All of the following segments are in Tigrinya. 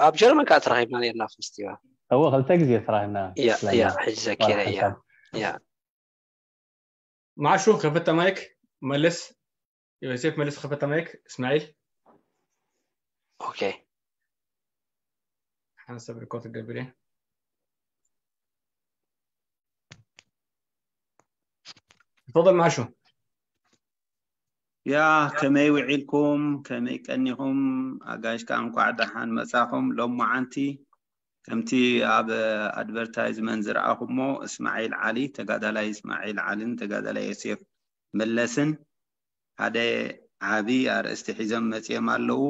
ኣብ ጀርመን ከዓ ተራኺብና ነርና ፈስቲቫል። እወ ክልተ ግዜ ተራኺብና። ያ ያ ሕጂ ዘኪረ። ያ ያ ማሹ ከፈተ ማይክ መልስ። ዮሴፍ መልስ ከፈተ ማይክ። እስማኤል ኦኬ። ሓንሰብ ሪኮርድ ገብር እየ። ተፈضل ማሹ። ያ ከመይ ውዒልኩም? ከመይ ቀኒኹም? ኣጋይሽ ከዓ እንኳዕ ደሓን መጻኹም። ሎማዓንቲ ከምቲ ኣብ ኣድቨርታይዝመንት ዝረኣኹሞ እስማዒል ዓሊ፣ ተጋዳላይ እስማዒል ዓልን ተጋዳላይ ዮሴፍ መለስን ሓደ ዓቢ ኣርእስቲ ሒዞም መጺኦም ኣለዉ።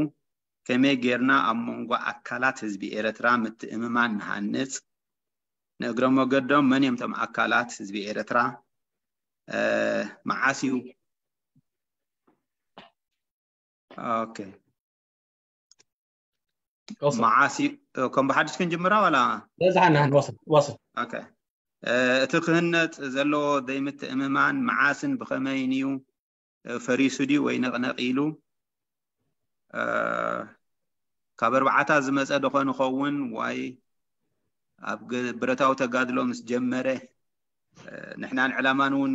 ከመይ ጌርና ኣብ መንጎ ኣካላት ህዝቢ ኤረትራ ምትእምማን ንሃንጽ? ንእግረ መገዶም መን እዮም እቶም ኣካላት ህዝቢ ኤረትራ? መዓስ እዩ? ኦኬ መዓስ እዩ? ከም ብሓድሽ ክንጅምራ ዋላ? በዝሓ ንሕን ወስድ ወስድ ኦኬ። እቲ ክህነጽ ዘለዎ ዘይምትእምማን መዓስን ብኸመይን እዩ? ፈሪሱ ድዩ ወይ ነቕነቕ ኢሉ? ካብ ኣርባዓታት ዝመጸ ዶ ኾን ይኸውን? ዋይ ኣብ ብረታዊ ተጋድሎ ምስ ጀመረ ንሕናን ዕላማን እውን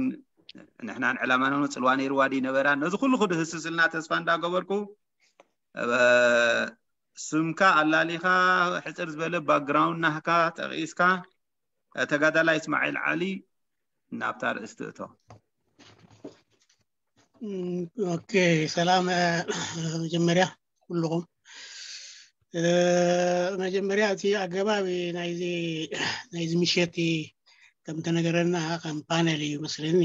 ንሕናን ዕላማን እውን ጽልዋ ነይርዋ ድዩ ነበራ? ነዚ ኩሉ ክድህስስልና ተስፋ እንዳገበርኩ ስምካ ኣላሊኻ ሕጽር ዝበለ ባክግራውንድ ናህካ ጠቒስካ ተጋዳላይ እስማዒል ዓሊ ናብታ ርእስቲ እቶ። ኦኬ ሰላም። መጀመርያ ኩልኹም መጀመርያ እቲ ኣገባብ ናይዚ ናይዚ ምሸት ከም ተነገረና ከም ፓነል እዩ መስለኒ።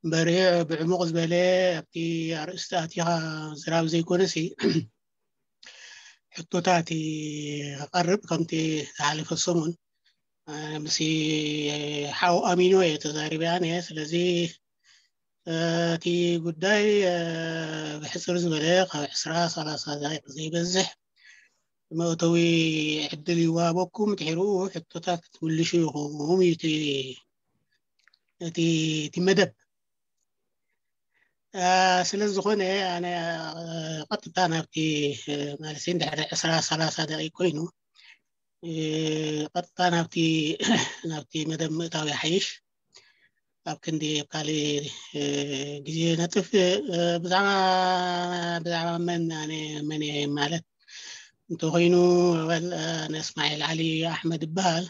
እምበር ብዕሙቕ ዝበለ ኣብቲ ኣርእስቲ ኣቲኻ ዝራብ ዘይኮነሲ ሕቶታት ክቐርብ ከምቲ ዝሓለፈ ሰሙን ምስ ሓው ኣሚኖ እየ ተዛሪበ ኣነ። ስለዚ እቲ ጉዳይ ብሕፅር ዝበለ ካብ ዕስራ ሰላሳ ደቂቕ ዘይበዝሕ መእተዊ ዕድል ይዋሃበኩም። ድሕሪኡ ሕቶታት ክትምልሹ ኢኹም እዩ እቲ መደብ። ስለ ዝኾነ ኣነ ቀጥታ ናብቲ ማለት ድሕሪ ዕስራ ሰላሳ ደቂቅ ኮይኑ ቀጥታ ናብቲ ናብቲ መደብ ምእታው ይሓይሽ። ኣብ ክንዲ ኣብ ካልእ ግዜ ነጥፍ ብዛዕባ ብዛዕባ መን ኣነ መን እየ ማለት እንተኾይኑ በል ኣነ እስማዒል ዓሊ ኣሕመድ ይበሃል።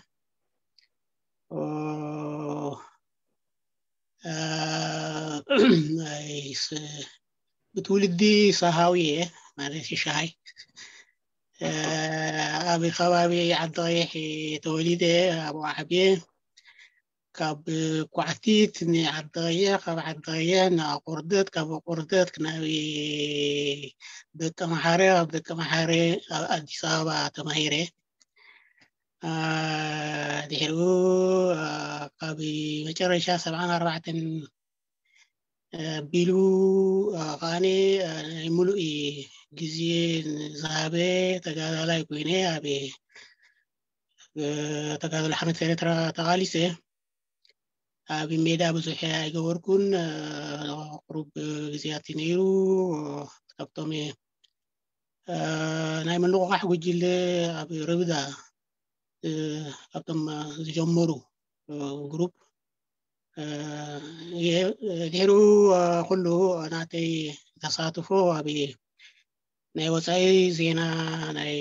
ብትውልዲ ሰሃዊ እየ ማለት ሸሃይ ኣብ ከባቢ ዓዲ ቀይሕ ተወሊደ ኣብኡ ዓብየ። ካብ ኳዕቲት ንዓዲ ቀይሕ ካብ ዓዲ ቀይሕ ንኣቁርደት ካብ ኣቁርደት ናብ ደቂ መሓረ ካብ ደቂ መሓረ ኣብ ኣዲስ ኣበባ ተማሂረ። ድሕሪኡ ካብ መጨረሻ ሰብዓን ኣርባዕተን ኣቢሉ ከዓኒ ናይ ሙሉእ ግዜ ዝሃበ ተጋዳላይ ኮይነ ኣብ ተጋድሎ ሓርነት ኤርትራ ተቓሊሰ። ኣብ ሜዳ ብዙሕ ኣይገበርኩን። ቁሩብ ግዜያት ነይሩ ካብቶም ናይ ምንቕቓሕ ጉጅለ ኣብ ርብዳ ኣብቶም ዝጀመሩ ግሩፕ ድሕሪኡ ኩሉ ናተይ ተሳትፎ ኣብ ናይ ወፃኢ ዜና ናይ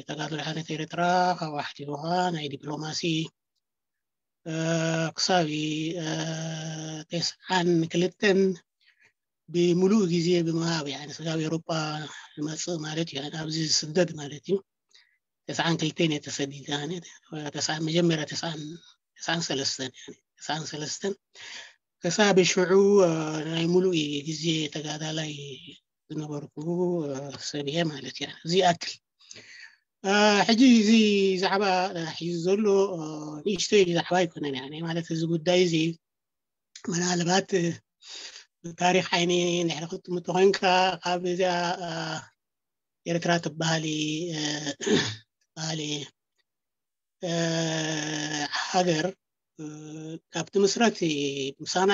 ተጋድሎ ሓርነት ኤርትራ ካብ ኣሕቲሙኻ ናይ ዲፕሎማሲ ክሳብ ተስዓን ክልተን ብምሉእ ግዜ ብምሃብ ስጋብ ኤሮጳ ዝመፅእ ማለት እዩ። ኣብዚ ዝስደድ ማለት እዩ። ተስዓን ክልተን እየ ተሰዲደ። መጀመርያ ተስዓን ሰለስተን ተስዓን ሰለስተን ክሳብ ሽዑ ናይ ሙሉእ ግዜ ተጋዳላይ ዝነበርኩ ሰብ እየ ማለት እዩ። እዚ ይኣክል ሕጂ እዚ ዛዕባ ሒዙ ዘሎ ንእሽተይ ዛዕባ ኣይኮነን። ማለት እዚ ጉዳይ እዚ ምናልባት ብታሪክ ዓይኒ ንሕሪ ክትጥምቶ ኮይንካ ካብ እዚኣ ኤርትራ ትበሃል ትበሃል ሃገር ካብ ትምስረት ምሳና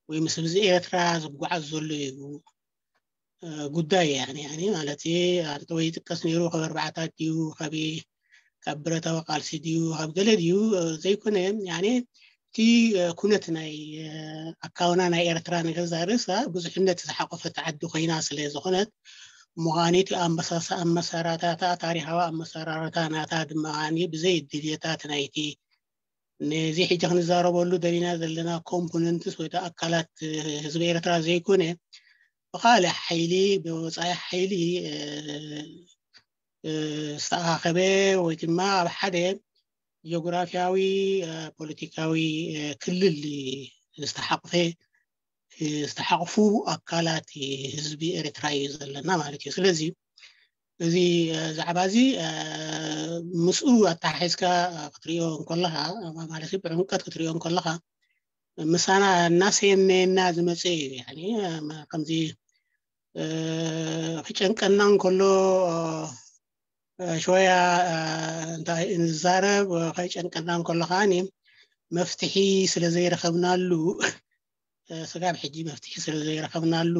ወይ ምስ ህዝቢ ኤርትራ ዝጓዓዝ ዘሎ እዩ። ጉዳይ እያ። ያኒ ማለት ኣንተ ወይ ይጥቀስ ነይሩ ካብ ኣርባዕታት ድዩ ካብ ካብ ብረታዊ ቃልሲ ድዩ ካብ ገለ ድዩ ዘይኮነ፣ ያኒ እቲ ኩነት ናይ ኣካውና ናይ ኤርትራ ንገዛ ርእሳ ብዙሕነት ዝሓቆፈት ዓዲ ኮይና ስለ ዝኾነት፣ ምዃኒቲ ኣመሳሳ ኣመሰራታታ ታሪኻዊ ኣመሰራርታ ናታ ድማ ብዘይ ድልየታት ናይቲ ነዚ ሕጂ ክንዛረበሉ ደሊና ዘለና ኮምፖነንትስ ወይ ኣካላት ህዝቢ ኤርትራ ዘይኮነ፣ ብካልእ ሓይሊ፣ ብወፃኢ ሓይሊ ዝተኣኻኸበ ወይ ድማ ኣብ ሓደ ጂኦግራፊያዊ ፖለቲካዊ ክልል ዝተሓቕፈ ዝተሓቕፉ ኣካላት ህዝቢ ኤርትራ እዩ ዘለና ማለት እዩ። ስለዚ እዚ ዛዕባ እዚ ምስኡ ኣተሓሒዝካ ክትሪኦ እንከለኻ፣ ማለት ብዕምቀት ክትሪኦ እንከለኻ፣ ምሳና እናሰየመየና ዝመፀ እዩ። ከምዚ ክጨንቀና እንከሎ ሸወያ እንታይ ንዛረብ፣ ከይጨንቀና እንከሎ ከዓኒ መፍትሒ ስለ ዘይረኸብናሉ፣ ስጋብ ሕጂ መፍትሒ ስለ ዘይረኸብናሉ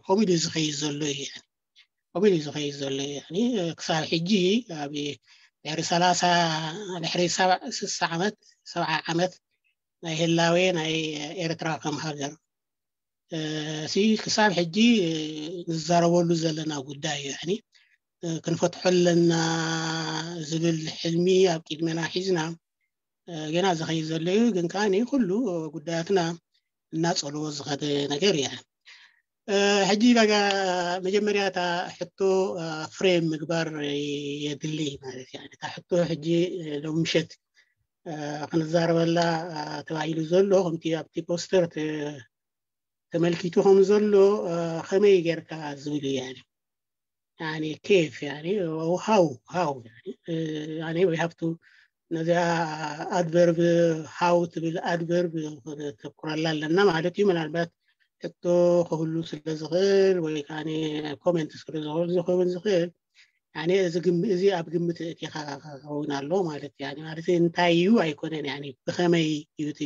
ከምኡ ኢሉ ዝኸይድ ዘሎ እዩ። ከምኡ ኢሉ ዝኸይድ ዘሎ እዩ። ክሳብ ሕጂ ኣብ ድሕሪ ሰላሳ ድሕሪ ስሳ ዓመት ሰብዓ ዓመት ናይ ህላዌ ናይ ኤርትራ ከም ሃገር እ፣ ሲ ክሳብ ሕጂ ንዛረበሉ ዘለና ጉዳይ እዩ። ያኒ ክንፈትሖ ኣለና ዝብል ሕልሚ ኣብ ቅድመና ሒዝና ገና ዝኸይድ ዘሎ እዩ። ግን ከዓኒ ኩሉ ጉዳያትና እናጸልዎ ዝኸደ ነገር እያ። ሕጂ ዳጋ መጀመርያ እታ ሕቶ ፍሬም ምግባር የድሊ ማለት እያ። እታ ሕቶ ሕጂ ሎም ምሸት ክንዛረበላ ተባሂሉ ዘሎ ከምቲ ኣብቲ ፖስተር ተመልኪቱ ከም ዘሎ ከመይ ጌርካ ዝብል እዩ። ያኒ ኬፍ ያኒ ሃው ሃው ያኒ we have to ነዚኣ ኣድቨርብ ሃው ትብል ኣድቨርብ ተኩረላ ኣለና ማለት እዩ። ምናልባት ሕቶ ክህሉ ስለ ዝኽእል ወይ ከዓ ኮሜንት ስለ ዝኽእል ዝኸውን ዝኽእል ያኒ እዚ ግም እዚ ኣብ ግምት እቲኻ ክኸውን ኣሎ ማለት ያኒ ማለት እንታይ እዩ ኣይኮነን ያኒ ብኸመይ እዩ እቲ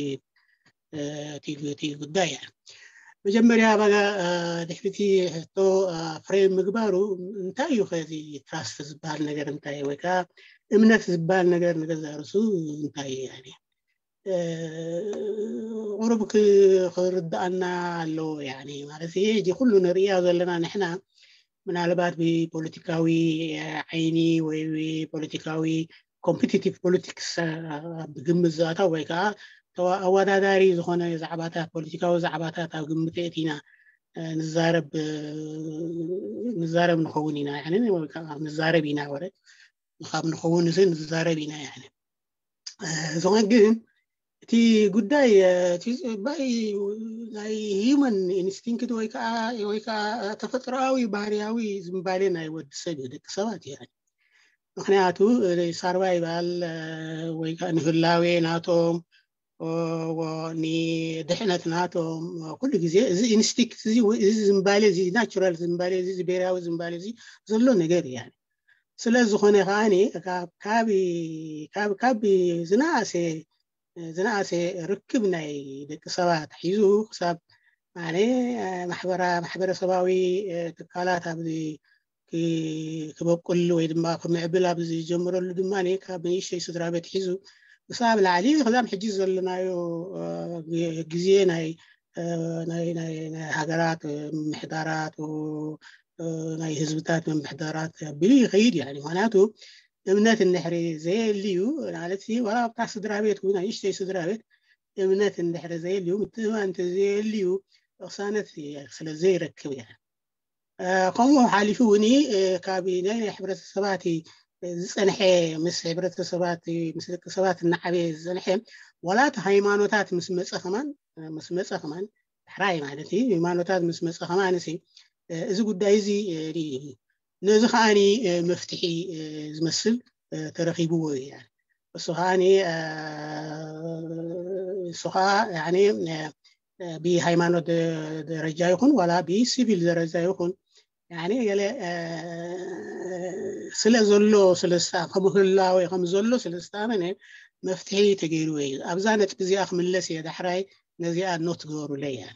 እቲ ጉዳይ እያ። መጀመርያ ባጋ ድሕሪቲ ሕቶ ፍሬም ምግባሩ እንታይ እዩ ከዚ ትራስት ዝበሃል ነገር እንታይ ወይ ከዓ እምነት ዝበሃል ነገር ንገዛ ርሱ እንታይ እዩ ያኒ ቁሩብ ክርዳኣና ኣለዎ ያኒ ማለት ሕጂ ኩሉ ንርእያ ዘለና ንሕና ምናልባት ብፖለቲካዊ ዓይኒ ወይ ብፖለቲካዊ ኮምፒቲቲቭ ፖለቲክስ ኣብ ግምት ዝኣታ ወይ ከዓ ኣወዳዳሪ ዝኾነ ዛዕባታት ፖለቲካዊ ዛዕባታት ኣብ ግምት የእቲና ንዛረብ ንዛረብ ንኸውን ኢና ንዛረብ ኢና ወረ ካብ ንኸውን ንዛረብ ኢና ዝኾነ ግን እቲ ጉዳይ ናይ ሂመን ኢንስቲንክት ወይ ከዓ ተፈጥሮኣዊ ባህርያዊ ዝምባሌ ናይ ወዲ ሰብ እዩ ደቂ ሰባት እዩ። ምክንያቱ ሳርቫይቫል ወይ ከዓ ንህላዌ ናቶም ንድሕነት ናቶም ኩሉ ግዜ እዚ ኢንስቲንክት እዚ ዝምባሌ እዚ ናቹራል ዝምባሌ እዚ ብሄራዊ ዝምባሌ እዚ ዘሎ ነገር እዩ። ስለ ዝኾነ ከዓኒ ካብ ዝነኣሰ ዝነኣሰ ርክብ ናይ ደቂ ሰባት ሒዙ ክሳብ ማሕበረሰባዊ ትካላት ኣብዚ ክበቁል ወይ ድማ ክምዕብል ኣብ ዝጀምረሉ ድማ ካብ ንእሽተይ ስድራ ቤት ሒዙ ክሳብ ላዕሊ ክዛም ሕጂ ዘለናዮ ግዜ ናይ ናይ ሃገራት ምሕዳራት ናይ ህዝብታት ምምሕዳራት ኣቢሉ ይኸይድ እዩ። ምክንያቱ እምነት እንድሕሪ ዘየልዩ ማለት ዋላ ኣብታ ስድራ ቤት እውን ንእሽተይ ስድራ ቤት እምነት እንድሕሪ ዘየልዩ ምትእምማን እንተዘየልዩ ቅሳነት ስለ ዘይረክብ እያ። ከምኡ ሓሊፉ እውን ካብ ናይ ናይ ሕብረተሰባት ዝፀንሐ ምስ ሕብረተሰባት ምስ ደቂ ሰባት እናዓበየ ዝፀንሐ ዋላ እቲ ሃይማኖታት ምስ መፀ ከማን ምስ መፀ ከማን ዳሕራይ ማለት እዩ ሃይማኖታት ምስ መፀ ከማን እዚ ጉዳይ እዚ ነዚ ከዓኒ መፍትሒ ዝመስል ተረኺብዎ እዩ። እሱ ከዓኒ እሱ ከዓ ብሃይማኖት ደረጃ ይኹን ዋላ ብሲቪል ደረጃ ይኹን ገለ ስለ ዘሎ ስለ ከምህላወ ከም ዘሎ ስለ ዝተኣመነ መፍትሒ ተገይርዎ እዩ። ኣብዛ ነጥቢ እዚኣ ክምለስ እየ ዳሕራይ ነዚኣ ኖት ግበሩለይ እያ።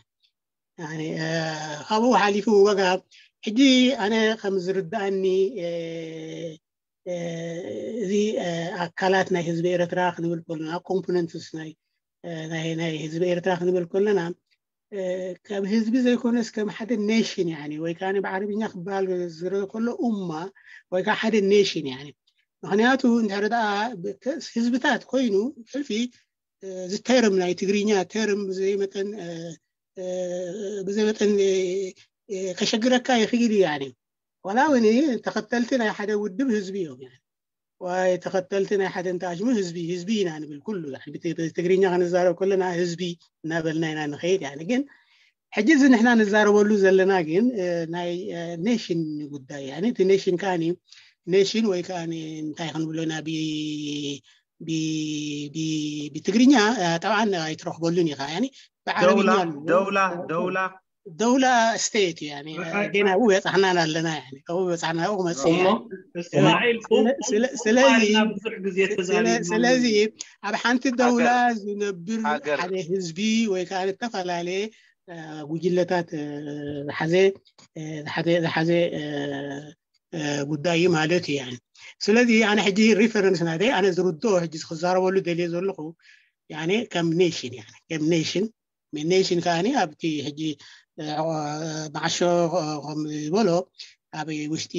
ካብኡ ሓሊፉ ዋጋ ሕጂ ኣነ ከም ዝርዳእኒ እዚ ኣካላት ናይ ህዝቢ ኤረትራ ክንብል ከለና ኮምፖነንትስ ናይ ህዝቢ ኤረትራ ክንብል ከለና ካብ ህዝቢ ዘይኮነስ ከም ሓደ ኔሽን ያኒ ወይ ከዓ ብዓረብኛ ክበሃል ዝረ ከሎ ኡማ ወይ ከዓ ሓደ ኔሽን ያኒ ምክንያቱ እንድሕር ደኣ ህዝብታት ኮይኑ ሕልፊ ዝተርም ናይ ትግርኛ ተርም ብዘይ መጠን ብዘይ መጠን ከሸግረካ ይኽእል እዩ ያኒ ዋላ እውን ተኸተልቲ ናይ ሓደ ውድብ ህዝቢ እዮም ወይ ተኸተልቲ ናይ ሓደ እንተኣሽሙ ህዝቢ ህዝቢ ኢና ንብል ኩሉ ትግርኛ ክንዛረብ ከለና ህዝቢ እናበልና ኢና ንኸይድ ያኒ ግን ሕጂ እዚ ንሕና ንዛረበሉ ዘለና ግን ናይ ኔሽን ጉዳይ ያኒ እቲ ኔሽን ከዓኒ ኔሽን ወይ ከዓ እንታይ ክንብሎ ኢና ብትግርኛ ጠብዓን ኣይትረኽበሉን ኢኻ ያኒ ብዓረብኛ ደውላ ደውላ ደውላ ስቴት ያኒ ገና ኣብኡ በፃሕናን ኣለና ያኒ ካብኡ በፃሕና ኣብኡ ክመፅእ እሞ ያኒ እስማዒል ቁም ቁም ስለ- ስለዚ- ቁም ብዙሕ ግዜ ተዛሪብና ስለዚ ኣብ ሓንቲ ደውላ ዝነብር ሃገር። ሓደ ህዝቢ ወይ ከዓ ዝተፈላለየ እ፣ ጉጅለታት እ፣ ዝሓዘ እ፣ ዝሓዘ ዝሓዘ እ፣ እ፣ ጉዳይ እዩ ማለት እዩ ያኒ ስለዚ ኣነ ሕጂ ሪፈረንስ ናተይ ኣነ ዝርድኦ ሕጂ ክዛረበሉ ደልየ ዘለኹ ያኒ ከም ኔሽን ያኒ ከም ኔሽን ኔሽን ከዓኒ ኣብቲ ሕጂ እ፣ መዓሾ እ፣ ከም ዝበሎ ኣብ ውሽጢ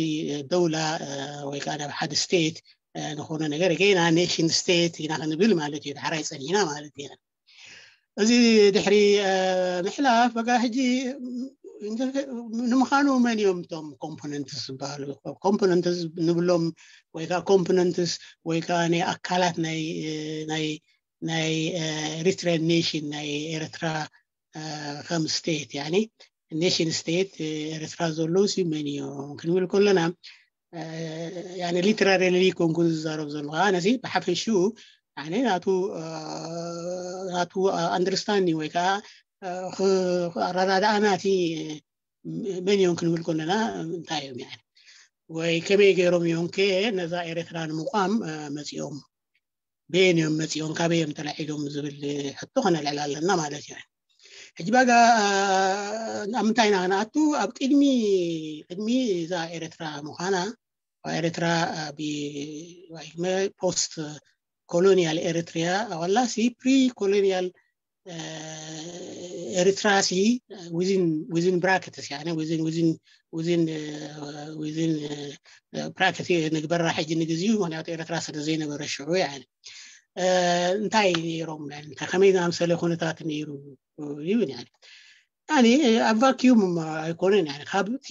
ደውላ እ፣ ወይ ከዓ ናብ ሓደ ስቴት እ፣ ዝኾነ ነገር ገና ኔሽን ስቴት ኢና ክንብል ማለት እዩ ዳሕራይ ፀኒሕና ማለት እዩ እዚ ድሕሪ እ፣ ምሕላፍ በቃ ሕጂ እ፣ ንምዃኑ መን እዮም እቶም ኮምፖነንትስ ዝበሃሉ ኮምፖነንትስ ንብሎም ወይ ከዓ ኮምፖነንትስ ወይ ከዓ ናይ ኣካላት ናይ እ፣ ናይ ናይ ኤሪትሪያን ኔሽን ናይ ኤርትራ እ፣ ከም ስቴት ያኒ ኔሽን ስቴት ኤርትራ ዘለዉ ሲ መን እዮም ክንብል ከለና እ፣ ያኒ ሊትራሪሊ ኮንኩ ዝዛረብ ዘለኹ ኣነሲ ብሓፈሽኡ ያኒ ናቱ እ፣ ናቱ ኣንደርስታንዲንግ ወይ ከዓ እ፣ ክ- ኣረዳድኣ ናቲ መን እዮም ክንብል ከለና እንታይ እዮም ያኒ ወይ ከመይ ገይሮም እዮም ከ ነዛ ኤርትራ ንምቋም እ፣ መፂኦም በየን እዮም መፂኦም ካበይ እዮም ተላዒሎም ዝብል ሕቶ ከነልዕል ኣለና ማለት እዩ ሕጂ ባጋ ኣብ ምንታይ ኢና ክንኣቱ ኣብ ቅድሚ ቅድሚ እዛ ኤርትራ ምዃና ኤርትራ ፖስት ኮሎኒያል ኤርትሪያ ዋላ ሲ ፕሪ ኮሎኒያል ኤርትራ ሲ ዊዝን ብራኬትስ ያ ዊዝን ብራኬት ንግበራ ሕጂ ንግዜኡ ምክንያቱ ኤርትራ ስለ ዘይነበረ ሽዑ ያ እንታይ ነይሮም እንታይ ከመይ ዝኣምሰለ ኩነታት ነይሩ ይብል ያ ያኒ ኣብ ቫኪዩም ኣይኮነን ያኒ ካብቲ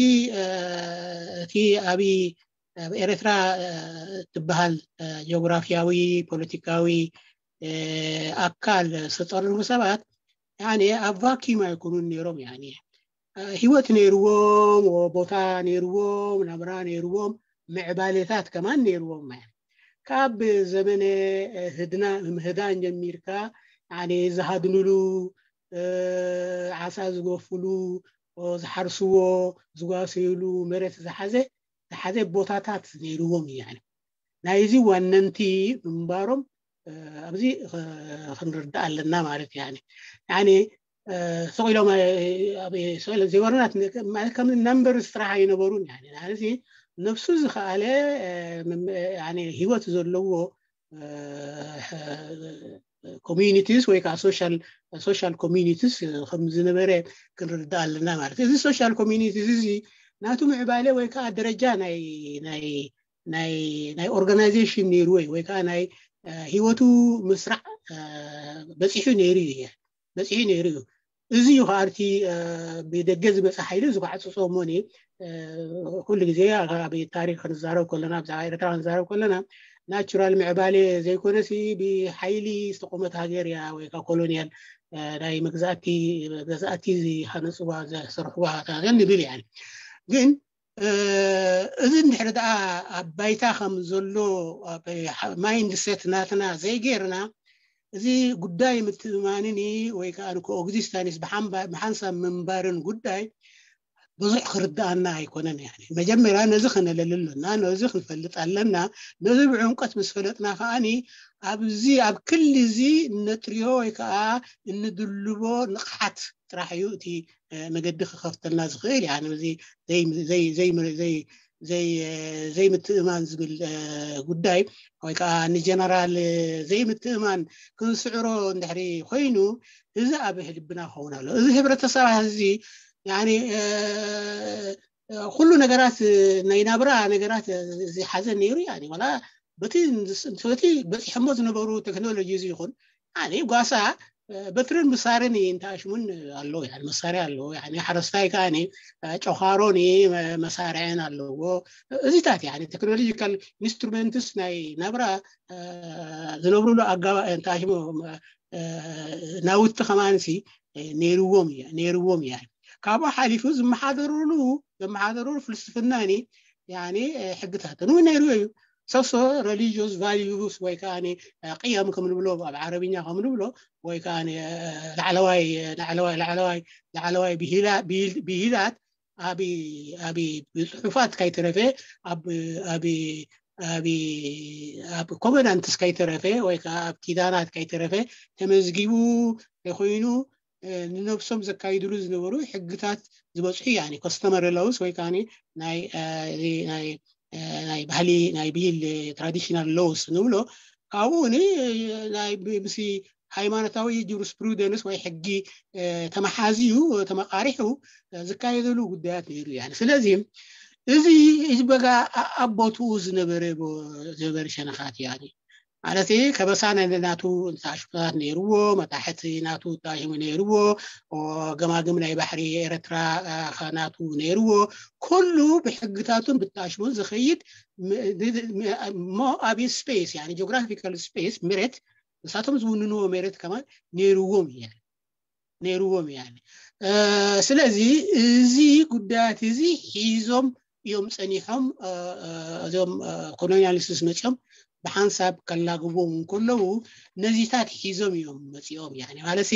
እቲ ኣብይ ኣብ ኤርትራ ትበሃል ጂኦግራፊያዊ ፖለቲካዊ ኣካል ዝተጠርፉ ሰባት ያኒ ኣብ ቫኪዩም ኣይኮኑን ነይሮም ያኒ ህይወት ነይርዎም ቦታ ነይርዎም ናብራ ነይርዎም ምዕባሌታት ከማን ነይርዎም ማለት ካብ ዘመነ ህድና ምህዳን ጀሚርካ ያኒ ዝሃድኑሉ ዓሳ ዝገፉሉ ዝሓርስዎ ዝጓሰዩሉ መሬት ዝሓዘ ዝሓዘ ቦታታት ነይርዎም እዩ ያኒ ናይዚ ዋነንቲ ምንባሮም ኣብዚ ክንርዳእ ኣለና ማለት እዩ ያኒ ስቕ ኢሎም ዘይወረናት ከም ነምበር ስራሕ ኣይነበሩን ያኒ ነብሱ ዝኸኣለ ህይወት ዘለዎ ኮሚኒቲስ ወይ ከዓ ሶሻል ኮሚኒቲስ ከም ዝነበረ ክንርዳእ ኣለና ማለት እዚ ሶሻል ኮሚኒቲስ እዚ ናቱ ምዕባለ ወይ ከዓ ደረጃ ናይ ናይ ናይ ኦርጋናይዜሽን ነይሩ ወይ ወይ ከዓ ናይ ህይወቱ ምስራዕ በፂሑ ነይሩ እዩ በፂሑ ነይሩ እዩ እዚ እዩ ከዓርቲ ብደገ ዝመፀ ሓይሊ እዚ ከዓ ፅፆ እሞኒ ኩሉ ግዜ ኣብ ታሪክ ክንዛረብ ከለና ብዛዕባ ኤርትራ ክንዛረብ ከለና ናቹራል ምዕባሌ ዘይኮነሲ ብሓይሊ ዝተቆመት ሃገር እያ ወይ ከዓ ኮሎኒያል ናይ መግዛእቲ ገዛእቲ ዝሃነፅዋ ዘሰርሕዋ ንብል እያ ግን እዚ እንድሕሪ ደኣ ኣብ ባይታ ከም ዘሎ ማይንድሰት ናትና ዘይጌርና እዚ ጉዳይ ምትእማንን ወይ ከዓ ኮኦግዚስታንስ ብሓንሳብ ምንባርን ጉዳይ ብዙሕ ክርድኣና ኣይኮነን። ያኒ መጀመርያ ነዚ ከነለሊ ኣለና፣ ነዚ ክንፈልጥ ኣለና። ነዚ ብዕምቀት ምስ ፈለጥና ከዓኒ ኣብዚ ኣብ ክሊ እዚ ነጥርዮ ወይ ከዓ እንድልቦ ንቕሓት ጥራሕ እዩ እቲ መገዲ ክኸፍተልና ዝኽእል። ያኒ እዚ ዘይምትእማን ዝብል ጉዳይ ወይ ከዓ ንጀነራል ዘይምትእማን ክንስዕሮ እንድሕሪ ኮይኑ፣ እዚ ኣብ ልብና ክኸውን ኣሎ። እዚ ህብረተሰብ እዚ ኩሉ ነገራት ናይ ናብራ ነገራት ዝሓዘ ነይሩ። ያኒ ዋላ በቲ በፂሖሞ ዝነበሩ ቴክኖሎጂ እዚ ይኹን፣ ያኒ ጓሳ በትርን ምሳርን እንተኣሽሙን ኣሎ። ያኒ መሳርያ ኣለዎ። ያኒ ሓረስታይ ከዓ ጨኻሮን መሳርያን ኣለዎ። እዚታት ያኒ ቴክኖሎጂካል ኢንስትሩመንትስ ናይ ናብራ ዝነብሩሉ ኣጋባ እንተኣሽሞ ናውቲ ከማንሲ ነይርዎም ነይርዎም እያ። ካብኡ ሓሊፉ ዝመሓደሩሉ ዘመሓደሩሉ ፍልስፍና ያኒ ሕግታትን እውን ነይሩ እዩ። ሰሶ religious values ወይ ከዓ ቅየም ከም ንብሎ ኣብ ዓረብኛ ከም ንብሎ ወይ ከዓ ላዕለዋይ ላዕለዋይ ላዕለዋይ ላዕለዋይ ብሂላት ኣብ ኣብ ብፅሑፋት ከይተረፈ ኣብ ኣብ ኣብ ኣብ ኮቨናንትስ ከይተረፈ ወይ ከዓ ኣብ ኪዳናት ከይተረፈ ተመዝጊቡ ተኮይኑ ንነብሶም ዘካይድሉ ዝነበሩ ሕግታት ዝበፅሑ ያኒ customary laws ወይ ከዓ ናይ ናይ ናይ ባህሊ ናይ ብሂል traditional laws ንብሎ። ካብኡ ን ናይ ምስ ሃይማኖታዊ ጁሪስፕሩደንስ ወይ ሕጊ ተመሓዝዩ ተመቃሪሑ ዝካየደሉ ጉዳያት ነይሩ። ያኒ ስለዚ እዚ እዚ በጋ ኣብ ቦትኡ ዝነበረ ዝነበረ ሸነኻት ያኒ ማለት ከበሳ ናይ ናቱ ታሽሙታት ነይርዎ፣ መታሕት ናቱ ታሽሙ ነይርዎ፣ ገማግም ናይ ባሕሪ ኤረትራ ናቱ ነይርዎ። ኩሉ ብሕግታቱን ብታሽሙን ዝኸይድ ሞ ኣብ ስፔስ ያኒ ጂኦግራፊካል ስፔስ መሬት ንሳቶም ዝውንንዎ መሬት ከማን ነይርዎም እያ ነይርዎም እያ። ስለዚ እዚ ጉዳያት እዚ ሒዞም እዮም ጸኒሖም። እዞም ኮሎኒያሊስትስ መጺኦም ብሓንሳብ ከላግቦም እንከለዉ ነዚታት ሒዞም እዮም መጺኦም። ያኒ ማለት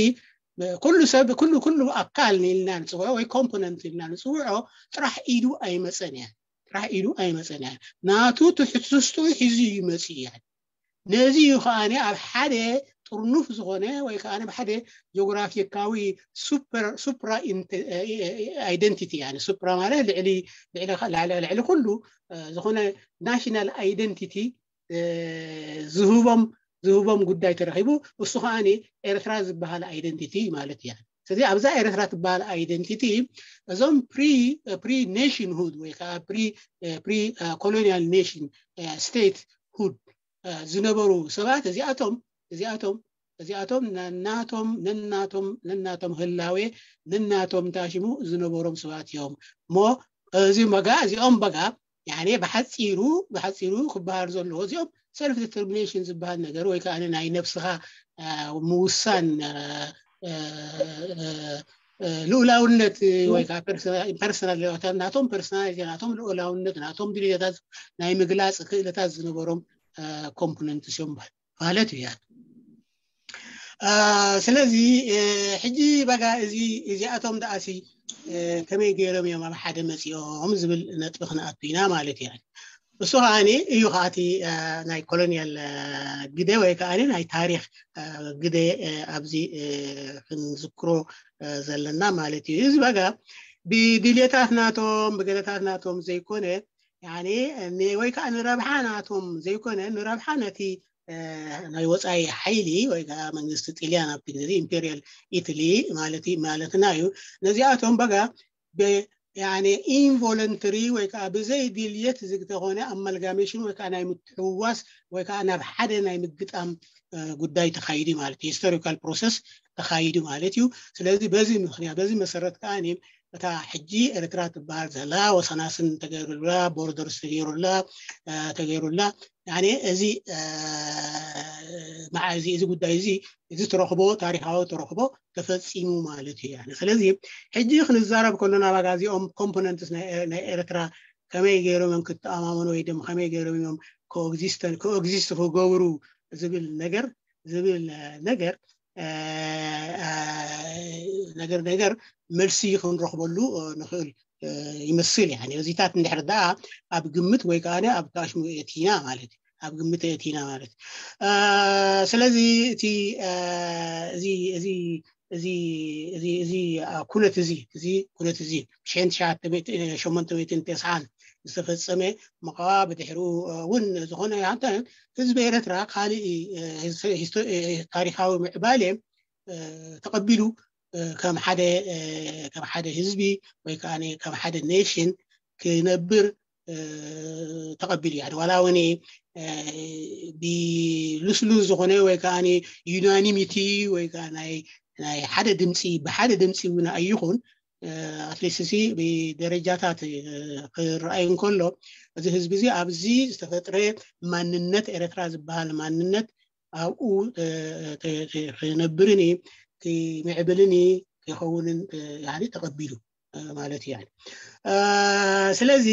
ኩሉ ሰብ ኩሉ ኩሉ ኣካል ኢልና ንጽውዖ ወይ ኮምፖነንት ኢልና ንጽውዖ ጥራሕ ኢዱ ኣይመጸን እያ ጥራሕ ኢዱ ኣይመጸን እያ። ናቱ ትሕትስቱ ሒዙ ይመጽእ እያ። ነዚ እዩ ከዓኒ ኣብ ሓደ ጥርኑፍ ዝኾነ ወይ ከዓ ኣብ ሓደ ጂኦግራፊካዊ ሱፕራ ኣይደንቲቲ ያኒ ሱፕራ ማለት ልዕሊ ልዕሊ ልዕሊ ኩሉ ዝኾነ ናሽናል ኣይደንቲቲ ዝህቦም ዝህቦም ጉዳይ ተረኺቡ። እሱ ከዓኒ ኤርትራ ዝበሃል ኣይደንቲቲ ማለት እያ። ስለዚ ኣብዛ ኤርትራ ትበሃል ኣይደንቲቲ እዞም ፕሪ ፕሪ ኔሽን ሁድ ወይ ከዓ ፕሪ ፕሪ ኮሎኒያል ኔሽን ስቴት ሁድ ዝነበሩ ሰባት እዚኣቶም እዚኣቶም እዚኣቶም ነናቶም ነናቶም ነናቶም ህላዌ ነናቶም ታሽሙ ዝነበሮም ሰባት እዮም። እሞ እዚ በጋ እዚኦም በጋ ያኔ ብሓፂሩ ብሓፂሩ ክበሃል ዘለዎ እዚኦም ሰልፍ ዲተርሚኔሽን ዝበሃል ነገር ወይ ከዓ ናይ ነብስኻ ምውሳን ልኡላውነት ወይ ከዓ ፐርሰናል ናቶም ፐርሰናሊቲ ናቶም ልኡላውነት ናቶም ድልየታት ናይ ምግላፅ ክእለታት ዝነበሮም ኮምፖነንት እዮም ማለት እዩ። ስለዚ ሕጂ በጋ እዚ እዚኣቶም ደኣሲ ከመይ ገይሮም እዮም ኣብ ሓደ መፂኦም ዝብል ነጥቢ ክንኣቱ ኢና ማለት እዩ። እሱ ከዓኒ እዩ ከዓቲ ናይ ኮሎኒያል ግደ ወይ ከዓ ናይ ታሪክ ግደ ኣብዚ ክንዝክሮ ዘለና ማለት እዩ። እዚ በጋ ብድልየታት ናቶም ብገለታት ናቶም ዘይኮነ ወይ ከዓ ንረብሓ ናቶም ዘይኮነ ንረብሓ ነቲ ናይ ወፃኢ ሓይሊ ወይ ከዓ መንግስቲ ጥልያን ኣብቲ ግዜ ኢምፔሪያል ኢትሊ ማለት ማለትና እዩ። ነዚኣቶም በጋ ኢንቮለንተሪ ወይ ከዓ ብዘይ ድልየት ዝግተኾነ ኣማልጋሜሽን ወይ ከዓ ናይ ምትሕውዋስ ወይ ከዓ ናብ ሓደ ናይ ምግጣም ጉዳይ ተኻይዱ ማለት ሂስቶሪካል ፕሮሰስ ተኻይዱ ማለት እዩ። ስለዚ በዚ ምክንያት በዚ መሰረት ከዓ እታ ሕጂ ኤርትራ ትበሃል ዘላ ወሰናስን ተገይሩላ ቦርደርስ ተገይሩላ ተገይሩላ እዚ እዚ ጉዳይ እዚ እዚ ተረኽቦ ታሪካዊ ተረኽቦ ተፈፂሙ ማለት እዩ። ስለዚ ሕጂ ክንዛረብ ከሎና ባጋ እዚኦም ኮምፖነንትስ ናይ ኤርትራ ከመይ ገይሮም እዮም ክተኣማመኑ ወይ ድማ ከመይ ገይሮም እዮም ኮኤግዚስት ክገብሩ ዝብል ነገር ዝብል ነገር ነገር ነገር መልሲ ክንረኽበሉ ንኽእል ይመስል። እዚታት እንድሕር ደኣ ኣብ ግምት ወይ ከዓ ኣብ ታሽሙ የእቲና ማለት እዩ። ኣብ ግምት የእቲና ማለት። ስለዚ እቲ እዚ እዚ እዚ እዚ እዚ ኩነት እዚ እዚ ኩነት እዚ ብሽሕን ትሽዓተ ሚእትን ሸሞንተ ሚእትን ተስዓን ዝተፈጸመ መቃዋ ብድሕሪኡ እውን ዝኾነ ያንተ ህዝቢ ኤርትራ ካልእ ታሪኻዊ ምዕባለ ተቐቢሉ ከም ሓደ ከም ሓደ ህዝቢ ወይ ከዓ ከም ሓደ ኔሽን ክነብር ተቐቢሉ እዩ። ዋላ እውን ብልስሉስ ዝኾነ ወይ ከዓ ዩናኒሚቲ ወይ ከዓ ናይ ሓደ ድምፂ ብሓደ ድምፂ እውን ኣይኹን ኣትሊስት እዚ ብደረጃታት ክረኣይ እንከሎ እዚ ህዝቢ እዚ ኣብዚ ዝተፈጥረ ማንነት ኤርትራ ዝበሃል ማንነት ኣብኡ ክነብርን ክምዕብልን ክኸውንን ተቐቢሉ ማለት እዩ። ስለዚ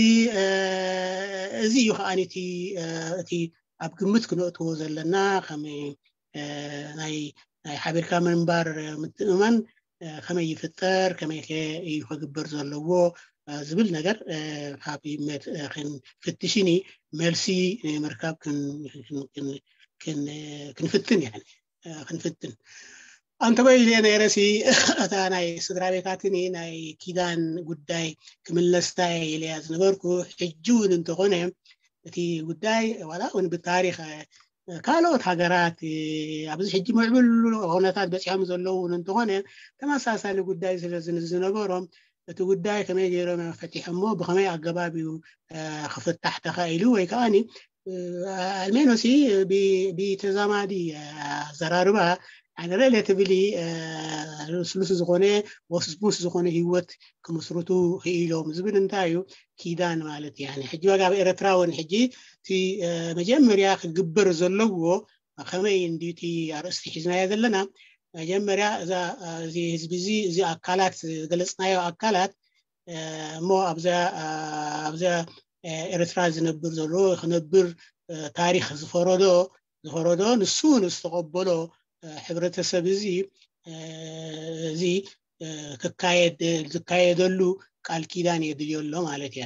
እዚ እዩ ከዓ እቲ ኣብ ግምት ክነእትዎ ዘለና ከም ናይ ናይ ሓቢርካ ምንባር ምትእምማን ከመይ ይፍጠር፣ ከመይ ከ እዩ ክግበር ዘለዎ ዝብል ነገር ካብ ክንፍትሽኒ መልሲ ንምርካብ ክንፍትን ያ ክንፍትን ኣንተበይ ኢለ ነይረሲ እታ ናይ ስድራ ቤታትኒ ናይ ኪዳን ጉዳይ ክምለስታ ኢለያ ዝነበርኩ። ሕጂ እውን እንተኾነ እቲ ጉዳይ ዋላ እውን ብታሪክ ካልኦት ሃገራት ኣብዚ ሕጂ ምዕብል ኩነታት በፂሖም ዘለዉ እውን እንተኾነ ተመሳሳሊ ጉዳይ ስለ ዝነበሮም እቲ ጉዳይ ከመይ ገይሮም ፈቲሖሞ ብከመይ ኣገባብ እዩ ክፍታሕ ተኻኢሉ ወይ ከዓ ኣልሜኖሲ ብተዛማዲ ኣዘራርባ ሬሌቲቭሊ ልስሉስ ዝኾነ ወስሙስ ዝኾነ ህይወት ክምስርቱ ክኢሎም ዝብል እንታይ እዩ ኪዳን ማለት እዩ። ሕጂ ዋጋ ኣብ ኤርትራ እውን ሕጂ እቲ መጀመርያ ክግበር ዘለዎ ከመይ እንዲ እቲ ኣርእስቲ ሒዝናዮ ዘለና መጀመርያ እዚ ህዝቢ እዚ እዚ ኣካላት ዝገለፅናዮ ኣካላት እሞ ኣብዛ ኣብዛ ኤርትራ ዝነብር ዘሎ ክነብር ታሪክ ዝፈረዶ ዝፈረዶ ንሱ ንዝተቐበሎ ሕብረተሰብ እዚ እዚ ክካየድ ዝካየደሉ ቃል ኪዳን የድልዮ ኣሎ ማለት እዩ።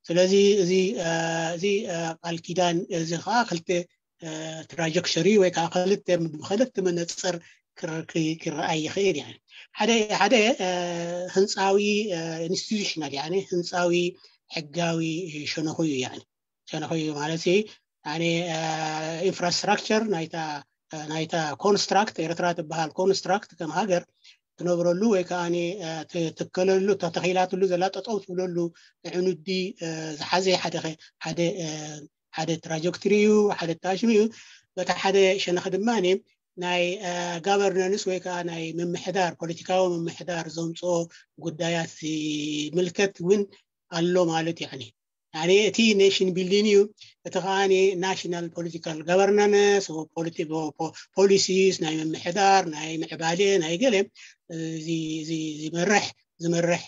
ስለዚ እዚ እዚ ቃል ኪዳን እዚ ከዓ ክልተ ትራጀክቶሪ ወይ ከዓ ክልተ ብክልተ መነፅር ክረኣይ ይኽእል። ሓደ ሓደ ህንፃዊ ኢንስቲቱሽናል ህንፃዊ ሕጋዊ ሸነኹ እዩ። ሸነኹ እዩ ማለት ኢንፍራስትራክቸር ናይታ ናይታ ኮንስትራክት ኤርትራ ትበሃል ኮንስትራክት ከም ሃገር ትነብረሉ ወይ ከዓ ትከለሉ ተተኺላትሉ ዘላ ጠጠው ትብለሉ ዕኑዲ ዝሓዘ ሓደ ሓደ ሓደ ትራጀክትሪ እዩ፣ ሓደ ታሽም እዩ። በቲ ሓደ ሸነኽ ድማ ናይ ጋቨርነንስ ወይ ከዓ ናይ ምምሕዳር ፖለቲካዊ ምምሕዳር ዘምፅኦ ጉዳያት ዝምልከት እውን ኣሎ ማለት እዩ። ያኔ እቲ ኔሽን ቢልዲንግ እዩ። እቲ ከዓ ናሽናል ፖለቲካል ጋቨርናንስ ፖሊሲስ ናይ ምምሕዳር ናይ ምዕባለ ናይ ገለ ዝመርሕ ዝመርሕ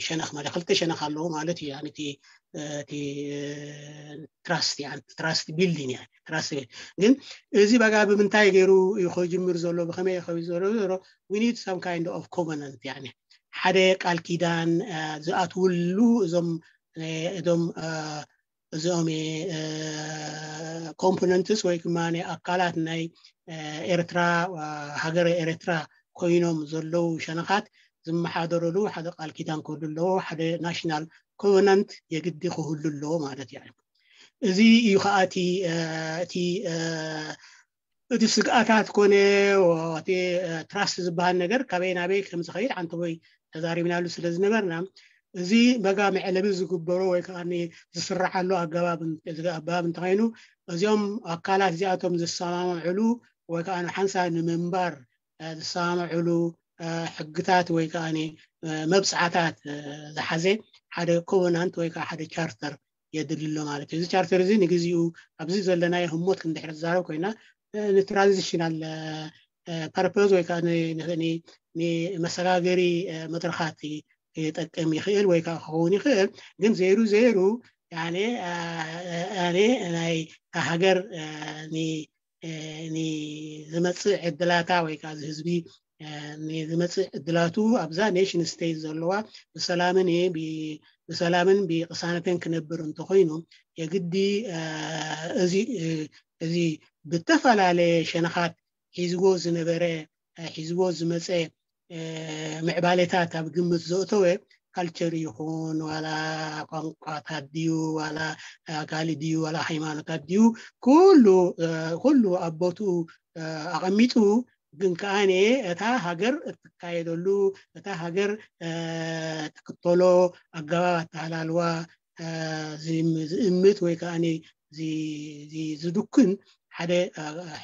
ሸነኽ ማለት ክልተ ሸነኽ ኣለዎ ማለት እዩ። እቲ ትራስት ትራስት ቢልዲንግ ትራስት ግን እዚ በጋ ብምንታይ ገይሩ እዩ ክጅምር ዘሎ ብከመይ ከብዩ ዘሎ ዘሎ we need some kind of covenant ሓደ ቃል ኪዳን ዝኣትውሉ እዞም እዞም እዚኦም ኮምፖነንትስ ወይ ድማ ኣካላት ናይ ኤርትራ ሃገረ ኤርትራ ኮይኖም ዘለዉ ሸነኻት ዝመሓደረሉ ሓደ ቃል ኪዳን ክህሉ ኣለዎ። ሓደ ናሽናል ኮቨናንት የግዲ ክህሉ ኣለዎ ማለት እዩ። እዚ እዩ ከዓ እቲ እቲ እቲ ስግኣታት ኮነ እቲ ትራስት ዝበሃል ነገር ካበይ ናበይ ከም ዝኸይድ ዓንተቦይ ተዛሪብናሉ ስለ ዝነበርና እዚ በጋ መዕለቢ ዝግበሮ ወይ ከዓ ዝስርዓሉ ኣገባብ ኣገባብ እንተኮይኑ እዚኦም ኣካላት እዚኣቶም ዝሰማምዕሉ ወይ ከዓ ሓንሳብ ንምንባር ዝሰማምዕሉ ሕግታት ወይ ከዓ መብፅዓታት ዝሓዘ ሓደ ኮቨናንት ወይ ከዓ ሓደ ቻርተር የድሊ ኣሎ ማለት እዩ። እዚ ቻርተር እዚ ንግዚኡ ኣብዚ ዘለናዮ ህሞት ክንድሕር ዝዛረብ ኮይና ንትራንዚሽናል ፐርፐዝ ወይ ከዓ ንመሰጋገሪ መድረኻት ይጠቅም ይኽእል ወይ ከዓ ክኸውን ይኽእል። ግን ዘይሩ ዘይሩ ናይ ሃገር ንዝመፅእ ዕድላታ ወይ ከዓ ህዝቢ ንዝመፅእ ዕድላቱ ኣብዛ ኔሽን ስቴት ዘለዋ ብሰላምን ብሰላምን ብቅሳነትን ክነብር እንተኮይኑ፣ የግዲ እዚ እዚ ብተፈላለየ ሸነኻት ሒዝዎ ዝነበረ ሒዝዎ ዝመፀ ምዕባሌታት ኣብ ግምት ዘእተወ፣ ካልቸር ይኹን ዋላ ቋንቋታት ድዩ ዋላ ኣጋሊ ድዩ ዋላ ሃይማኖታት ድዩ፣ ኩሉ ኩሉ ኣብ ቦትኡ ኣቐሚጡ፣ ግን ከኣነ እታ ሃገር እትካየደሉ እታ ሃገር ትክተሎ ኣገባብ ኣተሃላልዋ ዝእምት ወይ ከዓ ዝድኩን ሓደ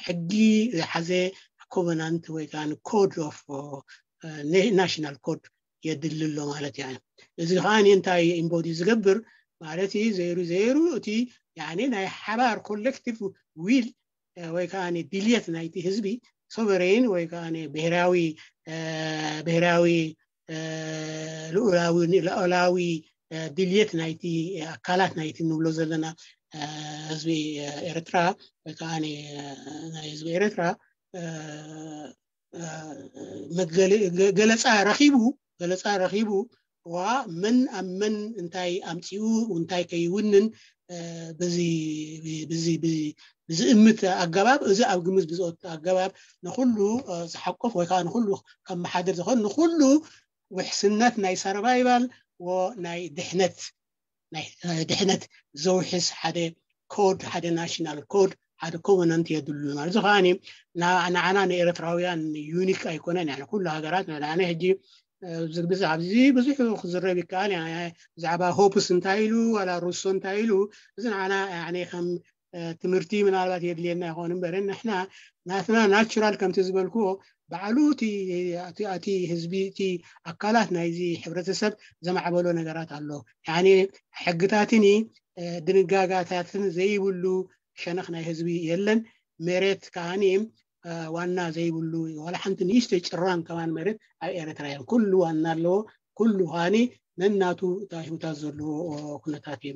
ሕጊ ዝሓዘ ኮቨናንት ወይ ከዓ ኮድ ኦፍ ናሽናል ኮድ የድሊ ኣሎ ማለት እዩ። እዚ ከዓ እንታይ ኢምቦዲ ዝገብር ማለት እዩ? ዘይሩ ዘይሩ እቲ ናይ ሓባር ኮሌክቲቭ ዊል ወይ ከዓ ድልየት ናይቲ ህዝቢ ሶቨሬን ወይ ከዓ ብሄራዊ ብሄራዊ ልኡላዊ ልኡላዊ ድልየት ናይቲ ኣካላት ናይቲ ንብሎ ዘለና ህዝቢ ኤርትራ ወይ ከዓ ናይ ህዝቢ ኤርትራ ገለፃ ረኪቡ ገለፃ ረኪቡ ዋ መን ኣብ መን እንታይ ኣምፅኡ እንታይ ከይውንን ብዝእምት ኣገባብ እዚ ኣብ ግምት ብዝወት ኣገባብ ንኩሉ ዝሓቆፍ ወይ ከዓ ንኩሉ ከመሓድር ዝኮን ንኩሉ ውሕስነት ናይ ሰርቫይቫል ናይ ድሕነት ናይ ድሕነት ዘውሕስ ሓደ ኮድ ሓደ ናሽናል ኮድ ሓደ ኮቨናንት የድሉ ማለት እዚ ከዓ ንዓና ንኤርትራውያን ዩኒክ ኣይኮነን። ኩሉ ሃገራት ንዓና ሕጂ ብዛዕባ እዚ ብዙሕ ክዝረብ ይከኣል። ብዛዕባ ሆፕስ እንታይ ኢሉ ዋላ ሩሶ እንታይ ኢሉ እዚ ንዓና ከም ትምህርቲ ምናልባት የድልየና ይኸውን እምበር ንሕና ናትና ናቹራል ከምቲ ዝበልክዎ ባዕሉ እቲ ህዝቢ እቲ ኣካላት ናይዚ ሕብረተሰብ ዘማዕበሎ ነገራት ኣሎ። ሕግታትኒ ድንጋጋታትን ዘይብሉ ሸነኽ ናይ ህዝቢ የለን። መሬት ከዓኒ ዋና ዘይብሉ ዋላ ሓንቲ ንእሽተይ ጭራም ከማን መሬት ኣብ ኤርትራ የለን። ኩሉ ዋና ኣለዎ። ኩሉ ከዓኒ ነናቱ ታሽሙታት ዘለዎ ኩነታት እዩ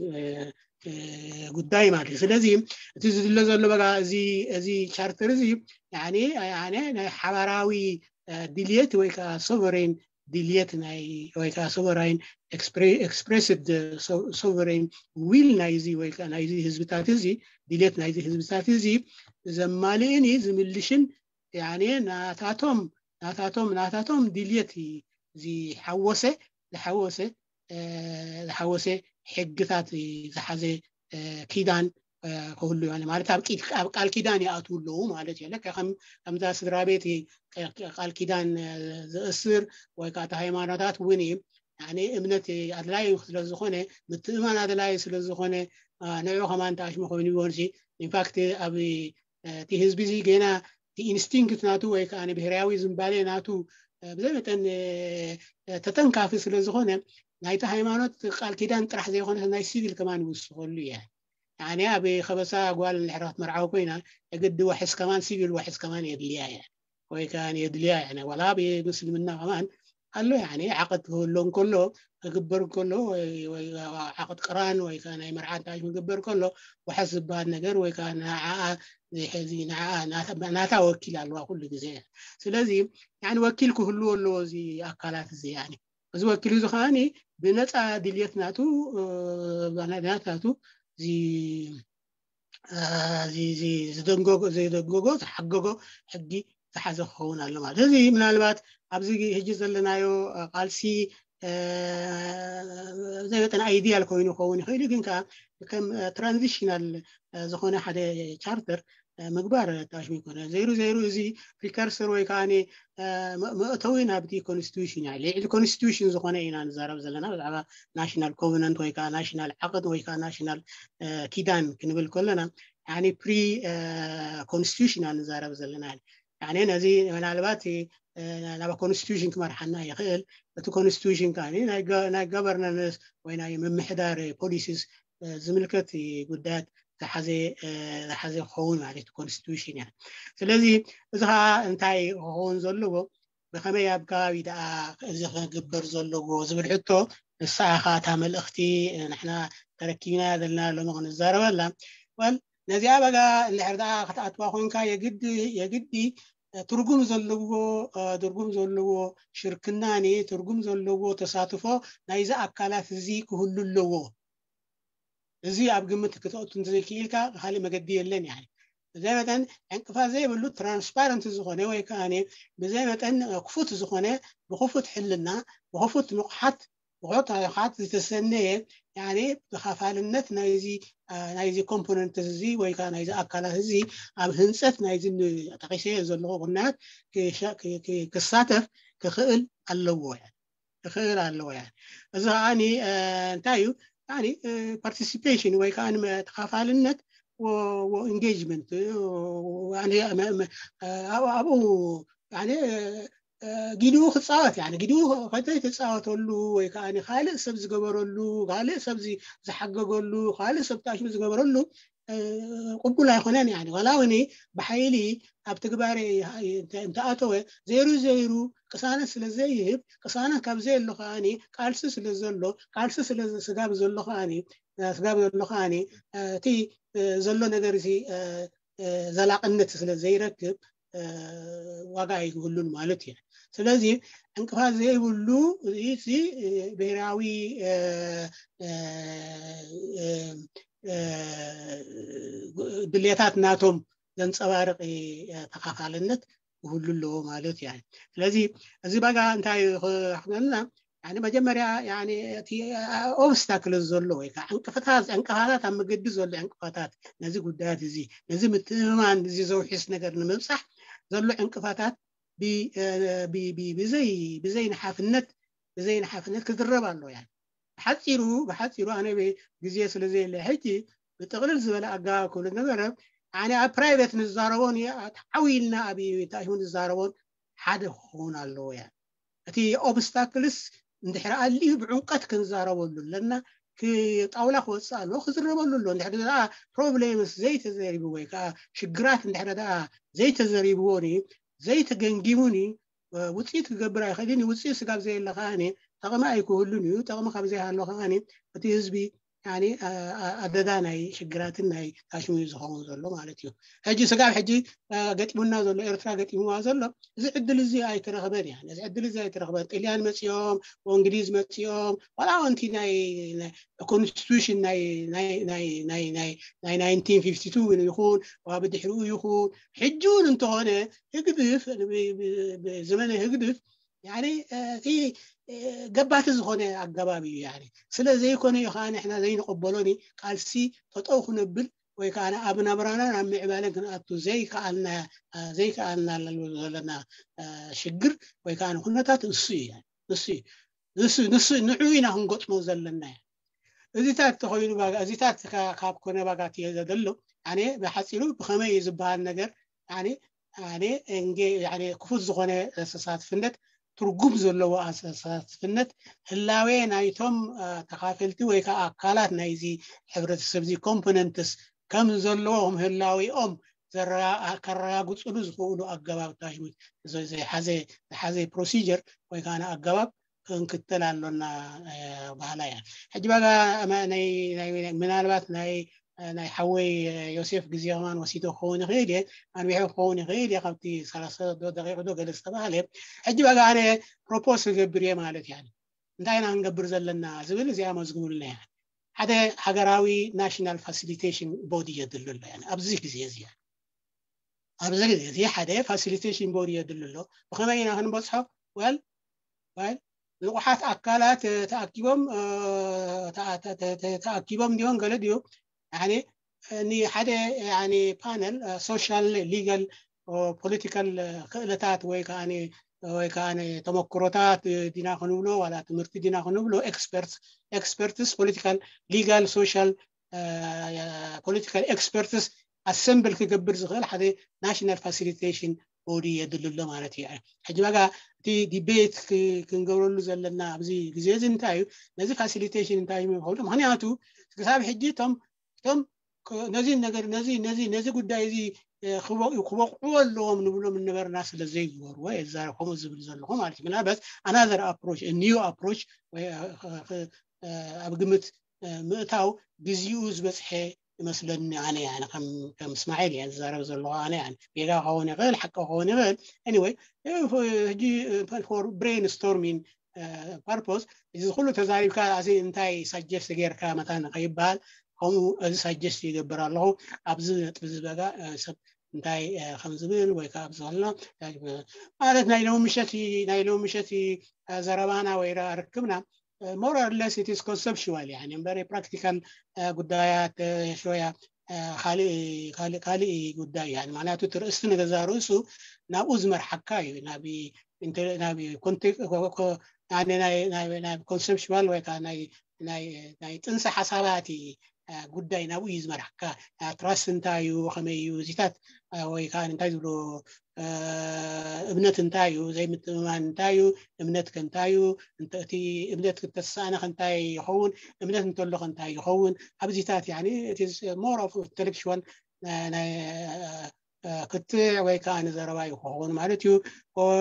ጉዳይ ማለት እዩ። ስለዚ እቲ ዝድለ ዘሎ በጋ እዚ እዚ ቻርተር እዚ ናይ ሓባራዊ ድልየት ወይ ከዓ ሶቨሬን ድልየት ናይ ወይ ከዓ ሶቨራይን ኤክስፕሬስድ ሶቨሬን ዊል ናይዚ ወይ ከዓ ናይዚ ህዝብታት እዚ ድልየት ናይዚ ህዝብታት እዚ ዘማልእን እዩ ዝምልሽን ናታቶም ናታቶም ናታቶም ድልየት ዝሓወሰ ዝሓወሰ ዝሓወሰ ሕግታት ዝሓዘ ኪዳን ክህሉ ዩ ማለት ኣብ ቃል ኪዳን ይኣትዉ ኣለዉ ማለት እዩ። ከምዛ ስድራ ቤት ቃል ኪዳን ዝእስር ወይ ከዓ ሃይማኖታት እውን እዩ እምነት ኣድላይ ስለዝኮነ ምትእማን ኣድላይ ስለዝኮነ ንዑ ከማን ተኣሽሙ ኮይኑ ይኮንሲ ኢንፋክት ኣብ እቲ ህዝቢ እዚ ገና ኢንስቲንክት ናቱ ወይ ከዓ ብሄራዊ ዝንባሌ ናቱ ብዘይ መጠን ተጠንካፊ ስለዝኮነ ናይቲ ሃይማኖት ቃል ኪዳን ጥራሕ ዘይኮነ ናይ ሲቪል ከማን ይውስኸሉ እየ። ኣብ ከበሳ ጓል ንድሕሪ ክትመርዓው ኮይና የግዲ ዋሕስ ከማን ሲቪል ዋሕስ ከማን የድልያ እየ ወይ ከዓ የድልያ እየ። ዋላ ኣብ ምስልምና ከማን ኣሎ ዓቅድ ክህሎ እንከሎ ክግበር እንከሎ ዓቅድ ቅራን ወይ ከዓ ናይ መርዓት ክግበር ከሎ ዋሕስ ዝበሃል ነገር ወይ ከዓ ንዓኣ ናታ ወኪል ኣለዋ ኩሉ ግዜ። ስለዚ ወኪል ክህልዎ ኣለዎ እዚ ኣካላት እዚ እዚ ወኪል እዚ ከዓ ብነፃ ድልየት ናቱ ናቱ ዝደንገጎ ዝሓገጎ ሕጊ ዝሓዘ ክኸውን ኣሎ ማለት እዚ ምናልባት ኣብዚ ሕጂ ዘለናዮ ቃልሲ ዘይመጠን ኣይዲያል ኮይኑ ክኸውን ይኽእል እዩ ግን ከዓ ከም ትራንዚሽናል ዝኾነ ሓደ ቻርተር ምግባር ታሽሙ ይኮነ ዘይሩ ዘይሩ እዚ ፕሪከርሰር ወይ ከዓ መእተዊ ናብቲ ኮንስቲቱሽን ያ ልዕሊ ኮንስቲቱሽን ዝኾነ ኢና ንዛረብ ዘለና ብዛዕባ ናሽናል ኮቨነንት ወይ ከዓ ናሽናል ዓቅድ ወይ ከዓ ናሽናል ኪዳን ክንብል ከለና ፕሪ ኮንስቲቱሽን ንዛረብ ዘለና ነዚ ምናልባት ናብ ኮንስቲቱሽን ክመርሓና ይኽእል። እቲ ኮንስቲቱሽን ከዓ ናይ ጋቨርናንስ ወይ ናይ ምምሕዳር ፖሊሲስ ዝምልከት ጉዳያት ዝሓዘ ክኸውን ማለት ኮንስቲቱሽን እያ። ስለዚ እዚ ከዓ እንታይ ክኸውን ዘለዎ ብከመይ ኣብ ከባቢ ደኣ እዚ ክግበር ዘለዎ ዝብል ሕቶ ንስኻ እታ መልእኽቲ ንሕና ተረኪብና ዘለና ሎሚ ክንዛረበላ ወል ነዚኣ በጋ እንድሕር ደኣ ክትኣትዋ ኮንካ የግዲ የግዲ ትርጉም ዘለዎ ትርጉም ዘለዎ ሽርክናኒ ትርጉም ዘለዎ ተሳትፎ ናይዚ ኣካላት እዚ ክህሉ ኣለዎ። እዚ ኣብ ግምት ክትኣቱ እንተዘይክኢልካ ካልእ መገዲ የለን። ያ ብዘይ መጠን ዕንቅፋት ዘይብሉ ትራንስፓረንት ዝኾነ ወይ ከዓ ብዘይ መጠን ክፉት ዝኾነ ብክፉት ሕልና ብክፉት ንቑሓት ብቆታታት ዝተሰነየ ተኻፋልነት ናይዚ ናይዚ ኮምፖነንት እዚ ወይ ከዓ ናይዚ ኣካላት እዚ ኣብ ህንፀት ናይዚ ጠቂሰ ዘለኹ ጉዳያት ክሳተፍ ክኽእል ኣለዎ ክኽእል ኣለዎ። ያ እዚ ከዓ እንታይ እዩ? ፓርቲሲፔሽን ወይ ከዓ ተኻፋልነት ኢንጌጅመንት ኣብኡ ጊዲኡ ክፃወት ያ ጊዲኡ ከይተ ተፃወተሉ ወይ ከዓ ካልእ ሰብ ዝገበረሉ ካልእ ሰብ ዝሓገገሉ ካልእ ሰብ ታሽሙ ዝገበረሉ ቅቡል ኣይኮነን። ያ ዋላ እውን ብሓይሊ ኣብ ትግባረ እንተኣተወ ዘይሩ ዘይሩ ቅሳነት ስለ ዘይህብ ቅሳነት ካብ ዘየሎ ከዓ ቃልሲ ስለ ዘሎ ቃልሲ ስለ ስጋብ ዘሎ ከዓ ስጋብ ዘሎ ከዓ እቲ ዘሎ ነገር እዚ ዘላቕነት ስለ ዘይረክብ ዋጋ ኣይክህሉን ማለት እዩ። ስለዚ ዕንቅፋት ዘይብሉ እዚ ብሄራዊ ድሌታት ናቶም ዘንፀባርቂ ተኻፋልነት ክህሉ ኣለዎ ማለት እዩ። ስለዚ እዚ ባጋ እንታይ ክሕግዘና መጀመርያ እቲ ኦብስታክል ዘሎ ወይ ከዓ ዕንቅፋታት ዕንቅፋታት ኣብ መገዲ ዘሎ ዕንቅፋታት ነዚ ጉዳያት እዚ ነዚ ምትእምማን እዚ ዘውሒስ ነገር ንምብፃሕ ዘሎ ዕንቅፋታት ብዘይ ብዘይ ንሓፍነት ብዘይ ንሓፍነት ክዝረብ ኣሎ። ያ ብሓፂሩ ብሓፂሩ ኣነ ግዜ ስለ ዘየለ ሕጂ ብጥቕልል ዝበለ ኣገባብ ክብሉ ነገር ኣነ ኣብ ፕራይቬት ንዛረቦ ተዓዊልና ኣብ ታሽሙ ንዛረቦን ሓደ ክኸውን ኣለዎ። ያ እቲ ኦብስታክልስ እንድሕር ኣልዩ ብዕምቀት ክንዛረበሉ ኣለና። ጣውላ ክወፅእ ኣለዎ ክዝረበሉ ኣለዎ። እንድሕር ፕሮብሌምስ ዘይተዘሪቡ ወይ ከዓ ሽግራት እንድሕር ዘይተዘሪብዎኒ ዘይተገምጊሙኒ ውፅኢት ክገብር ኣይኽእልን። ውፅኢት ስጋብ ዘየለ ከዓ ጠቕሚ ኣይክህሉን እዩ። ጠቕሚ ካብ ዘይሃሎ ከዓ እቲ ህዝቢ ኣደዳ ናይ ሽግራትን ናይ ታሽሙ እዩ ዝኸውን ዘሎ ማለት እዩ። ሕጂ ስጋብ ሕጂ ገጢሙና ዘሎ ኤርትራ ገጢምዋ ዘሎ እዚ ዕድል እዚ ኣይተረኽበን። ያ እዚ ዕድል እዚ ኣይተረኽበን። ጥልያን መፂኦም እንግሊዝ መፂኦም ዋላ ኣንቲ ናይ ኮንስቲቱሽን ናይ ናይንቲን ፊፍቲ ቱ እውን ይኹን ብድሕሪኡ ይኹን ሕጂ እውን እንተኾነ ህግድፍ ዘመነ ህግድፍ እቲ ገባቲ ዝኾነ ኣገባብ እዩ። ስለ ዘይኮነ እዩ ከዓ ንሕና ዘይንቕበሎኒ ቃልሲ ጠጠው ክነብል ወይ ከዓ ኣብ ናብራና ናብ ምዕባለን ክንኣቱ ዘይከኣልና ዘይከኣልና ኣለሉ ዘለና ሽግር ወይ ከዓ ኩነታት እሱ እዩ። እሱ እዩ ንሱ ንሱ ንዑ ኢና ክንገጥሞ ዘለና። እዚታት ተኮይኑ እዚታት ካብ ኮነ ባጋ ትየ ዘሎ ኣነ ብሓፂሩ ብከመይ እዩ ዝበሃል ነገር ኣነ ክፉት ዝኾነ ኣስተሳትፍነት ትርጉም ዘለዎ ኣስተሳትፍነት ህላዌ ናይቶም ተኻፈልቲ ወይ ከዓ ኣካላት ናይዚ ሕብረተሰብ ዚ ኮምፖነንትስ ከም ዘለዎም ህላዌኦም ከረጋግፅሉ ዝኽእሉ ኣገባብ ታሽሙት ዝሓዘ ፕሮሲጀር ወይ ከዓ ኣገባብ ክንክተል ኣሎና ባህላ እያ። ሕጂ ባጋ ምናልባት ናይ ናይ ሓወይ ዮሴፍ ግዜ ከማን ወሲዶ ክኸውን ይኽእል እየ ኣንቢሑ ክኸውን ይኽእል እየ ካብቲ ሰላሳ ደቂቕ ዶ ገለ ዝተባሃለ ሕጂ ባጋ ኣነ ፕሮፖዝ ክገብር እየ ማለት እያ። እንታይ ኢና ክንገብር ዘለና ዝብል እዚኣ መዝግቡልና እያ። ሓደ ሃገራዊ ናሽናል ፋሲሊቴሽን ቦዲ የድሉ ኣሎ ኣብዚ ግዜ እዚ ኣብዚ ግዜ እዚ ሓደ ፋሲሊቴሽን ቦዲ የድሉ ኣሎ። ብኸመይ ኢና ክንበፅሖ? ወል ንቑሓት ኣካላት ተኣኪቦም ተኣኪቦም እንዲሆን ገለ ድዮ ሓደ ፓነል ሶሻል ሊጋል ፖለቲካል ክእለታት ወይ ከዓ ወይ ከዓ ተመክሮታት ዲና ክንብሎ ዋላ ትምህርቲ ዲና ክንብሎ ኤክስፐርትስ ፖለቲካል ሊጋል ሶሻል ፖለቲካል ኤክስፐርትስ ኣሰምብል ክገብር ዝኽእል ሓደ ናሽናል ፋሲሊቴሽን ቦዲ የድልሎ ማለት እዩ። ሕጂ ባጋ እቲ ዲቤት ክንገብረሉ ዘለና ኣብዚ ግዜ እዚ እንታይ እዩ ነዚ ፋሲሊቴሽን እንታይ እዩ ምክንያቱ ክሳብ ሕጂ እቶም እቶም ነዚ ነገር ነዚ ነዚ ነዚ ጉዳይ እዚ ክበቅዑ ኣለዎም ንብሎም ነበርና ስለ ዘይግበርዎ የዛረብ ከምኡ ዝብል ዘለኹ ማለት እዩ። ምናልባት ኣናዘር ኣፕሮች ኒው ኣፕሮች ኣብ ግምት ምእታው ግዜኡ ዝበፅሐ ይመስለኒ ኣነ፣ ያኒ ከም ከም እስማዒል እየ ዝዛረብ ዘለኹ ኣነ። ያኒ ጌጋ ክኸውን ይኽእል፣ ሓቂ ክኸውን ይኽእል። Anyway፣ ሕጂ for brainstorming purpose፣ እዚ ኩሉ ተዛሪብካ እዚ እንታይ suggest ጌርካ መታን ከይበሃል፣ ከምኡ እዚ suggest ይገብር ኣለኹ። ኣብዚ ነጥቢ እዚ በጋ ሰብ እንታይ ከም ዝብል ወይ ከዓ ኣብዚ ከሎ ማለት ናይ ሎሚ ምሸት፣ ናይ ሎሚ ምሸት ዘረባና ወይ ርክብና more or less it is conceptual፣ ያኒ እምበር practical ጉዳያት ሾያ ካልእ ካልእ ካልእ ጉዳይ፣ ያኒ ምክንያቱ እቲ ርእስቲ ንገዛ ርእሱ ናብኡ ዝመርሓካ እዩ። ናብ ኢንተ- ናብ ኮንቴክ- ኮ- ኮ- ናይ- ናይ- ናይ- ናይ ኮንሰፕሽዋል ወይ ከዓ ናይ ናይ ናይ ጥንሰ ሓሳባት ጉዳይ ናብኡ እዩ ዝመርሓካ። ትራስት እንታይ እዩ፣ ከመይ እዩ፣ እዚታት ወይ ከዓ እንታይ ዝብሎ እምነት እንታይ እዩ፣ ዘይምትእምማን እንታይ እዩ፣ እምነት ከ እንታይ እዩ፣ እንተ- እቲ እምነት እንተተሳእነ ከ እንታይ ይኸውን፣ እምነት እንተሎ ከ እንታይ ይኸውን፣ ኣብዚታት ያኒ it is more of intellectual ናይ ክትዕ ወይ ከዓ ንዘረባ እዩ ክኸውን ማለት እዩ።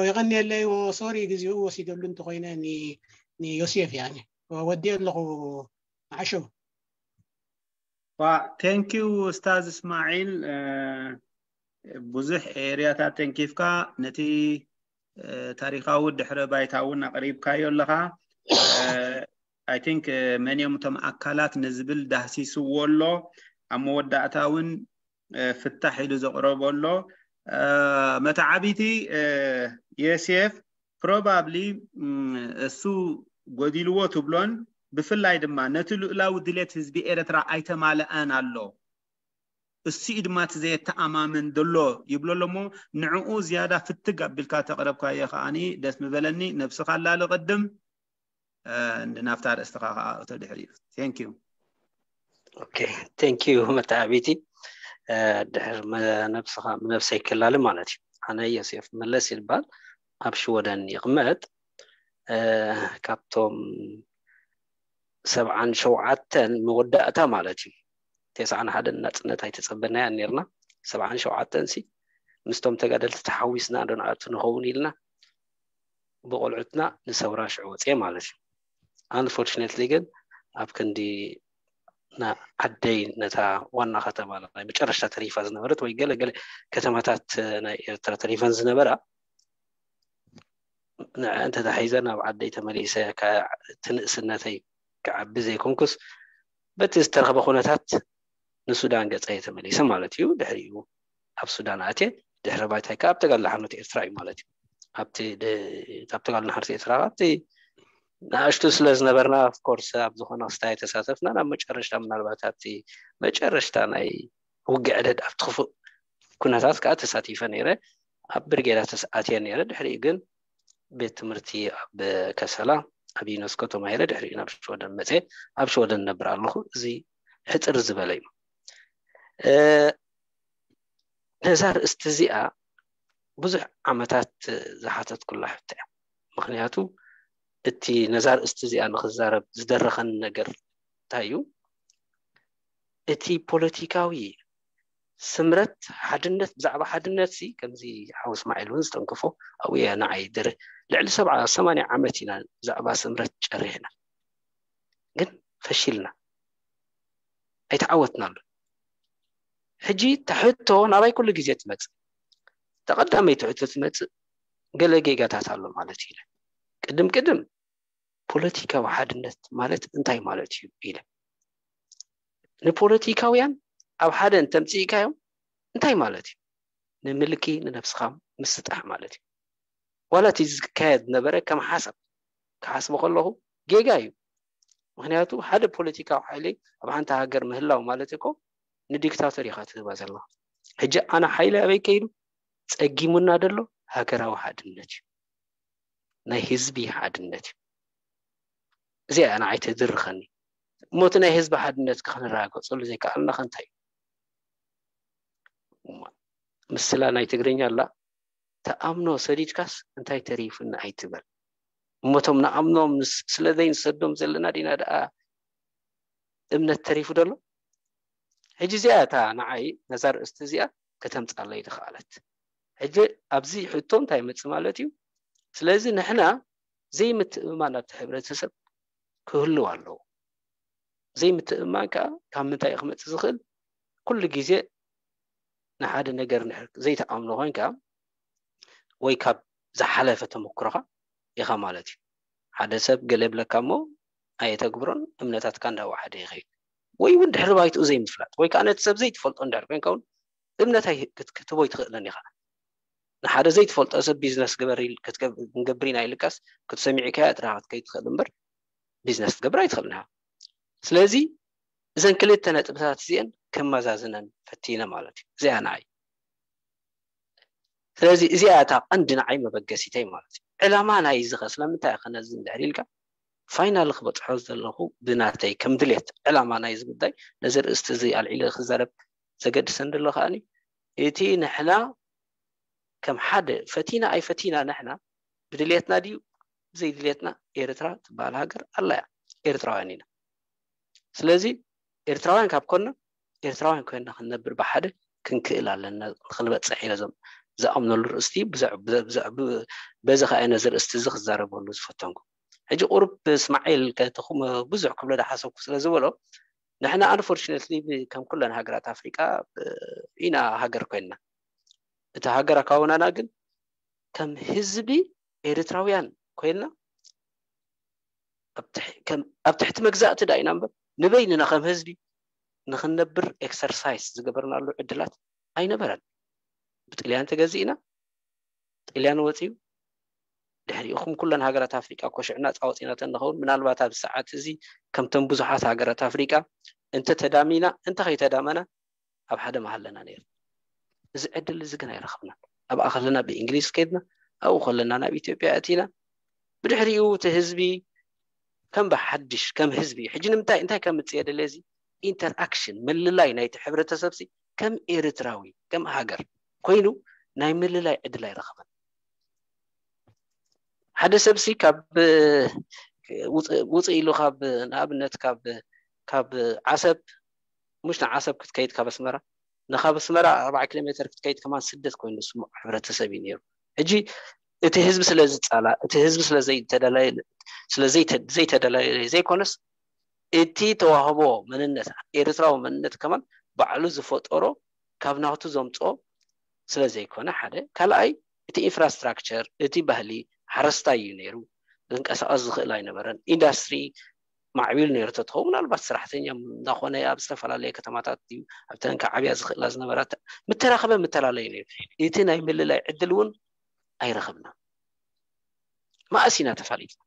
የቐንየለይ፣ ሶሪ ግዜኡ ወሲደሉ እንተኮይነ ንዮሴፍ ያኒ ወዲየ ኣለኹ። ዓሸው። Thank you ኡስታዝ እስማዒል። ብዙሕ ኤርያታት ተንኪፍካ፣ ነቲ ታሪካዊ ድሕረ ባይታ እውን ኣቕሪብካዮ ኣለኻ። I think መን እዮም እቶም ኣካላት ንዝብል ዳህሲስዎ ኣሎ። ኣብ መወዳእታ እውን ፍታሕ ኢሉ ዘቕረቦ ኣሎ። መተዓቢቲ ዮሴፍ probably እሱ ጎዲልዎ ትብሎን ብፍላይ ድማ ነቲ ልኡላዊ ድሌት ህዝቢ ኤርትራ ኣይተማልኣን ኣሎ፣ እሱ እዩ ድማ እቲ ዘየተኣማምን ዘሎ ይብሎ ኣሎ። እሞ ንዕኡ ዝያዳ ፍትግ ኣቢልካ ተቕረብካዮ ከዓኒ ደስ ምበለኒ። ነብስኻ ኣላሊ ቅድም፣ ናብታ ርእስትኻ ከዓ እቶ ድሕሪኡ። Thank you። Okay, thank you መተዓቢቲ። ድሕር ነብስኻ ነብሰይ ክላሊ ማለት እዩ። ኣነ ዮሴፍ መለስ ይባል፣ ኣብ ሽወደን ይቕመጥ። ካብቶም ሰብዓን ሸውዓተን መወዳእታ ማለት እዩ። ተስዓን ሓደን ናፅነት ኣይተፀበናያን ነርና። ሰብዓን ሸውዓተን ሲ ምስቶም ተጋደልቲ ተሓዊስና ዶ ንኣቱ ንኸውን ኢልና ብቆልዑትና ንሰውራ ሽዑ ወፅየ ማለት እዩ። Unfortunately ግን ኣብ ክንዲ ዓደይ ነታ ዋና ከተማ ናይ መጨረሽታ ተሪፋ ዝነበረት ወይ ገለ ገለ ከተማታት ናይ ኤርትራ ተሪፈን ዝነበራ ንዐ እንተታሒዘ ናብ ዓደይ ተመሊሰ ትንእስነተይ ክዓቢ ዘይኮንኩስ በቲ ዝተረኽበ ኩነታት ንሱዳን ገፀ ተመሊሰ ማለት እዩ። ድሕሪኡ ኣብ ሱዳን ኣትየ ድሕሪ ባይታይ ከዓ ኣብ ተጋድሎ ሓርነት ኤርትራ እዩ ማለት እዩ። ኣብቲ ኣብ ተጋድሎ ሓርነት ኤርትራ ኣብቲ ንኣሽቱ ስለ ዝነበርና of course ኣብ ዝኾነ ክስታይ ተሳተፍና ናብ መጨረሽታ ምናልባት ኣብቲ መጨረሽታ ናይ ውግዕ ዕደድ ኣብቲ ክፉእ ኩነታት ከዓ ተሳቲፈ ነይረ። ኣብ ብርጌዳ ተስኣትየ ነይረ። ድሕሪኡ ግን ቤት ትምህርቲ ኣብ ከሰላ ኣብ ዩነስኮ ተማሂረ ድሕሪኡ ናብ ሽወደን መፅየ። ኣብ ሽወደን ነብር ኣለኹ። እዚ ሕፅር ዝበለ እዩ። ነዛ ርእስቲ እዚኣ ብዙሕ ዓመታት ዝሓተትኩላ ሕቶ እያ። ምክንያቱ እቲ ነዛ ርእስቲ እዚኣ ንክዛረብ ዝደረኸን ነገር እንታይ እዩ? እቲ ፖለቲካዊ ስምረት ሓድነት፣ ብዛዕባ ሓድነት ሲ ከምዚ ሓው እስማዒል እውን ዝተንከፎ ኣብኡ እየ ንዓይ ድር ልዕሊ ሰብዓ ሰማንያ ዓመት ኢና ብዛዕባ ስምረት ጨሪሕና፣ ግን ፈሺልና ኣይተዓወትናሉ። ሕጂ ተሕቶ ናባይ ኩሉ ግዜ ትመፅእ። ተቐዳመይ ትሕቶ ትመፅእ ገለ ጌጋታት ኣሎ ማለት ኢለ ቅድም ቅድም ፖለቲካዊ ሓድነት ማለት እንታይ ማለት እዩ ኢለ ንፖለቲካውያን ኣብ ሓደ እንተምፅኢካዮም እንታይ ማለት እዩ? ንምልኪ ንነብስኻ ምስጣሕ ማለት እዩ። ዋላ እቲ ዝካየድ ዝነበረ ከም ሓሳብ ክሓስቦ ከለኹ ጌጋ እዩ። ምክንያቱ ሓደ ፖለቲካዊ ሓይሊ ኣብ ሓንቲ ሃገር ምህላው ማለት እኮ ንዲክታቶር ኢኻ ትህባ ዘለኻ። ሕጂ ኣነ ሓይሊ ኣበይ ከይዱ? ጸጊሙና ደሎ ሃገራዊ ሓድነት እዩ፣ ናይ ህዝቢ ሓድነት እዩ። እዚኣ ንዓይ ተድርኸኒ። እሞ እቲ ናይ ህዝቢ ሓድነት ክንረጋገጸሉ ዘይከኣልና ከ እንታይ እዩ? ምስላ ናይ ትግርኛ ኣላ፣ ተኣምኖ ሰዲድካስ እንታይ ተሪፉኒ ኣይትበል። እሞ እቶም ንኣምኖም ስለ ዘይንሰዶም ዘለና ዲና ደኣ እምነት ተሪፉ ደሎ? ሕጂ እዚኣ እታ ንዓይ ነዛ ርእስቲ እዚኣ ከተምጻለይ ዝኸኣለት። ሕጂ ኣብዚ ሕቶ እንታይ ይመጽእ ማለት እዩ? ስለዚ ንሕና ዘይምትእምማን ኣብቲ ሕብረተሰብ ክህልው ኣለዎ። ዘይምትእምማን ከዓ ካብ ምንታይ እዩ ክመጽእ ዝኽእል? ኩሉ ግዜ ንሓደ ነገር እንድሕር ዘይትኣምኖ ኮይንካ፣ ወይ ካብ ዝሓለፈ ተመክሮኻ ኢኻ ማለት እዩ። ሓደ ሰብ ገለ ይብለካ እሞ ኣየተግብሮን፣ እምነታትካ እንዳወሓደ ይኸይድ። ወይ እውን ድሕሪ ባይትኡ ዘይምፍላጥ፣ ወይ ከዓ ነቲ ሰብ ዘይትፈልጦ እንድሕር ኮይንካ እውን እምነት ኣይ-፣ ክት-፣ ክትህቦ ኣይትኽእልን ኢኻ። ንሓደ ዘይትፈልጦ ሰብ ቢዝነስ ግበር ኢል-፣ ክትገብ-፣ ክንገብር ኢና ኢልካስ ክትሰሚዕካያ ጥራኻ ክትከይድ ትኽእል እምበር ቢዝነስ ክትገብር ኣይትኽእልን ኢኻ። ስለዚ እዘን ክልተ ነጥብታት እዚአን ከመዛዝነን ፈቲነ ማለት እዩ። እዚኣ ንዓይ። ስለዚ እዚኣ እታ ቀንዲ ንዓይ መበገሲተይ ማለት እዩ። ዕላማ ናይ እዚ ኸ ስለምንታይ እየ ነዚ እንድሕር ኢልካ፣ ፋይናል ክበጽሖ ዘለኹ ብናተይ ከም ድሌት ዕላማ ናይ እዚ ጉዳይ ነዚ ርእስቲ እዚ ኣልዒለ ክዛረብ ዘገድሰን ዘሎ ከኣኒ እቲ ንሕና ከም ሓደ ፈቲና ኣይፈቲና ንሕና ብድሌትና ድዩ ብዘይድሌትና ኤርትራ ትበሃል ሃገር ኣላ እያ። ኤርትራውያን ኢና። ስለዚ ኤርትራውያን ካብ ኮንና ኤርትራውያን ኮይንና ክንነብር ብሓደ ክንክእል ኣለና፣ ክንበጽሕ ኢለ ዞም ዝኣምነሉ ርእስቲ ብዛዕ-፣ ብዛዕ-፣ ብዛዕ-፣ ብ-፣ በዚ ከኣ ነዚ ርእስቲ እዚ ክዛረበሉ ዝፈተንኩ። ሕጂ ቁሩብ እስማዒል ከተኹም ብዙሕ ክብሎ ዳሓሰብኩ ስለ ዝበሎ፣ ንሕና ኣንፎርቹነትሊ ብ-፣ ከም ኩለን ሃገራት ኣፍሪቃ ብ-፣ ኢና ሃገር ኮይንና። እቲ ሃገር ኣካውናና ግን ከም ህዝቢ ኤርትራውያን ኮይንና ኣብ ትሕ-፣ ከም-፣ ኣብ ትሕቲ መግዛእቲ ዳ ኢና እምበር ንበይንና ከም ህዝቢ ንክንነብር ኤክሰርሳይስ ዝገበርናሉ ዕድላት ኣይነበረን። ብጥልያን ተገዚእና፣ ጥልያን ወፂኡ፣ ድሕሪኡ ከም ኩለን ሃገራት ኣፍሪቃ ኮሽዕና ፃወፂና ተንኸውን ምናልባት ኣብ ሰዓት እዚ ከምተን ብዙሓት ሃገራት ኣፍሪቃ እንተ ተዳሚና እንተ ከይተዳመና ኣብ ሓደ መሃለና ነይሩ። እዚ ዕድል እዚ ግን ኣይረኸብናን። ኣብኣ ከለና ብእንግሊዝ ከይድና፣ ኣብኡ ከለና ናብ ኢትዮጵያ ኣቲና። ብድሕሪኡ እቲ ህዝቢ ከም ብሓድሽ ከም ህዝቢ ሕጂ ንምንታይ እንታይ ከም ምፅእ የድልየ እዚ ኢንተርኣክሽን ምልላይ ናይቲ ሕብረተሰብ ሲ ከም ኤርትራዊ ከም ሃገር ኮይኑ ናይ ምልላይ ዕድል ኣይረኸበን። ሓደ ሰብ ሲ ካብ ውፅእ ውፅእ ኢሉ ካብ ንኣብነት ካብ ካብ ዓሰብ ሙሽ ንዓሰብ ክትከይድ ካብ ኣስመራ ንካብ ኣስመራ ኣርባዓ ኪሎ ሜትር ክትከይድ ከማን ስደት ኮይኑ ዝስምዖ ሕብረተሰብ እዩ ነይሩ። ሕጂ እቲ ህዝቢ ስለ ዝጻላእ እቲ ህዝቢ ስለ ዘይተደላየ ስለ ዘይተ-፣ ዘይተደላየ ዘይኮነስ እቲ ተዋህቦ መንነት ኤርትራዊ መንነት ከማን ባዕሉ ዝፈጠሮ ካብ ናቱ ዘምፅኦ ስለ ዘይኮነ ሓደ ካልኣይ እቲ ኢንፍራስትራክቸር እቲ ባህሊ ሓረስታይ እዩ ነይሩ። ክንቀሳቐስ ዝኽእል ኣይነበረን። ኢንዳስትሪ ማዕቢሉ ነይሩ ተትኸውን ምናልባት ሰራሕተኛ እንዳኾነ ኣብ ዝተፈላለየ ከተማታት እዩ ኣብተን ከዓብያ ዝኽእላ ዝነበራ ተ-፣ ምተራኸበ ምተላለዩ ነይሩ። እቲ ናይ ምልላይ ዕድል እውን ኣይረኸብና። መኣስ ኢና ተፋሊጥና?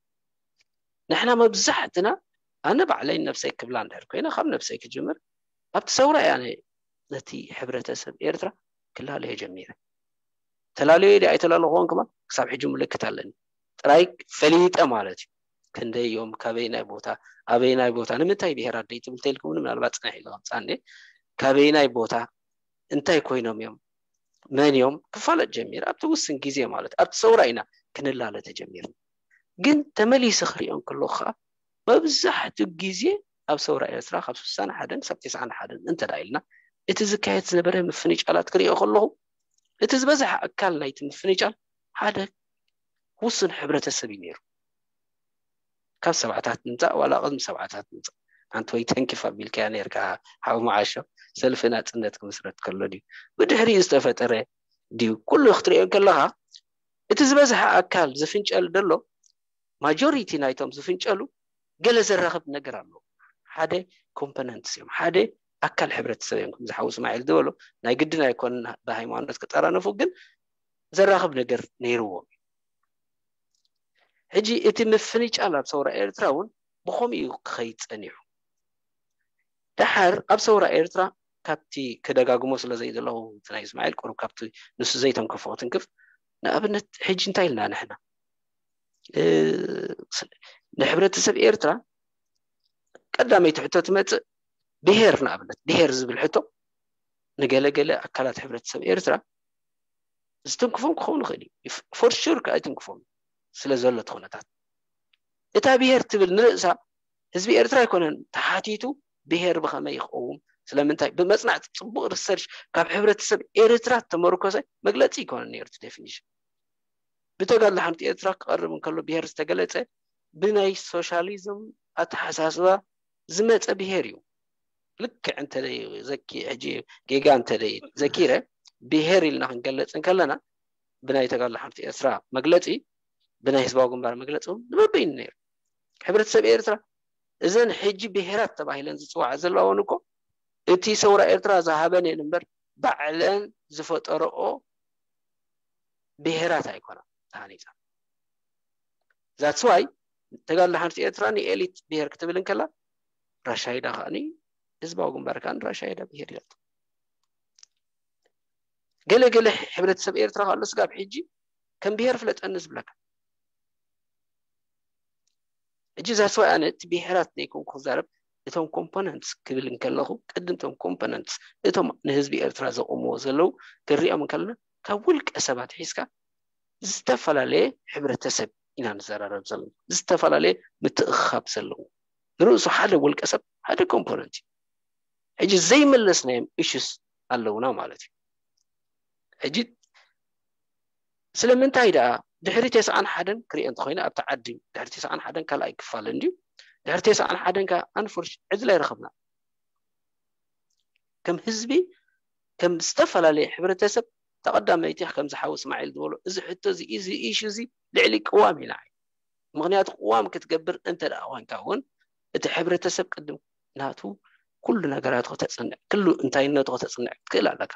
ንሕና መብዛሕትና ኣነ ባዕለይ ነብሰይ ክብላ እንድሕር ኮይነ ካብ ነብሰይ ክጅምር ኣብቲ ሰውራ እያ ኣነ ነቲ ሕብረተሰብ ኤርትራ ክላለዮ ጀሚረ። ተላለዮ ድየ ኣይተላለኹዎን ከማን ክሳብ ሕጂ ምልክት ኣለኒ። ጥራይ ፈሊጠ ማለት እዩ። ክንደይ እዮም፣ ካበይ ናይ ቦታ፣ ኣበይ ናይ ቦታ፣ ንምንታይ ብሄር ኣደይ ትብል ተልኩም ምናልባት ጽንሕ ኢለ ከምጻ እንዴ፣ ካበይ ናይ ቦታ፣ እንታይ ኮይኖም እዮም፣ መን እዮም ክፋለጥ ጀሚረ። ኣብቲ ውስን ግዜ ማለት ኣብቲ ሰውራ ኢና ክንላለ ተጀሚርና። ግን ተመሊሰ ክሪኦ እንከለኹ ከዓ መብዛሕትኡ ግዜ ኣብ ሰውራ ኤርትራ ካብ ስሳን ሓደን ክሳብ ተስዓን ሓደን እንተ ደኣ ኢልና እቲ ዝካየድ ዝነበረ ምፍንጫላት ክሪኦ ከለኹ እቲ ዝበዝሐ ኣካል ናይቲ ምፍንጫል ሓደ ውሱን ሕብረተሰብ እዩ ነይሩ። ካብ ሰብዓታት ምምጻእ ዋላ ቅድሚ ሰብዓታት ምምጻእ ሓንቲ ወይ ተንኪፍ ኣቢልካያ ነርካ ሓው መዓሾ ሰልፊ ናጽነት ክምስረት ከሎ ድዩ ብድሕሪኡ ዝተፈጠረ ድዩ ኩሉ ክትሪኦ ከለኻ እቲ ዝበዝሐ ኣካል ዝፍንጨል ዘሎ ማጆሪቲ ናይቶም ዝፍንጨሉ ገለ ዘራኽብ ነገር ኣሎ። ሓደ ኮምፖነንትስ እዮም፣ ሓደ ኣካል ሕብረተሰብ እዮም። ከምዚ ሓው እስማዒል ዝበሎ ናይ ግድን ኣይኮነን ብሃይማኖት ክጠራነፉ፣ ግን ዘራኽብ ነገር ነይርዎም። ሕጂ እቲ ምፍንጫል ኣብ ሰውራ ኤርትራ እውን ብኸምኡ እዩ ክኸይድ ጸኒሑ። ደሓር ኣብ ሰውራ ኤርትራ ካብቲ ክደጋግሞ ስለ ዘይደለኹ እቲ ናይ እስማዒል ቁሩብ ካብቲ ንሱ ዘይተንከፎ ክትንክፍ ንኣብነት ሕጂ እንታይ ኢልና ንሕና ንሕብረተሰብ ኤርትራ ቀዳመይቲ ሕቶ ትመፅእ ብሄር ንኣብነት ብሄር ዝብል ሕቶ ንገለገለ ኣካላት ሕብረተሰብ ኤርትራ ዝትንክፎም ክኸውን ይኽእል እዩ። ፎር ሹር ከዓ ይትንክፎም ስለ ዘሎ እቲ ኩነታት እታ ብሄር ትብል ንርእሳ ህዝቢ ኤርትራ ኣይኮነን ተሓቲቱ ብሄር ብኸመይ ይኸውን ስለምንታይ ብመፅናዕቲ ፅቡቅ ሪሰርች ካብ ሕብረተሰብ ኤርትራ ተመርኮሰ መግለፂ ይኮነን ነይሩ እቲ ዴፊኒሽን ብተጋድሎ ሓርነት ኤርትራ ክቐርብ እንከሎ ብሄር ዝተገለጸ ብናይ ሶሻሊዝም ኣተሓሳስባ ዝመጸ ብሄር እዩ። ልክዕ እንተደይ ዘኪ ሕጂ ጌጋ እንተደይ ዘኪረ ብሄር ኢልና ክንገልጽ እንከለና ብናይ ተጋድሎ ሓርነት ኤርትራ መግለጺ ብናይ ህዝባዊ ግንባር መግለጺ እውን ንበበይኑ ነይሩ። ሕብረተሰብ ኤርትራ እዘን ሕጂ ብሄራት ተባሂለን ዝጽዋዓ ዘለዋ እውን እኮ እቲ ሰውራ ኤርትራ ዝሃበን እየን እምበር ባዕለን ዝፈጠረኦ ብሄራት ኣይኮና ተሃኒፃ። That's why ተጋድሎ ሓርነት ኤርትራ ንኤሊት ብሄር ክትብል እንከላ ራሻይዳ ከዓኒ ህዝባዊ ግንባር ከዓኒ ራሻይዳ ብሄር ኢላቶ። ገለ ገለ ሕብረተሰብ ኤርትራ ከሎ ስጋብ ሕጂ ከም ብሄር ፍለጠኒ ዝብለካ ሕጂ ዛስዋይ ኣነ እቲ ብሄራት ዘይኮንኩ ክዛረብ እቶም components ክብል እንከለኹ ቅድም እቶም components እቶም ንህዝቢ ኤርትራ ዘቆምዎ ዘለዉ ክንሪኦም እንከለና ካብ ውልቀ ሰባት ሒዝካ ዝተፈላለየ ሕብረተሰብ ኢና ንዘራረብ ዘለና። ዝተፈላለየ ምትእኽኻብ ዘለዎ ንርእሱ ሓደ ውልቀ ሰብ ሓደ component እዩ። ሕጂ ዘይመለስናዮም issues ኣለውና ማለት እዩ። ሕጂ ስለምንታይ ደኣ ድሕሪ ተስዓን ሓደን ክሪኦ እንተኾይነ ኣብቲ ዓዲ ድሕሪ ተስዓን ሓደን ካልኣይ ክፋል እንድዩ ድሕሪ ተስዓን ሓደን ከ ኣንፎርሽ ዕድል ኣይረኸብና ከም ህዝቢ ከም ዝተፈላለየ ሕብረተሰብ ተቐዳመይቲ ከም ዝሓው እስማዒል ዝበሎ እዚ ሕቶ እዚ እዚ ኢሹ እዚ ልዕሊ ቅዋም ኢና ምክንያቱ ቅዋም ክትገብር እንተ ደኣ ኮንካ እውን እቲ ሕብረተሰብ ቅድም ናቱ ኩሉ ነገራቱ ከተፅንዕ ክሉ እንታይነቱ ከተፅንዕ ትክእል ኣለካ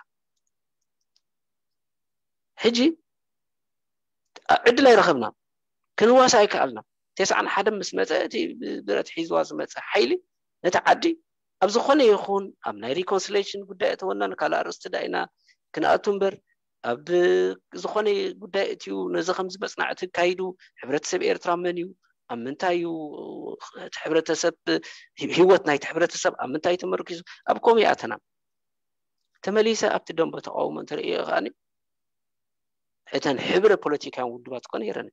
ሕጂ ዕድል ኣይረኸብና ክንዋሳ ኣይከኣልና ተስዓን ሓደን ምስ መፀ እቲ ብረት ሒዝዋ ዝመፀ ሓይሊ ነቲ ዓዲ ኣብ ዝኾነ ይኹን ኣብ ናይ reconciliation ጉዳይ እተወናን ካልእ ኣርእስቲ ዳኢና ክንኣቱ እምበር ኣብ ዝኾነ ጉዳይ እትዩ ነዚ ከምዚ መፅናዕቲ ካይዱ ሕብረተሰብ ኤርትራ መን እዩ ኣብ ምንታይ እዩ እቲ ሕብረተሰብ ህይወት ናይቲ ሕብረተሰብ ኣብ ምንታይ ተመርኪዙ ኣብ ከምኡ ይኣተና ተመሊሰ ኣብቲ ደንበ ተቃውሞ እንተርእዮ ከዓኒ እተን ሕብረ ፖለቲካን ውድባት እኮ ነይረን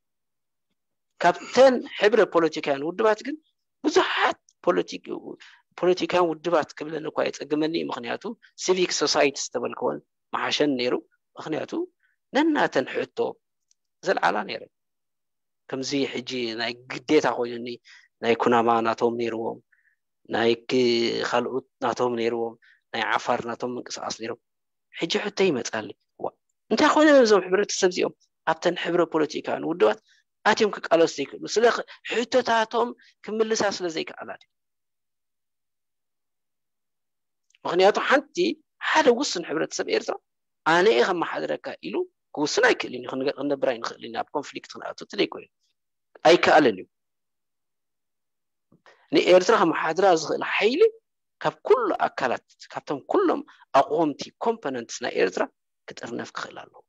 ካብተን ሕብረ ፖለቲካን ውድባት ግን ብዙሓት ፖለቲካን ውድባት ክብለን እኳ የፀግመኒ ምክንያቱ ሲቪክ ሶሳይቲ ዝተበልክወን መሓሸን ነይሩ ምክንያቱ ነናተን ሕቶ ዘልዓላ ነይረን ከምዚ ሕጂ ናይ ግዴታ ኮይኑኒ ናይ ኩናማ ናቶም ነይርዎም ናይ ካልኦት ናቶም ነይርዎም ናይ ዓፋር ናቶም ምንቅስቃስ ነይሮም ሕጂ ሕቶ ይመፃሊ እንታይ ኮይኖም እዞም ሕብረተሰብ እዚኦም ኣብተን ሕብረ ፖለቲካን ውድባት ኣትዮም ክቃለሱ ዘይክእሉ ስለ ሕቶታቶም ክምልሳ ስለ ዘይከኣላ ምክንያቱ ሓንቲ ሓደ ውሱን ሕብረተሰብ ኤርትራ ኣነ እየ ከመሓድረካ ኢሉ ክውስን ኣይክእልን እዩ ክንነብር ኣይንክእልን ኣብ ኮንፍሊክት ክንኣቱ እቲ ዘይኮይኑ ኣይከኣልን እዩ ንኤርትራ ከመሓድራ ዝኽእል ሓይሊ ካብ ኩሉ ኣካላት ካብቶም ኩሎም ኣቆምቲ ኮምፖነንትስ ናይ ኤርትራ ክጥርነፍ ክኽእል ኣለዎ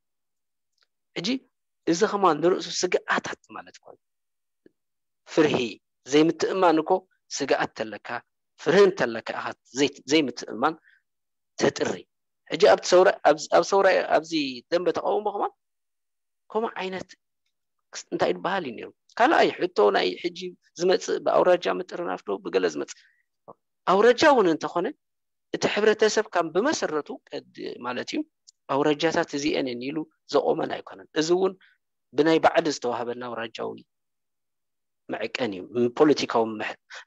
ሕጂ እዚ ከማን ንርእሱ ስግኣታት ማለት ኮነ ፍርሂ ዘይምትእማን እኮ ስግኣት ተለካ ፍርህን ተለካ ኢኻ ዘይምትእማን ተጥሪ ሕጂ ኣብቲ ሰውራ ኣብ ሰውራ ኣብዚ ደንበ ተቃውሞ ከማን ከምኡ ዓይነት እንታይ ይበሃል እዩ ነይሩ ካልኣይ ሕቶ ናይ ሕጂ ዝመፅእ ብኣውራጃ ምጥርናፍ ዶ ብገለ ዝመፅእ ኣውራጃ እውን እንተኾነ እቲ ሕብረተሰብ ካብ ብመሰረቱ ማለት እዩ ኣውራጃታት እዚአን እየን ኢሉ ዘቆመን ኣይኮነን እዚ እውን ብናይ ባዕዲ ዝተዋህበና ኣውራጃዊ መዕቀን እዩ ፖለቲካዊ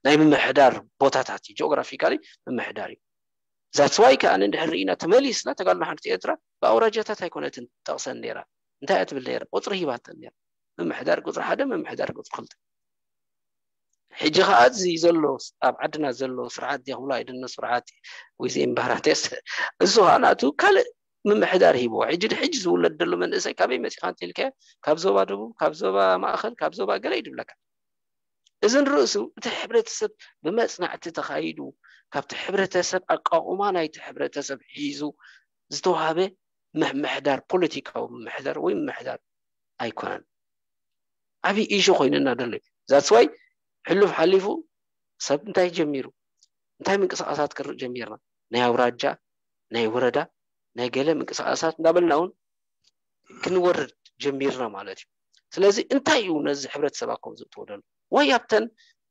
ናይ ምምሕዳር ቦታታት እዩ ጂኦግራፊካሊ ምምሕዳር እዩ ዛትስዋይ ከዓ እንድሕር ርኢና ተመሊስና ተጋድሎ ሓንቲ ኤርትራ ብኣውራጃታት ኣይኮነትን ጠቕሰን ነይራ እንታይ እያ ትብል ነይራ ቁፅሪ ሂባተን ነይራ ምምሕዳር ቁፅሪ ሓደ ምምሕዳር ቁፅሪ ክልተ ሕጂ ከዓ እዚ ዘሎ ኣብ ዓድና ዘሎ ስርዓት ዲያ ክብሎ ኣይደነ ስርዓት እዩ ወይ ዘይምባህራት የስ እሱ ከዓ ናቱ ካልእ ምምሕዳር ሂብዎ ሕጂ ንሕጂ ዝውለድ ዘሎ መንእሰይ ካበይ መፂኻ እንተልከ ካብ ዞባ ደቡብ ካብ ዞባ ማእኸል ካብ ዞባ ገለ ይድብለካ እዚ ንርእሱ እቲ ሕብረተሰብ ብመፅናዕቲ ተኻይዱ ካብቲ ሕብረተሰብ ኣቃቑማ ናይቲ ሕብረተሰብ ሒዙ ዝተዋሃበ ምምሕዳር ፖለቲካዊ ምምሕዳር ወይ ምምሕዳር ኣይኮነን ዓብዪ ኢሹ ኮይኑና ደሎ እዩ ዛትስዋይ ሕሉፍ ሓሊፉ ሰብ እንታይ ጀሚሩ እንታይ ምንቅስቃሳት ክርኢ ጀሚርና ናይ ኣውራጃ ናይ ወረዳ ናይ ገለ ምንቅስቃሳት እንዳበልና እውን ክንወርድ ጀሚርና ማለት እዩ ስለዚ እንታይ እዩ ነዚ ሕብረተሰብ ኣኮም ዝእትዎ ደሎ ወይ ኣብተን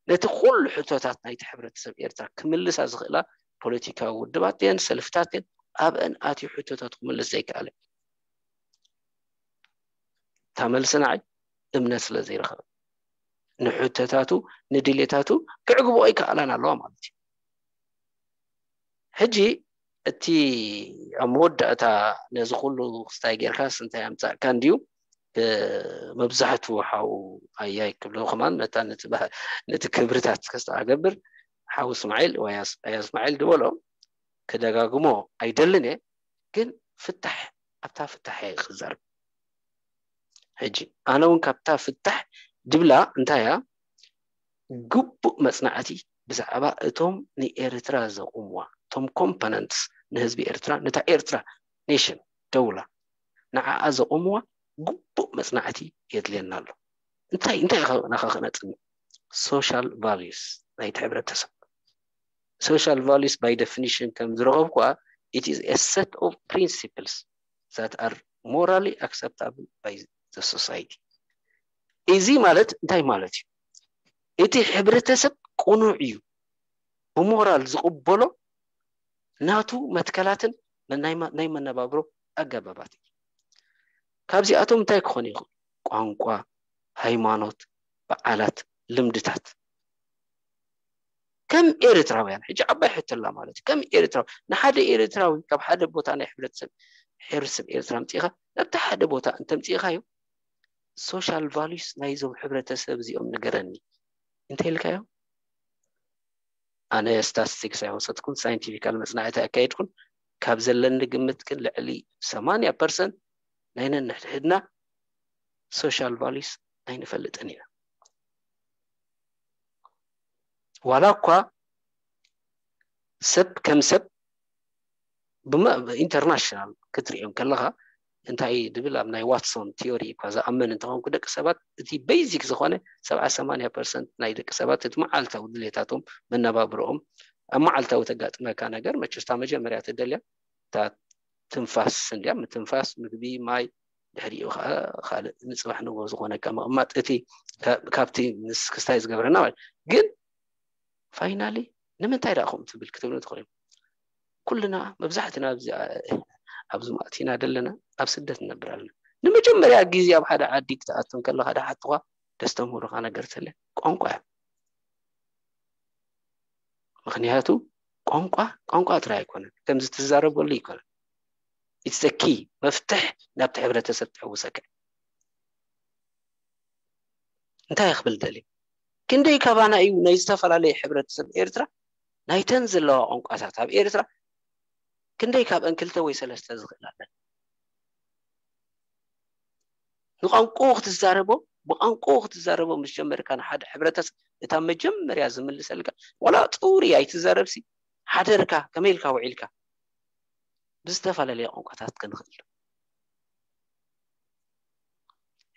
ነቲ ኩሉ ሕቶታት ናይቲ ሕብረተሰብ ኤርትራ ክምልሳ ዝኽእላ ፖለቲካዊ ውድባት እየን ሰልፍታት እየን ኣብአን ኣትዩ ሕቶታት ክምልስ ዘይከኣለ እታ መልሲ ንዓይ እምነት ስለ ዘይረኸበ ንሕቶታቱ ንድሌታቱ ክዕግብኦ ይከኣላን ኣለዋ ማለት እዩ ሕጂ እቲ ኣብ መወዳእታ ነዚ ኩሉ ክስታይ ጌርካስ እንታይ ኣምጻእካ እንድዩ? መብዛሕቱ ሓው ኣያይ ክብሎ ከማን ነታ ነቲ ክብርታት ከስተገብር ሓው እስማዒል ወይ ኣያ እስማዒል ዝበሎ ክደጋግሞ ኣይደልን እየ። ግን ፍታሕ ኣብታ ፍታሕ እየ ክዛረብ። ሕጂ ኣነ እውን ካብታ ፍታሕ ድብላ እንታይ እያ ግቡእ መጽናዕቲ ብዛዕባ እቶም ንኤርትራ ዘቑምዋ እቶም ኮምፖነንትስ ንህዝቢ ኤርትራ ነታ ኤርትራ ኔሽን ደውላ ንዓኣ ዘቑምዋ ግቡእ መጽናዕቲ የድልየና ኣሎ። እንታይ እንታይ ናኻ ክነጽን social values ናይቲ ሕብረተሰብ። Social values by definition ከም ዝረኸብኩዋ it is a set of principles that are morally acceptable by the society። እዚ ማለት እንታይ ማለት እዩ? እቲ ሕብረተሰብ ቅኑዕ እዩ ብሞራል ዝቕበሎ ናቱ መትከላትን ናይ መነባብሮ ኣገባባት እዩ። ካብዚኣቶም እንታይ ክኾን ይኽእል? ቋንቋ፣ ሃይማኖት፣ በዓላት፣ ልምድታት። ከም ኤርትራውያን ሕጂ ዓባይ ሕቶ ኣላ ማለት እዩ። ከም ኤርትራዊ ንሓደ ኤርትራዊ ካብ ሓደ ቦታ ናይ ሕብረተሰብ ሕብረተሰብ ኤርትራ ኣምጺእኻ ናብቲ ሓደ ቦታ እንተምጺእኻዮ social values ናይዞም ሕብረተሰብ እዚኦም ንገረኒ እንተኢልካዮ ኣነ ስታቲስቲክስ ኣይወሰድኩን ሳይንቲፊካል መጽናዕቲ ኣካየድኩን ካብ ዘለኒ ግምት ግን ልዕሊ ሰማንያ ፐርሰንት ናይ ነንሕድሕድና social values ኣይንፈልጥን ኢና። ዋላ እኳ ሰብ ከም ሰብ international ክትሪኦም ከለኻ እንታይ ድብል ኣብ ናይ ዋትሶን ቲዮሪ እኳ ዝኣምን እንተኾንኩ ደቂ ሰባት እቲ ቤዚክ ዝኾነ ሰብዓ ሰማንያ ፐርሰንት ናይ ደቂ ሰባት እቲ መዓልታዊ ድሌታቶም መነባብሮኦም ኣብ መዓልታዊ ተጋጥመካ ነገር መቸስታ መጀመርያ ትደልያ እታ ትንፋስ እንድያ ምትንፋስ ምግቢ ማይ ድሕሪኡ ከዓ ካልእ ንፅባሕ ንጎ ዝኾነካ ምቕማጥ እቲ ካብቲ ምስ ክስታይ ዝገብረና ማለት ግን ፋይናሊ ንምንታይ ደኣ ከምኡ ትብል ክትብሉ ትኽእሉ ኩልና መብዛሕትና ኣብዚ ኣብዚ ማእቲና ዘለና ኣብ ስደት ንነብር ኣለና ንመጀመርያ ግዜ ኣብ ሓደ ዓዲ ክትኣቱ ከለካ ደሓትኳ ደስተምህሩካ ነገር ተለ ቋንቋ እያ ምክንያቱ ቋንቋ ቋንቋ ጥራይ ኣይኮነን ከምዚ ትዛረበሉ ይኮነን it's the key መፍትሕ ናብቲ ሕብረተሰብ ትሕውሰካ እንታይ ክብል ደልየ ክንደይ ካባና እዩ ናይ ዝተፈላለየ ሕብረተሰብ ኤርትራ ናይተን ዘለዋ ቋንቋታት ኣብ ኤርትራ ክንደይ ካብአን ክልተ ወይ ሰለስተ ዝኽእል ኣለን ንቋንቁኡ ክትዛረቦ ብቋንቁኡ ክትዛረቦ ምስ ጀመርካ ንሓደ ሕብረተሰብ እታ መጀመርያ ዝምልሰልካ ዋላ ፅውሪ ኣይትዛረብሲ ሓደርካ ከመይ ኢልካ ውዒልካ ብዝተፈላለየ ቋንቋታት ክንኽእል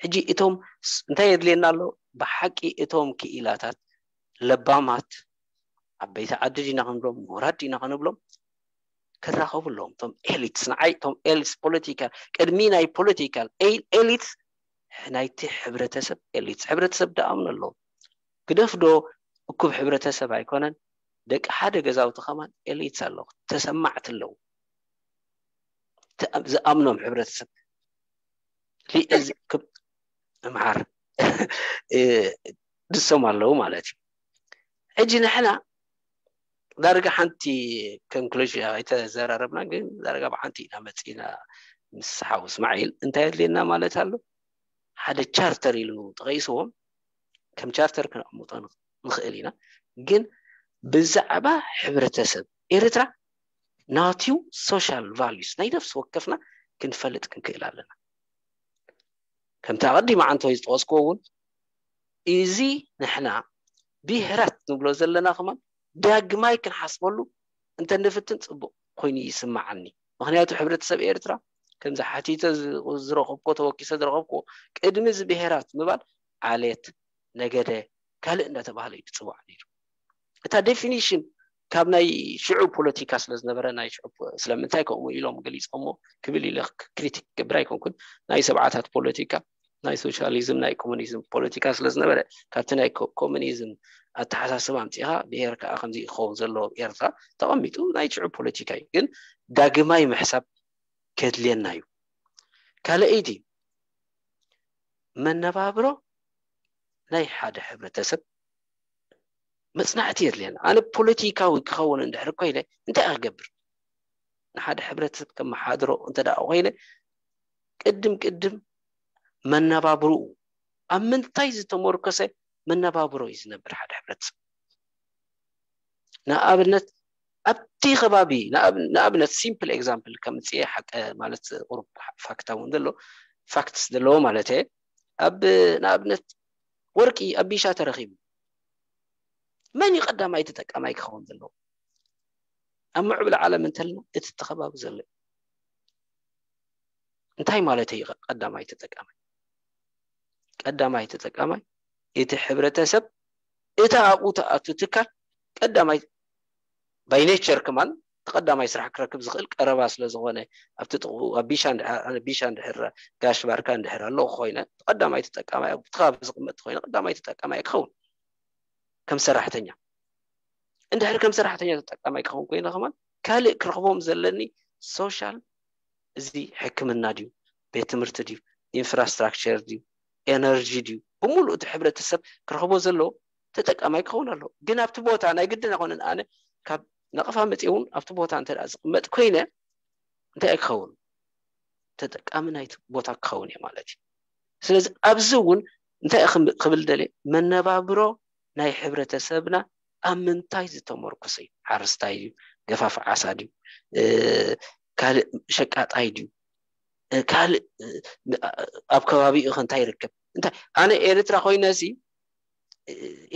ሕጂ እቶም እንታይ የድልየና ኣሎ ብሓቂ እቶም ክኢላታት ለባማት ዓበይቲ ዓዲ ዲና ክንብሎም ምሁራት ዲና ክንብሎም ክራኸቡ ኣለዎም እቶም ኤሊትስ ንዓይ እቶም ኤሊትስ ፖለቲካል ቅድሚ ናይ ፖለቲካል ኤሊትስ ናይቲ ሕብረተሰብ ኤሊትስ ሕብረተሰብ ደኣምኑ ኣለዎም ግደፍዶ እኩብ ሕብረተሰብ ኣይኮነን ደቂ ሓደ ገዛውቲ ከማን ኤሊትስ ኣለዉ ተሰማዕቲ ኣለዉ ዝኣምኖም ሕብረተሰብ ምሓር ድሶም ኣለዉ ማለት እዩ ሕጂ ንሕና ዳርጋ ሓንቲ ኮንክሉዥን ኣይተዘራረብና ግን ዳርጋ ብሓንቲ ኢና መፂና ምስ ሓው እስማዒል እንታይ ኣድልየና ማለት ኣሎ ሓደ ቻርተር ኢሉ ጠቂስዎም ከም ቻርተር ክነቕምጦ ንኽእል ኢና ግን ብዛዕባ ሕብረተሰብ ኤርትራ ናትዩ social values ናይ ነፍሲ ወከፍና ክንፈልጥ ክንክእል ኣለና ከምቲ ኣቐዲማ ዓንተወይ ዝጠቐስክዎ እውን እዚ ንሕና ብሄራት ንብሎ ዘለና ከማን ዳግማይ ክንሓስበሉ እንተንፍትን ፅቡቕ ኮይኑ ይስማዓኒ ምክንያቱ ሕብረተሰብ ኤርትራ ከምዚ ሓቲተ ዝረኸብኮ ተወኪሰ ዝረኸብኮ ቅድሚ እዚ ብሄራት ምባል ዓሌት ነገደ ካልእ እንዳተባሃለ እዩ ዝፅዋዕ ነይሩ እታ ዴፊኒሽን ካብ ናይ ሽዑ ፖለቲካ ስለዝነበረ ናይ ሽዑ ስለምንታይ ከምኡ ኢሎም ገሊፆሞ ክብል ኢለ ክሪቲክ ክገብር ኣይኮንኩን ናይ ሰብዓታት ፖለቲካ ናይ ሶሻሊዝም ናይ ኮሙኒዝም ፖለቲካ ስለዝነበረ ካብቲ ናይ ኮሙኒዝም ኣተሓሳስባ ኣምፂኻ ብሄር ከዓ ከምዚ ክኸውን ዘለዎ ኤርትራ ተቐሚጡ ናይ ሽዑ ፖለቲካ እዩ ግን ዳግማይ ምሕሳብ ከድልየና እዩ ካልኣይቲ መነባብሮ ናይ ሓደ ሕብረተሰብ መፅናዕቲ የድልየና። ኣነ ፖለቲካዊ ክኸውን እንድሕር ኮይነ እንታይ ክገብር? ንሓደ ሕብረተሰብ ከመሓድሮ እንተ ደኣ ኮይነ ቅድም ቅድም መነባብርኡ ኣብ ምንታይ ዝተመርኮሰ መነባብሮ እዩ ዝነብር ሓደ ሕብረተሰብ። ንኣብነት ኣብቲ ከባቢ ንኣብነት simple example ከምፅየ ሓቀ ማለት ቁሩብ ፋክታ እውን ዘሎ facts ዘለዎ ማለት እየ። ኣብ ንኣብነት ወርቂ ኣብ ቢሻ ተረኺቡ መን እዩ ቀዳማይ ተጠቃማይ ክኸውን ዘለዎ? ኣብ ምዕብል ዓለም እንተልና እቲ ተኸባቢ ዘሎ እንታይ ማለት እዩ? ቀዳማይ ተጠቃማይ ቀዳማይ ተጠቃማይ እቲ ሕብረተሰብ እቲ ኣብኡ ተኣቱ ትካል ቀዳማይ by nature ከማን ተቐዳማይ ስራሕ ክረክብ ዝኽእል ቀረባ ስለ ዝኾነ ኣብቲ ጥቕኡ ኣብ ቢሻ እንድሕር ጋሽ ባርካ እንድሕር ኣለኹ ኮይነ ተቐዳማይ ተጠቃማይ ኣብቲ ከባቢ ዝቕመጥ ኮይነ ቀዳማይ ተጠቃማይ ክኸውን ከም ሰራሕተኛ እንድሕር ከም ሰራሕተኛ ተጠቃማይ ክኸውን ኮይነ ከማን ካልእ ክረኽቦም ዘለኒ social እዚ ሕክምና ድዩ ቤት ትምህርቲ ድዩ infrastructure ድዩ energy ድዩ ብምሉእ እቲ ሕብረተሰብ ክረኽቦ ዘለዎ ተጠቃማይ ክኸውን ኣለዎ። ግን ኣብቲ ቦታ ናይ ግድን ኣይኮነን ኣነ ካብ ነቐፋ መፅየ እውን ኣብቲ ቦታ እንተ ዝቕመጥ ኮይነ እንታይ ክኸውን ተጠቃሚ ናይቲ ቦታ ክኸውን እየ ማለት እዩ። ስለዚ ኣብዚ እውን እንታይ ክብል ደልየ መነባብሮ ናይ ሕብረተሰብና ኣብ ምንታይ ዝተመርኮሰ እዩ? ሓረስታይ ድዩ? ገፋፍ ዓሳ ድዩ? ካልእ ሸቃጣይ ድዩ? ካልእ ኣብ ከባቢኡ እንታይ ይርከብ? እንታይ ኣነ ኤርትራ ኮይነ ሲ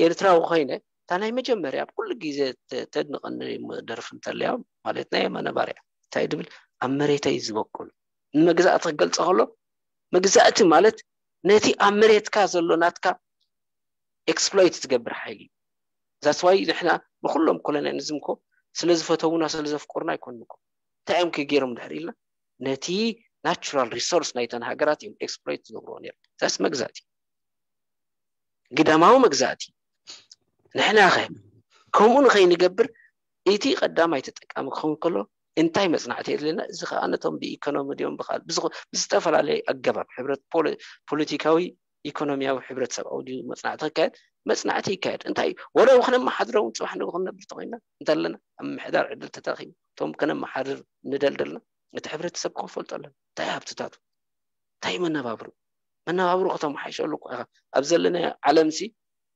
ኤርትራዊ ኮይነ እታ ናይ መጀመርያ ኣብ ኩሉ ግዜ ተድንቐኒ ደርፊ እንተለያ ማለት ናይ መነባርያ እንታይ ድብል ኣብ መሬተይ ዝበቁል ንመግዛእቲ ክገልጸ ከሎ መግዛእቲ ማለት ነቲ ኣብ መሬትካ ዘሎ ናትካ exploit ዝገብር ሓይሊ እዩ። That's why ንሕና ንኩሎም colonialism ኮ ስለ ዝፈተውና ስለ ዘፍቀሩና ኣይኮኑን ኮ እንታይ እዮም ከ ገይሮም ድሕር ኢልና ነቲ natural resource ናይተን ሃገራት እዮም exploit ዝገብርዎ ነይሩ። ዛስ መግዛእቲ ግዳማዊ መግዛእቲ ንሕና ኸ ከምኡ ንኸይንገብር እቲ ቀዳማይ ተጠቃሚ ክኸውን ከሎ እንታይ መፅናዕቲ የድልየና? እዚ ከዓ ነቶም ብኢኮኖሚ ድዮም ብካል ብዝተፈላለየ ኣገባብ ሕብረት ፖለቲካዊ ኢኮኖሚያዊ ሕብረተሰብ ኣውዲኡ መፅናዕቲ ክካየድ መፅናዕቲ ይካየድ። እንታይ ወረው ክነመሓድሮ እውን ፅባሕ ንግሆ ክንነብር ተኮይና እንተለና ኣብ ምሕዳር ዕድል ተተረኪቡ እቶም ከነመሓድር ንደልደልና እቲ ሕብረተሰብ ክንፈልጦ ኣለና። እንታይ ሃብትታቱ እንታይ መነባብሩ መነባብሩ ከተመሓይሸሉ እኮ ኢኻ ኣብ ዘለናዮ ዓለም ሲ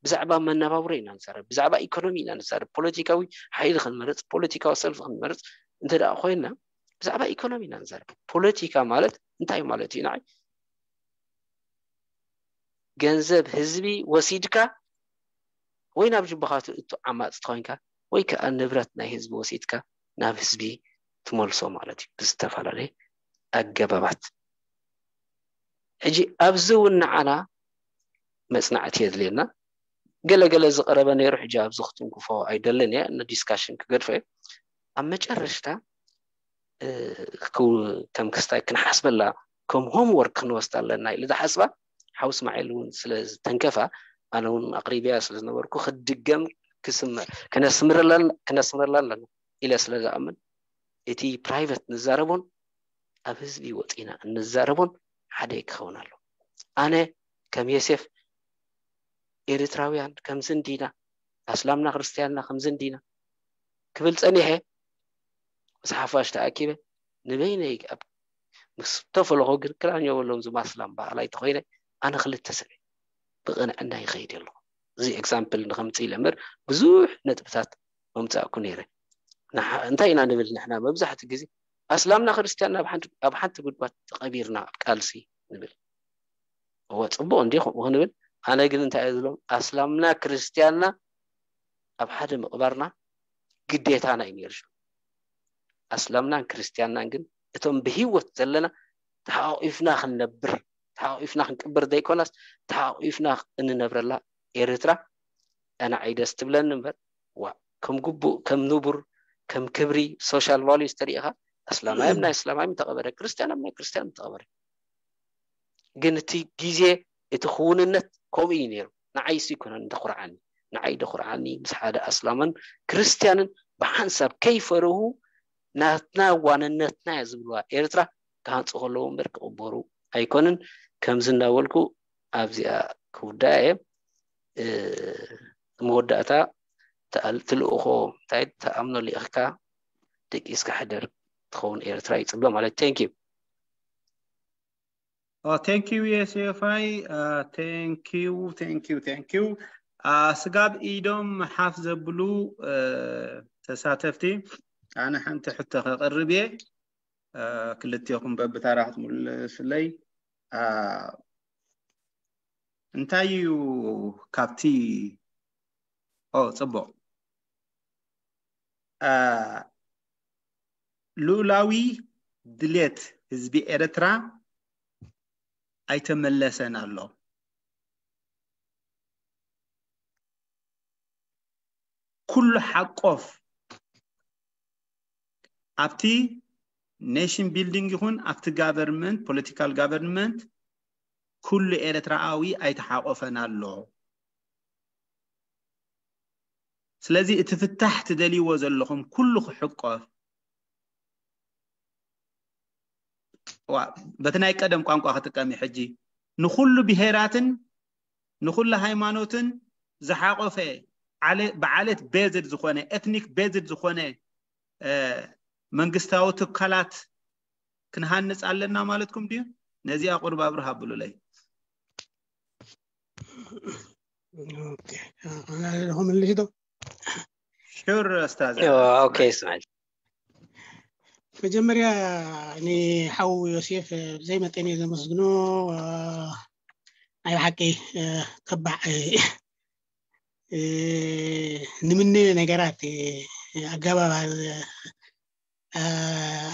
ብዛዕባ መነባብሮ ኢና ንዛረብ ብዛዕባ ኢኮኖሚ ኢና ንዛረብ ፖለቲካዊ ሓይሊ ክንመርፅ ፖለቲካዊ ሰልፊ ክንመርፅ እንተ ደኣ ኮይና ብዛዕባ ኢኮኖሚ ኢና ንዛረብ ፖለቲካ ማለት እንታይ ማለት እዩ ንዓይ ገንዘብ ህዝቢ ወሲድካ ወይ ናብ ጅቡኻቱ እቱ ዓማፅ ተኮይንካ ወይ ከዓ ንብረት ናይ ህዝቢ ወሲድካ ናብ ህዝቢ ትመልሶ ማለት እዩ ብዝተፈላለየ ኣገባባት ሕጂ ኣብዚ እውን ንዓና መፅናዕቲ የድልየና ገለገለ ዝቀረበ ነይሩ ሕጂ ኣብዚ ክትንክፎ ኣይደልን እየ ን discussion ክገድፎ እየ ኣብ መጨረሽታ ከም ክስታይ ክንሓስበላ ከም homework ክንወስዳ ኣለና ኢሉ ዝሓስባ ሓው እስማዒል እውን ስለ ዝተንከፋ ኣነ እውን ኣቅሪብያ ስለ ዝነበርኩ ክድገም ክነስምረላ ኣለና ኢለ ስለ ዝኣምን እቲ private ንዛረቦን ኣብ ህዝቢ ወፂና እንዛረቦን ሓደ ክኸውን ኣሎ ኣነ ከም ዮሴፍ ኤርትራውያን ከምዚ እንዲና ኣስላምና ክርስትያንና ከምዚ እንዲና ክብል ፀኒሐ ምስ ሓፋሽ ተኣኪበ ንበይነይ ኣብ ምስ ተፈለኹ ግን ክላን የበሎም ዝም ኣስላም በሃላይ ተኾይነ ኣነ ክልተ ሰብ ብቕንዕና ይኸይድ ኣለኹ እዚ example ንኸምፅእ ኢለ እምበር ብዙሕ ነጥብታት መምፃእኩ ነይረ እንታይ ኢና ንብል ንሕና መብዛሕትኡ ግዜ ኣስላምና ክርስትያንና ኣብ ሓንቲ ጉድጓድ ተቐቢርና ኣብ ቃልሲ ንብል እወ ፅቡቅ እንዲ ከምኡ ክንብል ኣነ ግን እንታይ እየ ዝብሎም ኣስላምና ክርስትያንና ኣብ ሓደ ምቅባርና ግዴታና እዩ ነይሩ ኣስላምናን ክርስትያንናን ግን እቶም ብሂወት ዘለና ተሓቂፍና ክንነብር ተሓቂፍና ክንቅብር ዘይኮናስ ተሓቂፍና እንነብረላ ኤርትራ ኣነ ዓይደስ ትብለኒ እምበር ዋ ከም ግቡእ ከም ንቡር ከም ክብሪ social values ተሪኢኻ ኣስላማይ ኣብ ናይ ኣስላማይ ምተቐበረ ክርስትያን ኣብ ናይ ክርስትያን ምተቐበረ ግን እቲ ግዜ እቲ ክውንነት ከምኡ እዩ ነይሩ ንዓይስ ይኮነን ደኩርዓኒ ንዓይ ደኩርዓኒ ምስ ሓደ ኣስላምን ክርስትያንን ብሓንሳብ ከይፈርሁ ናትና ዋንነትና እያ ዝብልዋ ኤርትራ ክሃንፁ ከለዉ እምበር ክቕበሩ ኣይኮንን ከምዚ እንዳበልኩ ኣብዚኣ ክውዳ እየ መወዳእታ ትልእኾ እንታይ ትኣምኖ ልኢኽካ ደቂስካ ሕደር ትኸውን ኤርትራ ይፅበ ማለት። Thank you። Oh, thank you, የሴፋይ። Uh, thank you, thank you, thank you. Uh, ስጋብ ኢዶም ሓፍ ዘብሉ uh, ተሳተፍቲ ኣነ ሓንቲ ሕቶ ከቕርብ እየ። Uh, ክልቴኹም በብታራ ክትምልስለይ። Uh, እንታይ እዩ ካብቲ ኦ ፅቡቕ። Uh, ልኡላዊ ድሌት ህዝቢ ኤርትራ ኣይተመለሰን ኣሎ። ኩሉ ሓቆፍ ኣብቲ ኔሽን ቢልዲንግ ይኹን ኣብቲ ጋቨርንመንት፣ ፖለቲካል ጋቨርንመንት ኩሉ ኤርትራዊ ኣይተሓቆፈን ኣሎ። ስለዚ እቲ ፍታሕ ትደልይዎ ዘለኹም ኩሉ ክሕቆፍ፣ ዋ፣ በቲ ናይ ቀደም ቋንቋ ክጥቀም እዩ ሕጂ፣ ንኹሉ ብሄራትን ንኹሉ ሃይማኖትን ዝሓቆፈ ዓለ- ብዓሌት ቤዝድ ዝኾነ፣ ኤትኒክ ቤዝድ ዝኾነ መንግስታዊ ትካላት ክንሃንፅ ኣለና ማለትኩም ድዩ? ነዚኣ ቁሩብ ኣብርህ ኣብሉለይ። ክምልሽ ዶ? ሹር ኡስታዝ። ኦኬ እስማዒል። መጀመርያ ንሓው ዮሴፍ ብዘይ መጠን እየ ዘመስግኖ። ናይ ብሓቂ ከባዕ ንምነ ነገራት ኣገባብ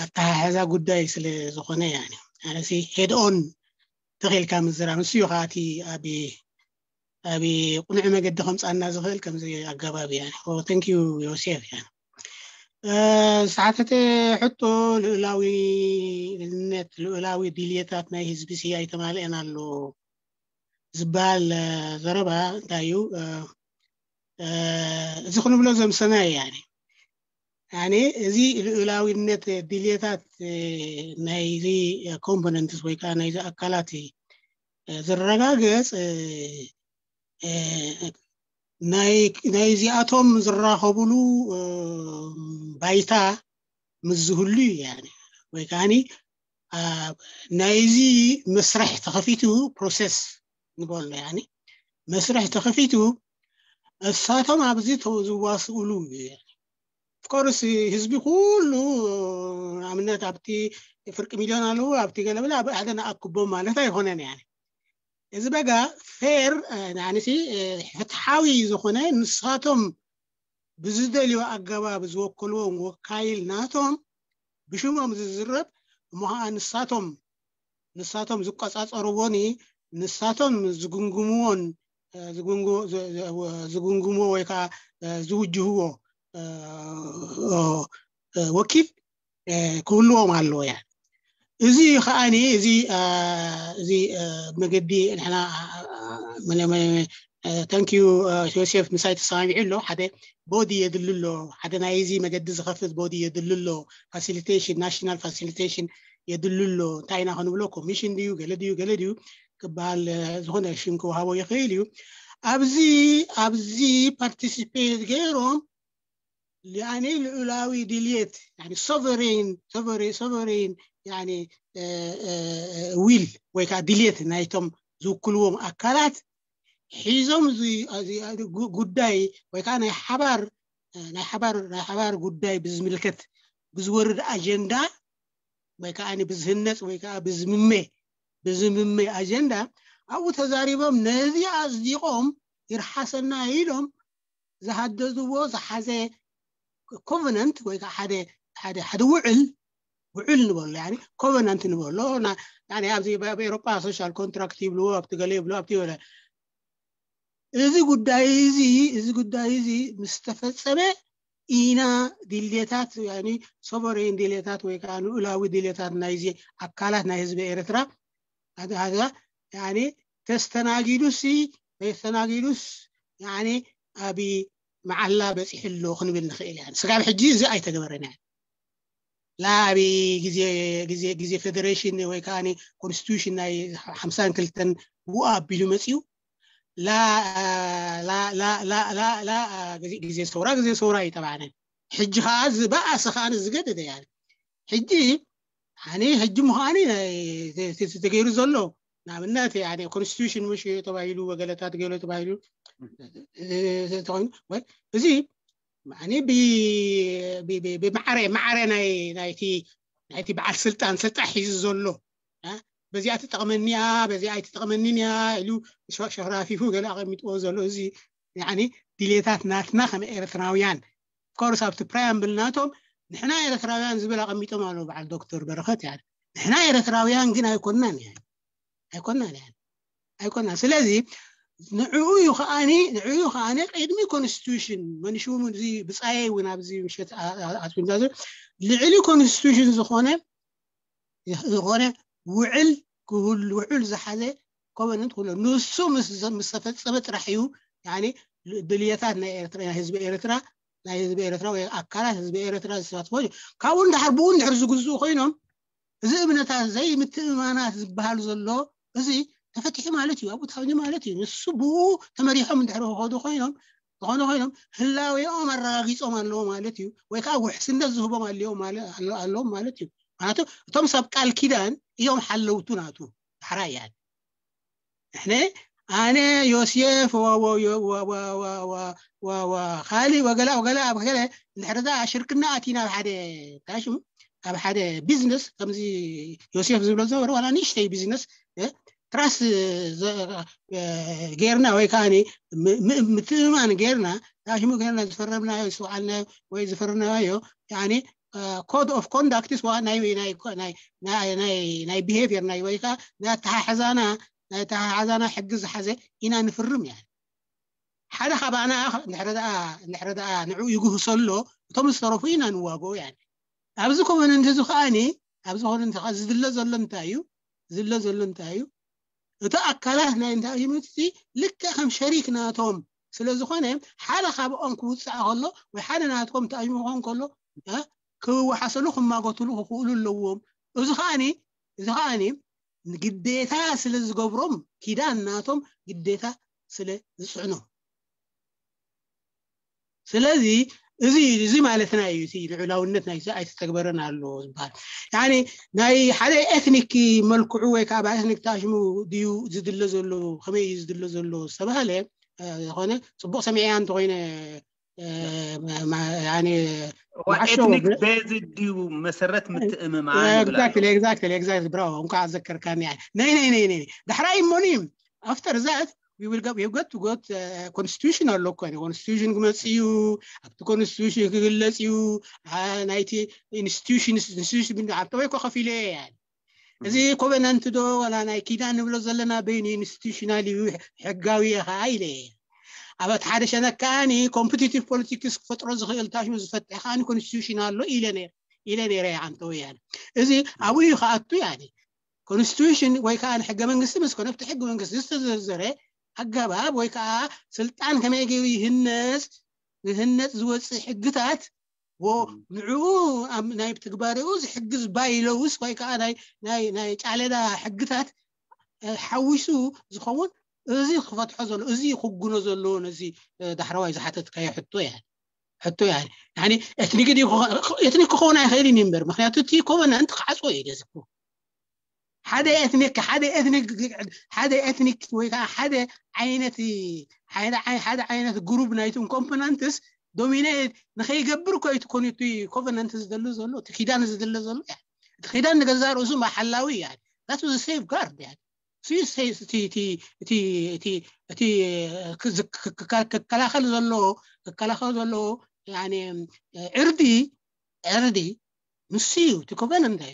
ኣተሓሕዛ ጉዳይ ስለ ዝኾነ፣ ያኒ ኣነሲ ሄድ ኦን ተኺልካ ምዝራብ ንሱ እዩ። ከኣቲ ኣብ ኣብ ቁኑዕ መገዲ ከምፃና ዝኽእል ከምዚ ኣገባብ እያ። ተንኪዩ ዮሴፍ እያ። ዝተሓተተ ሕቶ ልኡላዊነት፣ ልኡላዊ ድልየታት ናይ ህዝቢ ሲ ኣይተማልአን ኣሎ ዝበሃል ዘረባ እንታይ እዩ? እዚ ክንብሎ ዘምሰና እዩ። ያኒ እዚ ልኡላዊነት ድልየታት ናይዚ ኮምፖነንትስ ወይ ከዓ ናይዚ ኣካላት ዝረጋገፅ ናይዚኣቶም ዝራኸብሉ ባይታ ምስ ዝህሉ እዩ። ያኒ ወይ ከዓኒ ናይዚ መስርሕ ተኸፊቱ፣ ፕሮሰስ ንበሎ፣ ያኒ መስርሕ ተኸፊቱ እሳቶም ኣብዚ ዝዋስእሉ እዩ። ኦፍኮርስ ህዝቢ ኩሉ ንኣብነት ኣብቲ ፍርቂ ሚልዮን ኣለዉ፣ ኣብቲ ገለበለ ኣብ ሓደ ንኣክቦም ማለት ኣይኮነን። ያኒ እዚ በጋ ፌር፣ ንዓንሲ ፍትሓዊ ዝኾነ ንሳቶም ብዝደልዮ ኣገባብ ዝወከልዎም ወካይል ናቶም ብሽሞም ዝዝረብ እሞ ከዓ ንሳቶም ንሳቶም ዝቆፃፀርዎን ንሳቶም ዝግምግምዎን ዝግምግምዎ ወይ ከዓ ዝውጅህዎ ወኪል ክህልዎም ኣለዎ። ያ እዚ ከዓኒ እዚ እዚ መገዲ ንሕና ተንኪዩ ዮሴፍ ምሳይ ተሰማሚዑ ኣሎ። ሓደ ቦዲ የድሊ ኣሎ፣ ሓደ ናይ እዚ መገዲ ዝኸፍት ቦዲ የድሊ ኣሎ። ፋሲሊቴሽን፣ ናሽናል ፋሲሊቴሽን የድሊ ኣሎ። እንታይ ኢና ክንብሎ፣ ኮሚሽን ድዩ ገለ ድዩ ገለ ድዩ ክበሃል ዝኾነ ሽም ክወሃቦ ይኽእል እዩ። ኣብዚ ኣብዚ ፓርቲሲፔት ገይሮም ያኒ ልኡላዊ ድልየት ሶቨሬን ሶቨሬን ያኒ ዊል ወይ ከዓ ድልየት ናይቶም ዝውክልዎም ኣካላት ሒዞም ጉዳይ ወይ ከዓ ናይ ሓባር ናይ ሓባር ናይ ሓባር ጉዳይ ብዝምልከት ብዝወርድ ኣጀንዳ ወይ ከዓ ብዝህነፅ ወይ ከዓ ብዝምመ ብዝምመ ኣጀንዳ ኣብኡ ተዛሪቦም ነዚ ኣፅዲቆም ይርሓሰና ኢሎም ዝሃደዝዎ ዝሓዘ ኮቨነንት ወይ ከዓ ሓደ ሓደ ሓደ ውዕል ውዕል ንበሎ ያኒ ኮቨናንት ንበሎ ያኒ ኣብዚ ኣብ ኤሮጳ ሶሻል ኮንትራክት ይብልዎ ኣብቲ ገለ ይብልዎ ኣብቲ ገለ እዚ ጉዳይ እዚ እዚ ጉዳይ እዚ ምስ ተፈጸመ ኢና ድሌታት ያኒ ሶቨሬን ድሌታት ወይ ከዓ ንኡላዊ ድሌታት ናይዚ ኣካላት ናይ ህዝቢ ኤርትራ ኣድሃዛ ያኒ ተስተናጊዱሲ ተስተናጊዱስ ያኒ ኣብ መዓላ በፂሑ ኣሎ ክንብል ንኽእል ኢና። ስጋብ ሕጂ እዚ ኣይተገበረን። ላ ኣብ ግዜ ግዜ ግዜ ፌደሬሽን ወይ ከዓ ኮንስቲቱሽን ናይ ሓምሳን ክልተን ብኡ ኣቢሉ መፂኡ ላ ላ ላ ላ ላ ላ ግዜ ሰውራ ግዜ ሰውራ እዩ ተባዕነ። ሕጂ ከዓ ዝበኣሰ ከዓ ዝገደደ ያለ ሕጂ ኣነ ሕጂ ምዃኒ ተገይሩ ዘሎ ንኣብነት ኮንስቲቱሽን ምሽ ተባሂሉ ወገለታት ገሎ ተባሂሉ ተኾይኑ ወይ እዚ ኣነ ብማዕረ ማዕረ ናይ ናይቲ ናይቲ በዓል ስልጣን ስልጣን ሒዙ ዘሎ በዚኣ ትጠቕመኒ እያ በዚኣ ኣይትጠቕመኒን እያ ኢሉ ሸራፊፉ ገለ ኣቐሚጥዎ ዘሎ እዚ ድሌታት ናትና ከም ኤርትራውያን ኮርስ ኣብቲ ፕራያምብል ናቶም ንሕና ኤርትራውያን ዝብል ኣቐሚጦም ኣለዉ በዓል ዶክተር በረኸት ያ ንሕና ኤርትራውያን ግን ኣይኮናን ያ ኣይኮናን ያ ኣይኮና ስለዚ ንዕኡ እዩ ከዓኒ ንዕኡ ከዓኒ ቅድሚ ኮንስቲቱሽን መንሽሙ እዚ ብፃየይ እውን ኣብዚ ምሸት ኣትኩንዛ ልዕሊ ኮንስቲቱሽን ዝኾነ ዝኾነ ውዕል ክህሉ ውዕል ዝሓዘ ኮቨነንት ክህሉ ንሱ ምስ ምስ ተፈጸመ ጥራሕ እዩ ያኒ ድልየታት ናይ ኤርትራ ናይ ህዝቢ ኤርትራ ናይ ህዝቢ ኤርትራ ወይ ኣካላት ህዝቢ ኤርትራ ዝሳትፎ እዩ ካብኡ እንድሕር ብኡ እንድሕር ዝግዝኡ ኮይኖም እዚ እምነታት ዘይምትእማናት ዝበሃል ዘሎ እዚ ተፈቲሑ ማለት እዩ ኣብኡ ታብዚ ማለት እዩ ንሱ ብኡ ተመሪሖም እንድሕር ክኸዱ ኮይኖም ዝኾነ ኮይኖም ህላዌኦም ኣረጋጊጾም ኣለዎ ማለት እዩ ወይ ከዓ ውሕስነት ዝህቦም ኣለዎም ኣለዎም ማለት እዩ ምክንያቱ እቶም ሰብ ቃል ኪዳን እዮም ሓለውቱ ናቱ ዳሕራይ እያ ንሕነ ኣነ ዮሴፍ ካሊእ ወገላ ወገላ ኣብ ገለ እንድሕር ዛ ሽርክና ኣቲና ኣብ ሓደ ታሽሙ ኣብ ሓደ ቢዝነስ ከምዚ ዮሴፍ ዝብሎ ዝነበረ ዋላ ንእሽተይ ቢዝነስ ትራስ ጌርና ወይ ከዓ ምትእማን ጌርና ታሽሙ ጌርና ዝፈረምናዮ ዝሰውዓልናዮ ወይ ዝፈረምናዮ ኮድ ኦፍ ኮንዳክትስ ናይ ናይ ናይ ናይ ናይ ቢሄቪየር ናይ ወይ ከዓ ናይ ኣተሓሕዛና ናይ ኣተሓሕዛና ሕጊ ዝሓዘ ኢና ንፍርም ያ ሓደ ካባና እንድሕረ ደኣ ንዕኡ ይግህሰሎ እቶም ዝተረፉ ኢና ንዋግኦ ያ ኣብዚ ኮቨነንት እዚ ከዓኒ ኣብዚ ኮቨነንት ከዓ ዝድለ ዘሎ እንታይ እዩ ዝድለ ዘሎ እንታይ እዩ እቲ ኣካላት ናይ እንታይ እዩ ልክዕ ከም ሸሪክ ናቶም ስለ ዝኾነ ሓደ ካብኦም ክውፃእ ከሎ ወይ ሓደ ናቶም ተኣይሙ ክኾን ከሎ ክወሓሰሉ ክማጎትሉ ክኽእሉ ኣለዎም እዚ ከዓኒ እዚ ከዓኒ ግዴታ ስለ ዝገብሮም ኪዳን ናቶም ግዴታ ስለ ዝፅዕኖም ስለዚ እዚ እዚ ማለትና እዩ እቲ ልዑላውነት ናይ ኣይተተግበረን ኣሎ ዝበሃል ያኒ ናይ ሓደ ኤትኒክ መልክዑ ወይ ከዓ ብኤትኒክ ታሽሙ ድዩ ዝድለ ዘሎ ከመይ እዩ ዝድለ ዘሎ ዝተባሃለ ዝኾነ ፅቡቅ ሰሚዐያ እንተኮይነ ኤትኒክ ቤዝድ ድዩ መሰረት ምትእምማን exactly exactly exactly bravo እንኳ ኣዘከርካኒ ናይ ናይ ናይ ናይ ዳሕራይ እሞኒ after that we will go, we got to got constitution ኣሎ እኮ constitution ክመፅ እዩ ኣብቲ constitution ክግለፅ እዩ ናይቲ institution institution ኣብተወይ ኮ ከፊለ እየ እዚ ኮቨናንት ዶ ዋላ ናይ ኪዳን ንብሎ ዘለና በይኑ ኢንስቲቱሽናል እዩ ሕጋዊ ከዓ ኢለ ኣብ ሓደ ሸነክ ከዓኒ ኮምፒቲቲቭ ፖለቲክስ ክፈጥሮ ዝኽእል ታሽሙ ዝፈትሕ ከዓኒ ኮንስቲቱሽን ኣሎ ኢለ ነይረ ኢለ ነይረ ኣንተ ወያነ እዚ ኣብኡ እዩ ከኣቱ ያኒ ኮንስቲቱሽን ወይ ከዓ ሕገ መንግስቲ ምስ ኮነ ኣብቲ ሕገ መንግስቲ ዝተዘርዘረ ኣገባብ ወይ ከዓ ስልጣን ከመይ ገይሩ ይህነፅ ዝህነፅ ዝወፅእ ሕግታት ንዕኡ ኣብ ናይ ትግባሬኡ ዝሕግዝ ባይለውስ ወይ ከዓ ናይ ጫለዳ ሕግታት ሓዊሱ ዝኸውን እዚ ክፈትሖ ዘሎ እዚ ክጉኖ ዘለዎ ነዚ ዳሕረዋይ ዝሓተትካዮ ሕቶ እያ ሕቶ እያ ያኒ ኤትኒክ ድዩ ክኾ- ኤትኒክ ክኸውን ኣይኽእልን እዩ እምበር ምክንያቱ እቲ ኮቨናንት ክዓፅዎ እዩ ገዚፉ ሓደ ኤትኒክ ሓደ ኤትኒክ ሓደ ኤትኒክ ወይ ከዓ ሓደ ዓይነት ሓደ ዓይ- ሓደ ዓይነት ግሩብ ናይቶም ኮምፖነንትስ ዶሚኔት ንከይገብር እኮ እዩ ትኮኑ እቲ ኮቨናንት ዝደሉ ዘሎ እቲ ኪዳን ዝደለ ዘሎ እያ እቲ ኪዳን ንገዛ ርእሱ ማሓላዊ እያ that's the safeguard እያ እቲ ክከላኸል ዘለዎ ክከላኸል ዘለዎ ዕርዲ ዕርዲ ንሱ እዩ እቲ ኮቨን እንታይ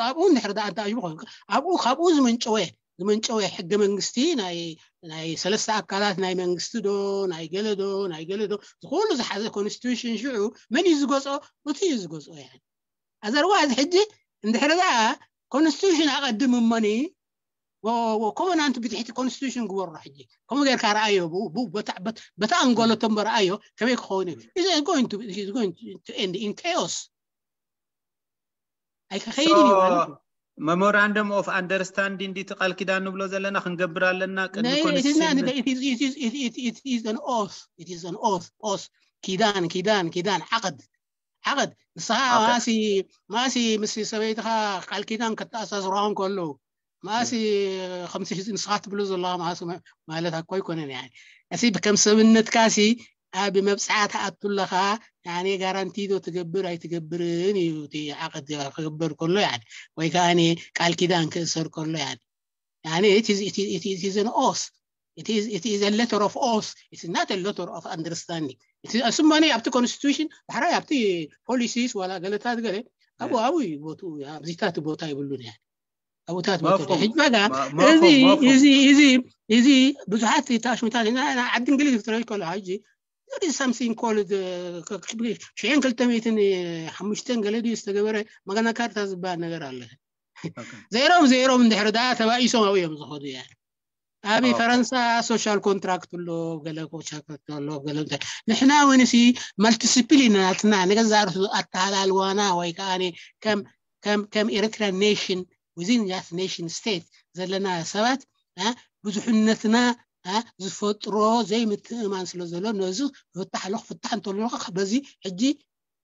ኣብኡ እንድሕር ዳ ኣንተ ኣጅቡ ኮይኑ ኣብኡ ካብኡ ዝመንጨወ ዝመንጨወ ሕገ መንግስቲ ናይ ናይ ሰለስተ ኣካላት ናይ መንግስቲ ዶ ናይ ገለ ዶ ናይ ገለ ዶ ዝኩሉ ዝሓዘ ኮንስቲቱሽን ሽዑ መን እዩ ዝገዝኦ እቲ እዩ ዝገዝኦ ያ ኣዘርዋ እዚ ሕጂ እንድሕር ዳ ኮንስቲቱሽን ኣቐድም እሞኒ ኮቨናንት ብትሕቲ ኮንስቲቱሽን ግበሮ ሕጂ ከምኡ ጌርካ ረኣዮ በታ ኣንጎለቶም በረኣዮ ከመይ ክኸውን እዩ is going to is going to end in chaos ኣይክኸይድን እዩ ማለት እዩ Memorandum of Understanding ድዩ እቲ ቃል ኪዳን ንብሎ ዘለና? ክንገብር ኣለና ቅድሚ ናይ- it is not- ኮንስቲቱሽን it is- it is- it- it- it is an oath. It is an oath. Oath. ኪዳን ኪዳን ኪዳን ዓቐድ ዓቐድ ንስኻ Okay. ማሲ ማሲ ምስ ሰበይትኻ ቃል ኪዳን ከተኣሳስርዋ እንከለዉ ማሲ ከምቲ ሕዚ ንስኻ ትብሎ ዘለኻ ማሲ ማ- ማለት ኣኮ ኣይኮነን። ያኒ እዚ ከም ሰብነትካ ሲ ኣብ መብፅዓ ትኣቱ ኣለኻ። ያኒ ጋራንቲ ዶ ትገብር ኣይትገብርን እዩ እቲ ዓቐድ ክግበር ከሎ ያኒ ወይ ከዓ ቃል ኪዳን ክእሰር ከሎ ያኒ ያኒ it is- it is- it is- it is an oath. It is- it is a letter of oath. It is not a letter of understanding. It is- እሱ ማኒ ኣብቲ ኮንስቲቱሽን ዳሕራይ ኣብቲ ፖሊሲስ ዋላ ገለታት ገለ ኣብኡ ኣብኡ እዩ ቦትኡ ኣብዚታት ቦታ ይብሉን ያኒ ኣብታት ቦታ መፍሁም። ሕጂ በቃ መ- እዚ መፍሁም፣ መፍሁም። እዚ እዚ እዚ ብዙሓት ታሽሙታት ኢና ኢና ዓዲ እንግሊዝ ክትርኢ ከሎ ሕጂ there is something called ሽሕን ክልተ ሚእትን ሓሙሽተን ገለ ድዩ ዝተገበረ መጋና ካርታ ዝበሃል ነገር ኣለ። Okay. ዘይሮም ዘይሮም እንድሕር ዳ ተባኢሶም ኣብኡ እዮም ዝኸዱ እያ ኣብ Okay. ፈረንሳ ሶሻል ኮንትራክት ኣሎ ገለ ኮንትራክት ኣሎ ገለ እንታይ ንሕና እውን ሲ ማልቲስፕሊን ናትና ንገዛ ርእሱ ኣተሃላልዋና ወይ ከዓ ከም ከም ከም ኤርትራ ኔሽን within that nation state ዘለና ሰባት እ፣ ብዙሕነትና እ፣ ዝፈጥሮ ዘይምትእማን ስለ ዘሎ ነዚ ክፍታሕ ኣሎ ክፍታሕ እንተሎ በዚ ሕጂ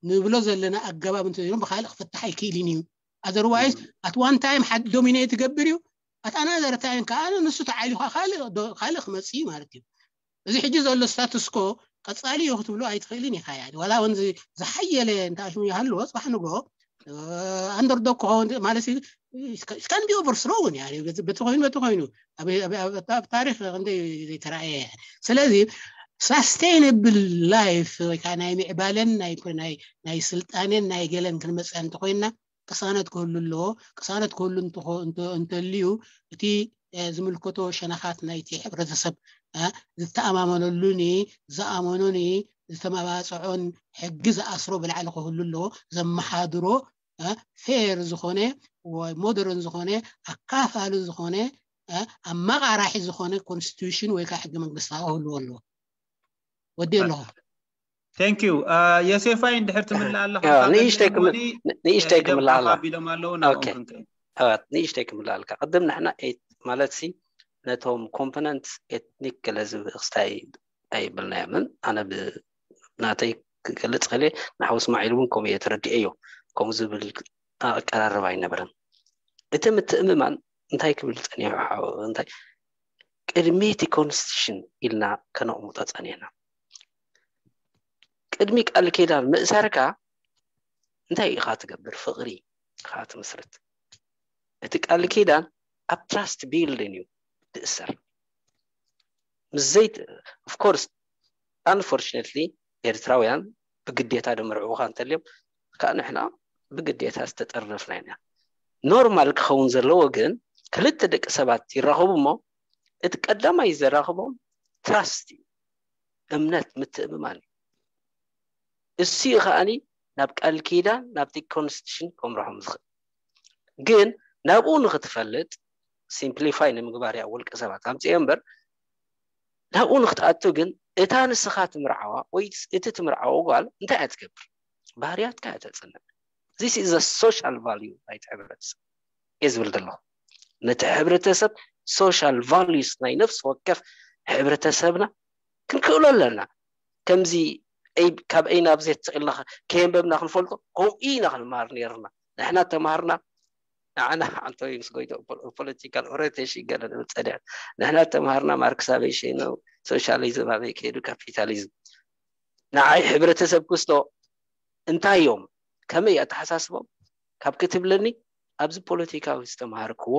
ንብሎ ዘለና ኣገባብ እንተዘይሎም ብካልእ ክፍታሕ ኣይክእልን እዩ። Otherwise at one time ሓደ ዶሚኔት ይገብር እዩ። At another time ከዓ ንሱ ተዓሊኻ ካልእ ዶ- ካልእ ክመፅእ እዩ ማለት እዩ። እዚ ሕጂ ዘሎ ስታትስኮ ቀፃሊ እዩ ክትብሎ ኣይትኽእልን ኢኻ። ያኒ ዋላ እውን ዝ- ዝሓየለ እንተኣሽሙ ይሃልዎ ፅባሕ ንጎ ኣንደርዶግ ክኸውን ማለት can be overthrown። ያኒ በቲ ኮይኑ በቲ ኮይኑ ኣብ- ኣብ- ኣብ- ኣብ ታሪክ ክንደይ ዘይተረኣየ። ስለዚ ሳስቴይነብል ላይፍ ወይ ከዓ ናይ ምዕባለን ናይ ናይ ናይ ስልጣኔን ናይ ገለን ክንመፅእ እንተኮይንና ቅሳነት ክህሉ ኣለዎ። ቅሳነት ክህሉ እንተኾ- እንተ- እንተልዩ እቲ እ፣ ዝምልከቶ ሸነኻት ናይቲ ሕብረተሰብ እ፣ ዝተኣማመነሉን ዝኣመኖን ዝተመባፅዖን ሕጊ ዝኣስሮ ብላዕሊ ክህሉ ኣለዎ። ዘመሓድሮ እ፣ ፌር ዝኾነ ወይ ሞደርን ዝኾነ ኣካፋሊ ዝኾነ እ፣ ኣመቓራሒ ዝኾነ ኮንስቲቱሽን ወይ ከዓ ሕገ መንግስታዊ ክህልዎ ኣለዎ። ወዲ ኣለኹ Thank you. የሴፋይ እንድሕር ትምልእ ኣለኻ ኣዎ፣ ካብ ንእሽተይ እኒ ክም- ሞዲ፣ ን- ንእሽተይ ኢዶም ክምልእ ኣለኻ። ኣቢሎም ኣለዉ ናብኦም Okay. ክንከይድ። ኣዋት ንእሽተይ ክምልእ ኣለካ። ቅድም ንሕና ኤት- ማለት ሲ ነቶም ኮምፖነንት ኤትኒክ ገለ ዝብል ክስታይ ኣይብልናዮምን። ኣነ ብ- ናተይ ክገልፅ ክእለ ንሓው እስማዒል እውን ከምኡ እየ ተረዲኤዮ። ከምኡ ዝብል ኣቀራርባ ኣይነበረን። እቲ ምትእምማን እንታይ ክብል ፀኒሑ ሓው እንታይ ቅድሚ እቲ ኮንስቲቱሽን ኢልና ከነቕምጦ ፀኒሕና። ቅድሚ ቃል ኪዳን ምእሳርካ እንታይ ኢኻ ትገብር? ፍቕሪ ኢኻ ትምስርት። እቲ ቃል ኪዳን ኣብ ትራስት ቢልዲን እዩ ትእሰር። ምስ ዘይት of course unfortunately ኤርትራውያን ብግዴታ ደመርዕውኻ እንተልዮም ከዓ ንሕና ብግዴታ ዝተጠርነፍና ኢና። ኖርማል ክኸውን ዘለዎ ግን ክልተ ደቂ ሰባት ይራኸቡ እሞ እቲ ቀዳማይ ዘራኽቦም ትራስት እዩ፣ እምነት ምትእምማን እዩ። እሱ እዩ ከዓኒ ናብ ቃል ኪዳን ናብቲ ኮንስቲቱሽን ከምርሖም ዝኽእል። ግን ናብኡ ንክትፈልጥ ሲምፕሊፋይ ንምግባር እያ ውልቀ ሰባት ኣምፅኦ እምበር ናብኡ ንክትኣቱ ግን እታ ንስኻ ትምርዓዋ ወይ እቲ ትምርዓዎ ጓል እንታይ እያ ትገብር? ባህርያትካ እያ ተፅንዕ። This is a social value ናይቲ ሕብረተሰብ እየ ዝብል ዘለኹ። ነቲ ሕብረተሰብ ሶሻል ቫሉስ ናይ ነፍሲ ወከፍ ሕብረተሰብና ክንክእሎ ኣለና። ከምዚ ካብ ኤይ ናብ ዜድ ስቕ ኢልና ከየንበብና ክንፈልጦ ከምኡ ኢና ክንመሃር ነርና። ንሕና ተማሃርና ንዓና ሓንቶ ምስ ጎይቶ ፖለቲካል ኦሪንቴሽን ገለ ንብል ፀኒሕና። ንሕና ተማሃርና ማርክሳቬሽን ሶሻሊዝም ኣበይ ከይዱ ካፒታሊዝም ንዓይ ሕብረተሰብ ክስቶ እንታይ እዮም ከመይ ኣተሓሳስቦም ካብ ክትብለኒ ኣብዚ ፖለቲካዊ ዝተምሃርክዎ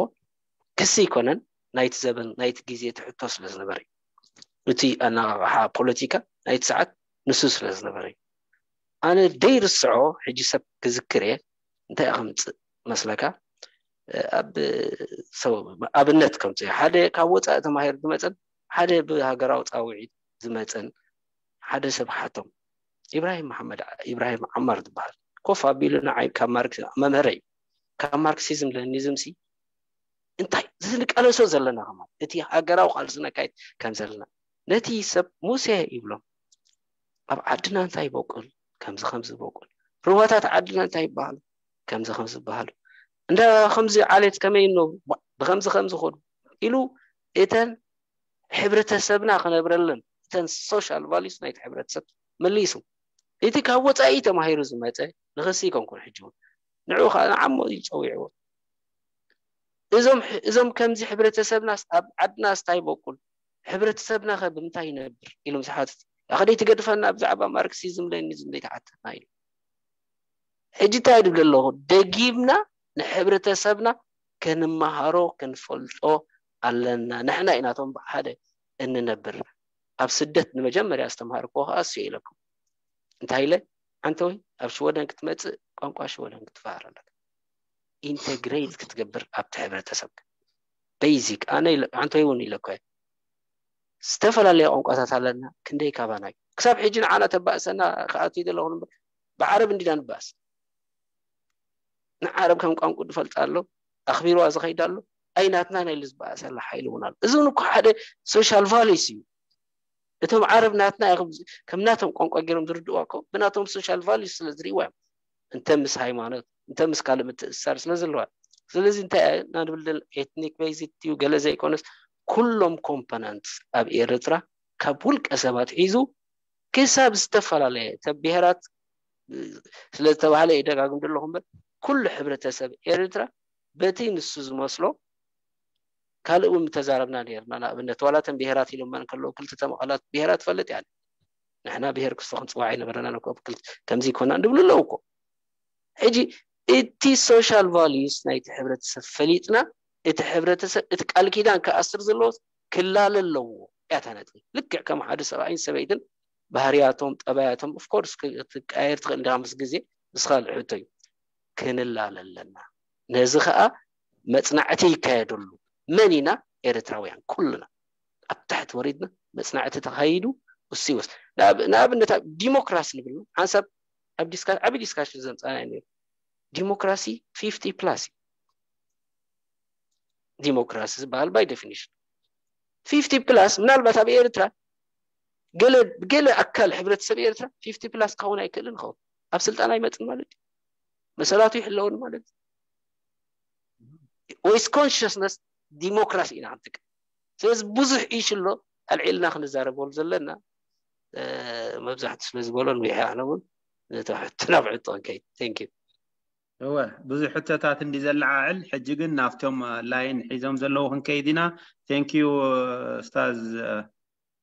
ክሲ ኣይኮነን ናይቲ ዘበን ናይቲ ግዜ ትሕቶ ስለ ዝነበረ እዩ። እቲ ኣነቓቕሓ ፖለቲካ ናይቲ ሰዓት ንሱ ስለ ዝነበረ እዩ። ኣነ ደይርስዖ ሕጂ ሰብ ክዝክር እየ እንታይ ከምፅእ መስለካ ኣብ ሰው ኣብነት ከምፅእ ሓደ ካብ ወፃኢ ተማሂሩ ዝመፀን ሓደ ብሃገራዊ ፃውዒት ዝመፀን ሓደ ሰብ ሓቶም ኢብራሂም መሓመድ ኢብራሂም ዓማር ዝበሃል ኮፍ ኣቢሉ ንዓይ ካብ ማርክስ መምህረይ ካብ ማርክሲዝም ለኒዝም ሲ እንታይ ዝንቃለሶ ዘለና ከማን እቲ ሃገራዊ ቃልሲ ነካይድ ከም ዘለና ነቲ ሰብ ሙሴ ይብሎም ኣብ ዓድና እንታይ ይበቁል ከምዚ ከምዚ ይበቁል ሩባታት ዓድና እንታይ ይበሃሉ ከምዚ ከምዚ ይበሃሉ እንዳ ከምዚ ዓሌት ከመይ እነብሩ፣ ዋ፣ ብኸምዚ ከምዚ ኾኑ ኢሉ እተን ሕብረተሰብና ክነብረለን፣ እተን social values ናይቲ ሕብረተሰብ መሊሱ። እቲ ካብ ወጻኢ ተማሂሩ ዝመጸ ንኽሲ ይኮንኩን ሕጂ እውን ንዕኡ ከዓ ንዓሞ እዩ ጸዊዕዎ። እዞም እዞም ከምዚ ሕብረተሰብናስ ኣብ ዓድናስ እንታይ ይበቁል፣ ሕብረተሰብና ከ ብምንታይ ይነብር ኢሎም ዝሓትት። ኣኸደይ ትገድፈና ብዛዕባ ማርክሲዝም ሌኒዝም ዘይተሓተትና ኢሉ። ሕጂ እንታይ ድብል ኣለኹ፣ ደጊምና ንሕብረተሰብና ክንመሃሮ ክንፈልጦ ኣለና። ንሕና ኢና እቶም ብሓደ እንነብር። ኣብ ስደት ንመጀመርያ ዝተምሃርክዎ ከዓ እሱ ኢለኩም። እንታይ ኢለ፣ ኣንተ ወይ ኣብ ሽወደን ክትመፅእ ቋንቋ ሽወደን ክትፈሃር ኣለካ። ኢንተግሬት ክትገብር ኣብቲ ሕብረተሰብ ቤዚክ። ኣነ ኢለ፣ ኣንተ ወይ እውን ኢለኮ እየ። ዝተፈላለየ ቋንቋታት ኣለና። ክንደይ ካባና እዩ? ክሳብ ሕጂ ንዓና ተባእሰና ክኣቱ ይደለኹ እምበር ብዓረብ እንዲና ንባእስ። ንዓረብ ከም ቋንቋ ዝፈልጥ ኣሎ፣ ኣኽቢርዋ ዝኸይድ ኣሎ። ኣይ ናትና ናይ ኢሉ ዝበኣሰላ ሓይሊ እውን ኣሎ። እዚ እውን እኮ ሓደ ሶሻል ቫሉስ እዩ። እቶም ዓረብ ናትና ኢኹም ዝ-፣ ከም ናቶም ቋንቋ ገይሮም ዝርድዋ እኮ ብናቶም ሶሻል ቫሉስ ስለ ዝርእዋ እዮም። እንተ ምስ ሃይማኖት፣ እንተ ምስ ካልእ ምትእስሳር ስለ ዘለዋ። ስለዚ እንታይ ኢና ንብል ዘለና? ኤትኒክ ቤዝድ እዩ ገለ ዘይኮነስ ኩሎም ኮምፖነንት ኣብ ኤርትራ ካብ ውልቀ ሰባት ሒዙ ክሳብ ዝተፈላለየ፣ እተ ብሄራት ስለ ዝተባህለ ይደጋግም ዘለኹ እምበር፣ ኩሉ ሕብረተሰብ ኤርትራ በቲ ንሱ ዝመስሎ፣ ካልእ እውን ምተዛረብና ነይርና። ንኣብነት ዋላ እተን ብሄራት ኢሎማ እንከለዉ ክልተ ተመቐላት ብሄራት ትፈልጥ እያ። ንሕና ብሄር ክስቶ ክንፅዋዕ ኣይነበረናን እኮ፣ ክል-፣ ከምዚ ይኮና እንድብሉ ኣለዉ እኮ። ሕጂ እቲ ሶሻል ቫሉስ ናይቲ ሕብረተሰብ ፈሊጥና፣ እቲ ሕብረተሰብ እቲ ቃል ኪዳን ክኣስር ዘለዎ ክላለ ኣለዎ እያ እታ ነጥቢ። ልክዕ ከም ሓደ ሰብኣይን ሰበይትን ባህርያቶም፣ ጠባያቶም ኦፍኮርስ ክትቀያየር ትኽእል እንዲኻ ምስ ግዜ፣ ምስ ካልእ ሕቶ እዩ። ክንላለ ኣለና። ነዚ ከዓ መፅናዕቲ ይካየደሉ። መን ኢና? ኤርትራውያን ኩልና ኣብ ታሕቲ ወሪድና መፅናዕቲ ተኻይዱ እሱ ይወስ-፣ ንኣብ-፣ ንኣብነት ኣብ ዲሞክራሲ ንብል ሓንሳብ ኣብ ዲስካ-፣ ዓቢ ዲስካሽን ዘምፃና እዩ ነይሩ። ዲሞክራሲ ፊፍቲ ፕላስ እዩ። ዲሞክራሲ ዝበሃል ባይ ዴፊኒሽን ፊፍቲ ፕላስ፣ ምናልባት ኣብ ኤርትራ ገለ፣ ገለ ኣካል ሕብረተሰብ ኤርትራ ፊፍቲ ፕላስ ክኸውን ኣይክእልን ይኸውን። ኣብ ስልጣን ኣይመፅን ማለት እዩ። መሰላቱ ይሕለውን ማለት እዩ። ወይስ ኮንሽስነስ ዲሞክራሲ ኢና ክንጥቀም? ስለዚ ብዙሕ ኢሹ ኣሎ ኣልዒልና ክንዛረበሉ ዘለና፣ እ፣ መብዛሕቱ ስለ ዝበሎ ንዊሐ ኣነ እውን ነቲ ሕቶ ናብ ሕቶ ክንከይድ። Thank you። እወ፣ ብዙሕ ሕቶታት እንዲ ዘለዓዕል፣ ሕጂ ግን ናብቶም ላይን ሒዞም ዘለዉ ክንከይድ ኢና። Thank you ኡስታዝ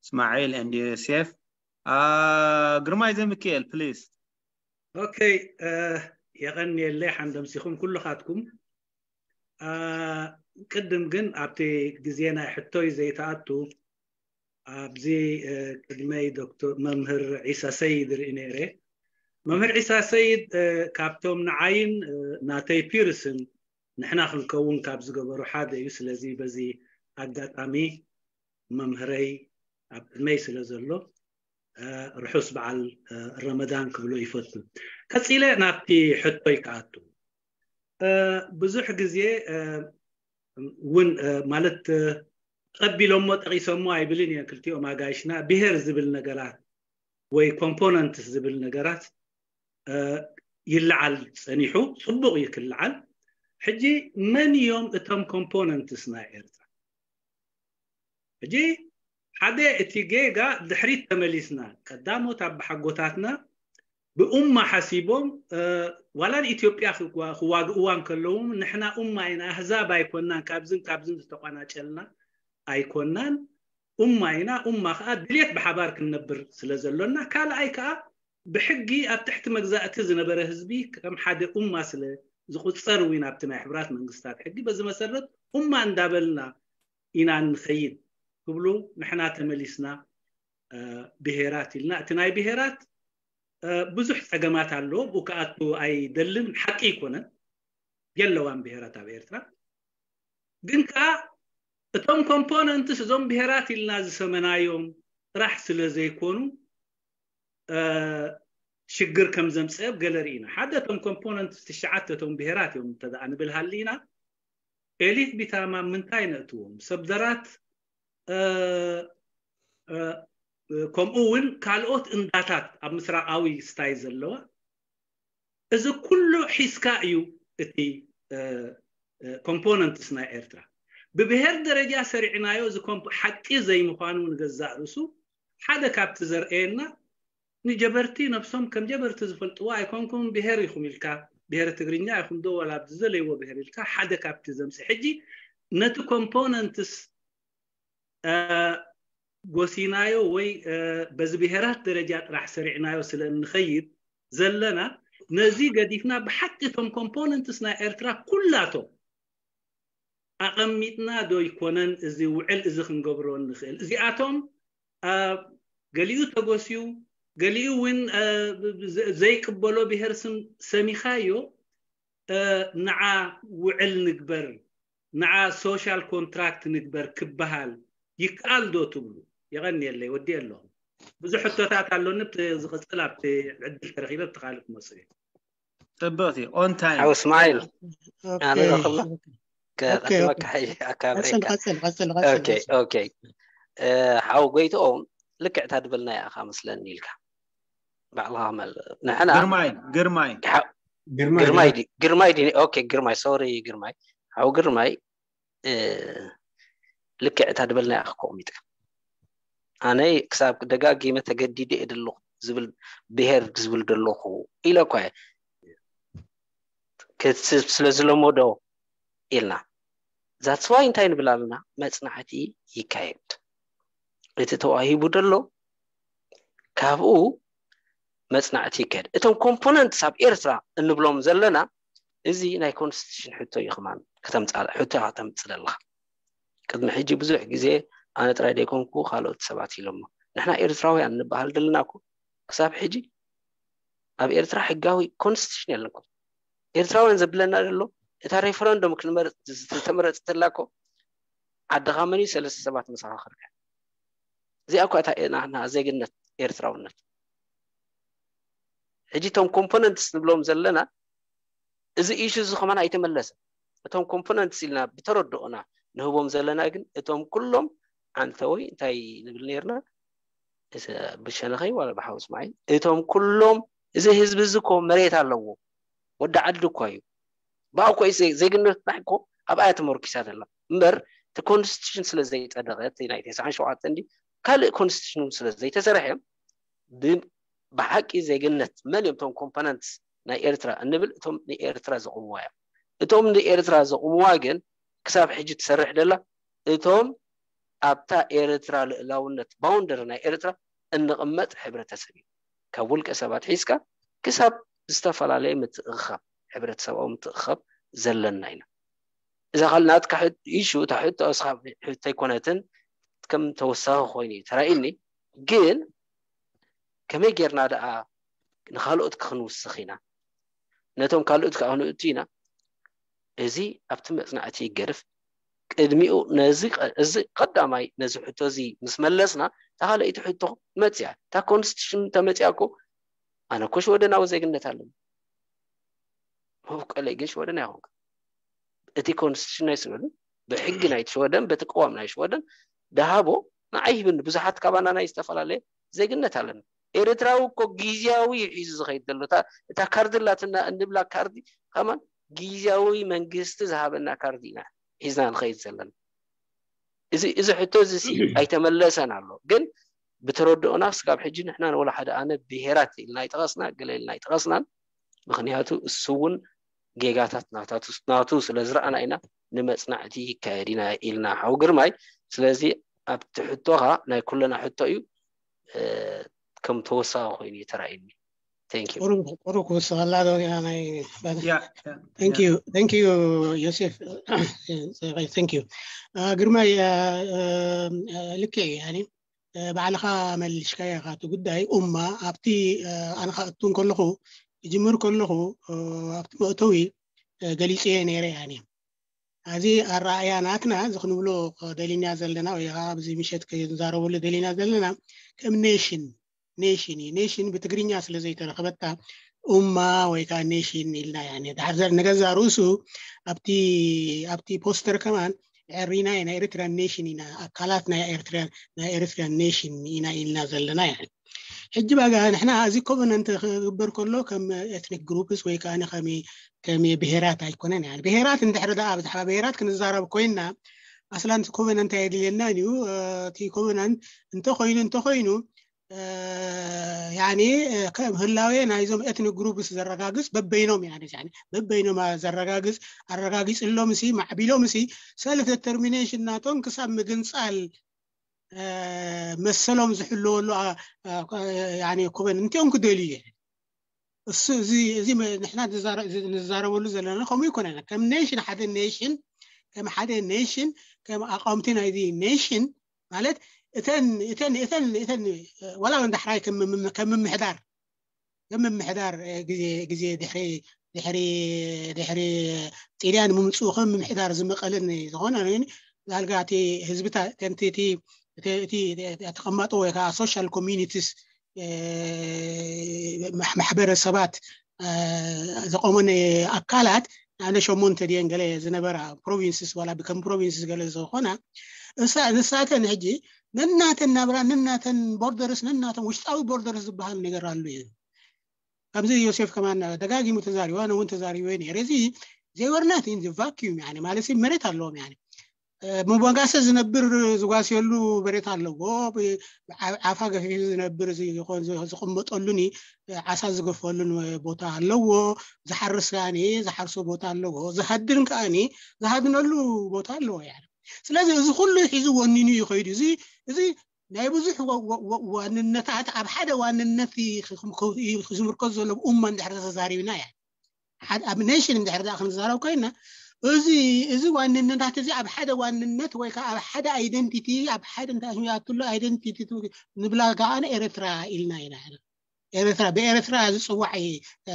እስማዒል and ዮሴፍ። አ፣ ግርማይ ዘሚካኤል ፕሊዝ። ኦኬ፣ እ፣ የቐንየለይ ሓንደምሲኹም ኩልኻትኩም። አ፣ ቅድም ግን ኣብቲ ግዜ ናይ ሕቶይ ዘይተኣቱ ኣብዚ፣ እ፣ ቅድመይ ዶክተር መምህር ዒሳ ሰይድ ርኢ ነይረ። መምህር ዒሳ ሰይድ፣ እ፣ ካብቶም ንዓይን፣ እ፣ ናተይ ፒርስን ንሕና ክንከውን ካብ ዝገበሩ ሓደ እዩ። ስለዚ በዚ ኣጋጣሚ መምህረይ ኣብ ቅድመይ ስለ ዘሎ፣ እ፣ ርሑስ በዓል፣ እ፣ ረመዳን ክብሎ ይፈቱ። ቀጺለ ናብቲ ሕቶይ ክኣቱ። እ፣ ብዙሕ ግዜ፣ እ፣ እውን፣ እ፣ ማለት፣ እ፣ ቀቢሎሞ ጠቒሶሞ ኣይብልን እየ ክልቲኦም ኣጋይሽና። ብሄር ዝብል ነገራት ወይ ኮምፖነንትስ ዝብል ነገራት፣ እ፣ ይለዓል ጸኒሑ፣ ጽቡቕ እዩ ክለዓል። ሕጂ መን እዮም እቶም ኮምፖነንትስ ናይ ኤርትራ? ሕጂ ሓደ እቲ ጌጋ ድሕሪት ተመሊስና፣ ቀዳሞት ኣባሓጎታትና ብኡማ ሓሲቦም፣ እ፣ ዋላ ንኢትዮጵያ ክዋ-፣ ክዋግእዋ እንከለዉ፣ ንሕና ኡማ ኢና፣ ኣህዛብ ኣይኮናን፣ ካብዝን ካብዝን ዝተቋናጨልና ኣይኮናን፣ ኡማ ኢና፣ ኡማ ከኣ ድልየት ብሓባር ክንነብር ስለ ዘሎና፣ ካልኣይ ከኣ ብሕጊ ኣብ ትሕቲ መግዛእቲ ዝነበረ ህዝቢ ከም ሓደ ኡማ ስለ ዝቑጸር እውን ኣብቲ ናይ ሕቡራት መንግስታት ሕጊ፣ በዚ መሰረት ኡማ እንዳበልና ኢና እንኸይድ ክብሉ፣ ንሕና ተመሊስና፣ እ፣ ብሄራት ኢልና። እቲ ናይ ብሄራት፣ እ፣ ብዙሕ ጸገማት ኣለዎ፣ ብኡ ክኣቱ ኣይደልን፣ ሓቂ ኣይኮነን፣ የለዋን ብሄራት ኣብ ኤርትራ። ግን ከኣ እቶም ኮምፖነንትስ እዞም ብሄራት ኢልና ዝሰመናዮም ጥራሕ ስለ ዘይኮኑ፣ እ፣ ሽግር ከም ዘምጽአ ገለ ርኢና። ሓደ እቶም ኮምፖነንትስ ትሽዓተ እቶም ብሄራት እዮም እንተ ደኣ ንብል ሃሊና፣ ኤሊት ቢታማ ምንታይ ነእትዎም? ሰብደራት፣ እ፣ እ፣ ከምኡ እውን ካልኦት እንዳታት ኣብ ምስራቃዊ ስታይ ዘለዋ፣ እዚ ኩሉ ሒዝካ እዩ እቲ components ናይ ኤርትራ ብብሄር ደረጃ ሰሪዕናዮ እዚ ሓቂ ዘይምዃኑ ንገዛእ ርእሱ ሓደ ካብቲ ዘርእየና ንጀበርቲ ነብሶም ከም ጀበርቲ ዝፈልጥዎ ኣይኮንኩም ብሄር ኢኹም ኢልካ ብሄረ ትግርኛ ኢኹም ዶ ዋላ ኣብዚ ዘለይዎ ብሄር ኢልካ ሓደ ካብቲ ዘምሲ ሕጂ ነቲ components ጎሲናዮ ወይ በዚ ብሄራት ደረጃ ጥራሕ ሰሪዕናዮ ስለ እንኸይድ ዘለና ነዚ ገዲፍና ብሓቂ እቶም components ናይ ኤርትራ ኩላቶም ኣቐሚጥና ዶ ይኮነን እዚ ውዕል እዚ ክንገብሮ እንኽእል እዚኣቶም ገሊኡ ተጎስዩ ገሊኡ እውን ዘይቅበሎ ብሄር ስም ሰሚኻዮ ንዓ ውዕል ንግበር ንዓ social contract ንግበር ክበሃል ይከኣል ዶ ትብሉ? የቐንየለይ ወዲኤ ኣለኹ። ብዙሕ ሕቶታት ኣሎኒ ዝቕፅል ኣብቲ ዕድል ተረኺበ ብቲ ካልእ ክመፅእ እዩ። ፅብቕቲ on time ሓው እስማዒል ኣነ ረኽብና ከድመካ ኣካብረካ ቀፅል ቀፅል ኦኬ ሓው ጎይትኦም ልክዕታ ድበልና ኢኻ መስለኒ ኢልካ ባዕልኻ መል ንሕና ግርማይ ግርማይ ግርማይ ግርማይ ዲ ኦኬ ግርማይ sorry ግርማይ ሓው ግርማይ ልክዕታ ድበልና ኢኻ ኮሚጥካ ኣነ ክሳብ ደጋጊመ ተገዲደ እየ ደለኹ ዝብል ብሄር ዝብል ደለኹ ኢለ እኳ ክትስብ ስለ ዝለመዶ ኢልና that's why እንታይ ንብል ኣለና መፅናዕቲ ይካየድ እቲ ተዋሂቡ ደሎ ካብኡ መፅናዕቲ ይካየድ እቶም components ኣብ ኤርትራ እንብሎም ዘለና እዚ ናይ constitution ሕቶ እዩ ከማን ከተምፅእ ሕቶ ከተምፅእ ኣለኻ ቅድሚ ሕጂ ብዙሕ ግዜ ኣነ ጥራይ ዘይኮንኩ ካልኦት ሰባት ኢሎሞ ንሕና ኤርትራውያን ንበሃል ዘለና እኮ ክሳብ ሕጂ ኣብ ኤርትራ ሕጋዊ constitution የለኩም ኤርትራውያን ዘብለና ዘሎ እታ referendum ክንመርፅ ዝተመረፅት ተላ እኮ ዓድኻ መን እዩ ሰለስተ ሰባት መሰኻኽርካ እዚኣ እኳ እታ ናና ዜግነት ኤርትራውነት ሕጂ እቶም components ንብሎም ዘለና እዚ issue እዚ ከማን ኣይተመለሰ እቶም components ኢልና ብተረድኦና ንህቦም ዘለና ግን እቶም ኩሎም ዓንተወይ እንታይ ንብል ነርና ብሸነኸይ ዋላ ብሓው እስማዒል እቶም ኩሎም እዚ ህዝቢ እዚ እኮ መሬት ኣለዎ ወዲ ዓዲ እኳ እዩ ብኣኮ ዜግነትና እኮ ኣብኣ ተመርኪሳ ዘላ እምበር እቲ constitution ስለ ዘይፀደቀት ናይ ተስዓን ሸውዓተን እንዲ ካልእ constitution ስለ ዘይተሰርሐ ብሓቂ ዜግነት መን እዮም እቶም components ናይ ኤርትራ እንብል እቶም ንኤርትራ ዘቑምዋ እዮም እቶም ንኤርትራ ዘቑምዋ ግን ክሳብ ሕጂ ትሰርሕ ደላ እቶም ኣብታ ኤርትራ ልእላውነት boundary ናይ ኤርትራ እንቕመጥ ሕብረተሰብ እዩ ካብ ውልቀ ሰባት ሒዝካ ክሳብ ዝተፈላለየ ምትእኽኻብ ሕብረተሰባዊ ምትእኽኻብ ዘለና ኢና እዛ ካል ናትካ issue እታ ሕቶ እስኻ ሕቶ ኣይኮነትን ከም ተወሳኺ ኮይኑ እዩ ተራእኒ ግን ከመይ ጌርና ደኣ ንኻልኦት ክንውስኽ ኢና ነቶም ካልኦት ከዓ ክንእቱ ኢና እዚ ኣብቲ መፅናዕቲ ይገርፍ ቅድሚኡ ነዚ እዚ ቀዳማይ ነዚ ሕቶ እዚ ምስ መለስና እታ ካልኣይቲ ሕቶ መፅያ እታ constitution ተመፅያ እኮ ኣነ እኮ ሽወደናዊ ዜግነት ኣለኒ መብቀለይ ግን ሽወደን ኣይኮንኩ እቲ constitution ናይ ሽወደን ብሕጊ ናይ ሽወደን በቲ ቅዋም ናይ ሽወደን ደሃቦ ንዓይ ሂብኒ ብዙሓት ካባና ናይ ዝተፈላለየ ዜግነት ኣለና ኤርትራዊ እኮ ግዝያዊ እዩ ሒዙ ዝኸይድ ዘሎ እታ ካርዲ ላትና እንብላ ካርዲ ከማን ግዝያዊ መንግስቲ ዝሃበና ካርዲ ኢና ሒዝና ንኸይድ ዘለና እዚ እዚ ሕቶ እዚ ኣይተመለሰን ኣሎ ግን ብተረድኦና ስጋብ ሕጂ ንሕና ንወላ ሓደ ኣነ ብሄራት ኢልና ይጠቐስና ገለ ኢልና ይጠቐስናን ምክንያቱ እሱ እውን ጌጋታት ናቱ ስለ ዝረኣና ኢና ንመፅናዕቲ ይካየድ ኢና ኢልና ሓው ግርማይ ስለዚ ኣብቲ ሕቶኻ ናይ ኩለና ሕቶ እዩ ከም ተወሳኺ ኮይኑ እዩ ተራእዩኒ ጥሩ ክውስኸላ ዶ ናይ thank you thank you ዮሴፍ thank you ግርማይ ልክዕ እዩ ባዕልኻ መሊሽካዮ ኢኻ እቲ ጉዳይ ኡማ ኣብቲ ኣነ ክኣቱ ከለኹ ክጅምር ከለኹ ኣብቲ መእተዊ ገሊፀዮ ነይረ እያ ኣብዚ ኣረኣእያ ናትና እዚ ክንብሎ ደሊና ዘለና ወይ ከዓ ኣብዚ ምሸት ክንዛረበሉ ደሊና ዘለና ከም ኔሽን ኔሽን እዩ ኔሽን ብትግርኛ ስለ ዘይተረኸበታ ኡማ ወይ ከዓ ኔሽን ኢልና ያኒ ድሓር ንገዛ ርእሱ ኣብቲ ኣብቲ ፖስተር ከማን ዕሪና ናይ ኤርትራ ኔሽን ኢና ኣካላት ናይ ኤርትራ ናይ ኤርትራ ኔሽን ኢና ኢልና ዘለና ያ ሕጂ ባጋ ንሕና እዚ ኮቨነንት ክግበር ከሎ ከም ኤትኒክ ግሩፕስ ወይ ከዓ ከም ከም ብሄራት ኣይኮነን። ያ ብሄራት እንድሕር ደኣ ብዛዕባ ብሄራት ክንዛረብ ኮይና ኣስላን ኮቨነንት ኣየድልየናን እዩ። እቲ ኮቨነንት እንተኮይኑ እንተኮይኑ ያኒ ከም ህላዌ ናይዞም ኤትኒክ ግሩፕስ ዘረጋግጽ በበይኖም ያ በበይኖም ዘረጋግጽ ኣረጋጊጽሎም ሲ ማዕቢሎም ሲ ሰልፍ ዲተርሚኔሽን ናቶም ክሳብ ምግንጻል መሰሎም ዝሕልወሉ ኮቨን እንቲኦም ክደልዩ እሱ እዚ እዚ ንሕና ንዛረበሉ ዘለና ከምኡ ይኮነና ከም ኔሽን ሓደ ኔሽን ከም ሓደ ኔሽን ከም ኣቋምቲ ናይዚ ኔሽን ማለት እተን እተን እተን እተን ዋላ እውን ዳሕራይ ከም ምምሕዳር ከም ምምሕዳር ግዜ ግዜ ድሕሪ ድሕሪ ድሕሪ ጥልያን ምምፅኡ ከም ምምሕዳር ዝመቐልን ዝኾነ ዳልጋ እቲ ህዝብታት ከምቲ እቲ ተቐማጦ ወይ ከዓ ሶሻል ኮሚኒቲስ ማሕበረሰባት ዘቆመን ኣካላት ንኣነ ሸሞንተ ድየን ገለ ዝነበራ ፕሮቪንስስ ዋላ ከም ፕሮቪንስስ ገለ ዝኾና ንሳተን ሕጂ ነናተን ናብራ ነናተን ቦርደርስ ነናተን ውሽጣዊ ቦርደርስ ዝበሃል ነገር ኣሉ እዩ። ከምዚ ዮሴፍ ከማን ደጋጊሙ ተዛሪቡ ኣነ እውን ተዛሪበ ነይረ። እዚ ዘይወርናት ኢን ቫኪዩም ያኒ ማለት መሬት ኣለዎም ያኒ መጓሰ ዝነብር ዝጓስየሉ መሬት ኣለዎ። ዓፋ ገፊፉ ዝነብር ዝቆመጠሉን ዓሳ ዝገፈሉን ቦታ ኣለዎ። ዝሓርስ ከዓኒ ዝሓርሶ ቦታ ኣለዎ። ዝሃድን ከዓኒ ዝሃድነሉ ቦታ ኣለዎ። ያ ስለዚ እዚ ኩሉ ሒዙ ወኒኑ ይኸይዱ። እዚ እዚ ናይ ብዙሕ ዋንነታት ኣብ ሓደ ዋንነት ዝምርከዝ ዘሎ እማ እንድሕር ተዛሪብና እያ ኣብ ኔሽን እንድሕር ዳ ክንዛረብ ኮይና እዚ እዚ ዋንነታት እዚ ኣብ ሓደ ዋንነት ወይ ከዓ ኣብ ሓደ ኣይደንቲቲ ኣብ ሓደ እንታይ ኣትሎ ኣይደንቲቲ ንብላ ከዓ ኤርትራ ኢልና ኢና። ኤርትራ ብኤርትራ ዝፅዋዕ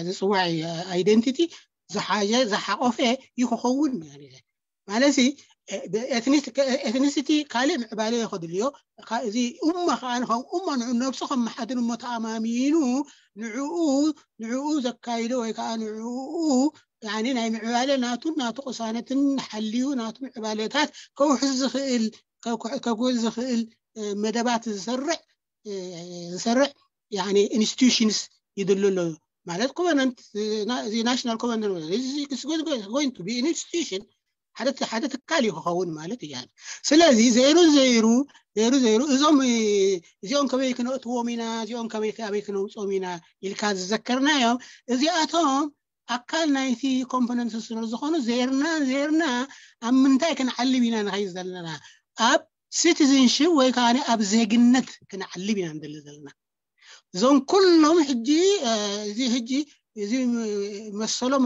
ዝፅዋዕ ኣይደንቲቲ ዝሓዘ ዝሓቆፈ ይክኸውን ማለት ኤትኒሲቲ ካልእ ምዕባለ ከድልዮ እዚ እማ ከዓ ንኸም እማ ንዑ ነብሱ ከም መሓድር እሞ ተኣማሚኑ ንዕኡ ንዕኡ ዘካይዶ ወይ ከዓ ንዕኡ ናይ ምዕባለ ናቱን ናቱ ቅሳነትን ሓልዩ ናቱ ምዕባለታት ከውሕዝ ዝኽእል ከጉዝ ዝኽእል መደባት ዝሰርዕ ዝሰርዕ ኢንስቲቱሽንስ ይድሉ ኣሎ ማለት ኮቨነንት ናሽናል ኮቨነንት ኢንስቲቱሽን ሓደ ሓደ ትካል እዩ ክኸውን ማለት እዩ። ስለዚ ዘይሩ ዘይሩ ዘይሩ ዘይሩ እዞም እዚኦም ከመይ ክነእትዎም ኢና እዚኦም ከመይ ኣበይ ክነውፅኦም ኢና ኢልካ ዝዘከርናዮም እዚኣቶም ኣካል ናይቲ ኮምፖነንት ስለ ዝኾኑ ዘይርና ዘይርና ኣብ ምንታይ ክንዓልብ ኢና ንኸይድ ዘለና ኣብ ሲቲዝንሽፕ ወይ ከዓ ኣብ ዜግነት ክንዓልብ ኢና ንደሊ ዘለና። እዞም ኩሎም ሕጂ እዚ ሕጂ እዚ መሰሎም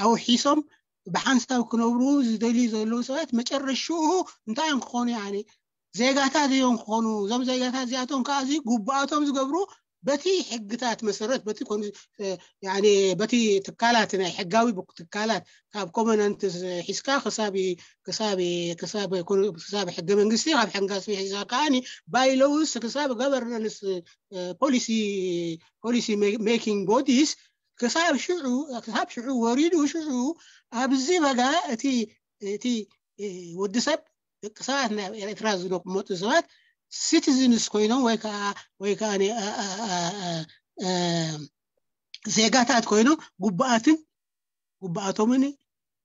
ኣውሒሶም ብሓንሳብ ክነብሩ ዝደልዩ ዘለዉ ሰባት መጨረሽኡ እንታይ እዮም ክኾኑ? ያኒ ዜጋታት እዮም ክኾኑ። እዞም ዜጋታት እዚኣቶም ከዓ እዚ ግቡኣቶም ዝገብሩ በቲ ሕግታት መሰረት በቲ በቲ ትካላት ናይ ሕጋዊ ትካላት ካብ ኮመናንት ሒዝካ ክሳብ ክሳብ ክሳብ ሕገ መንግስቲ ካብ ሕገ ሒዝካ ከዓኒ ባይሎውስ ክሳብ ጋቨርናንስ ፖሊሲ ፖሊሲ ሜኪንግ ቦዲስ ክሳብ ሽዑ ክሳብ ሽዑ ወሪዱ ሽዑ ኣብዚ በጋ እቲ እቲ ወዲ ሰብ ደቂ ሰባት ናይ ኤርትራ ዝነቁመጡ ሰባት ሲቲዝንስ ኮይኖም ወይ ከዓ ወይ ከዓ ዜጋታት ኮይኖም ጉባኣትን ጉባኣቶምን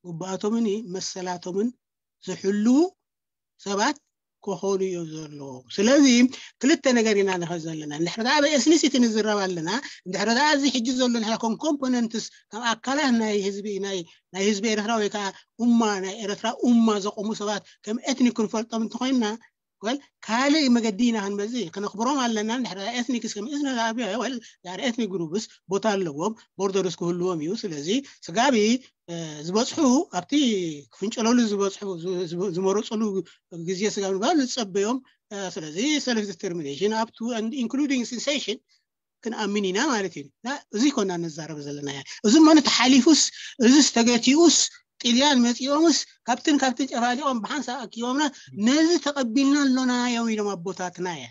ጉባኣቶምን መሰላቶምን ዝሕልዉ ሰባት ክኾኑ እዮም ዘለዎም። ስለዚ ክልተ ነገር ኢና ንኸ ዘለና እንድሕር ደኣ ብኤስኒሲቲ ንዝረብ ኣለና እንድሕር ደኣ እዚ ሕጂ ዘሎ ንሕና ከም ኮምፖነንትስ ከም ኣካላት ናይ ህዝቢ ናይ ናይ ህዝቢ ኤርትራ ወይ ከዓ ኡማ ናይ ኤርትራ ኡማ ዘቆሙ ሰባት ከም ኤትኒክ ክንፈልጦም እንተኮይንና ወል ካልእ መገዲ ኢና ክንመዚ ክነኽብሮም ኣለና። እንድሕር ኤትኒክስ ከም ኤትኒክ ግሩፕስ ቦታ ኣለዎም፣ ቦርደርስ ክህልዎም እዩ። ስለዚ ስጋቢ ዝበፅሑ ኣብቲ ክፍንጨለሉ ዝበፅሑ ዝመረፅሉ ግዜ ስጋቢ ንባል ንፀበዮም። ስለዚ ሰልፍ ዲተርሚኔሽን ኣብቱ ኢንክሉዲንግ ሴሴሽን ክንኣምን ኢና ማለት እዩ። እዚ ኮና ንዛረብ ዘለና እዚ ማለት ተሓሊፉስ እዚስ ተገቲኡስ ጥልያን መፂኦምስ ካብትን ካብትን ጨፋሊቆም ብሓንሳ ኣኪቦምና ነዚ ተቐቢልና ኣሎና እዮም ኢሎም ኣቦታትና እያ።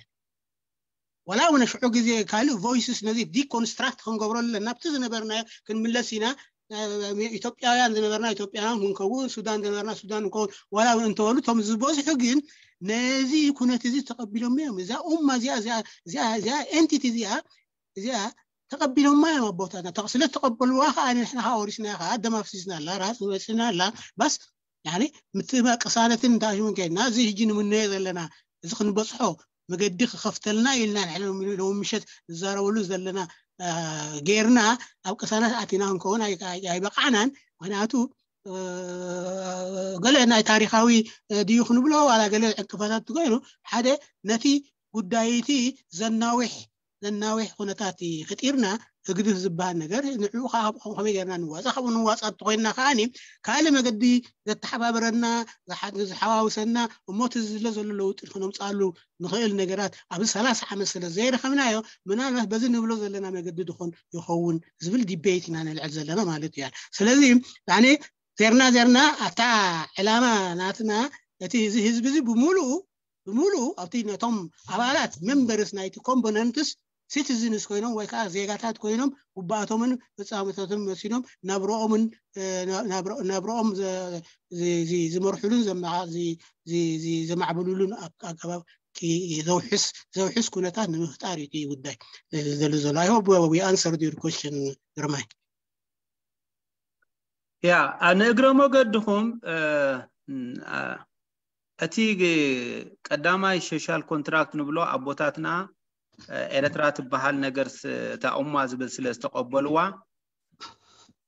ዋላ እውን ሽዑ ግዜ ካልእ ቮይስስ ነዚ ዲኮንስትራክት ክንገብሮ ኣለና ናብቲ ዝነበርና ክንምለስ ኢና። ኢትዮጵያውያን ዝነበርና ኢትዮጵያውያን ክንከውን፣ ሱዳን ዝነበርና ሱዳን ክንከውን ዋላ እውን እንተበሉ፣ እቶም ዝበዝሑ ግን ነዚ ኩነት እዚ ተቐቢሎም እዮም። እዛ ኡማ እዚኣ እዚኣ እዚኣ እዚኣ ኤንቲቲ እዚኣ እዚኣ ተቐቢሎማ እዮም ኣቦታትና። ተቕ- ስለ ዝተቐበልዋ ከዓ ንሕና ከዓ ወሪስና ከዓ ደም ኣፍሲስና ኣላ፣ ራስ ዝበስና ኣላ። ባስ ያኔ ምትእማ ቅሳነትን እንታይ ሽሙን ከይድና፣ እዚ ሕጂ ንምነዮ ዘለና፣ እዚ ክንበፅሖ መገዲ ክኸፍተልና ኢልና ንሕና ሎሚ ምሸት ንዛረበሉ ዘለና ጌርና ኣብ ቅሳነት ኣቲና ክንከውን ኣይበቃዕናን። ምክንያቱ ገለ ናይ ታሪካዊ ድዩ ክንብሎ ዋላ ገለ ዕንቅፋታት ኮይኑ ሓደ ነቲ ጉዳይቲ ዘናዊሕ ዘናዊሕ ኩነታት ፈጢርና ህግድፍ ዝበሃል ነገር ንዕኡ ከዓ ከመይ ገርና ንዋፃ ካብኡ ንዋፃ እንተኮይንና ከዓኒ ካልእ መገዲ ዘተሓባብረና ዝሓዋውሰና እሞ እቲ ዝለ ዘሎ ለውጢ ክነምፃሉ ንኽእል ነገራት ኣብዚ ሰላሳ ዓመት ስለ ዘይረኸብናዮ ምናልባት በዚ ንብሎ ዘለና መገዲ ድኾን ይኸውን ዝብል ዲቤት ኢና ንልዕል ዘለና ማለት እዩ። ስለዚ ኣነ ዜርና ዜርና ኣብታ ዕላማ ናትና እቲ እዚ ህዝቢ እዚ ብምሉኡ ብምሉኡ ኣብቲ ነቶም ኣባላት ሜምበርስ ናይቲ ኮምፖነንትስ ሲቲዝንስ ኮይኖም ወይ ከዓ ዜጋታት ኮይኖም ጉባኣቶምን ፍፃመታቶም መሲሎም ናብረኦምን ናብረኦም ዝመርሕሉን ዘማዕብሉሉን ኣገባብ ዘውሕስ ኩነታት ንምፍጣር እዩ ጉዳይ ዘሉ ዘሎ። I hope we answered your question ግርማይ። ያ ንእግረ መገድኹም እቲ ቀዳማይ ሶሻል ኮንትራክት ንብሎ ኣቦታትና ኤረትራ ትበሃል ነገር እታ ኡማ ዝብል ስለ ዝተቐበልዋ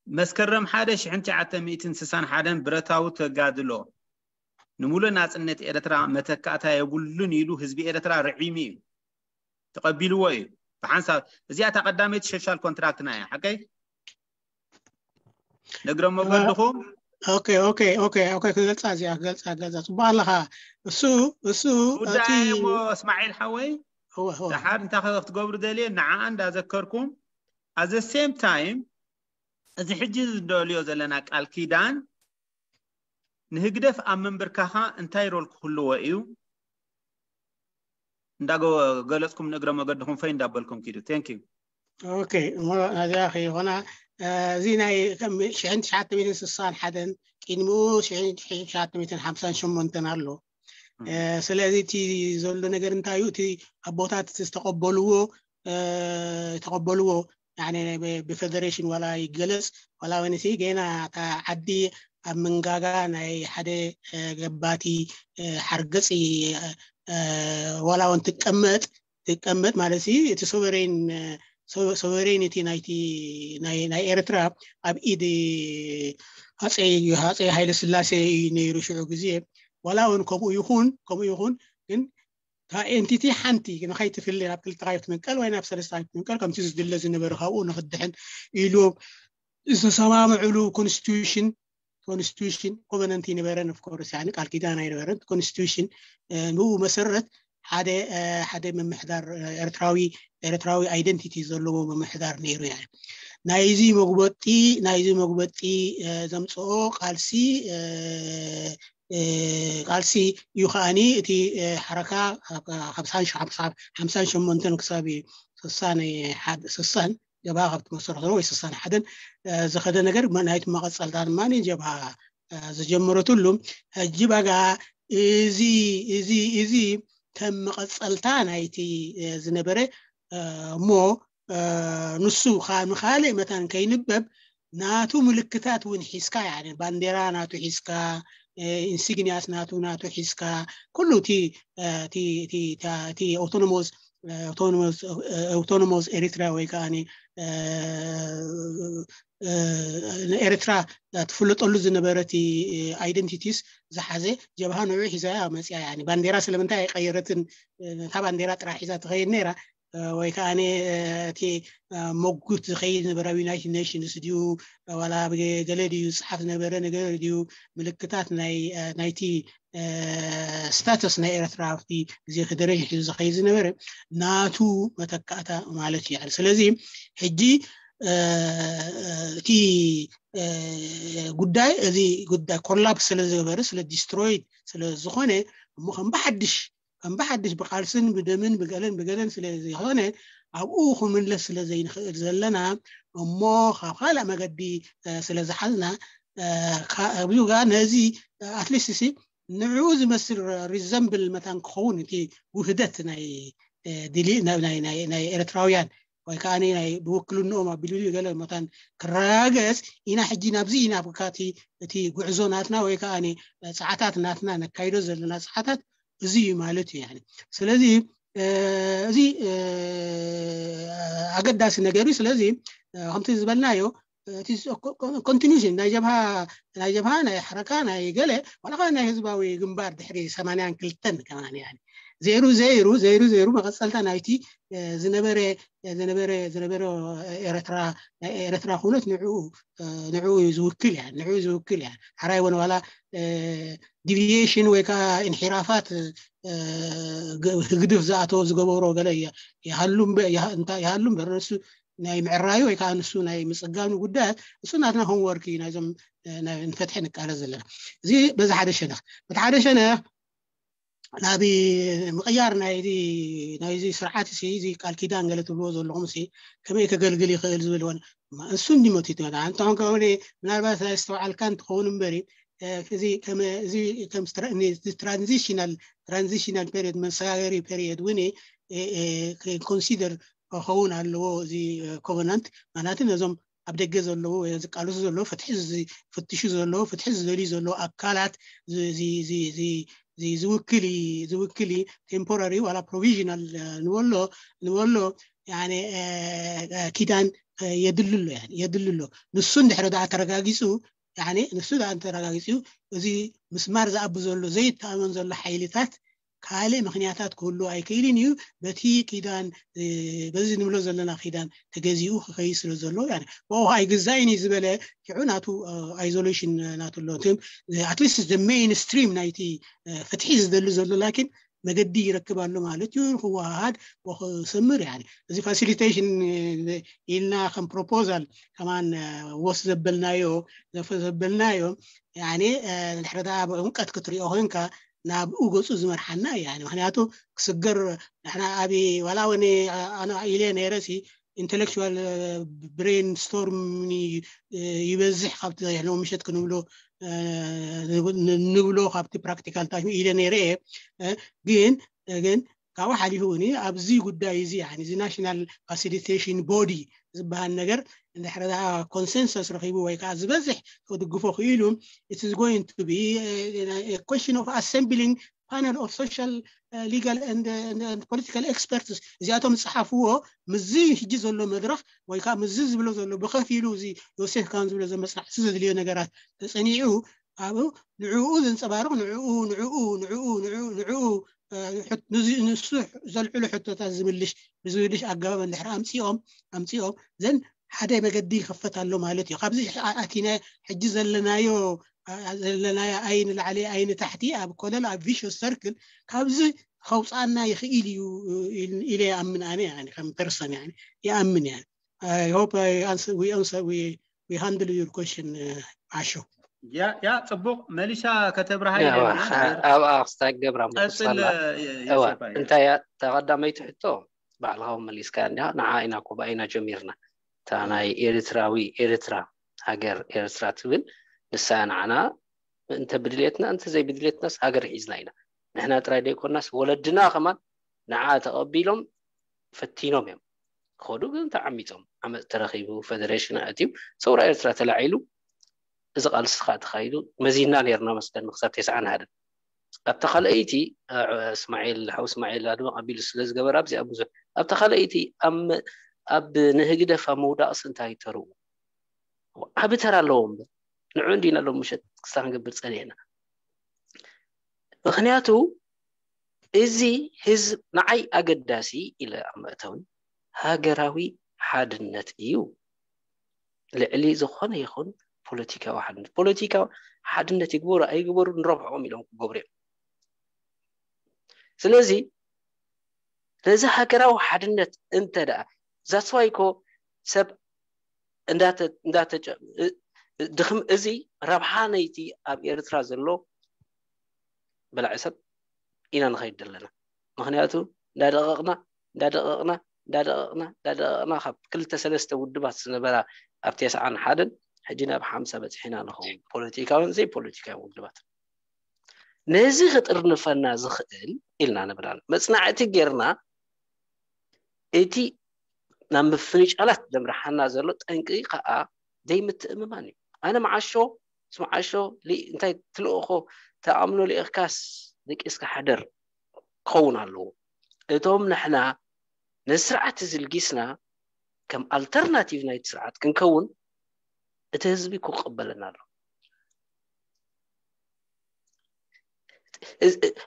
መስከረም ሓደ ሽሕን ትሽዓተ ሚእትን ስሳን ሓደን ብረታዊ ተጋድሎ ንምሉእ ናጽነት ኤረትራ መተካእታ የብሉን ኢሉ ህዝቢ ኤረትራ ርዒሙ እዩ ተቐቢልዎ እዩ። ብሓንሳብ እዚኣ እታ ቀዳመይቲ ሶሻል ኮንትራክትና እያ። ሓቀይ ነግረ መገድኹም ኦኬ ኦኬ ኦኬ ኦኬ ክገልፃ እዚኣ ክገልፃ ክገልፃ ፅቡቅ ኣለካ። እሱ እሱ ጉዳይ እሞ እስማዒል ሓወይ ደሓር እንታይ ክትገብሩ ደልየ ንዓኣ እንዳዘከርኩም at the same time እዚ ሕጂ ዝደልዮ ዘለና ቃል ኪዳን ንህግደፍ ኣብ ምንብርካኻ እንታይ ሮል ክህልዎ እዩ? እንዳገለፅኩም ንእግረ መገድኹም ፈይ እንዳበልኩም ኪዱ። Thank you። ኦኬ እሞ ናዚኣ ከይኾና እዚ ናይ ሽሕን ትሽዓተ ሚእትን ስሳን ሓደን ቅድሚኡ ሽሕን ትሽዓተ ሚእትን ሓምሳን ሸሞንተን ኣሎ። ስለዚ እቲ ዘሎ ነገር እንታይ እዩ? እቲ ኣቦታት ዝተቀበልዎ ዝተቀበልዎ ብፌደሬሽን ዋላ ይገለፅ ዋላ ወንሲ ገና እታ ዓዲ ኣብ መንጋጋ ናይ ሓደ ገባቲ ሓርገፂ ዋላ እውን ትቀመጥ ትቀመጥ ማለት እዩ። እቲ ሶቨሬን ሶቨሬኒቲ ናይቲ ናይ ኤርትራ ኣብ ኢድ ሃፀይ ሃፀይ ሃይለ ስላሴ እዩ ነይሩ ሽዑ ግዜ ዋላ እውን ከምኡ ይኹን ከምኡ ይኹን ግን እታ ኤንቲቲ ሓንቲ ንኸይትፍለ ናብ ክልተ ካይትምንቀል ወይ ናብ ሰለስተ ካይትምንቀል ከምቲ ዝድለ ዝነበረ ካብኡ ንክድሕን ኢሉ ዝተሰማምዕሉ ኮንስቲቱሽን ኮንስቲቱሽን ኮቨነንት ይነበረን of course ያኒ ቃል ኪዳን ኣይነበረን ኮንስቲቱሽን ንኡ መሰረት ሓደ ሓደ ምምሕዳር ኤርትራዊ ኤርትራዊ ኣይደንቲቲ ዘለዎ ምምሕዳር ነይሩ ያ ናይዚ መጉበጢ ናይዚ መጉበጢ ዘምፅኦ ቃልሲ ቃልሲ እዩ ከዓኒ እቲ ሓረካ ካብ ሓምሳን ሸሞንተን ክሳብ ስሳን ስሳን ጀብሃ ካብ ትመሰረተሉ ወይ ስሳን ሓደን ዝኸደ ነገር ናይቲ መቐፀልታ ድማ ጀብሃ ዝጀመረትሉ ሕጂ በጋ እዚ እዚ እዚ ከም መቐፀልታ ናይቲ ዝነበረ እሞ ንሱ ንካልእ መታን ከይንበብ ናቱ ምልክታት እውን ሒዝካ ባንዴራ ናቱ ሒዝካ ኢንሲግኒያስ ናቱ ናቱ ሒዝካ ኩሉ እቲ autonomous autonomous ኤሪትራ ወይ ከዓ ኤርትራ ትፍለጠሉ ዝነበረ እቲ ኣይደንቲቲስ ዝሓዘ ጀብሃ ንዑ ሒዛያ መፅያ ባንዴራ ስለምንታይ ኣይቀየረትን ነታ ባንዴራ ጥራሕ ሒዛ ትኸይድ ነይራ ወይ ከዓ እቲ መጉት ዝኸይድ ዝነበረ ኣብ ዩናይትድ ኔሽንስ ድዩ ዋላ ገለ ድዩ ዝፅሓፍ ዝነበረ ነገር ድዩ ምልክታት ናይቲ ስታተስ ናይ ኤርትራ ኣብቲ ግዜ ፌደሬሽን ሒዙ ዝኸይድ ዝነበረ ናቱ መተካእታ ማለት እዩ። ስለዚ ሕጂ እቲ ጉዳይ እዚ ጉዳይ ኮላፕስ ስለ ዝገበረ ስለ ዲስትሮይድ ስለ ዝኾነ እሞ ከም ብሓድሽ ከም ብሓድሽ ብቃልስን ብደምን ብገለን ብገለን ስለ ዘይኮነ፣ ኣብኡ ክምለስ ስለ ዘይንኽእል ዘለና፣ እሞ ካብ ካልእ መገዲ ስለ ዝሓዝና፣ ኣብኡ ጋር ነዚ ኣትሊስት ንዕኡ ዝመስል ሪዘምብል መታን ክኸውን እቲ ውህደት ናይ ድሊ ናይ ኤርትራውያን ወይ ከዓ ናይ ብውክልንኦም ኣቢሉ ገለ መታን ክረጋገጽ ኢና። ሕጂ ናብዚ ኢና ብካቲ እቲ ጉዕዞ ናትና ወይ ከዓ ጸዓታት ናትና ነካይዶ ዘለና ጸዓታት እዚ እዩ ማለት እዩ። ስለዚ እዚ ኣገዳሲ ነገር እዩ። ስለዚ ከምቲ ዝበልናዮ እቲ ኮንቲኒሽን ናይ ጀብሃ ናይ ጀብሃ ናይ ሓረካ ናይ ገለ ዋላ ናይ ህዝባዊ ግንባር ድሕሪ ሰማንያን ክልተን ከማን ዘይሩ ዘይሩ ዘይሩ ዘይሩ መቐፀልታ ናይቲ ዝነበረ ዝነበረ ዝነበረ ኤረትራ ናይ ኤረትራ ኩነት ንዕኡ ንዕኡ ዝውክል እያ ንዕኡ ዝውክል እያ ሓራይ ወን ዋላ ዲቪዬሽን ወይ ከዓ ኢንሒራፋት ህግድፍ ዝኣተወ ዝገበሮ ገለ ይሃሉ እምበር ንሱ ናይ ምዕራዩ ወይ ከዓ ንሱ ናይ ምፅጋኑ ጉዳያት እሱ ናትና ሆምወርክ እዩ ናይዞም ንፈትሒ ንቃለስ ዘለና። እዚ በዚ ሓደ ሸነኽ በቲ ሓደ ሸነኽ ናብ ምቕያር ናይዚ ስርዓት እዚ ቃል ኪዳን ገለ ትብልዎ ዘለኹም ከመይ ከገልግል ይኽእል ዝብል ን እሱ እንዲሞት ይትመጣ እንተኾን ከ ምናልባት ኣይስተውዓልካ እንትኸውን እምበሪ እዚ ከም ትራንዚሽናል ትራንዚሽናል ፔሪድ መሰጋገሪ ፔሪድ እውን ኮንሲደር ክኸውን ኣለዎ እዚ ኮቨናንት ማለት ነዞም ኣብ ደገ ዘለዎ ዝቃለሱ ዘለዎ ፍትሒ ዝፍትሹ ዘለዎ ፍትሒ ዝደልዩ ዘለዎ ኣካላት ዝውክል ዝውክል ቴምፖራሪ ዋላ ፕሮቪዥናል ንበሎ ንበሎ ኪዳን የድልሎ የድልሎ ንሱ እንድሕረ ደኣ ተረጋጊፁ ንሱ ደኣ ተረጋጊፁ እዚ ምስማር ዝኣብ ዘሎ ዘይተኣመን ዘሎ ሓይልታት ካልእ ምክንያታት ክህሉ ኣይክእልን እዩ። በቲ ኪዳን በዚ ንብሎ ዘለና ኪዳን ተገዚኡ ክኸይ ስለ ዘሎ ብኡ ኣይግዛይን እዩ ዝበለ ሽዑ ናቱ ኣይዞሌሽን ናቱ ኣሎ። ኣትሊስት ሜይን ስትሪም ናይቲ ፍትሒ ዝደሊ ዘሎ ላኪን መገዲ ይረክብ ኣሎ ማለት እዩ። ንክወሃሃድ ወክሰምር ያ እዚ ፋሲሊቴሽን ኢልና ከም ፕሮፖዛል ከማን ወስ ዘበልናዮ ዘበልናዮ ድሕሪ ብዕምቀት ክትሪኦ ኮንካ ናብኡ ገፁ ዝመርሓና እያ። ምክንያቱ ክስገር ንሕና ኣብ ዋላ ወነ ኣነ ኢለ ነይረ ሲ ኢንቴሌክቹዋል ብሬን ስቶርም ይበዝሕ ካብቲ ሎሚ ምሸት ክንብሎ ንብሎ ካብቲ ፕራክቲካል ታይም ኢለ ነይረ እየ። ግን ግን ካብኡ ሓሊፉ እውን ኣብዚ ጉዳይ እዚ እዚ ናሽናል ፋሲሊቴሽን ቦዲ ዝበሃል ነገር እንድሕረ ኮንሰንሰስ ረኪቡ ወይ ከዓ ዝበዝሕ ክድግፎ ክኢሉ it is going to be question of assembling panel of social legal and political experts እዚኣቶም ዝፀሓፍዎ ምዚ ሕጂ ዘሎ መድረክ ወይ ከዓ ምዚ ዝብሎ ዘሎ ብከፊሉ እዚ ዮሴፍ ካን ዝብሎ ዘሎ መፅናዕቲ ዘድልዮ ነገራት ተፀኒዑ ኣብኡ ንዕኡ ዘንፀባርቕ ንዕኡ ንዕኡ ንዕኡ ንዕኡ ንሱ ዘልዕሉ ሕቶታት ዝምልሽ ብዝምልሽ ኣገባብ እንድሕር ኣምፂኦም ኣምፂኦም ዘን ሓደ መገዲ ይኸፈት ኣሎ ማለት እዩ። ካብዚ ኣቲና ሕጂ ዘለናዮ ዘለናዮ ኣይን ላዕሊ ኣይን ታሕቲ ኣብ ኮለል ኣብ ቪሽስ ሰርክል ካብዚ ከውፃና ይኽእል እዩ ኢለ ይኣምን ኣነ ከም ፐርሰን ይኣምን እያ። I hope I answer, we answer, we, we handle your question, uh, Asho. ያ ያ ፅቡቅ መሊሻ ከተብርሃ ኣብኣ ክስታ ገብራ ቀፅል። እንታይ እያ ተቐዳመይቲ ሕቶ ባዕልኻ መሊስካ እንዲያ ንዓ ኢና ኮባ ኢና ጀሚርና እታ ናይ ኤርትራዊ ኤርትራ ሃገር ኤርትራ ትብል ንሳ ንዓና እንተ ብድልየትና እንተ ዘይብድልየትናስ ሃገር ሒዝና ኢና ንሕና ጥራይ ዘይኮናስ ወለድና ከማን ንዓ ተቐቢሎም ፈቲኖም እዮም ከዱ ግን ተዓሚፆም ዓመፅ ተረኪቡ ፈደሬሽን ኣትዩ ሰውራ ኤርትራ ተላዒሉ እዚ ቃልሲ ከዓ ተካይዱ መዚና ነርና መስለኒ ክሳብ ተስዓን ሓደን ኣብታ ካልኣይቲ እስማዒል ሓው እስማዒል ኣድማ ኣቢሉ ስለ ዝገበር ኣብዚኣ ብዙሕ ኣብታ ካልኣይቲ ኣብ ንህግደፍ ኣብ ምውዳቕስ እንታይ ተርኡ ዓቢ ተራ ኣለዎ እምበር ንዑ እንዲና ሎም ምሸት ክስታ ክንገብር ፀኒዕና ምክንያቱ እዚ ህዝብ ንዓይ ኣገዳሲ ኢለ ኣብ መእተዊ ሃገራዊ ሓድነት እዩ ልዕሊ ዝኾነ ይኹን ፖለቲካዊ ሓድነት ፖለቲካዊ ሓድነት ይግበሩ ኣይግበሩ ንረብሖም ኢሎም ክገብሩ እዮም ስለዚ ነዚ ሃገራዊ ሓድነት እንተ ደኣ that's why እኮ ሰብ እንዳተ እንዳተ ድኽም እዚ ረብሓ ነይቲ ኣብ ኤርትራ ዘሎ በላዒ ሰብ ኢና ንኸይድ ዘለና ምክንያቱ እንዳደቐቕና እንዳደቐቕና እንዳደቐቕና እንዳደቐቕና ካብ ክልተ ሰለስተ ውድባት ዝነበራ ኣብ ተስዓን ሓደን ሕጂ ናብ ሓምሳ በፂሕና ንኸውን፣ ፖለቲካውን ዘይፖለቲካዊ ውድባት። ነዚ ክጥርንፈና ዝኽእል ኢልና ንብላን መፅናዕቲ ጌርና እቲ ናብ ምፍንጫላት ዘምርሓና ዘሎ ጠንቂ ከዓ ዘይምትእምማን እዩ። ኣነ መዓሾ ምስ መዓሾ እንታይ ትልእኾ ተኣምኖ ልእኽካስ ደቂስካ ሓደር ክኸውን ኣለዎ። እቶም ንሕና ነዚ ስርዓት እዚ ልጊስና ከም ኣልተርናቲቭ ናይቲ ስርዓት ክንከውን እቲ ህዝቢ ክቕበለና ኣሎ።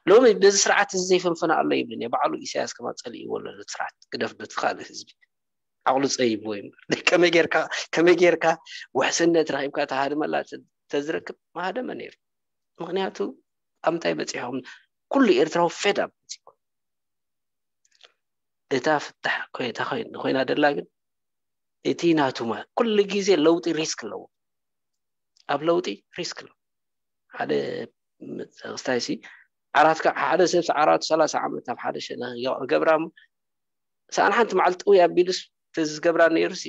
ሎሚ በዚ ስርዓት እዚ ዘይፈንፈነ ኣሎ ይብልን እየ። ባዕሉ ኢሳያስ ከማ ፀሊእዎ ኣሎ ነቲ ስርዓት ግደፍ ነቲ ካልእ ህዝቢ ዓቕሉ ፀይብዎ እዩ። ከመይ ጌርካ ከመይ ጌርካ ውሕስነት ረኪብካ ተሃድመላ ተዝረክብ ማሃደመ ነይሩ። ምክንያቱ ኣብ ምንታይ በፂሖም ኩሉ ኤርትራዊ ፌድ ኣብ እታ ፍታሕ ኮይና ደላ ግን እቲ ናቱ ኩሉ ግዜ ለውጢ ሪስክ ኣለዎ። ኣብ ለውጢ ሪስክ ኣለዎ። ሓደ ክስታይ ሲ ዓራትካ ሓደ ሰብ ዓራቱ ሰላሳ ዓመት ኣብ ሓደ ሸነ ገብራ እሞ ሰኣን ሓንቲ መዓልቲ ጥውይ ኣቢሉስ ተዝገብራ ነይሩ ሲ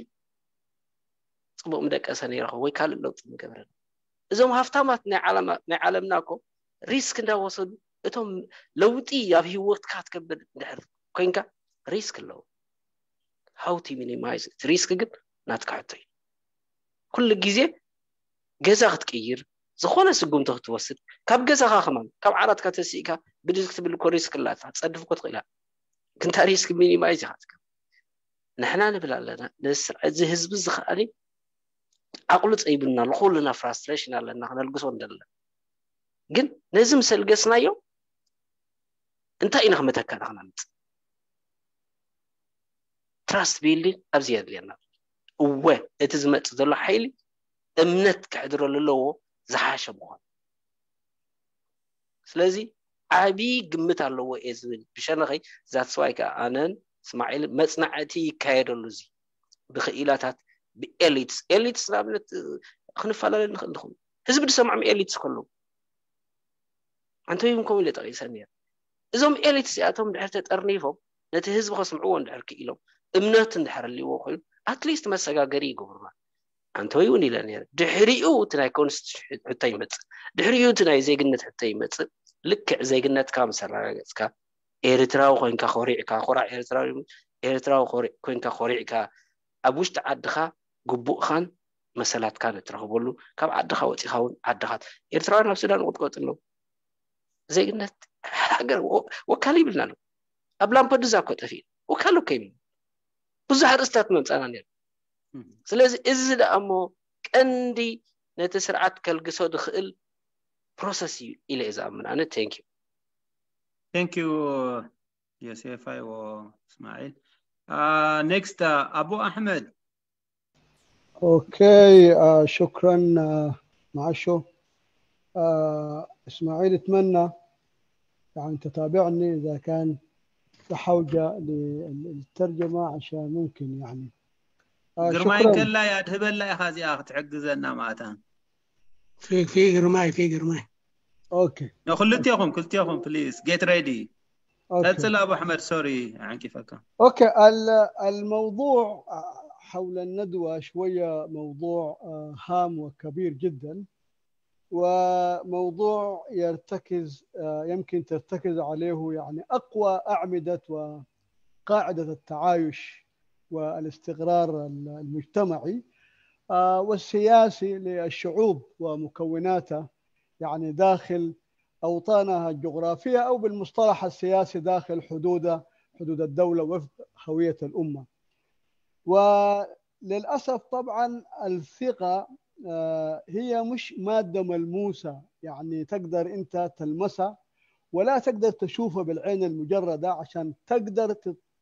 ፅቡቅ ምደቀሰ ነይረኸ ወይ ካልእ ለውጢ ምገብረ። እዞም ሃፍታማት ናይ ዓለምና እኮ ሪስክ እንዳወሰዱ እቶም ለውጢ ኣብ ህይወትካ ትገብር እንድሕር ኮይንካ ሪስክ ኣለዎ። How to minimize it? ሪስክ ግን ናትካ ሕቶ እዩ። ኩሉ ግዜ ገዛ ክትቅይር ዝኾነ ስጉምቲ ክትወስድ ካብ ገዛኻ ከማን ካብ ዓራትካ ተሲእካ ብድድ ክትብል እኮ ሪስክ ኣላታ ትፀድፍ እኮ ትኽእላ። ክንታ ሪስክ ሚኒማይዝ ኢኻ ትገብር። ንሕና ንብል ኣለና ነዚ ህዝቢ እዚ ከዓኒ ዓቕሉ ፀይብና ኣሎ። ኩልና ፍራስትሬሽን ኣለና ክነልግሶ እንደለና ግን ነዚ ምስ ኣልገስናዮ እንታይ ኢና ክመተካና ክነምፅእ? ትራስት ቢልዲንግ ኣብዚ የድልየና። እወ እቲ ዝመፅእ ዘሎ ሓይሊ እምነት ክሕድረሉ ኣለዎ ዝሓሸ ምዃኑ። ስለዚ ዓብዪ ግምት ኣለዎ እየ ዝብል ብሸነኸይ። That's why ከዓ ኣነን እስማዒል መፅናዕቲ ይካየደሉ እዚ ብክኢላታት ብኤሊትስ ኤሊትስ ንኣብነት ክንፈላለ ንኽእል ንኹን ህዝቢ ዝሰምዖም ኤሊትስ ከለዉ ኣንተይም ከምኡ ኢለ ጠቂሰ ነይረ። እዞም ኤሊት እዚኣቶም ድሕር ተጠርኒፎም ነቲ ህዝቢ ከስምዕዎ እንድሕር ክኢሎም እምነት እንድሕር ኣልዎ ኮይኑ ኣትሊስት መሰጋገሪ ይገብሩና ኣንተይ እውን ኢለ ነይረ። ድሕሪኡ እቲ ናይ ኮንስቲቱሽን ሕቶ ይመፅእ። ድሕሪኡ እቲ ናይ ዜግነት ሕቶ ይመፅእ። ልክዕ ዜግነትካ ምስ ኣረጋገፅካ ኤርትራዊ ኮይንካ ኮሪዕካ ኮራዕ ኤርትራዊ ኤርትራዊ ኮሪዕ- ኮይንካ ኮሪዕካ ኣብ ውሽጢ ዓድኻ ግቡእኻን መሰላትካን እትረኽበሉ ካብ ዓድኻ ወፂኻ እውን ዓድኻ ኤርትራውያን ኣብ ሱዳን ይቕጥቀጡ ኣለዉ። ዜግነት ሃገር ወ- ወካል ይብልና ኣሎ። ኣብ ላምፐዱዛ እኮ ጠፊኡ ወካል እኮ ይብሉ። ብዙሕ ኣርእስታት መምፃና ነይሩ። ስለዚ እዚ ደኣ እሞ ቀንዲ ነቲ ስርዓት ከልግሶ ዝኽእል ፕሮሰስ እዩ ኢለ እየ ዝኣምን ኣነ። Thank you። Thank you ዮሴፋይ ወ እስማዒል። Next ኣቡ ኣሕመድ። Okay. شكرا. معشو اسماعيل، اتمنى يعني تتابعني اذا كان في حوجه للترجمه عشان ممكن يعني ግርማይ እንከላ ያድህበላ ኢኻ እዚኣ ክትሕግዘና ማእታ في في ግርማይ في ግርማይ okay ክልቴኹም ክልቴኹም please get ready ቀጽል ኣቡ ኣሕመድ sorry ዓንቂፈካ okay الموضوع حول الندوة شوية موضوع هام وكبير جدا، وموضوع يرتكز يمكن ترتكز عليه يعني أقوى أعمدة وقاعدة التعايش والاستقرار المجتمعي والسياسي للشعوب ومكوناتها، يعني داخل أوطانها الجغرافية أو بالمصطلح السياسي داخل حدود حدود الدولة وفق هوية الأمة. وللأسف طبعا الثقة هي مش مادة ملموسة يعني تقدر أنت تلمسها ولا تقدر تشوفها بالعين المجردة عشان تقدر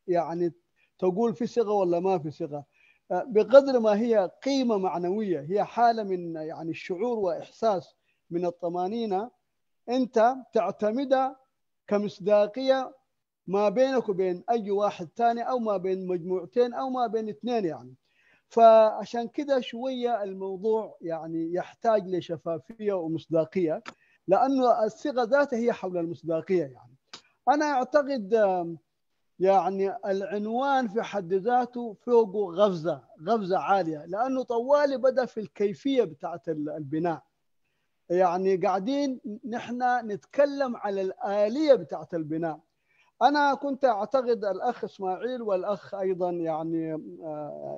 يعني تقول في ثقة ولا ما في ثقة، بقدر ما هي قيمة معنوية، هي حالة من يعني الشعور وإحساس من الطمأنينة أنت تعتمدها كمصداقية ما بينك وبين أي واحد تاني أو ما بين مجموعتين أو ما بين اثنين يعني. فعشان كده شوية الموضوع يعني يحتاج لشفافية ومصداقية، لأنه الثقة ذاتها هي حول المصداقية يعني. أنا أعتقد يعني العنوان في حد ذاته فوقه غفزة غفزة عالية، لأنه طوالي بدأ في الكيفية بتاعت البناء. يعني قاعدين نحن نتكلم على الآلية بتاعت البناء. أنا كنت أعتقد الأخ إسماعيل والأخ أيضا يعني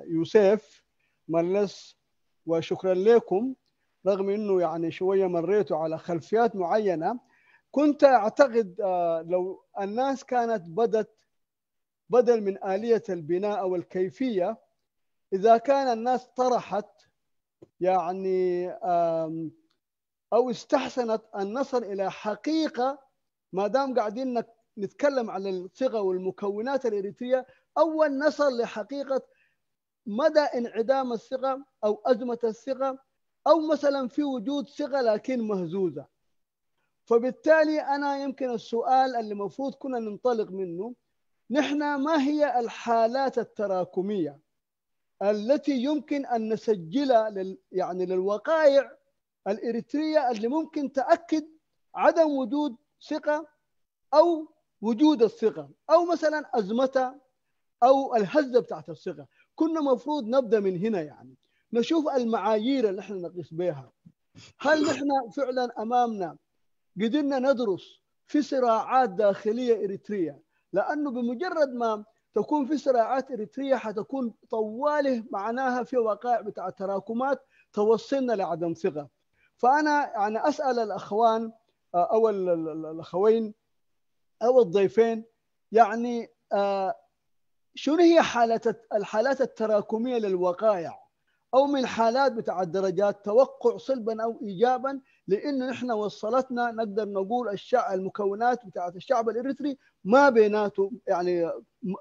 يوسف ملس، وشكرا لكم، رغم أنه يعني شوية مريتوا على خلفيات معينة. كنت أعتقد لو الناس كانت بدت بدل من آلية البناء أو الكيفية، إذا كان الناس طرحت يعني أو استحسنت أن نصل إلى حقيقة، ما دام قاعدين نتكلم على الصغة والمكونات الإريترية، أول نصل لحقيقة مدى انعدام الصغة أو أزمة الصغة، أو مثلا في وجود صغة لكن مهزوزة. فبالتالي أنا يمكن السؤال اللي مفروض كنا ننطلق منه، نحن ما هي الحالات التراكمية التي يمكن أن نسجلها لل... يعني للوقائع الإريترية اللي ممكن تأكد عدم وجود ثقة أو وجود الثقة أو مثلا أزمتها أو الهزة بتاعت الثقة. كنا مفروض نبدأ من هنا، يعني نشوف المعايير اللي احنا نقيس بها. هل نحن فعلا أمامنا قدرنا ندرس في صراعات داخلية إريترية؟ لأنه بمجرد ما تكون في صراعات إريترية حتكون طوالي معناها في وقائع بتاع تراكمات توصلنا لعدم ثقة. فأنا يعني أسأل الأخوان أو الأخوين أو الضيفين، يعني شنو هي حالة الحالات التراكمية للوقائع أو من حالات بتاع درجات توقع سلبا أو إيجابا، لأنه نحن وصلتنا نقدر نقول الشع... المكونات بتاعت الشعب الإريتري ما بيناته يعني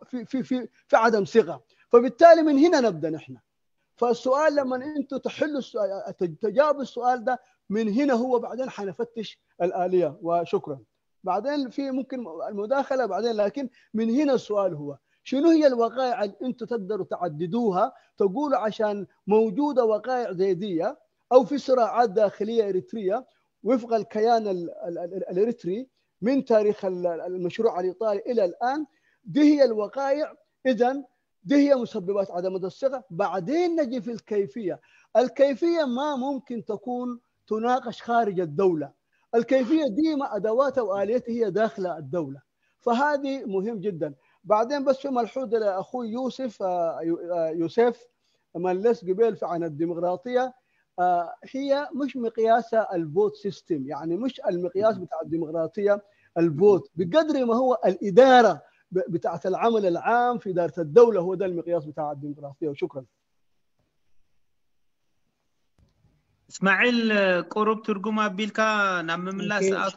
في في في في عدم ثقة. فبالتالي من هنا نبدأ نحن. فالسؤال لما أنتم تحلوا السؤال، تجاوبوا السؤال ده، من هنا هو بعدين حنفتش الآلية. وشكرا. بعدين في ممكن المداخلة بعدين، لكن من هنا السؤال هو شنو هي الوقائع اللي أنتم تقدروا تعددوها، تقولوا عشان موجودة وقائع زي دي أو في صراعات داخلية إريترية وفق الكيان الإريتري من تاريخ المشروع الإيطالي إلى الآن، دي هي الوقائع. إذن دي هي مسببات عدم الثقة. بعدين نجي في الكيفية. الكيفية ما ممكن تكون تناقش خارج الدولة. الكيفية دي ما أدواتها وآليتها هي داخل الدولة. فهذه مهم جدا. بعدين بس في ملحوظة لأخوي يوسف، يوسف ملس قبيل عن الديمقراطية. هي مش مقياسها الفوت سيستم، يعني مش المقياس بتاع الديمقراطية الفوت، بقدر ما هو الإدارة بتاعت العمل العام في إدارة الدولة، هو ده المقياس بتاع الديمقراطية. وشكرا. እስማዒል፣ ቁሩብ ትርጉም ኣቢልካ ናብ ምምላስ ኣቱ።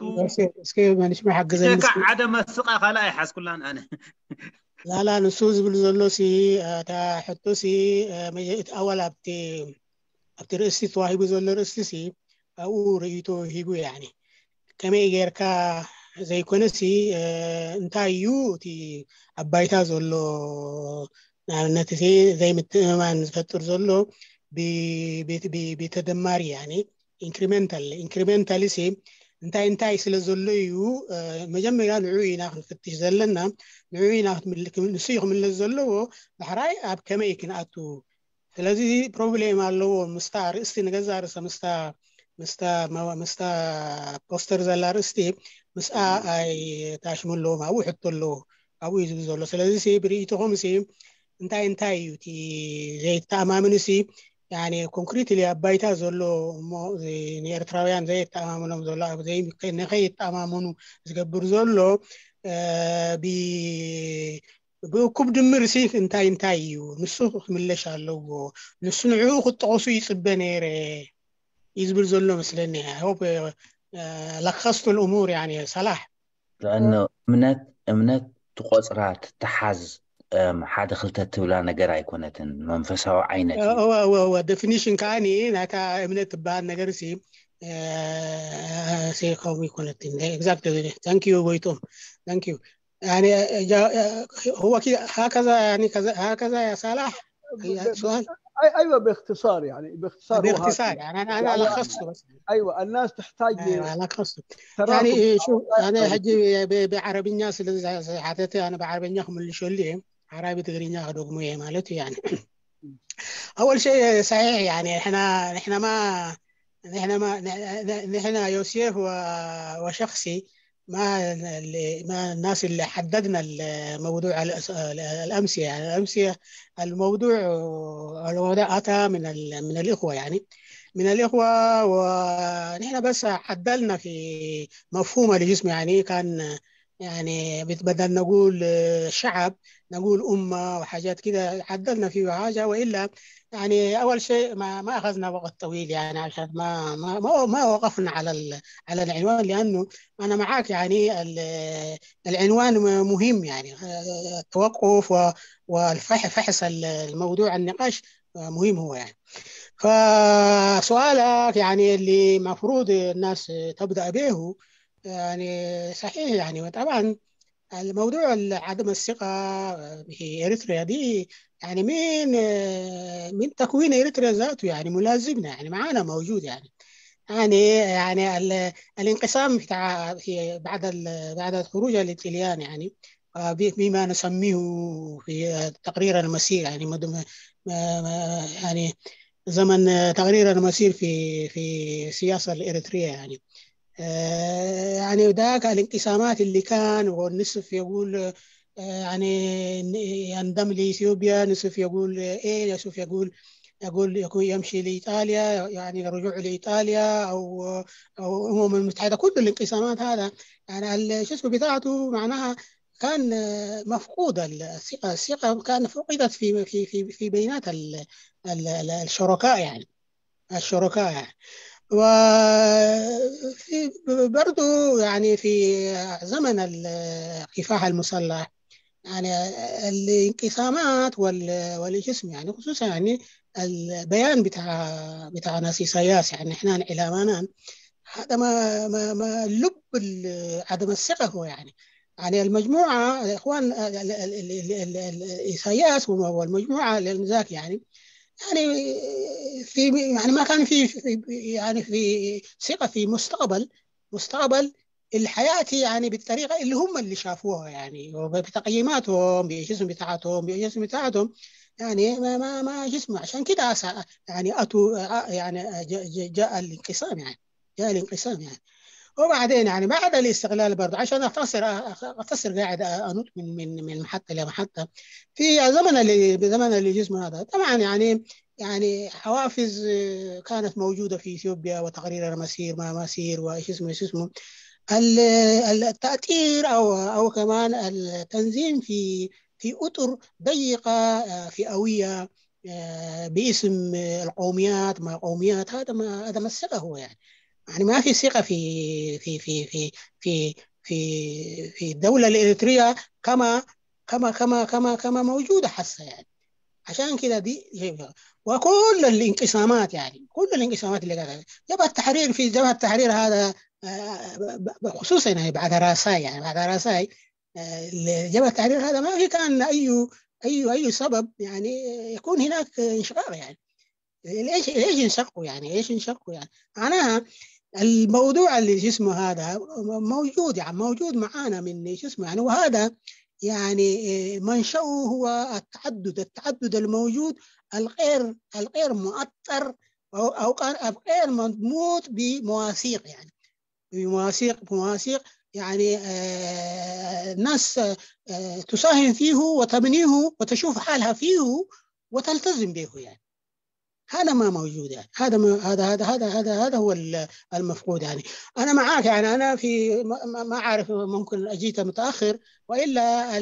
እስኪ መንሽማ ሓግዘኒ። ሓደ መስቃ ካልኣ ኣይሓዝኩላን ኣነ። ላላ ንሱ ዝብል ዘሎ ሲ እታ ሕቶ ሲ እቲ ኣዋል ኣብቲ ኣብቲ ርእስቲ ተዋሂቡ ዘሎ ርእስቲ ሲ ኣብኡ ርእይቶ ሂቡ ያኒ ከመይ ጌርካ ዘይኮነ ሲ እንታይ እዩ እቲ ኣብ ባይታ ዘሎ ንኣብነት እቲ ዘይምትእምማን ዝፈጥር ዘሎ ብተደማሪ ያኒ ኢንክሪመንታል ኢንክሪመንታሊ ሲ እንታይ እንታይ ስለ ዘሎ እዩ መጀመርያ ንዑ ኢና ክንፍትሽ ዘለና ንዑ ኢና ንሱ እዩ ክምለስ ዘለዎ ዳሕራይ ኣብ ከመይ ክንኣቱ ስለዚ ፕሮብሌም ኣለዎ ምስታ ርእስቲ ንገዛ ርእሳ ምስታ ምስታ ምስታ ፖስተር ዘላ ርእስቲ ምስኣ ኣይ ታሽሙ ኣለዎም ኣብኡ ሕቶ ኣለዎ ኣብኡ እዩ ዝብል ዘሎ ስለዚ ሲ ብርእይትኹም ሲ እንታይ እንታይ እዩ እቲ ዘይተኣማምኑ ሲ ያኒ ኮንክሪትሊ ኣብ ባይታ ዘሎ እሞ ንኤርትራውያን ዘየተኣማምኖም ዘሎ ንኸይተኣማምኑ ዝገብር ዘሎ ብእኩብ ድምር ሲ እንታይ እንታይ እዩ ንሱ ክምለሽ ኣለዎ ንሱ ንዕኡ ክጠቐሱ ይፅበ ነይረ እዩ ዝብል ዘሎ መስለኒ ሆፕ ለኸስቱ ልእሙር ያኒ ሰላሕ لأنه እምነት እምነት ትቆፅራ ትተሓዝ ሓደ ክልተ ትብላ ነገር ኣይኮነትን መንፈሳዊ ዓይነት እዩ እወ እወ እወ ዴፊኒሽን ከዓኒ ናታ እምነት ትበሃል ነገር ሲ ሴ ከምኡ ይኮነትን exactly thank you ጎይቶም thank you يعني هو كده هكذا يعني كذا هكذا يا صلاح سؤال أي- ايوه، باختصار، يعني باختصار هو باختصار هكذا. يعني انا انا يعني الخصه بس. ايوه، الناس تحتاج ايوه الخصه. تراكم يعني شو أوراق انا يعني. حجي ب- بعربኛ ስለ ዝሓተተ ኣነ ብዓረብኛ ክምልሸሉ እየ። ዓራቢ ትግርኛ ከደግሞ እየ ማለት እዩ። يعني اول شيء صحيح، يعني احنا نحن ما نحن ما نحن يوسف و- وشخصي ما اللي ما الناس اللي حددنا الموضوع الأس- الامس، يعني الامس الموضوع الموضوع اتى من ال- من الاخوه، يعني من الاخوه، ونحن بس عدلنا في مفهوم الجسم، يعني كان يعني بت- بدل نقول آه، شعب، نقول امه وحاجات كده، عدلنا فيه حاجه. والا يعني اول شيء ما ما اخذنا وقت طويل، يعني عشان ما ما ما, ما وقفنا على ال- على العنوان، لانه انا معاك، يعني ال- العنوان م- مهم، يعني آه، التوقف و- والفحص الموضوع، النقاش آه، مهم هو، يعني. فسؤالك يعني اللي مفروض الناس تبدأ به، يعني صحيح، يعني طبعا الموضوع عدم الثقة في إريتريا دي يعني من من تكوين إريتريا ذاته، يعني ملازمنا، يعني معانا موجود، يعني يعني يعني ال- الانقسام بتاع في بعد ال- بعد الخروج الطليان، يعني آه، ب- بما نسميه في تقرير المسير، يعني مد- ما- ما- يعني زمن آه، تقرير المسير في في السياسة الإريترية، يعني آه، يعني ذاك الانقسامات اللي كان، والنصف يقول آه، يعني ينضم لإثيوبيا، نصف يقول إيه، نصف يقول يقول يكون يمشي لإيطاليا، يعني الرجوع لإيطاليا أو أو الأمم المتحدة. كل الانقسامات هذا يعني ال- شو اسمه بتاعته معناها كان آه، مفقود الثقة. الثقة كان فقدت في في في في بينات ال- ال- ال- الشركاء، يعني الشركاء، يعني. وفي برضو يعني في زمن الكفاح المسلح، يعني الانقسامات وال- والجسم، يعني خصوصا يعني البيان بتاع بتاع ناس إيساياس، يعني احنا إلى ما هذا ما ما ما لب ال- عدم الثقة هو، يعني يعني المجموعة الإخوان ال- ال- ال- ال- ال- ال- إيساياس والمجموعة الأنذاك، يعني يعني في يعني ما كان في في- يعني في ثقة في مستقبل مستقبل الحياة، يعني بالطريقة اللي هم اللي شافوها، يعني وبتقييماتهم بجسم بتاعتهم بجسم بتاعتهم، يعني ما ما ما جسم. عشان كده أسا- يعني أتوا آه، يعني جاء, جاء, جاء الانقسام، يعني جاء الانقسام، يعني. وبعدين يعني بعد الاستقلال برضه، عشان اختصر اختصر قاعد انط من من من محطه لمحطه، في زمن اللي بزمن اللي جسمه هذا طبعا، يعني يعني حوافز آه، كانت موجوده في اثيوبيا، وتقرير المسير ما مسير وايش اسمه ايش اسمه ال- ال- التاثير او او كمان التنظيم في في اطر ضيقه آه، فئويه آه، باسم آه، القوميات ما قوميات. هذا ما هذا ما الثقه هو، يعني يعني ما في ثقه في في في في في في في الدوله الاريتريه كما كما كما كما كما موجوده حسه، يعني. عشان كده دي وكل الانقسامات، يعني كل الانقسامات اللي قالها جبهه التحرير، في جبهه التحرير هذا آه، ب- ب- خصوصا يعني بعد راساي، يعني بعد راساي آه، جبهه التحرير هذا ما في كان اي اي اي سبب يعني يكون هناك انشقاق، يعني ليش ليش انشقوا؟ يعني ليش انشقوا؟ يعني معناها الموضوع اللي شو اسمه هذا موجود، يعني موجود معانا من شو اسمه، يعني وهذا يعني آه، منشأه هو التعدد التعدد الموجود الغير الغير مؤطر او او كان غير مضموط بمواثيق، يعني بمواثيق بمواثيق يعني آه، الناس آه، تساهم فيه وتبنيه وتشوف حالها فيه وتلتزم به، يعني هذا ما موجود، يعني هذا ما هذا هذا هذا هذا هذا هو المفقود، يعني. انا معاك، يعني انا في ما عارف، ممكن اجيت متاخر، والا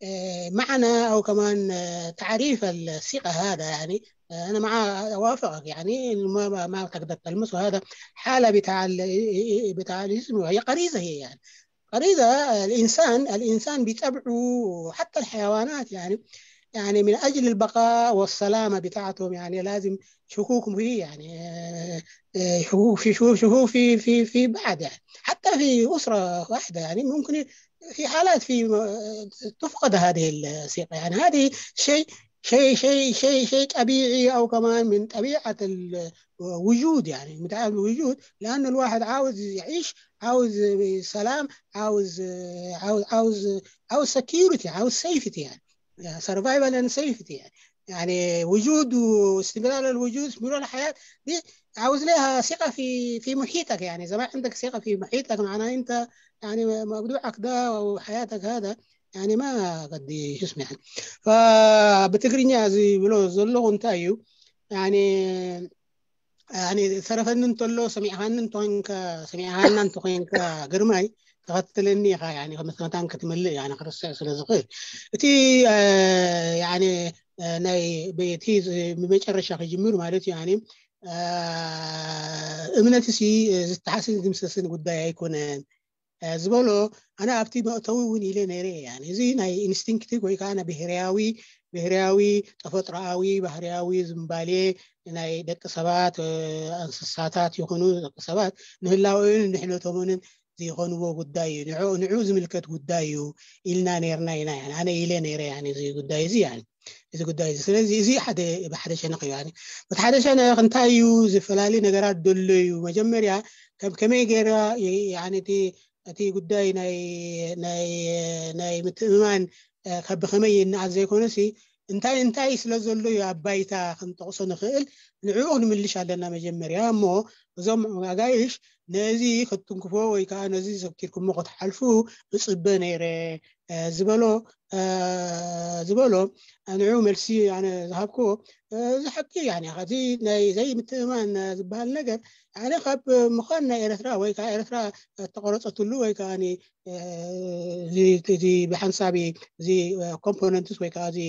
آه، معنى او كمان آه، تعريف الثقه هذا، يعني انا مع اوافقك، يعني ما ما تقدر تلمسه. هذا حاله بتاع بتاع الاسم، وهي غريزه، هي يعني غريزه الانسان الانسان بطبعه، حتى الحيوانات، يعني يعني من اجل البقاء والسلامه بتاعتهم، يعني لازم شكوك فيه، يعني آه، آه، شكوك في شكوك شكوك في في في بعض، يعني حتى في اسره واحده، يعني ممكن في حالات في تفقد هذه الثقه، يعني هذه شيء شيء شيء شيء شيء طبيعي، أو كمان من طبيعة الوجود، يعني متاع الوجود، لأن الواحد عاوز يعيش، عاوز سلام، عاوز عاوز عاوز عاوز security، عاوز safety، يعني survival and safety، يعني يعني وجود واستمرار الوجود، استمرار الحياة دي عاوز لها ثقة في في محيطك. يعني إذا ما عندك ثقة في محيطك، معناه أنت يعني موضوعك ده وحياتك هذا يعني ما قد شو اسمه يعني. فبتقريني زي بلو زلو انتايو يعني يعني ሰረፈኒ እንተሎ ሰሚዕኻኒ እንተኾይንካ ሰሚዕኻና እንተኾይንካ ግርማይ ተኸትለኒ ኢኻ። يعني ከም መታን ክትምልእ يعني ክርስዕ ስለ ዝኽእል እቲ يعني ናይ በቲ ብመጨረሻ ክጅምር ማለት እዩ። يعني እምነት ሲ ዝተሓስን ዝምሰስን ጉዳይ ኣይኮነን ዝበሎ ኣነ ኣብቲ መእተዊ እውን ኢለ ነይረ። يعني እዚ ናይ ኢንስቲንክቲቭ ወይ ከዓ ናይ ብሄርያዊ ብሄርያዊ ተፈጥሮኣዊ ባህርያዊ ዝምባሌ ናይ ደቂ ሰባት እንስሳታት ይኹኑ ደቂ ሰባት ንህላወኡን ንድሕነቶምን ዝይኾንዎ ጉዳይ እዩ። ንዑ ዝምልከት ጉዳይ እዩ ኢልና ነርና ኢና። ኣነ ኢለ ነይረ እዚ ጉዳይ እዚ እዚ ጉዳይ እዚ ስለዚ እዚ ሓደ ብሓደ ሸነኽ እዩ። በቲ ሓደ ሸነኽ እንታይ እዩ ዝፈላለዩ ነገራት ዘሎ እዩ። መጀመርያ ከም ከመይ ገይራ እቲ እቲ ጉዳይ ናይ ናይ ናይ ምትእምማን ካብ ብኸመይ ይነኣስ ዘይኮነሲ እንታይ እንታይ ስለ ዘሎ እዩ ኣብ ባይታ ክንጠቕሶ ንኽእል። ንዕኡ ክንምልሽ ኣለና መጀመርያ። እሞ እዞም ኣጋይሽ ነዚ ክትትንክፎ ወይ ከዓ ነዚ ዘኪርኩሞ ክትሓልፉ እፅበ ነይረ ዝበሎ ዝበሎ ንዑ መልሲ ኣነ ዝሃብክዎ እዚ ሓቂ እዩ። እዚ ናይ ዘይምትእማን ዝበሃል ነገር ኣነ ካብ ምዃን ናይ ኤርትራ ወይ ከዓ ኤርትራ እተቆረፀትሉ ወይ ከዓ እዚ ብሓንሳብ እዚ ኮምፖነንትስ ወይ ከዓ እዚ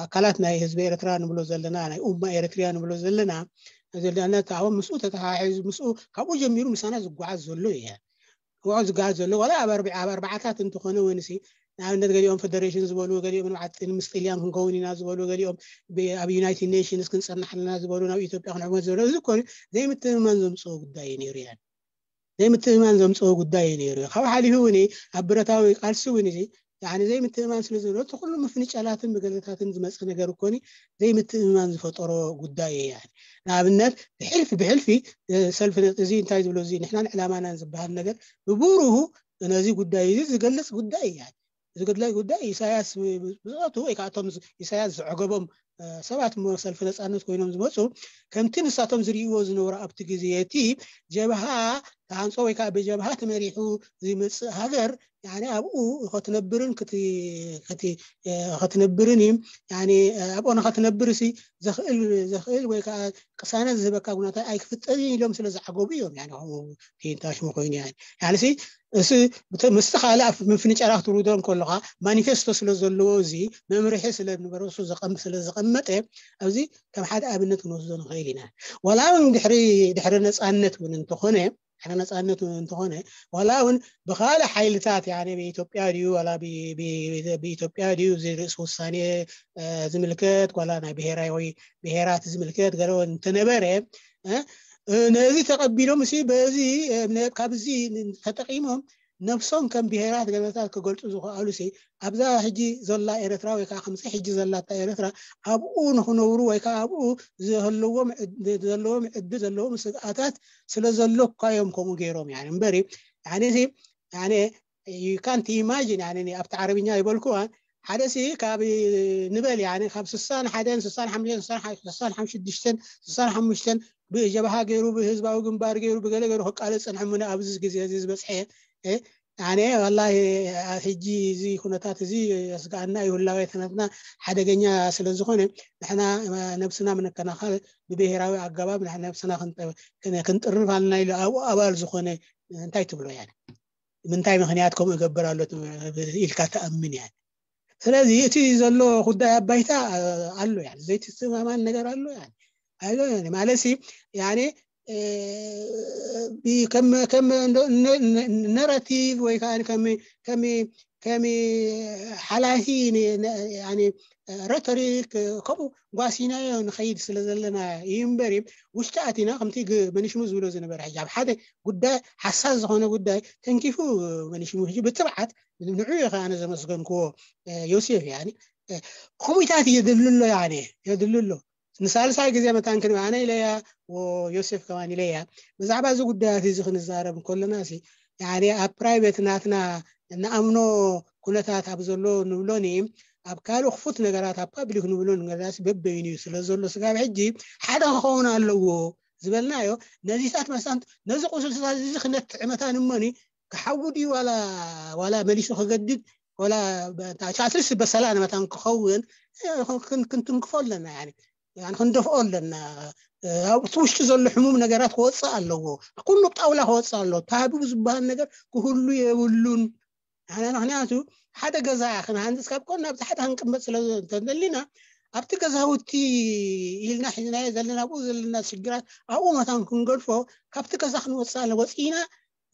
ኣካላት ናይ ህዝቢ ኤርትራ ንብሎ ዘለና ናይ ኡማ ኤርትርያ ንብሎ ዘለና ዘለነት ኣብ ምስኡ ተተሓሒዙ ምስኡ ካብኡ ጀሚሩ ምሳና ዝጓዓዝ ዘሎ እዩ። ክውዕል ዝግሃድ ዘሎ ዋላ ኣብ ኣርብዓ- ኣብ ኣርባዓታት እንተኾነ እውን ሲ ንኣብነት ገሊኦም ፌደሬሽን ዝበሉ ገሊኦም ንባዕጥን ምስ ጥልያን ክንከውን ኢና ዝበሉ ገሊኦም ብ- ኣብ ዩናይትድ ኔሽንስ ክንጸናሕ ኣለና ዝበሉ ናብ ኢትዮጵያ ክንዕወት ዝበሉ እዚ እኮ ዘይምትእምማን ዘምፅኦ ጉዳይ እዩ ነይሩ። ያን ዘይምትእምማን ዘምፅኦ ጉዳይ እዩ ነይሩ። ካብ ሓሊፉ እውን ኣብ ብረታዊ ቃልሲ እውን እዚ ያኒ ዘይምትእምማን ስለ ዘሎ እቲ ኩሉ ምፍንጫላትን ብገለታትን ዝመፀ ነገር እኮኒ ዘይምትእምማን ዝፈጠሮ ጉዳይ እዩ። ያኒ ንኣብነት ብሕልፊ ብሕልፊ ሰልፊ ነጥ- እዚ እንታይ ዝብሎ እዚ ንሕናን ዕላማናን ዝበሃል ነገር ብብሩሁ ነዚ ጉዳይ እዚ ዝገልጽ ጉዳይ እዩ። እዚ ጉዳይ ጉዳይ ኢሳያስ ብዝኣቱ ወይ ከዓ እቶም ኢሳያስ ዝዕገቦም ሰባት እሞ ሰልፊ ነፃነት ኮይኖም ዝመፁ ከምቲ ንሳቶም ዝርእይዎ ዝነበሩ ኣብቲ ግዜ እቲ ጀብሃ ተሃንፆ ወይ ከዓ ብጀብሃ ተመሪሑ ዝመፅእ ሃገር ያኒ ኣብኡ ከትነብርን ክት- ክት- ከትነብርን እዩ ያኒ ኣብኡ ንኸትነብር ሲ ዘኽእል ዘኽእል ወይ ከዓ ቅሳነት ዝህበካ ጉናታት ኣይክፍጠርን ኢሎም ስለ ዝዓገቡ እዮም። ያኒ ከምኡ ቴንታሽሙ ኮይኑ ያኒ ያኒ ሲ እሱ ብተ- ምስቲ ካልእ ኣብ ምፍንጫላት ክትውርዶ እንከለኻ ማኒፌስቶ ስለ ዘለዎ እዚ መምርሒ ስለ ዝነበረ እሱ ዘቐም- ስለ ዘቐመጠ ኣብዚ ከም ሓደ ኣብነት ክንወስዶ ንኽእል ኢና። ዋላ እውን ድሕሪ ድሕሪ ነፃነት እውን እንተኾነ ድሕሪ ነፃነት እውን እንተኾነ ዋላ እውን ብኻልእ ሓይልታት ያኒ ብኢትዮጵያ ድዩ ዋላ ብ- ብ- ብኢትዮጵያ ድዩ እዚ ርእስ ውሳኔ እ፣ ዝምልከት ዋላ ናይ ብሄራዊ ብሄራት ዝምልከት ገለ እንተነበረ እ፣ እ፣ ነዚ ተቐቢሎም ሲ በዚ እ፣ ነ- ካብዚ ተጠቂሞም ነብሶም ከም ብሄራት ገለታት ክገልፁ ዝኽኣሉ ሲ ኣብዛ ሕጂ ዘላ ኤርትራ ወይ ከዓ ከምዚ ሕጂ ዘላታ ኤርትራ ኣብኡ ንክነብሩ ወይ ከዓ ኣብኡ ዘለዎም ዕድ- ዘለዎም ዕድል ዘለዎም ስግኣታት ስለ ዘሎ እኳ እዮም ከምኡ ገይሮም ያኒ እምበሪ ያኒ ሲ ያኒ you can't imagine ያኒ ኣብቲ ዓረብኛ ይበልኩዋ ሓደ ሲ ካብ ንበል ያኒ ካብ ስሳን ሓደን ስሳን ሓምሽተን ስሳን ሓምሽተን ስሳን ሓሙሽተን ብጀብሃ ገይሩ ብህዝባዊ ግንባር ገይሩ ብገለ ገይሩ ከቃልፅ ንሕምነ ኣብዚ ግዜ እዚ ዝበፅሐ ኣነ ወላሂ ሕጂ እዚ ኩነታት እዚ የስግኣና እዩ። ህላዌ ተነትና ሓደገኛ ስለ ዝኾነ ንሕና ነብስና ምንከናኸል ብብሄራዊ ኣገባብ ንሕና ነብስና ክንጥርፍ ኣለና ኢሉ ኣብኡ ኣባል ዝኾነ እንታይ ትብሎ እያ? ምንታይ ምኽንያት ከምኡ ይገብር ኣሎ ኢልካ ትኣምን እያ? ስለዚ እቲ ዘሎ ጉዳይ ኣብ ባይታ ኣሎ ያ ዘይትስማማን ነገር ኣሎ ያ ኣሎ ያ ማለት ሲ ያኔ ከም ከም ነራቲቭ ወይ ከዓ ከም ከም ከም ሓላፊ ረቶሪክ ከምኡ ጓሲናዮ ንኸይድ ስለ ዘለና እዩ እምበር ውሽጢ ኣቲና ከምቲ መንሽሙ ዝብሎ ዝነበረ ሕጂ ኣብ ሓደ ጉዳይ ሓሳስ ዝኾነ ጉዳይ ተንኪፉ መንሽሙ ሕጂ ብትብዓት ንዑ እዩ ከዓነ ዘመስገንክዎ ዮሴፍ ያኒ ከምኡታት የድልሎ ያኔ የድልሎ ንሳልሳይ ግዜ መታን ክንባ ኣነ ኢለያ ዮሴፍ ከማን ኢለያ ብዛዕባ እዚ ጉዳያት እዚ ክንዛረብ ከለና ሲ ያኔ ኣብ ፕራይቬት ናትና እንኣምኖ ኩነታት ኣብ ዘሎ ንብሎኒ ኣብ ካልእ ክፉት ነገራት ኣብ ፓብሊክ ንብሎ ነገራት በበይኑ እዩ ስለ ዘሎ ስጋብ ሕጂ ሓደ ክኸውን ኣለዎ ዝበልናዮ ነዚታት መሳንት ነዚ ቁስልታት እዚ ክነትዕ መታን እሞኒ ክሓዊ ድዩ ዋላ ዋላ መሊሱ ክገድድ ዋላ ኣትሊስት በሰላ መታን ክኸውን ክንትንክፎ ኣለና ክንደፍኦ ኣለና ኣብቲ ውሽጢ ዘሎ ሕሙም ነገራት ክወፅእ ኣለዎ ኩሉ ጣውላ ክወፅእ ኣለዎ ታቡ ዝበሃል ነገር ክህሉ የብሉን ኣነ ምክንያቱ ሓደ ገዛ ክንሃንፅስ ካብ ኮና ኣብዚ ሓደ ክንቅመጥ ስለ እንተደሊና ኣብቲ ገዛውቲ ኢልና ሒዝናዮ ዘለና ብኡ ዘለና ሽግራት ኣብኡ መታን ክንገድፎ ካብቲ ገዛ ክንወፅእ ኣለ ወፂና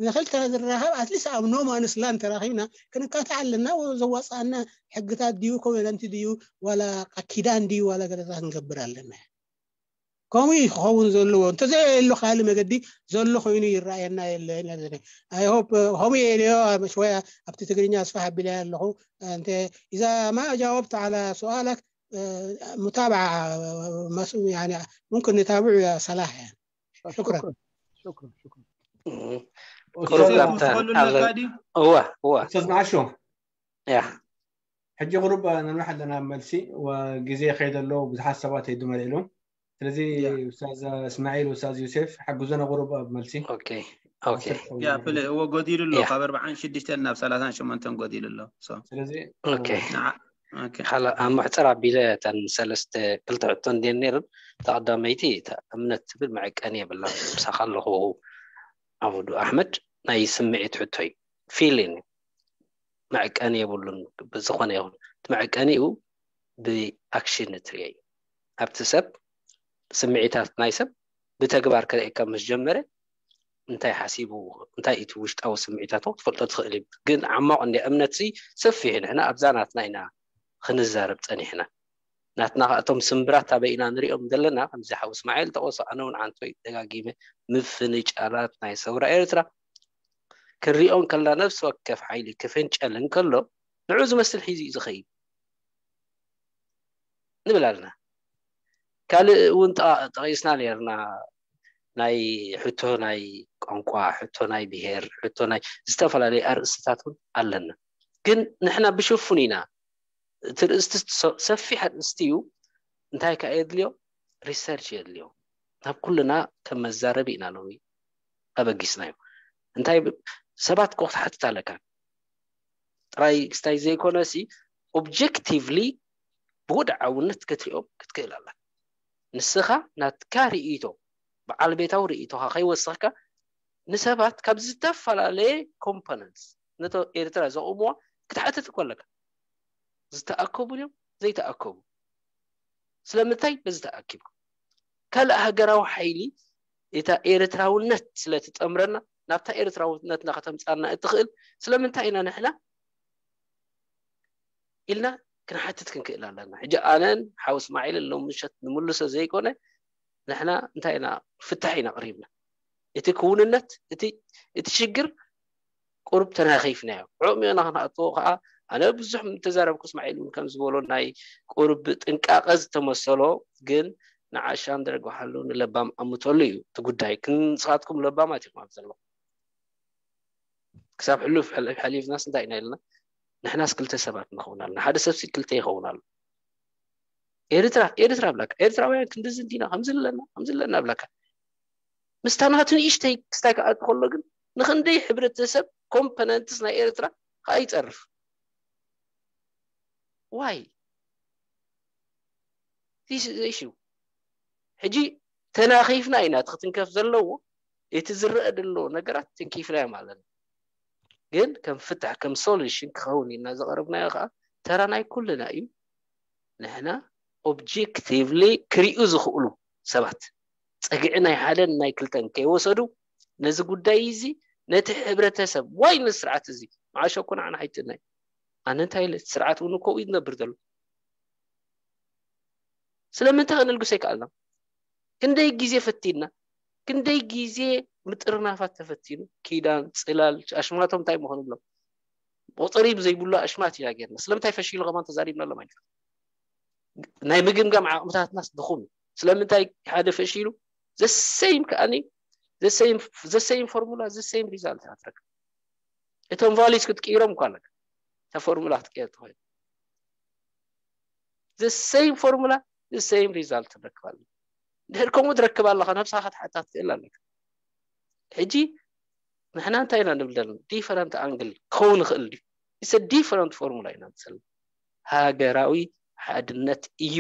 ንክልተ ዝራኸብ ኣትሊስ ኣብ ኖማንስ ላን ተራኺብና ክንካታዕ ኣለና ዘዋፅኣና ሕግታት ድዩ ኮቨነንት ድዩ ዋላ ቃኪዳን ድዩ ዋላ ገለታ ክንገብር ኣለና ከምኡ ክኸውን ዘለዎ እንተዘየሎ ካልእ መገዲ ዘሎ ኮይኑ ይረኣየና የለን ከምኡ የልዮ መሽወያ ኣብቲ ትግርኛ ኣስፋሕ ኣቢለያ ኣለኹ እንተ إذا ما جاوبت على سؤالك متابعة ممكن نتابع يا صلاح يعني شكرا شكرا شكرا ቁሩብ ካብታ እወ እወ ኡስታዝ መዓሾ ያ ሕጂ ቁሩብ ንመሕ ኣለና መልሲ ግዜ ከይደ ኣሎ ብዙሓት ሰባት ኣይዱ መሊእሉ ስለዚ ኡስታዝ እስማዒል ኡስታዝ ዮሴፍ ሓግዞና ቁሩብ ኣብ መልሲ ያ ፍለ እወ ጎዲሉ ኣሎ ካብ ኣርባዓን ሽዱሽተን ናብ ሰላሳን ሸሞንተን ጎዲሉ ኣሎ ስለዚ ኦኬ ንዓ ኦኬ ሓላ ኣብ መሕፀር ኣቢለ እተን ሰለስተ ክልተ ሕቶ እንድየን ነይረን እታ ቀዳመይቲ እታ እምነት ትብል መዐቀኒ የብላ ምሳኻ ኣለኹ ኣቡዱ ኣሕመድ ናይ ስምዒት ሕቶ እዩ ፊሊን መዐቀኒ የብሉን ብዝኾነ ይኹን እቲ መዐቀኒኡ ብኣክሽን እትርእዮ እዩ ኣብቲ ሰብ ስምዒታት ናይ ሰብ ብተግባር ክርእየካ ምስ ጀመረ እንታይ ሓሲቡ እንታይ እቲ ውሽጣዊ ስምዒታቱ ክትፈልጦ ትኽእል እዩ ግን ዓማቕ እንዲ እምነት ሲ ሰፊሕ ንሕና ኣብዛ ናትና ኢና ክንዛረብ ፀኒሕና ናትና ከኣቶም ስምብራት ኣበይ ኢና ንሪኦም ዘለና ከምዚ ሓው እስማኤል ጠቆሶ ኣነ እውን ዓንቶይ ደጋጊመ ምፍንጫላት ናይ ሰውራ ኤርትራ ክንሪኦ እንከልና ነብሲ ወከፍ ሓይሊ ክፍንጨል እንከሎ ንዑ ዝመስል ሒዙ እዩ ዝኸይድ ንብል ኣለና ካልእ እውን ጠቂስና ነርና ናይ ሕቶ ናይ ቋንቋ ሕቶ ናይ ብሄር ሕቶ ናይ ዝተፈላለዩ ኣርእስትታት እውን ኣለና ግን ንሕና ብሽፉን ኢና እቲ ርእስቲ ሰፊሕ ኣርእስቲ እዩ እንታይ ከዓ የድልዮ ሪሰርች የድልዮ ናብ ኩልና ከም መዛረቢ ኢና ሎሚ ኣበጊስናዮ እንታይ ሰባት ኮ ክትሓትት ኣለካ ጥራይ ክስታይ ዘይኮነ ሲ ኦብጀክቲቭሊ ብወድዓውነት ክትሪኦም ክትክእል ኣላ ንስኻ ናትካ ርእቶ በዓል ቤታዊ ርእቶኻ ከይወሰኽካ ንሰባት ካብ ዝተፈላለየ ኮምፖነንትስ ነቶ ኤርትራ ዘቑምዋ ክትሓትት እኮ ኣለካ ዝተኣከቡ ድዮም ዘይተኣከቡ ስለምንታይ በዚ ተኣኪብኩም ካልእ ሃገራዊ ሓይሊ እታ ኤርትራውነት ስለትጠምረና ናብታ ኤርትራውነትና ከተምፃና እትኽእል ስለምንታይ ኢና ንሕና ኢልና ክንሓትት ክንክእል ኣለና ሕጂ ኣነን ሓው እስማዒልን ሎም ምሸት ንምልሶ ዘይኮነ ንሕና እንታይ ኢና ፍታሕ ኢና ቅሪብና እቲ ክውንነት እቲ ሽግር ቁሩብ ተናኺፍናዮ ዕቕ ሚዮና ክንኣትዎ ከዓ ኣነ ብዙሕ ተዛረብኩ እስማዒል እውን ከም ዝበሎ ናይ ቁሩብ ጥንቃቐ ዝተመሰሎ ግን ንዓሻ እንደረግባሓሉ ንለባም ኣምተሉ እዩ እቲ ጉዳይ ክንስኻትኩም ለባማት ኢኹም ኣብ ዘለኹም ክሳብ ሕሉፍ ሕሊፍናስ እንታይ ኢና ኢልና ንሕናስ ክልተ ሰባት ንኸውን ኣለና ሓደ ሰብሲ ክልተ ይኸውን ኣሎ ኤርትራ ኤርትራ ብላካ ኤርትራውያን ክንድዚ እንዲና ከምዚ ኣለና ከምዚ ኣለና ብላካ ምስታ ናቱ ንእሽተይ ክስታይ ክኣቱ ከሎ ግን ንክንደይ ሕብረተሰብ ኮምፖነንትስ ናይ ኤርትራ ከዓ ይፀርፍ ዋይ ዚስ ኢዝ ኢሹ ሕጂ ተናኺፍና ኢና እቲ ክትንከፍ ዘለዎ እቲ ዝረአ ዘሎ ነገራት ትንኪፍናዮ ማለት እዩ ግን ከም ፍታሕ ከም ሶሉሽን ክኸውን ኢልና ዘቐረብናዮ ከዓ ተራ ናይ ኩልና እዩ ንሕና ኦብጀክቲቭሊ ክሪኡ ዝኽእሉ ሰባት ፀግዒ ናይ ሓደን ናይ ክልተን ከይወሰዱ ነዚ ጉዳይ እዚ ነቲ ሕብረተሰብ ዋይ ነዚ ስርዓት እዚ መዓሾ እኮ ንዓና ሓይጥና እዩ ኣነ እንታይ ኢለ እቲ ስርዓት እውን እኮ እዩ ዝነብር ዘሎ ስለምንታይ ከነልግሶ ይከኣልና ክንደይ ግዜ ፈቲንና ክንደይ ግዜ ምጥርናፋት ተፈቲኑ ኪዳን ፅላል ኣሽማቶም እንታይ ምኾኑ ብሎም ቁፅሪ ብዘይብሉ ኣሽማት ኢና ጌርና። ስለምንታይ ፈሺሉ ከማን ተዛሪብናሎም ኣይንፈልጥ። ናይ ምግምጋም ዓቕምታትናስ ድኹም እዩ። ስለምንታይ ሓደ ፈሺሉ ዘሰይም ከኣኒ ዘሰይም ፎርሙላ ዘሰይም ሪዛልት ኢና ትረክብ። እቶም ቫሊስ ክትቅይሮም እኳ ኣለካ። እታ ፎርሙላ ክትቀየር ትኽእል። ዘሰይም ፎርሙላ ዘሰይም ሪዛልት ትረክብ ኣለካ። ድሕር ከምኡ ትረክብ ኣለካ፣ ነብስኻ ክትሓታ ትኽእል ኣለካ። ሕጂ ንሕና እንታይ ኢና ንብል ዘለና? ዲፈረንት ኣንግል ክኸውን ይኽእል ድዩ? ኢሰ ዲፈረንት ፎርሙላ ኢና ንሰል። ሃገራዊ ሓድነት እዩ።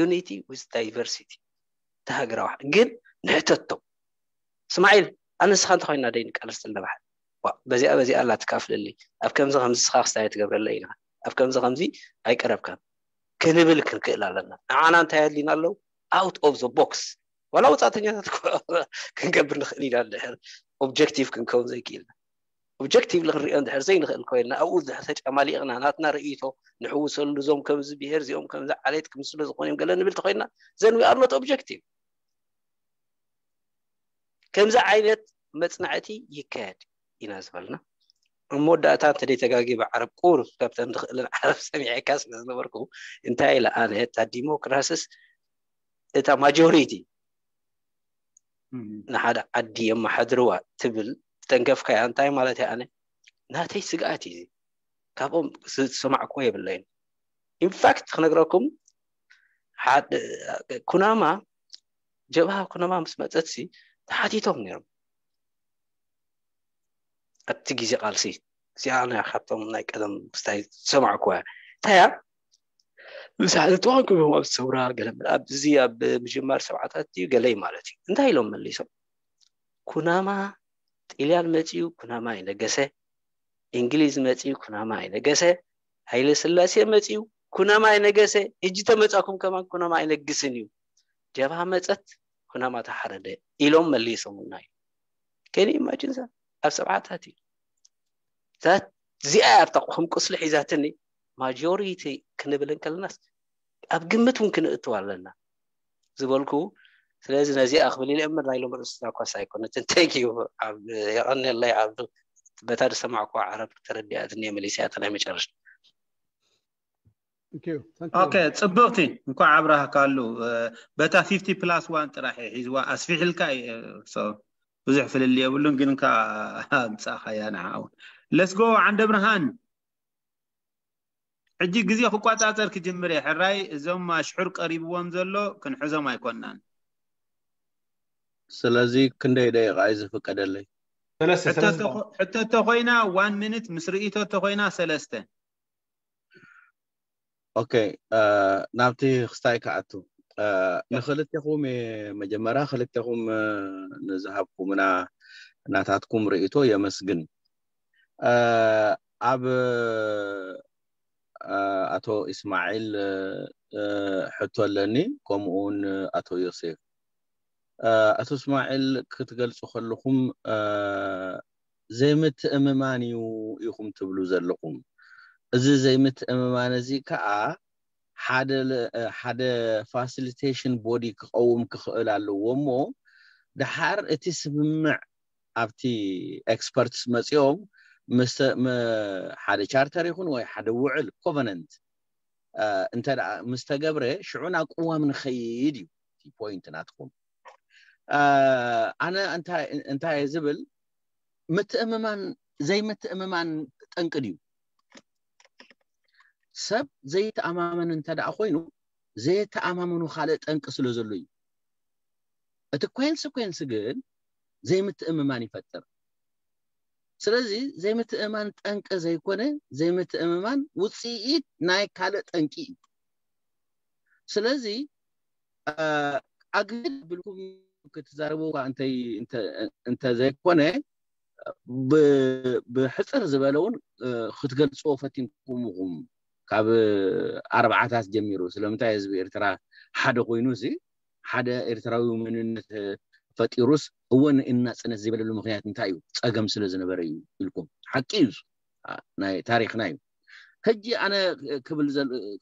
Unity with diversity። እቲ ሃገራዊ ሓ- ግን ንሕተቶም። እስማዒል፣ ኣነ ንስኻ እንተኾይና ደይ ንቃለስ ዘለባሕ በዚኣ በዚኣ ኣላ ትካፍለለይ፣ ኣብ ከምዚ ከምዚ ስኻ ክስታይ ትገብረለይ ኢኻ፣ ኣብ ከምዚ ከምዚ ኣይቀረብካን ክንብል ክንክእል ኣለና። ንዓና እንታይ ኣድሊና ኣለዉ? Out of the box። ዋላ ወፃእተኛታት እኮ ክንገብር ንኽእል ኢና፣ ድሕር ኦብጀክቲቭ ክንከውን ዘይክኢልና። ኦብጀክቲቭ ክንሪኦ እንድሕር ዘይንኽእል ኮይና፣ ኣብኡ ድሕር ተጨማሊቕና ናትና ርእይቶ ንሕውሰሉ፣ እዞም ከምዚ ብሄር እዚኦም ከምዚ ዓሌት ክምስሉ ዝኾኑ እዮም ገለ ንብል ተኮይና፣ then we are not objective። ከምዚ ዓይነት መፅናዕቲ ይካየድ ኢና ዝበልና። ኣብ መወዳእታ እንተደይ ተጋጊ ብዓረብ ቁሩብ ካብተን ዝኽእልን ዓረብ ሰሚዐካ ስለ ዝነበርኩ፣ እንታይ ኢለ ኣነ፣ እታ ዲሞክራሲስ እታ ማጆሪቲ ንሓደ ዓዲ የመሓድርዋ ትብል ዝተንከፍካያ እንታይ ማለት እያ? ኣነ ናተይ ስግኣት እዩ። ካብኦም ዝሰማዕክዎ የብለይን። ኢንፋክት ክነግረኩም፣ ሓደ ኩናማ፣ ጀብሃ ኩናማ ምስ መፀት ሲ ተሓቲቶም ነይሮም። ኣብቲ ግዜ ቃልሲ እዚኣ ናይ ካብቶም ናይ ቀደም ክስታይ ዝሰማዕኩዋ እያ። እንታይ እያ? ብዛዕባ ተዋንኩቦም ኣብ ሰውራ ገለ፣ ኣብዚ ኣብ ምጅማር ሰብዓታት እዩ ገለይ ማለት እዩ። እንታይ ኢሎም መሊሶም? ኩናማ፣ ጥልያን መፂኡ ኩናማ ይነገሰ፣ እንግሊዝ መፂኡ ኩናማ ይነገሰ፣ ሃይለ ስላሴ መፂኡ ኩናማ ይነገሰ፣ እጂ ተመፃኩም ከማን ኩናማ ኣይነግስን እዩ። ጀብሃ መፀት ኩናማ ተሓረደ ኢሎም መሊሶምና እዩ። ከኒ ኢማጂን ዛ ኣብ ሰብዓታት እዩ። እዚኣ ኣብታ ከም ቁስሊ ሒዛትኒ ማጆሪቲ ክንብል እንከለናስ ኣብ ግምት እውን ክንእትው ኣለና ዝበልኩ። ስለዚ ነዚኣ ክብል ኢለ እምር ናይሎም ርእስና ኳስ ኣይኮነትን። Thank you። ኣብ የቐንየለይ ኣብ በታ ዝሰማዕኩ ዓረብ ተረዲኣትኒ እየ መሊሰያ እታ ናይ መጨረሻ። ኦኬ፣ ጽብቕቲ። እንኳዕ ኣብራህካሉ። በታ ፊፍቲ ፕላስ ዋን ጥራሕ እየ ሒዝዋ፣ ኣስፊሕልካ እየ። ብዙሕ ፍልል የብሉን ግን ካ ኣምጻኻያ ንዓውን። ለስጎ ዓንደ ብርሃን። ሕጂ ግዜ ክቋጻጸር ክጅምር እየ። ሕራይ እዞም ኣሽሑር ቀሪብዎም ዘሎ ክንሕዞም ኣይኮናን። ስለዚ ክንደይ ደቂቃ እዩ ዝፍቀደለይ? ሕቶ ተኾይና ዋን ሚኒት፣ ምስ ርእይቶ ተኾይና ሰለስተ። ኦኬ፣ ናብቲ ክስታይ ክኣቱ ንክልቴኹም መጀመርያ ክልቴኹም ንዝሃብኩምና ናታትኩም ርእይቶ የመስግን። ኣብ ኣቶ ኢስማዒል ሕቶ ኣለኒ፣ ከምኡ እውን ኣቶ ዮሴፍ። ኣቶ እስማዒል ክትገልጹ ከለኹም ዘይምትእምማን እዩ ኢኹም ትብሉ ዘለኹም። እዚ ዘይምትእምማን እዚ ከዓ ሓደ ሓደ facilitation body ክቐውም ክኽእል ኣለዎ እሞ ድሓር እቲ ስምምዕ ኣብቲ experts መፂኦም ሓደ charter ይኹን ወይ ሓደ ውዕል covenant እንተ ምስ ተገብረ ሽዑ ናብ ቅዋም ንኸይድ እዩ እቲ point ናትኩም። ኣነ እንታይ እየ ዝብል፣ ምትእምማን ዘይምትእምማን ጠንቂ ድዩ? ሰብ ዘይተኣማመን እንተ ደኣ ኮይኑ ዘየተኣማመኑ ካልእ ጠንቂ ስለ ዘሎ እዩ። እቲ ኮንስኮንስ ግን ዘይምትእምማን ይፈጥር። ስለዚ ዘይምትእምማን ጠንቂ ዘይኮነ ዘይምትእምማን ውፅኢት ናይ ካልእ ጠንቂ እዩ። ስለዚ ኣግድ ብልኩም ክትዛረቡ እኳ እንተዘይኮነ ብሕፅር ዝበለ እውን ክትገልፅዎ ፈቲንኩም ኢኹም። ካብ ኣርባዓታት ጀሚሩ ስለምንታይ ህዝቢ ኤርትራ ሓደ ኮይኑ ሲ ሓደ ኤርትራዊ መንነት ፈጢሩስ እወ ንናፅነት ዘይበለሉ ምክንያት እንታይ እዩ? ፀገም ስለ ዝነበረ እዩ ኢልኩም። ሓቂ እዩ፣ ናይ ታሪክና እዩ። ሕጂ ኣነ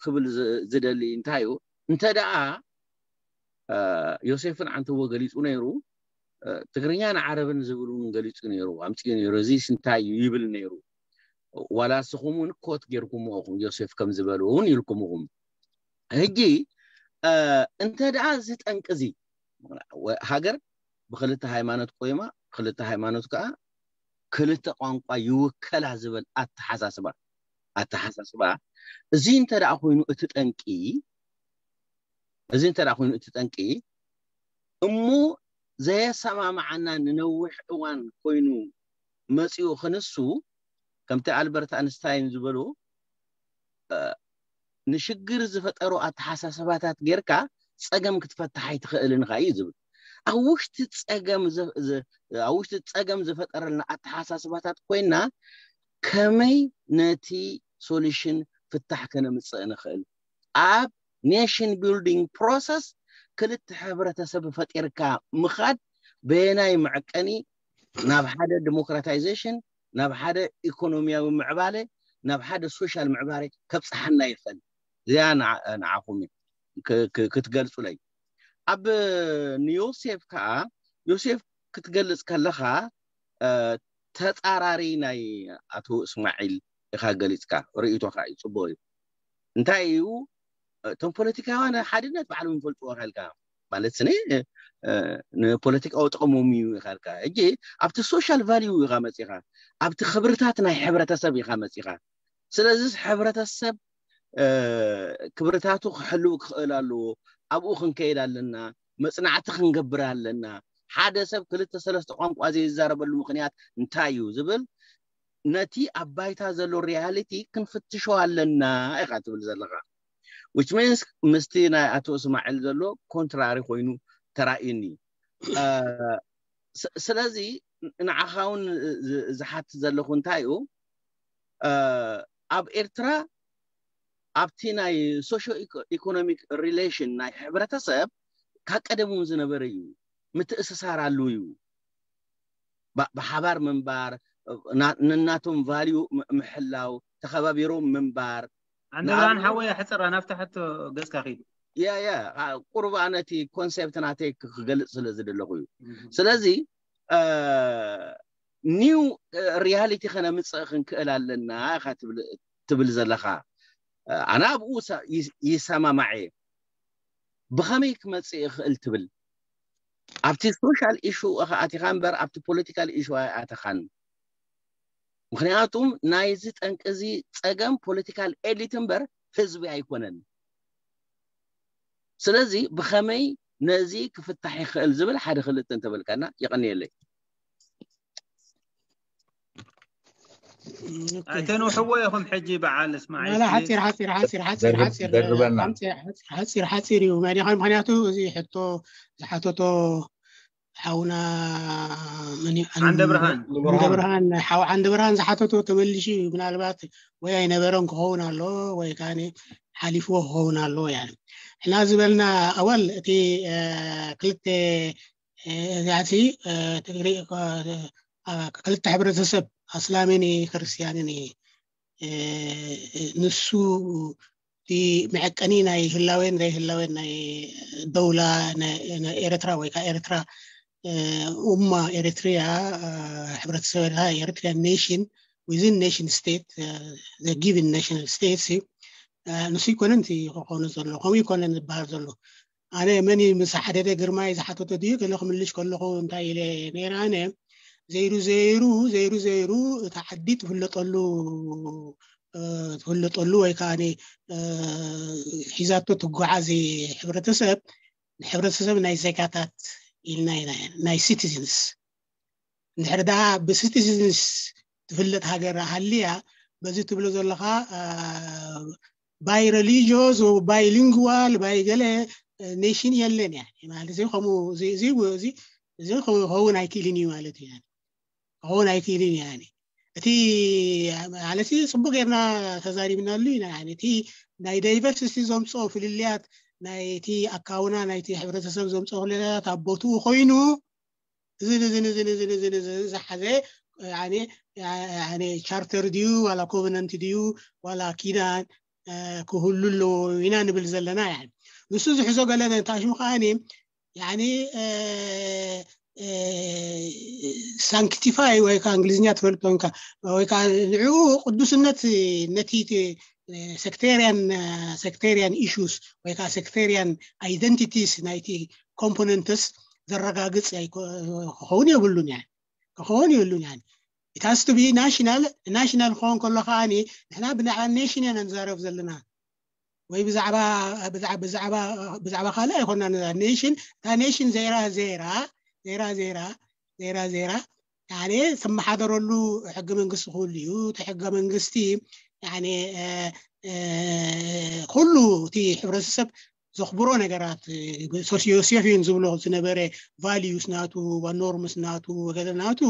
ክብል ዝደሊ እንታይ እዩ? እንተ ደኣ ዮሴፍን ዓንተዎ ገሊፁ ነይሩ፣ ትግርኛን ዓረብን ዝብል እውን ገሊፁ ነይሩ፣ ኣምፅኡ ነይሩ። እዚስ እንታይ እዩ ይብል ነይሩ። ዋላ ንስኹም እውን ኮት ጌርኩምዎ ኢኹም፣ ዮሴፍ ከም ዝበሉ እውን ኢልኩም ኢኹም። ሕጂ እንተ ደኣ እዚ ጠንቂ እዚ፣ ሃገር ብክልተ ሃይማኖት ቆይማ፣ ክልተ ሃይማኖት ከዓ ክልተ ቋንቋ ይውከላ ዝበል ኣተሓሳስባ ኣተሓሳስባ፣ እዚ እንተ ደኣ ኮይኑ እቲ ጠንቂ እዚ እንተ ደኣ ኮይኑ እቲ ጠንቂ እሞ ዘየሰማምዓና ንነዊሕ እዋን ኮይኑ መፂኡ ክንሱ፣ ከምቲ ኣልበርት ኣንስታይን ዝበሉ ንሽግር ዝፈጠሩ ኣተሓሳስባታት ጌርካ ፀገም ክትፈትሕ ኣይትኽእልን ኢኻ እዩ ዝብል። ኣብ ውሽጢ ፀገም ኣብ ውሽጢ ፀገም ዝፈጠረልና ኣተሓሳስባታት ኮይና ከመይ ነቲ ሶሉሽን ፍታሕ ከነምፅእ ንኽእል? ኣብ ኔሽን ቢልዲንግ ፕሮሰስ ክልተ ሕብረተሰብ ፈጢርካ ምኻድ በየናይ መዐቀኒ ናብ ሓደ ዲሞክራታይዜሽን፣ ናብ ሓደ ኢኮኖሚያዊ ምዕባለ፣ ናብ ሓደ ሶሻል ምዕባለ ከብፅሓና ይኽእል? እዚኣ ንዓኹም ክትገልፁለይ። ኣብ ንዮሴፍ ከዓ፣ ዮሴፍ ክትገልፅ ከለኻ ተፃራሪ ናይ ኣቶ እስማዒል ኢኻ ገሊፅካ፣ ርእይቶኻ እዩ፣ ፅቡቅ እዩ። እንታይ እዩ እቶም ፖለቲካውያን ሓድነት ባዕሎም ይፈልጥዎ ኢልካ፣ ማለት ስኒ ንፖለቲካዊ ጥቕሞም እዩ ኢልካ። ሕጂ ኣብቲ ሶሻል ቫልዩ ኢኻ መፂኻ፣ ኣብቲ ክብርታት ናይ ሕብረተሰብ ኢኻ መፂኻ። ስለዚ ሕብረተሰብ ክብርታቱ ክሕልው ክኽእል ኣለዎ። ኣብኡ ክንከይድ ኣለና፣ መፅናዕቲ ክንገብር ኣለና። ሓደ ሰብ ክልተ ሰለስተ ቋንቋ ዘይዛረበሉ ምኽንያት እንታይ እዩ ዝብል ነቲ ኣብ ባይታ ዘሎ ሪያሊቲ ክንፍትሾ ኣለና ኢኻ ትብል ዘለኻ። Which means ምስቲ ናይ ኣቶ እስማዒል ዘሎ ኮንትራሪ ኮይኑ ተራእዩኒ። ስለዚ ንዓኻ እውን ዝሓት ዘለኹ እንታይ እዩ፣ ኣብ ኤርትራ ኣብቲ ናይ ሶሾ ኢኮኖሚክ ሪሌሽን ናይ ሕብረተሰብ ካብ ቀደም እውን ዝነበረ እዩ፣ ምትእስሳር ኣሉ እዩ። ብሓባር ምንባር፣ ነናቶም ቫልዩ ምሕላው፣ ተኸባቢሮም ምንባር። ዓንደብርሃን ሓወይ፣ ኣሕፅራ ናብታ ሕቶ ገፅካ ኪድ። ያ ያ ቁሩብ ነቲ ኮንሴፕት ናተይ ክገልፅ ስለ ዝደለኹ እዩ። ስለዚ ኒው ሪያሊቲ ከነምፅእ ክንክእል ኣለና ኢኻ ትብል ዘለኻ። ኣነ ኣብኡ ይሰማማዕ እየ። ብኸመይ ክመፅእ ይኽእል ትብል? ኣብቲ ሶሻል ኢሹ ኢኻ ኣቲኻ እምበር ኣብቲ ፖለቲካል ኢሹ ኣይኣተኻን። ምኽንያቱም ናይዚ ጠንቂ እዚ ፀገም ፖለቲካል ኤሊት እምበር ህዝቢ ኣይኮነን። ስለዚ ብኸመይ ነዚ ክፍታሕ ይኽእል ዝብል ሓደ ክልተ እንተበልካና የቐንየለይ። ኣይተንውሕዎ ኢኹም ሕጂ በዓል እስማዒል። ሓፂር ሓፂር ሓፂር ሓፂር ሓፂር ሓፂር ሓፂር እዩ መዲኻ። ምክንያቱ እዚ ሕቶ ዝሓተቶ ሓውና ዓንደ ብርሃን ዓንደ ብርሃን ሓው ዓንደ ብርሃን ዝሓተቶ ተመልሹ እዩ። ምናልባት ወይ ኣይነበረን ክኸውን ኣሎ ወይ ከዓ ሓሊፍዎ ክኸውን ኣሎ። ያ እና ዝበልና ኣወል እቲ ክልተ እዚኣቲ ትግሪ ክልተ ሕብረተሰብ ኣስላምን ክርስትያንን ንሱ እቲ መዐቀኒ ናይ ህላዌን ዘይህላዌን ናይ ደውላ ኤረትራ ወይ ከዓ ኤረትራ ኡማ ኤረትሪያ ሕብረተሰብ ኤረትሪያ ኔሽን ዊዝን ኔሽን ስቴት ጊቭን ኔሽን ስቴት ንሱ ይኮነን ክኾኑ ዘሎ ከምኡ ይኮነን ዝበሃል ዘሎ። ኣነ መን ምስ ሓደደ ግርማይ ዝሓተቶ ድዩ ገለ ክምልሽ ከለኹ እንታይ ኢለ ነይረ ኣነ ዘይሩ ዘይሩ ዘይሩ ዘይሩ እታ ዓዲ ትፍለጠሉ ትፍለጠሉ ወይ ከዓ ሒዛቶ ትጓዓዝ ሕብረተሰብ ንሕብረተሰብ ናይ ዜጋታት ኢልና ኢና ናይ ሲቲዝንስ እንድሕር ደኣ ብሲቲዝንስ ትፍለጥ ሃገር ሃልያ በዚ ትብሎ ዘለኻ ባይ ሬሊጂዮስ ባይ ሊንጉዋል ባይ ገለ ኔሽን የለን ያ ማለት እዚ ከምኡ እዚ ክኸውን ኣይክእልን እዩ ማለት እዩ። ክኸውን ኣይክእልን እዩ። እቲ ማለት ጽቡቅ ጌርና ተዛሪብናሉ ኢና። እቲ ናይ ዳይቨርሲቲ ዘምፅኦ ፍልልያት ናይቲ ኣካውና ናይቲ ሕብረተሰብ ዘምፅኦ ፍልልያት ኣብ ቦትኡ ኮይኑ እዝን እዝን እዝን እዝን እዝን እዝን ዝሓዘ ቻርተር ድዩ ዋላ ኮቨነንት ድዩ ዋላ ኪዳን ክህሉ ኣለዎ ኢና ንብል ዘለና። ንሱ ዝሕዞ ገለ እንታሽሙ ከዓኒ ያኒ sanctify ወይ ከዓ እንግሊዝኛ ትፈልጥ ኮንካ ወይ ከዓ ንዕኡ ቅዱስነት ነቲ sectarian sectarian issues ወይ ከዓ sectarian identities ናይቲ components ዘረጋግፅ ክኸውን የብሉን። ክኸውን የብሉን። It has to be national። National ክኸውን ከሎ ከዓ ንሕና ብዛዕባ nation ኢና ንዛረብ ዘለና ወይ ብዛዕባ ብዛዕባ ካልእ ኣይኮና። Nation እታ nation ዘይራ ዘይራ ዘይራ ዘይራ ዘይራ ዘይራ ያኔ ትመሓደረሉ ሕገ መንግስቲ ክህሉ እዩ። እቲ ሕገ መንግስቲ ያኔ ኩሉ እቲ ሕብረተሰብ ዘኽብሮ ነገራት ዮሴፍ ዝብሎ ዝነበረ values ናቱ፣ norms ናቱ፣ ወገለ ናቱ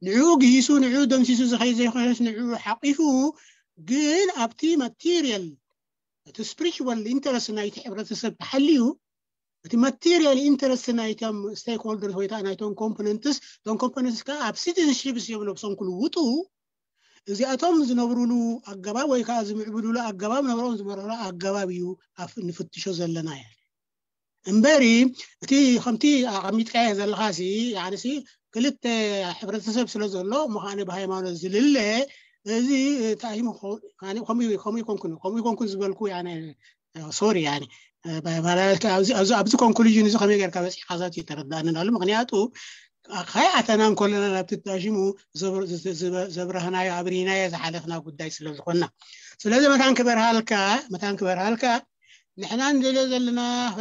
ንዕኡ ግሂሱ ንዕኡ ደምሲሱ ዝኸይ ዘይኮነስ ንዕኡ ሓቂፉ ግን ኣብቲ material እቲ spiritual interest ናይቲ ሕብረተሰብ ተሓልዩ እቲ material interest ናይቶም stakeholders ወይ ከዓ ናይቶም components እቶም components ከዓ ኣብ citizenships እዮም ነብሶም ክልውጡ እዚኣቶም ዝነብሩሉ ኣገባብ ወይ ከዓ ዝምዕብሉሉ ኣገባብ ነብሮም ዝመርሕሉ ኣገባብ እዩ ንፍትሾ ዘለና እያ እምበሪ እቲ ከምቲ ኣቐሚጥካዮ ዘለኻ ሲ ክልተ ሕብረተሰብ ስለ ዘሎ ምዃነ ብሃይማኖት ዝልለ እዚ ከምኡ ይኮንኩን ከምኡ ይኮንኩን ዝበልኩ ሶሪ ኣብዚ ኮንክሉዥን እዚ ከመይ ጌርካ በፂሕካ ዛት ይተረዳእንን ኣሎ ምክንያቱ ከይኣተና እንከለና ናብቲ ታሽሙ ዘብረህናዮ ኣብሪናዮ ዝሓለፍና ጉዳይ ስለ ዝኾና ስለዚ መታን ክበርሃልካ መታን ክበርሃልካ ንሕና ንደልዮ ዘለና ኣብ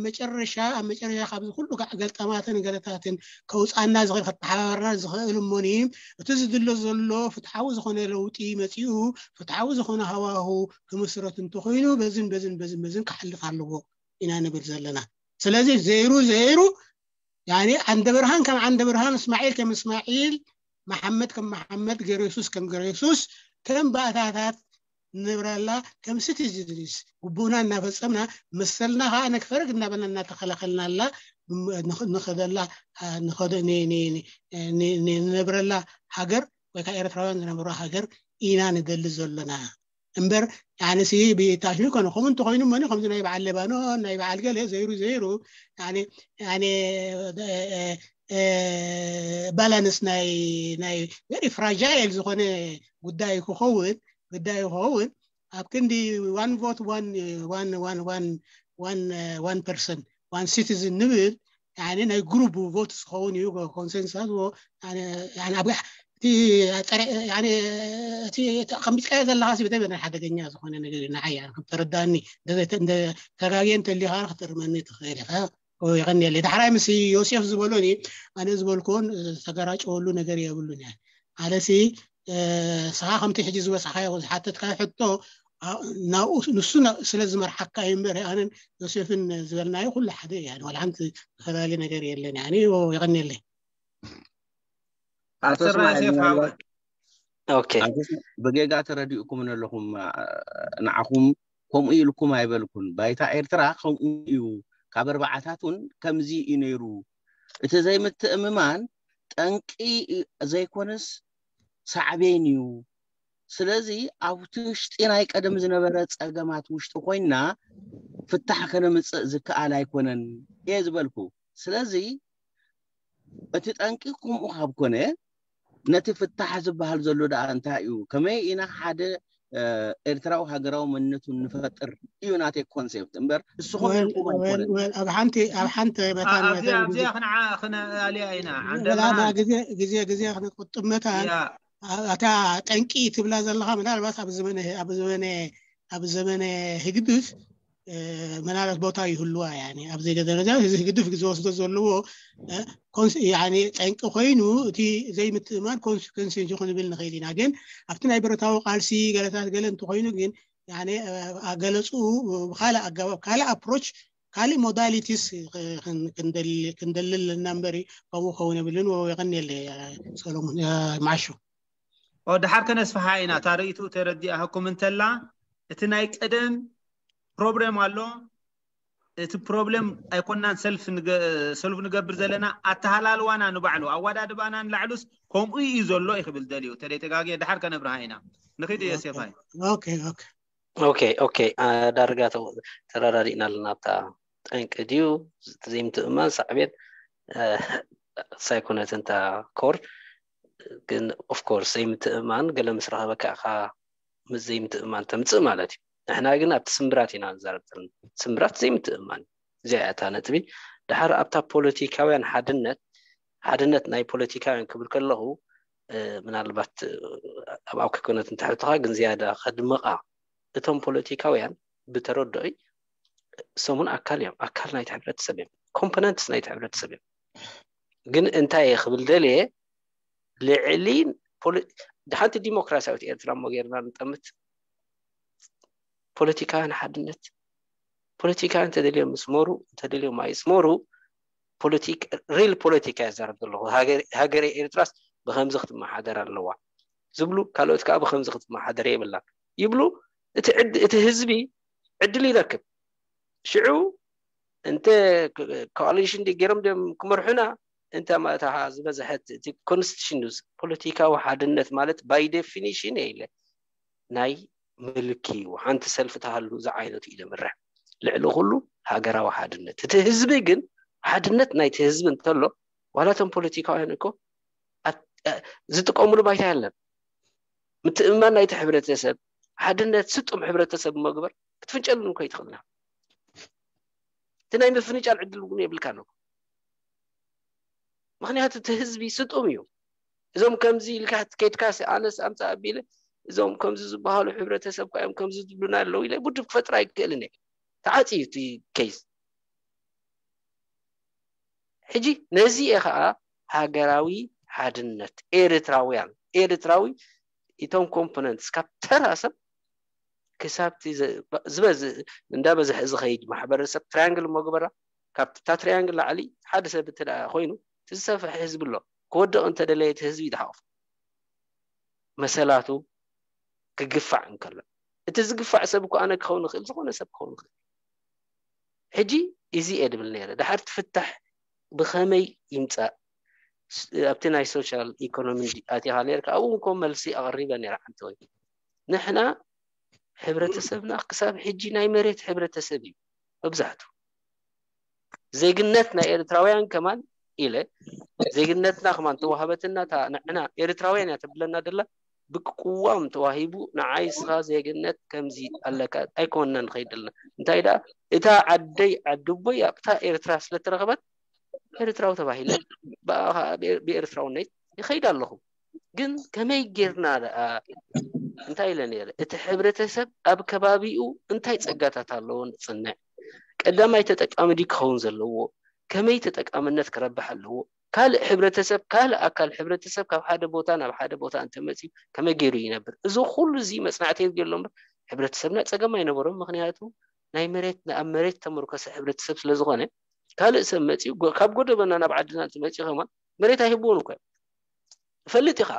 መጨረሻ ኣብ መጨረሻ ካብዚ ኩሉ ጋዕ ገልጠማትን ገለታትን ከውፃና ዝኽእል ከተሓባበርና ዝኽእል እሞኒ እቲ ዝድሎ ዘሎ ፍትሓዊ ዝኾነ ለውጢ መፂኡ ፍትሓዊ ዝኾነ ሃዋሁ ክምስረት እንተኮይኑ በዝን በዝን በዝን በዝን ክሓልፍ ኣለዎ ኢና ንብል ዘለና ስለዚ ዘይሩ ዘይሩ ያኒ ዓንደ ብርሃን ከም ዓንደ ብርሃን እስማዒል ከም እስማዒል መሓመድ ከም መሓመድ ገረሱስ ከም ገረሱስ ከም ባእታታት ንብረላ ከም citizens ግቡእና እናፈፀምና መሰልና ከዓ ነክፈርግ እናበልና እናተኸላኸልናላ ንኸደላ ንነብረላ ሃገር ወይ ከዓ ኤርትራውያን ዝነብሮ ሃገር ኢና ንደሊ ዘለና እምበር ያኒ ሲ ብታሽሙ ይኮነ ከምኡ እንተኮይኑ መኒ ከምዚ ናይ በዓል ሌባኖን ናይ በዓል ገለ ዘይሩ ዘይሩ ባላንስ ናይ ናይ very fragile ዝኾነ ጉዳይ ክኸውን ጉዳይ ክኸውን ኣብ ክንዲ one vote one one one one one one person one citizen ንብል ናይ group vote ዝኸውን እዩ consensus እቲ ኣቐሚጥካዮ ዘለካ ብጣዕሚ ናይ ሓደገኛ ዝኾነ ነገር እዩ ንዓይ ከም ተረዳኒ ተጋግየ እንተሊካ ክትእርመኒ ትኽእል ኢኻ የቐንየለይ ዳሕራይ ምስ ዮሴፍ ዝበሎኒ ኣነ ዝበልክዎን ዝተገራጨወሉ ነገር የብሉን እየ ኣነሲ ስኻ ከምቲ ሕጂ ዝበፅሓዮ ዝሓተትካዮ ሕቶ ናብኡ ንሱ ስለ ዝመርሓካ እዩ እምበር ኣነን ዮሴፍን ዝበልናዮ ኩሉ ሓደ እዩ ዋላ ሓንቲ ዝተፈላለየ ነገር የለን የቐንየለይ ኣቶ እስማዒል ምናልባት ኦኬ ብጌጋ ተረዲእኩም ኣለኹም ንዓኹም ከምኡ ኢልኩም ኣይበልኩን ባይታ ኤርትራ ከምኡ እዩ ካብ ኣርባዓታት እውን ከምዚ እዩ ነይሩ እቲ ዘይምትእምማን ጠንቂ ዘይኮነስ ሳዕቤን እዩ ስለዚ ኣብቲ ውሽጢ ናይ ቀደም ዝነበረ ፀገማት ውሽጢ ኮይና ፍታሕ ከነምፅእ ዝከኣል ኣይኮነን እየ ዝበልኩ ስለዚ እቲ ጠንቂ ከምኡ ካብ ኮነ ነቲ ፍታሕ ዝበሃል ዘሎ ደኣ እንታይ እዩ ከመይ ኢና ሓደ ኤርትራዊ ሃገራዊ መንነቱ ንፈጥር እዩ ናተይ ኮንሴፕት እምበር ንስኹም ኢልኩም ኣይኮነን ኣብ ሓንቲ ኣብ ሓንቲ መታን ኣብዚኣ ኣብዚኣ ክንዓ ክነኣልያ ኢና ዓንደና ግዜ ግዜ ግዜ ክንቁጥብ መታን እታ ጠንቂ ትብላ ዘለካ ምናልባት ኣብ ዘመነ ኣብ ዘመነ ኣብ ዘመነ ህግድፍ ምናልባት ቦታ ይህልዋ ያኒ ኣብ ዜጋ ደረጃ እዚ ህግድፍ ዝወስዶ ዘለዎ ጠንቂ ኮይኑ እቲ ዘይምትእማን ኮንሲኮንስ እዩ ክንብል ንኽእል ኢና ግን ኣብቲ ናይ ብረታዊ ቃልሲ ገለታት ገለ እንተኮይኑ ግን ገለፁ ብካልእ ኣገባብ ካልእ ኣፕሮች ካልእ ሞዳሊቲስ ክንደሊ ኣለና እምበሪ ከምኡ ከውን የብልን የቀንየለ ሰሎሙን ማሹ ድሓር ከነስፍሓ ኢና እታ ርእይትኡ ተረዲኣኩም እንተላ እቲ ናይ ቀደም ፕሮብሌም ኣሎ እቲ ፕሮብሌም ኣይኮናን ሰልፍ ሰልፍ ንገብር ዘለና ኣተሃላልዋና ንባዕሉ ኣዋዳድባና ንላዕሉስ ከምኡ እዩ ዘሎ ይክብል ደልዩ ተደይ ተጋግየ ድሓር ከነብርሃ ኢና ንክድ የሴፋይ ኦኬ ኦኬ ኦኬ ኦኬ ዳርጋ ተረዳዲእና ኣለና ኣብታ ጠንቂ ድዩ ዘይምትእማን ሳዕቤን ሳይኮነትን እታ ኮር ግን ኦፍኮርስ ዘይምትእማን ገለ ምስ ረኸበካ ኢኻ ምስ ዘይምትእማን ተምፅእ ማለት እዩ። ንሕና ግን ኣብቲ ስምብራት ኢና ንዛረብ ዘለና። ስምብራት ዘይምትእማን እዩ። እዚኣ እያ እታ ነጥቢ። ድሓር ኣብታ ፖለቲካውያን ሓድነት ሓድነት ናይ ፖለቲካውያን ክብል ከለኹ ምናልባት ኣብ ኣብ ክኮነት እንተሕልትኻ ግን ዝያዳ ከድምቓ እቶም ፖለቲካውያን ብተረድኦይ ሰሙን ኣካል እዮም ኣካል ናይቲ ሕብረተሰብ እዮም ኮምፖነንትስ ናይቲ ሕብረተሰብ እዮም ግን እንታይ እየ ክብል ደልየ ልዕሊ ሓንቲ ዲሞክራሲያዊት ኤርትራ እሞ ጌርና ንጠምት ፖለቲካውያን ሓድነት ፖለቲካ እንተደልዮም ምስ መሩ እንተደልዮም ኣይስመሩ ሪል ፖለቲካ ይዛረብ ዘለኹ ሃገረ ኤርትራስ ብከምዚ ክትመሓደር ኣለዋ ዝብሉ ካልኦት ከዓ ብከምዚ ክትመሓደር የብላ ይብሉ እቲ ህዝቢ ዕድል ይረክብ ሽዑ እንተ ኮሊሽን ገይሮም ድም ክመርሑና እንተ ማእታኻ ዝበዝሐት እቲ ኮንስቲቱሽን ፖለቲካዊ ሓድነት ማለት ባይ ዴፊኒሽን ኢለ ናይ ምልኪ እዩ ሓንቲ ሰልፊ ተሃሉ ዝዓይነቱ እዩ ዝምራሕ ልዕሊ ኩሉ ሃገራዊ ሓድነት እቲ ህዝቢ ግን ሓድነት ናይቲ ህዝቢ እንተሎ ዋላ እቶም ፖለቲካውያን እኮ ዝጥቀሙሉ ባይታ የለን ምትእምማን ናይቲ ሕብረተሰብ ሓድነት ስጡም ሕብረተሰብ መግበር ክትፍንጨሉ እኮ ይትኽእልና እቲ ናይ ምፍንጫል ዕድል እውን የብልካ ነው ምክንያቱ እቲ ህዝቢ ስጡም እዩ እዞም ከምዚ ኢልካ ከይድካ ኣነስ ኣምፃ ኣቢለ እዞም ከምዚ ዝበሃሉ ሕብረተሰብ ኳዮም ከምዚ ዝብሉና ኣለዉ ኢለ ውድብ ክፈጥር ኣይክእልን እየ ተዓፅዩ እቲ ኬዝ ሕጂ ነዚ እየ ከዓ ሃገራዊ ሓድነት ኤርትራውያን ኤርትራዊ እቶም ኮምፖነንትስ ካብ ተራ ሰብ ክሳብ ዝበዝ እንዳበዝሐ ዝኸይድ ማሕበረሰብ ትራያንግል እሞ ግበራ ካብታ ትራያንግል ላዕሊ ሓደ ሰብ እንተ ኮይኑ እቲ ዝሰፍሐ ህዝቢ ኣሎ ክወድቕ እንተደለየ እቲ ህዝቢ ይድሓቑፍ መሰላቱ ክግፋዕ እንከሎ እቲ ዝግፋዕ ሰብ እኮ ኣነ ክኸውን ይኽእል ዝኾነ ሰብ ክኸውን ይኽእል ሕጂ እዚ እየ ድብል ነይረ ድሓር ትፍታሕ ብኸመይ ይምፃእ ኣብቲ ናይ ሶሻል ኢኮኖሚ ኣቲኻ ነርካ ኣብኡ እንኮ መልሲ ኣቕሪበ ነይረ ሓንቲ ወይ ንሕና ሕብረተሰብና ክሳብ ሕጂ ናይ መሬት ሕብረተሰብ እዩ መብዛሕቱ ዜግነት ናይ ኤርትራውያን ከማን ኢለ ዜግነትና ከማን ተዋህበትና ንዕና ኤርትራውያን እያ ተብለና ደላ ብቅዋም ተዋሂቡ ንዓይ ስኻ ዜግነት ከምዚ ኣለካ ኣይኮንና ንኸይድ ዘለና እንታይ ደኣ እታ ዓደይ ዓድቦይ ኣብታ ኤርትራ ስለተረኸበት ኤርትራዊ ተባሂለ ብኤርትራውነት ይኸይድ ኣለኹ ግን ከመይ ጌርና ደኣ እንታይ ኢለ ነይረ እቲ ሕብረተሰብ ኣብ ከባቢኡ እንታይ ጸጋታት ኣለዎ ንጽንዕ ቀዳማይ ተጠቃሚ ድዩ ክኸውን ዘለዎ ከመይ ተጠቃምነት ክረብሕ ኣለዎ ካልእ ሕብረተሰብ ካልእ ኣካል ሕብረተሰብ ካብ ሓደ ቦታ ናብ ሓደ ቦታ እንተመፅዩ ከመይ ገይሩ ይነብር እዚ ኩሉ እዚ መፅናዕቲ የድልዮ ኣሎ እምበር ሕብረተሰብና ፀገም ኣይነበሮም ምክንያቱ ናይ መሬት ኣብ መሬት ተመርኮሰ ሕብረተሰብ ስለዝኾነ ካልእ ሰብ መፅዩ ካብ ጎደበና ናብ ዓድና እንትመፅዩ ከማ መሬት ኣይህብዎን እኮ እፈልጥ ኢኻ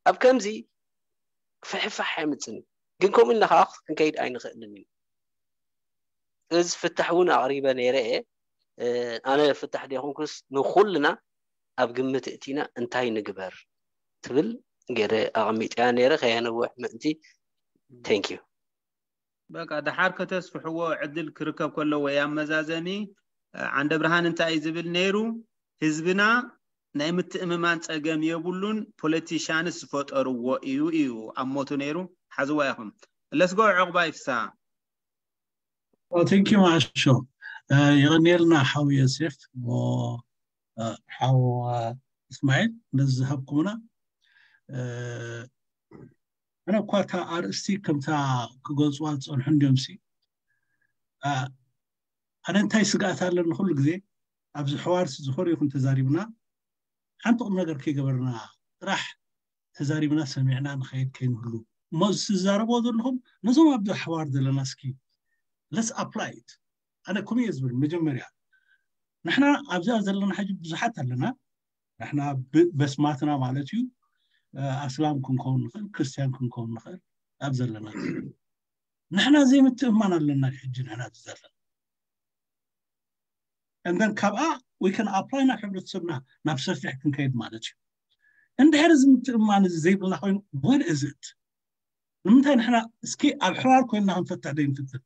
ኣብ ከምዚ ክፍሕፋሕ ኣይምፅን ግን ከምኡ ኢልና ከዓ ክንከይድ ኣይንኽእልን እዩ እዚ ፍታሕ እውን ኣቕሪበ ነይረ እየ ኣነ ፍታሕ ደይኮንኩስ ንኩልና ኣብ ግምት እቲና እንታይ ንግበር ትብል ገይረ ኣቐሚጥያ ነይረ ከየነውሕ ምእንቲ thank you በቃ ደሓር ከተስፍሕዎ ዕድል ክርከብ ከሎ ወይ ኣመዛዘኒ ዓንደ ብርሃን እንታይ እዩ ዝብል ነይሩ ህዝብና ናይ ምትእምማን ፀገም የብሉን ፖለቲሻንስ ዝፈጠርዎ እዩ እዩ ኣብ ሞቱ ነይሩ ሓዝዋ ኢኹም ለስጎ ዕቑባ ይፍሳ thank you ማሾ የቐንየልና ሓው ዮሴፍ ሓው እስማኤል ነዚ ዝሃብኩምና ኣነ እኳ እታ ኣርእስቲ ከምታ ክገልፅዋ ዝፀንሑ እንዲዮም ሲ ኣነ እንታይ ስግኣት ኣለኒ ኩሉ ግዜ ኣብዚ ሕዋር ዝኾነ ይኹን ተዛሪብና ሓንቲ ቁም ነገር ከይገበርና ጥራሕ ተዛሪብና ሰሚዕና ንኸይድ ከይንህሉ እሞ ዝዛረብዎ ዘለኹም ነዞም ኣብዚ ሕዋር ዘለና እስኪ let's apply it ኣነ ከምኡ እየ ዝብል መጀመርያ ንሕና ኣብዚኣ ዘለና ሕጂ ብዙሓት ኣለና ንሕና በስማትና ማለት እዩ ኣስላም ክንከውን ንኽእል ክርስትያን ክንከውን ንኽእል ኣብ ዘለና ንሕና ዘይምትእማን ኣለና ሕጂ ንሕና ዘለና and then ካብኣ we can apply ናብ ሕብረተሰብና ናብ ሰፊሕ ክንከይድ ማለት እዩ እንድሕር እዚ ምትእማን እዚ ዘይብልና ኮይኑ what is it ንምንታይ ንሕና እስኪ ኣብ ሕዋር ኮይንና ክንፈትሕ ዘይንፍትን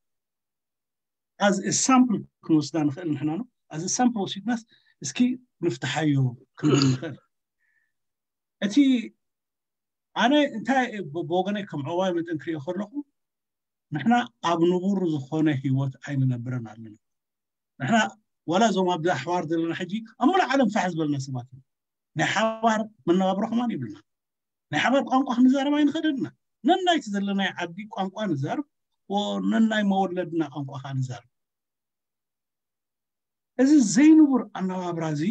as a sample ክንወስዳ ንኽእል ንሕና ነው as a sample ወሲድናስ እስኪ ንፍትሓዮ ክንብል ንኽእል። እቲ ኣነ እንታይ ብወገነይ ከም ዕዋይ መጠን ክሪኦ ከለኹ ንሕና ኣብ ንቡር ዝኾነ ህይወት ኣይንነብረን ኣለና። ንሕና ዋላ እዞም ኣብዚ ኣሕዋር ዘለና ሕጂ ኣብ ሙሉእ ዓለም ፋሕ ዝበልና ሰባት ኢና። ናይ ሓባር መነባብሮ ከማን ይብልና። ናይ ሓባር ቋንቋ ክንዛረብ ኣይንኽእልን ኢና። ነናይቲ ዘለናይ ዓዲ ቋንቋ ንዛረብ፣ ነናይ መወለድና ቋንቋ ከዓ ንዛረብ። እዚ ዘይንቡር ኣነባብራ እዚ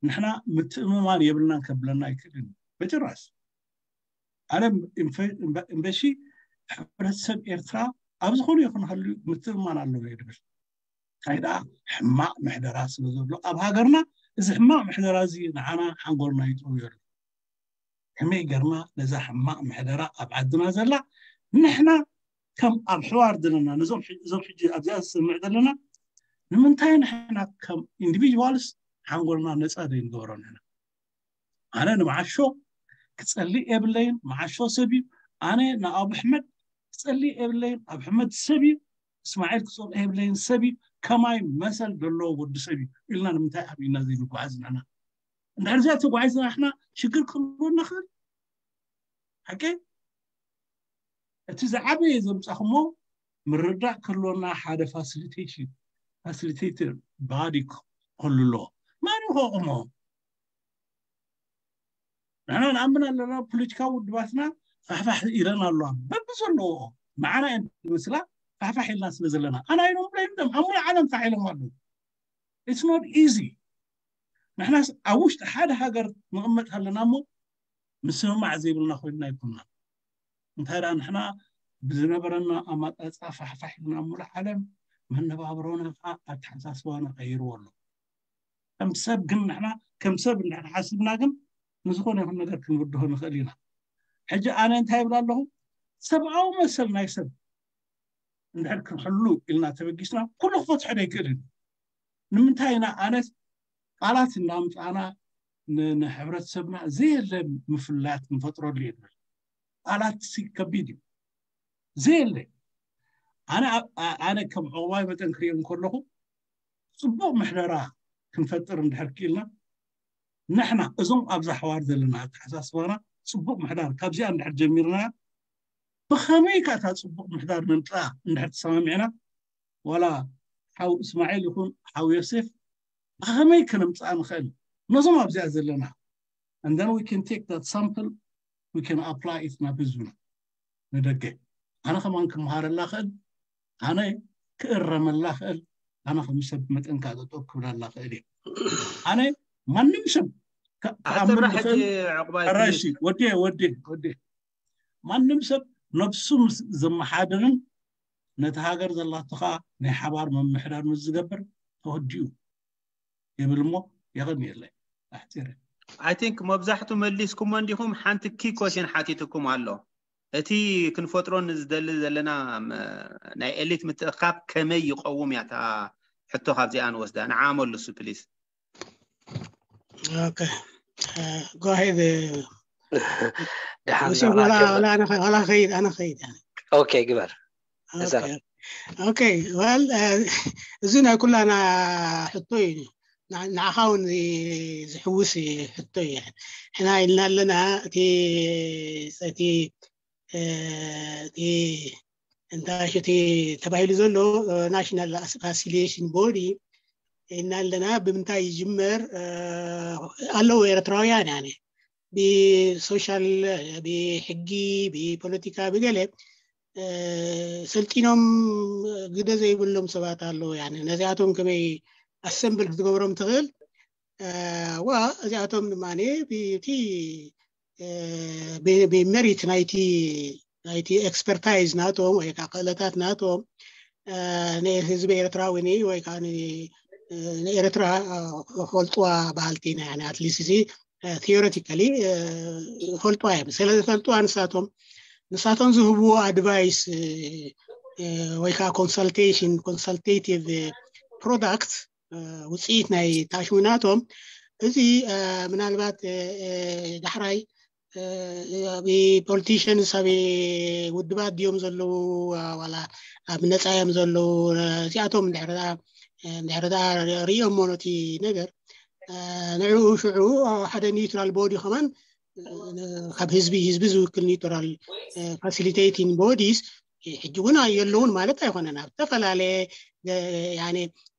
ንሕና ምትእምማን የብልናን ከብለና ኣይክእልን በጭራሽ። ኣነ እምበሺ ሕብረተሰብ ኤርትራ ኣብ ዝኾነ ይኹን ሃልዩ ምትእምማን ኣለዎ እየ ድብል። እንታይ ደኣ ሕማቕ ምሕደራ ስለ ዘሎ ኣብ ሃገርና፣ እዚ ሕማቕ ምሕደራ እዚ ንዓና ሓንጎልና ይጥውዮ ኣሎ። ከመይ ገርና ነዛ ሕማቕ ምሕደራ ኣብ ዓድና ዘላ ንሕና ከም ኣብ ሕዋር ዘለና ነዞም እዞም ሕጂ ኣብዚኣ ዝስምዕ ዘለና ንምንታይ ንሕና ከም ኢንዲቪጅዋልስ ሓንጎልና ነፃ ዘይንገብሮ ንሕና? ኣነ ንመዓሾ ክፀልእ የብለይን። መዓሾ ሰብ እዩ። ኣነ ንኣብ ኣሕመድ ክፀልእ የብለይን። ኣብ ኣሕመድ ሰብ እዩ። እስማዒል ክፀልኦ የብለይን፣ ሰብ እዩ። ከማይ መሰል ዘለዎ ወዲ ሰብ እዩ ኢልና ንምንታይ ኣሚንና ዘይንጓዓዝ ንሕና? እንድሕር እዚኣ ተጓዒዝና ንሕና ሽግር ክህልወና ክእል ሓቂ እቲ ዝዓበየ ዘምፃኹሞ ምርዳእ ክህልወና ሓደ ፋሲሊቴሽን ፋሲሊቴተር ባዲ ክህሉ ኣለዎ። ማን ይኸቕሞ? ንሕና ንኣምን ኣለና። ፖለቲካዊ ውድባትና ፋሕፋሕ ኢለን ኣለዋ በቢ ዘለዎ መዓና እየን ዝመስላ። ፋሕፋሕ ኢልና ስለ ዘለና ኣና ኢሎም ብለይም ኣብ ሙሉ ዓለም ፋሕ ኢሎም ኣለዉ። It's not easy። ንሕናስ ኣብ ውሽጢ ሓደ ሃገር ንቕመጥ ኣለና እሞ ምስምማዕ ዘይብልና ኮይንና ኣይኮንና። እንታይ ደኣ ንሕና ብዝነበረና ኣማጣፃ ፋሕፋሕ ኢልና ሙሉእ ዓለም መነባብሮና ከዓ ኣተሓሳስባና ቀይርዎ ኣሎ። ከም ሰብ ግን ንሕና ከም ሰብ እንድሕር ሓስብና ግን ንዝኾነ ይኹን ነገር ክንብድሆ ንኽእል ኢና። ሕጂ ኣነ እንታይ ይብል ኣለኹ? ሰብኣዊ መሰል ናይ ሰብ እንድሕር ክንሕሉ ኢልና ተበጊስና ኩሉ ክፈትሖ ዶ ኣይክእልን? ንምንታይ ኢና ኣነስ ቃላት እናምፃና ንሕብረተሰብና ዘየለ ምፍላያት ክንፈጥረሉ የድብል። ቃላት ሲ ከቢድ እዩ ዘየለ። ኣነ ኣነ ከም ዕቑባይ መጠን ክሪኦ እንከለኹ ፅቡቕ ምሕደራ ክንፈጥር እንድሕር ክኢልና ንሕና እዞም ኣብዛ ሓዋር ዘለና ኣተሓሳስባና ፅቡቕ ምሕዳር ካብዚኣ እንድሕር ጀሚርና ብኸመይ ከ እታ ፅቡቕ ምሕዳር ነምፅኣ እንድሕር ተሰማሚዕና ዋላ ሓው እስማዒል ይኹን ሓው ዮሴፍ ብኸመይ ከነምፅኣ ንኽእል ነዞም ኣብዚኣ ዘለና and then we can take that sample we can apply it ናብ ህዝብና ንደገ ኣነ ከማን ክመሃረላ ክእል ኣነ ክእረመላ ክእል ኣነ ከም ሰብ መጠን ከዓ ጠጠው ክብላላ ክእል እየ ኣነ ማንም ሰብ ክኣምን ዝኽእል ሕራሽ ወዴ ወዴ ወዴ ማንም ሰብ ነብሱ ምስ ዘመሓድርን ነቲ ሃገር ዘላቶ ከዓ ናይ ሓባር ምምሕዳር ምስ ዝገብር ተወዲኡ ይብል እሞ የቐንየለይ ኣሕፂረ I think መብዛሕቱ መሊስኩሞ እንዲኹም ሓንቲ ኪ ኮሽን ሓቲትኩም ኣሎ እቲ ክንፈጥሮ ንዝደሊ ዘለና ናይ ኤሊት ምትእኻብ ከመይ ይቐውም እያ እታ ሕቶ ካብዚኣ ንወስዳ ንዓ መልሱ ፕሊስ Okay. Uh, go ahead. Uh, ደሓን Yusuf, ንዕናት ولا ጀምር። ولا انا خ- ولا خيد انا خيد يعني. ኦኬ ግበር። እዛ Okay. Okay. Well, uh, እዚ ናይ ኩላና ሕቶ እዩ። ንዓ- ንዓኻ እውን ዚ- ዝሕውስ እዩ ሕቶ እዩ። ሕና ኢልና ኣለና እቲ እቲ እ፣ እቲ እንታይ ሽቲ ተባሂሉ ዘሎ ናሽናል ኣሲሊሽን ቦዲ እና ኣለና ብምንታይ ይጅመር ኣለዉ ኤርትራውያን ያነ ብሶሻል ብሕጊ ብፖለቲካ ብገለ ሰልጢኖም ግደ ዘይብሎም ሰባት ኣለዉ ያ ነዚኣቶም ከመይ ኣሰምብል ክትገብሮም ትኽእል ዋ እዚኣቶም ድማ ብቲ ብመሪት ናይቲ ናይቲ ኤክስፐርታይዝ ናቶም ወይ ከዓ ክእለታት ናቶም ንህዝቢ ኤርትራ እውን ወይ ከዓ ንኤርትራ ፈልጥዋ በሃልቲ ኢና ኣትሊስት እዚ ቴዎሬቲካሊ ፈልጥዋ እዮም ስለ ዝፈልጥዋ ንሳቶም ንሳቶም ዝህብዎ ኣድቫይስ ወይ ከዓ ኮንሳልቴሽን ኮንሳልቴቲቭ ፕሮዳክት ውፅኢት ናይ ታሽሙ ናቶም እዚ ምናልባት ዳሕራይ ፖለቲሽንስ ኣብ ውድባት ድዮም ዘለዉ ዋላ ኣብ ነፃ እዮም ዘለዉ እዚኣቶም ድሕርዳ ርእዮሞ ነቲ ነገር ንዕኡ ሽዑ ሓደ neutral body ከማን ካብ ህዝቢ ህዝቢ ዝውክል neutral facilitating bodies ሕጂ እውን የለውን ማለት ኣይኮነን። ኣብ ዝተፈላለየ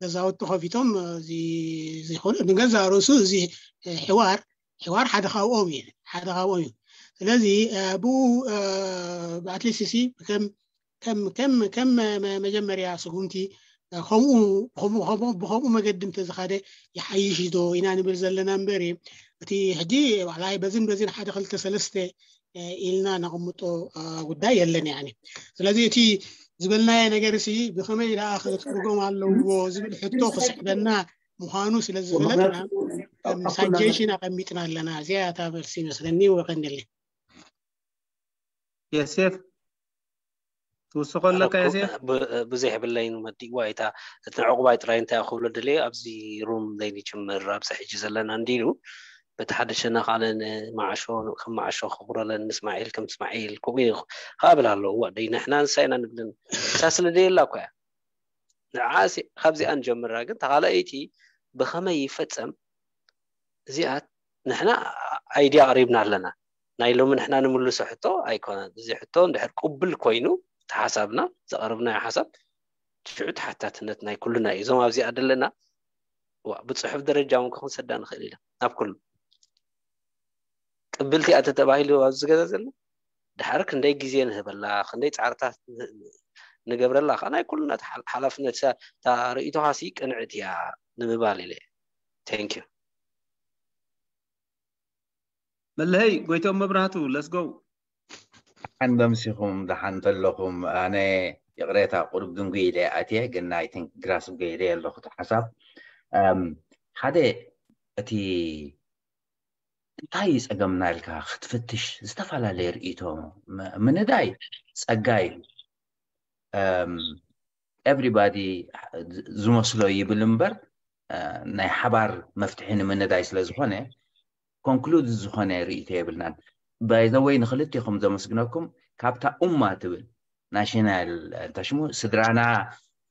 ገዛውቲ ከፊቶም ንገዛ ርእሱ እዚ ሕዋር ሕዋር ሓደ ካብኦም እዩ ሓደ ካብኦም እዩ። ስለዚ ብኡ ብኣትሊስት ሲ ከም ከም ከም ከም መጀመርያ ስጉምቲ ከምኡ ብከምኡ መገዲ እንተዝኻደ ይሓይሽ ዶ ኢና ንብል ዘለና እምበር፣ እቲ ሕጂ ዋላ በዝን በዝን ሓደ ክልተ ሰለስተ ኢልና ነቕምጦ ጉዳይ የለን። ያኒ ስለዚ እቲ ዝበልናዮ ነገር ሲ ብኸመይ ደኣ ክትርጎም ኣለዎ ዝብል ሕቶ ክስዕበና ምዃኑ ስለ ዝፈለጥና ሳጀሽን ኣቐሚጥና ኣለና። እዚኣ እታ መልሲ ይመስለኒ። ወቀንደለ የሴፍ ትውስኾ ኣለካ የሴፍ? ብዙሕ የብለይን መዲዋ ይታ እቲ ዕቑባይ ጥራይ እንታይ ክብሎ ደልየ ኣብዚ ሩም ዘይንጅምር ኣብዚ ሕጂ ዘለና እንዲሉ በቲ ሓደ ሸነኽ ኣነ ንማዕሾ ከም ማዕሾ ክቑረለን ንስማዒል ከም ስማዒል ከምኡ እዩ ክብል ኣሎ። እዋ ደይ ንሕና ንሳ ኢና ንብልን ንሳ ስለ ደየላ እኮ እያ። ንዓ ካብዚኣ ንጀምራ ግን ተኻልኣይቲ ብኸመይ ይፈጸም እዚኣት ንሕና ኣይድያ ኣቕሪብና ኣለና። ናይ ሎሚ ንሕና ንምልሶ ሕቶ ኣይኮነን። እዚ ሕቶ እንድሕር ቅቡል ኮይኑ እቲ ሓሳብና ዘቕርብናዮ ሓሳብ ሽዑ ተሓታትነት ናይ ኩልና እዩ። እዞም ኣብዚኣ ዘለና ብፅሑፍ ደረጃ እውን ክንሰዳ ንኽእል ኢና ናብ ኩሉ ቅብልቲ እያ ተተባሂሉ ኣብዚ ገዛ ዘሎ ድሓር ክንደይ ግዜ ንህበላ ክንደይ ፃዕርታት ንገብረላ ከዓ ናይ ኩልና ሓላፍነት እታ ርእይቶኻሲ ቅንዕቲ እያ ንምባል ኢለ። Thank you። መለሀይ ጎይቶም መብራህቱ ለስጎው ሓንደምሲኹም ደሓን ተለኹም ኣነ ይቕሬታ ቁሩብ ድንጉ ኢለ ኣትየ ግን I think grasp ገይረ ኣለኹ እቲ ሓሳብ ሓደ እቲ እንታይ እዩ ፀገምና ኢልካ ክትፍትሽ ዝተፈላለየ ርእይቶ ምንዳይ ፀጋ እዩ። Everybody ዝመስሎ ይብል እምበር ናይ ሓባር መፍትሒ ንምንዳይ ስለ ዝኾነ ኮንክሉድ ዝኾነ ርእይቶ የብልናን። By the way ንክልቴኹም ዘመስግነኩም ካብታ ኡማ ትብል ናሽናል እንተሽሙ ስድራና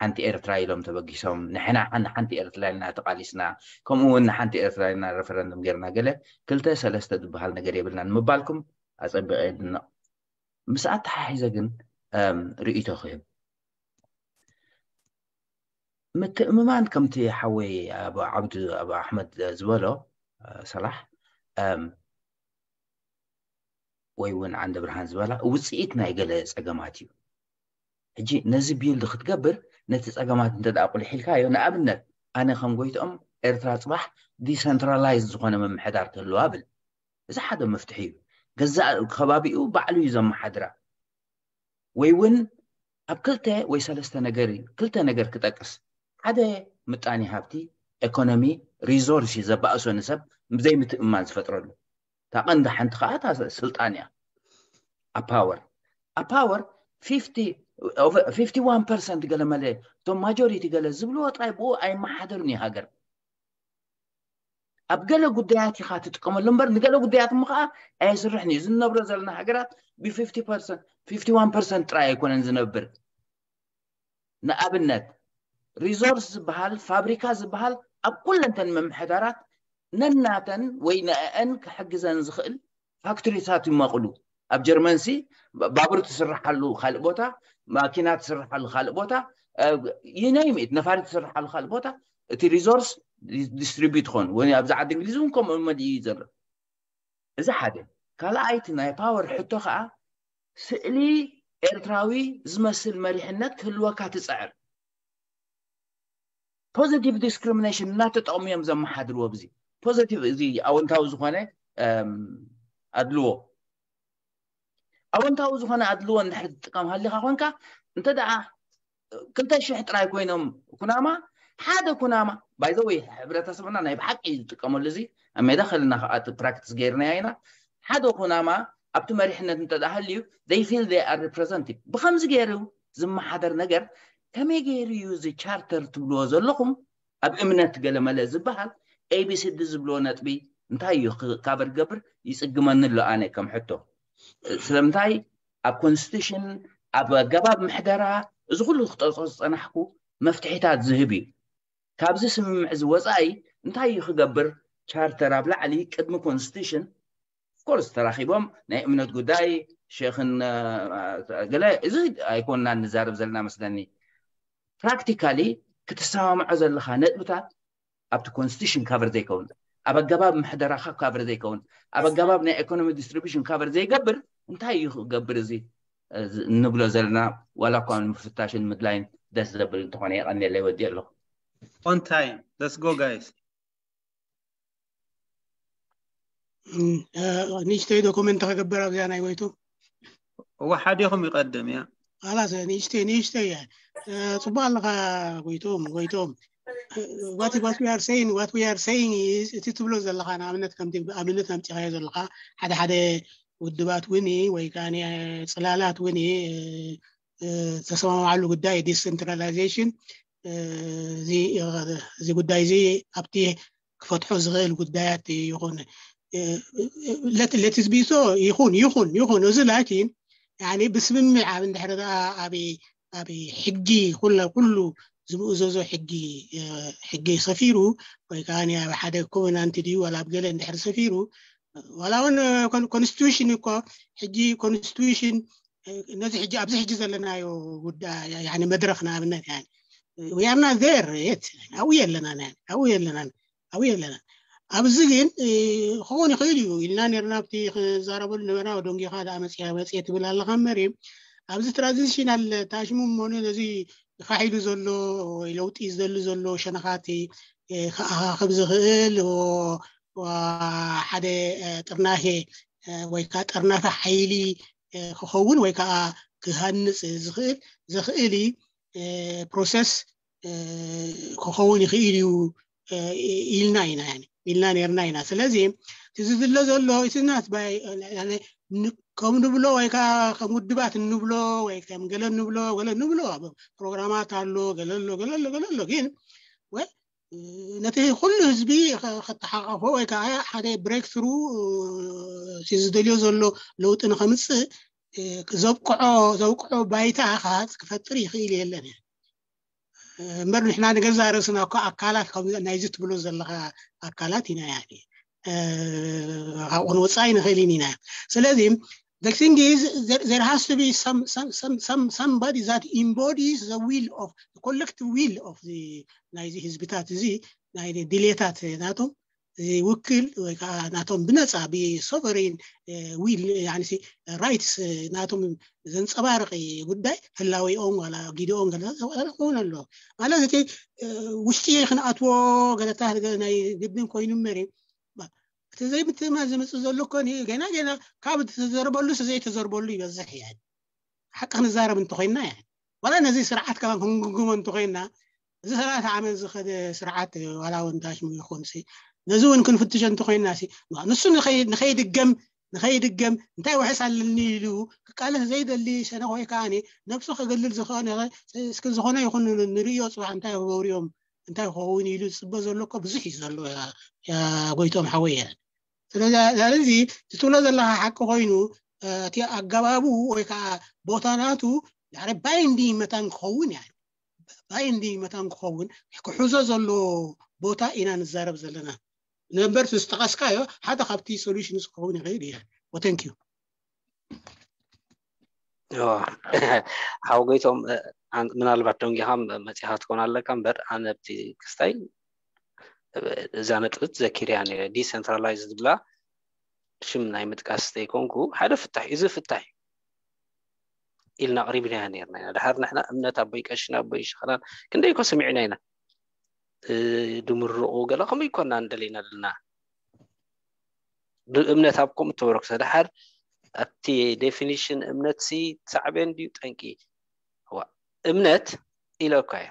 ሓንቲ ኤርትራ ኢሎም ተበጊሶም ንሕና ሓንቲ ኤርትራ ኢልና ተቃሊስና ከምኡ እውን ንሓንቲ ኤርትራ ኢልና referendum ጌርና ገለ ክልተ ሰለስተ ዝበሃል ነገር የብልናን ምባልኩም ኣጸቢቐ የድንቕ። ምስ ኣተሓሒዘ ግን ርእይቶ ክህብ ምትእምማን ከምቲ ሓወይ ኣብ ዓብዱ ኣብ ኣሕመድ ዝበሎ ሰላሕ ወይ እውን ዓንደ ብርሃን ዝበላ ውፅኢት ናይ ገለ ፀገማት እዩ። ሕጂ ነዚ ቢልድ ክትገብር ነቲ ፀገማት እንተ ደኣ ቁልሕ ኢልካዮ ንኣብነት ኣነ ከም ጎይትኦም ኤርትራ ፅባሕ ዲሰንትራላይዝ ዝኾነ ምምሕዳር ክህልዋ ብል። እዚ ሓደ መፍትሒ እዩ። ገዛእ ከባቢኡ ባዕሉ እዩ ዘመሓድራ። ወይ እውን ኣብ ክልተ ወይ ሰለስተ ነገር እዩ ክልተ ነገር ክጠቅስ ሓደ ምጣኔ ሃብቲ ኤኮኖሚ ሪዞርስ እዩ ዘባእሶ ንሰብ ብዘይምትእምማን ዝፈጥረሉ እታ ቀንዲ ሓንቲ ከዓ እታ ስልጣን እያ ኣብ ፓወር ኣብ ፓወር ፊፍቲ ዋን ፐርሰንት ገለ መለ እቶም ማጆሪቲ ገለ ዝብልዎ ጥራይ ብኡ ኣይመሓደርን እዩ ሃገር ኣብ ገለ ጉዳያት ኢኻ ትጥቀመሉ እምበር ንገለ ጉዳያት እሞ ከዓ ኣየስርሕን እዩ ዝነብሮ ዘለና ሃገራት ብ ፊፍቲ ፐርሰንት ፊፍቲ ዋን ፐርሰንት ጥራይ ኣይኮነን ዝነብር ንኣብነት ሪዞርስ ዝበሃል ፋብሪካ ዝበሃል ኣብ ኩለንተን ምምሕዳራት ነናተን ወይ ንአአን ክሕግዘን ዝኽእል ፋክትሪታት ይማቕሉ ኣብ ጀርመንሲ ባቡር ትስርሓሉ ካልእ ቦታ ማኪና ትስርሓሉ ካልእ ቦታ ይነይሚት ነፋሪ ትስርሓሉ ካልእ ቦታ እቲ ሪዞርስ ዲስትሪቢዩት ኾን ወይ ኣብዚ ዓዲ እንግሊዝ እውን ከምኡ መድ እዩ ዘሎ እዚ ሓደ ካልኣይቲ ናይ ፓወር ሕቶ ከዓ ስእሊ ኤርትራዊ ዝመስል መሪሕነት ክህልወካ ትፅዕር ፖዚቲቭ ዲስክሪሚኔሽን እናተጠቕሙ እዮም ዘመሓድርዎ ብዚ ፖዚቲቭ እዚ ኣወንታዊ ዝኾነ ኣድልዎ ኣወንታዊ ዝኾነ ኣድልዎ እንድሕር ትጥቀም ሃሊኻ ኮንካ እንተ ደኣ ክልተ ሽሕ ጥራይ ኮይኖም ኩናማ ሓደ ኩናማ ባይዘወይ ሕብረተሰብና ናይ ብሓቂ ዝጥቀመሉ እዚ ኣብ ሜዳ ከለና ከዓ ፕራክቲስ ገይርናያ ኢና ሓደ ኩናማ ኣብቲ መሪሕነት እንተ ደኣ ሃልዩ they feel they are representative ብከምዚ ገይሩ ዝመሓደር ነገር ከመይ ገይሩ እዩ እዚ ቻርተር ትብልዎ ዘለኹም ኣብ እምነት ገለመለ ዝበሃል ኤቢሲዲ ዝብልዎ ነጥቢ እንታይ እዩ ካበር ገብር ይፅግመኒ ኣሎ ኣነ ከም ሕቶ ስለምንታይ ኣብ ኮንስቲቱሽን ኣብ ኣገባብ ምሕደራ እዚ ኩሉ ክጠፆ ዝፀናሕኩ መፍትሒታት ዝህብ እዩ ካብዚ ስምምዕ እዚ ወፃኢ እንታይ እዩ ክገብር ቻርተር ኣብ ላዕሊ ቅድሚ ኮንስቲቱሽን ኮርስ ተራኺቦም ናይ እምነት ጉዳይ ሸኽን ገለ እዚ ኣይኮንና ንዛረብ ዘለና መስለኒ። ፕራክቲካሊ ክትሰማምዖ ዘለካ ነጥብታት ኣብቲ ኮንስቲቱሽን ካቨር ዘይከውን፣ ኣብ ኣገባብ ምሕደራካ ካቨር ዘይከውን፣ ኣብ ኣገባብ ናይ ኢኮኖሚ ዲስትሪቢሽን ካቨር ዘይገብር እንታይ እዩ ክገብር እዚ እንብሎ ዘለና? ዋላ እኳ ንምፍታሽን ምድላይን ደስ ዘብል እንተኾነ የቐንየለይ ወዲ ኣለኹ። On time. Let's go, guys. ንእሽተይ ዶ ኮመንት ከገብር ኣብዚኣ ናይ ጎይቱ? እወ ሓዲኹም ይቐድም እያ። ላስ ንእሽተይ ንእሽተይ እያ። ፅቡቅ ኣለካ ጎይቶም ጎይቶም። What what we are saying, what we are saying is እቲ ትብሎ ዘለካ ንኣብነት ከምቲ ኣብነት ኣምፂኻዮ ዘለካ ሓደ ሓደ ውድባት እውን ወይ ከዓ ጽላላት እውን ተሰማማዓሉ ጉዳይ ዲሰንትራላይዜሽን እዚ ጉዳይ እዚ ኣብቲ ክፈትሖ ዝኽእል ጉዳያት ይኹን ለትዝቢሶ ይኹን ይኹን ይኹን እዚ ላኪን ብስምምዕ ኣብ እንድሕር ኣብ ሕጊ ኩሉ ዝምእዘዞ ሕጊ ሕጊ ሰፊሩ ወይ ከዓ ኣብ ሓደ ኮቨናንት ድዩ ዋላ ኣብ ገለ እንድሕር ሰፊሩ ዋላ እውን ኮንስቲቱሽን እኮ ሕጂ ኮንስቲቱሽን ነዚ ሕጂ ኣብዚ ሕጂ ዘለናዮ ጉዳይ መድረክ ንኣብነት we are not there yet ኣብኡ የለና ኣብኡ የለና ኣብኡ የለና ኣብዚ ግን ክኸውን ይኽእል እዩ ኢልና ነርና ኣብቲ ክዛረበሉ ነበርና ደንጊኻ ዳ መፅያ መፅየ ትብል ኣለኻ እምበር ኣብዚ ትራንዚሽናል ታሽሙ ሞኒ ነዚ ፋሕ ኢሉ ዘሎ ወይ ለውጢ ዝደሊ ዘሎ ሸነኻት ክኣኻኽብ ዝኽእል ሓደ ጥርናሄ ወይ ከዓ ጥርናፈ ሓይሊ ክኸውን ወይ ከዓ ክሃንፅ ዝኽእል ዘኽእል ፕሮሰስ ክኸውን ይኽእል እዩ ኢልና ኢና ኢልና ነርና ኢና ስለዚ እቲ ዝድለ ዘሎ እቲ ናት ከም ንብሎ ወይ ከዓ ከም ውድባት እንብሎ ወይ ከም ገለ እንብሎ ገለ እንብሎ ፕሮግራማት ኣሎ ገለ ኣሎ ገለ ኣሎ ገለ ኣሎ ግን ነቲ ኩሉ ህዝቢ ከተሓቃፎ ወይ ከዓ ሓደ ብሬክ ትሩ ዝደልዮ ዘሎ ለውጢ ንከምፅእ ዘብቅዖ ዘብቅዖ ባይታ ክሃፅ ክፈጥር ይኽእል የለን እምበር ንሕና ንገዛ ርእስና እኮ ኣካላት ናይዚ ትብሎ ዘለካ ኣካላት ኢና ያ ካብኡ ክንወፃእ ይንኽእል ኢና ስለዚ the thing is there, there has to be some, some, some, some somebody that embodies the will of the collective will of the ናይዚ ህዝብታት እዚ ናይ ድሌታት ናቶም ዝውክል ወይ ከዓ ናቶም ብነፃ ብሶቨሬን ዊል ራይትስ ናቶም ዘንፀባርቂ ጉዳይ ህላወኦም ዋላ ጊዲኦም ገለ ክኸውን ኣሎ ማለት እቲ ውሽጢ ክንኣትዎ ገለታት ናይ ግድን ኮይኑ መሪ እቲ ዘይምትእማን ዝምፅእ ዘሎ እኮ ገና ገና ካብ ተዘርበሉ ዘይተዘርበሉ ይበዝሕ እያ ሓቂ ክንዛረብ እንተኮይንና እያ ዋላ ነዚ ስርዓት ከማን ክንግምግሞ እንተኮይንና እዚ ሰላሳ ዓመት ዝኸደ ስርዓት ዋላ እውን ታሽሙ ይኹን ነዚ እውን ክንፍትሾ እንተኮይንና ንሱ ንኸይድገም ንኸይድገም እንታይ ውሕስ ኣለኒ ኢሉ ክቃለስ ዘይደሊ ሸነኽ ወይ ከዓ ነብሱ ከገልል ዝኮነ እስኪ ዝኾነ ይኹን ንርእዮ ፅባሕ እንታይ ክገብሩ እዮም እንታይ ክኸውን ኢሉ ዝፅበ ዘሎ እኮ ብዙሕ እዩ ዘሎ ጎይቶም ሓወየ ስለዚ እዚ ትብሎ ዘለካ ሓቂ ኮይኑ እቲ ኣገባቡ ወይ ከዓ ቦታ ናቱ ባይንዲንግ መታን ክኸውን እያ ባይንዲንግ መታን ክኸውን ክሕዞ ዘለዎ ቦታ ኢና ንዛረብ ዘለና ነበር ዝጠቀስካዮ ሓደ ካብቲ ሶሉሽንስ ክኸውን ይኽእል እየ thank you ሓው ጎይቶም ምናልባት ደንጊኻ መፂኻ ትኮን ኣለካ እምበር ኣነ ኣብቲ ክስታይ እዛ ነጥብት ዘኪርያ ነረ ዲሰንትራላይዝ ዝብላ ሽም ናይ ምጥቃስ ዘይኮንኩ ሓደ ፍታሕ እዩ እዚ ፍታሕ እዩ ኢልና ኣቕሪብናያ ነርና ኢና ድሓር ንሕና እምነት ኣቦይ ቀሽን ኣቦይ ሸኸናን ክንደይ ኮ ሰሚዕና ኢና ድምርቑ ገለ ከምኡ ይኮና እንደለና ዘለና እምነት ኣብ ከምኡ ተበረክተ ድሓር ኣብቲ ዴፊኒሽን እምነት ሲ ሳዕቤን ድዩ ጠንቂ እምነት ኢለ እኳ እየ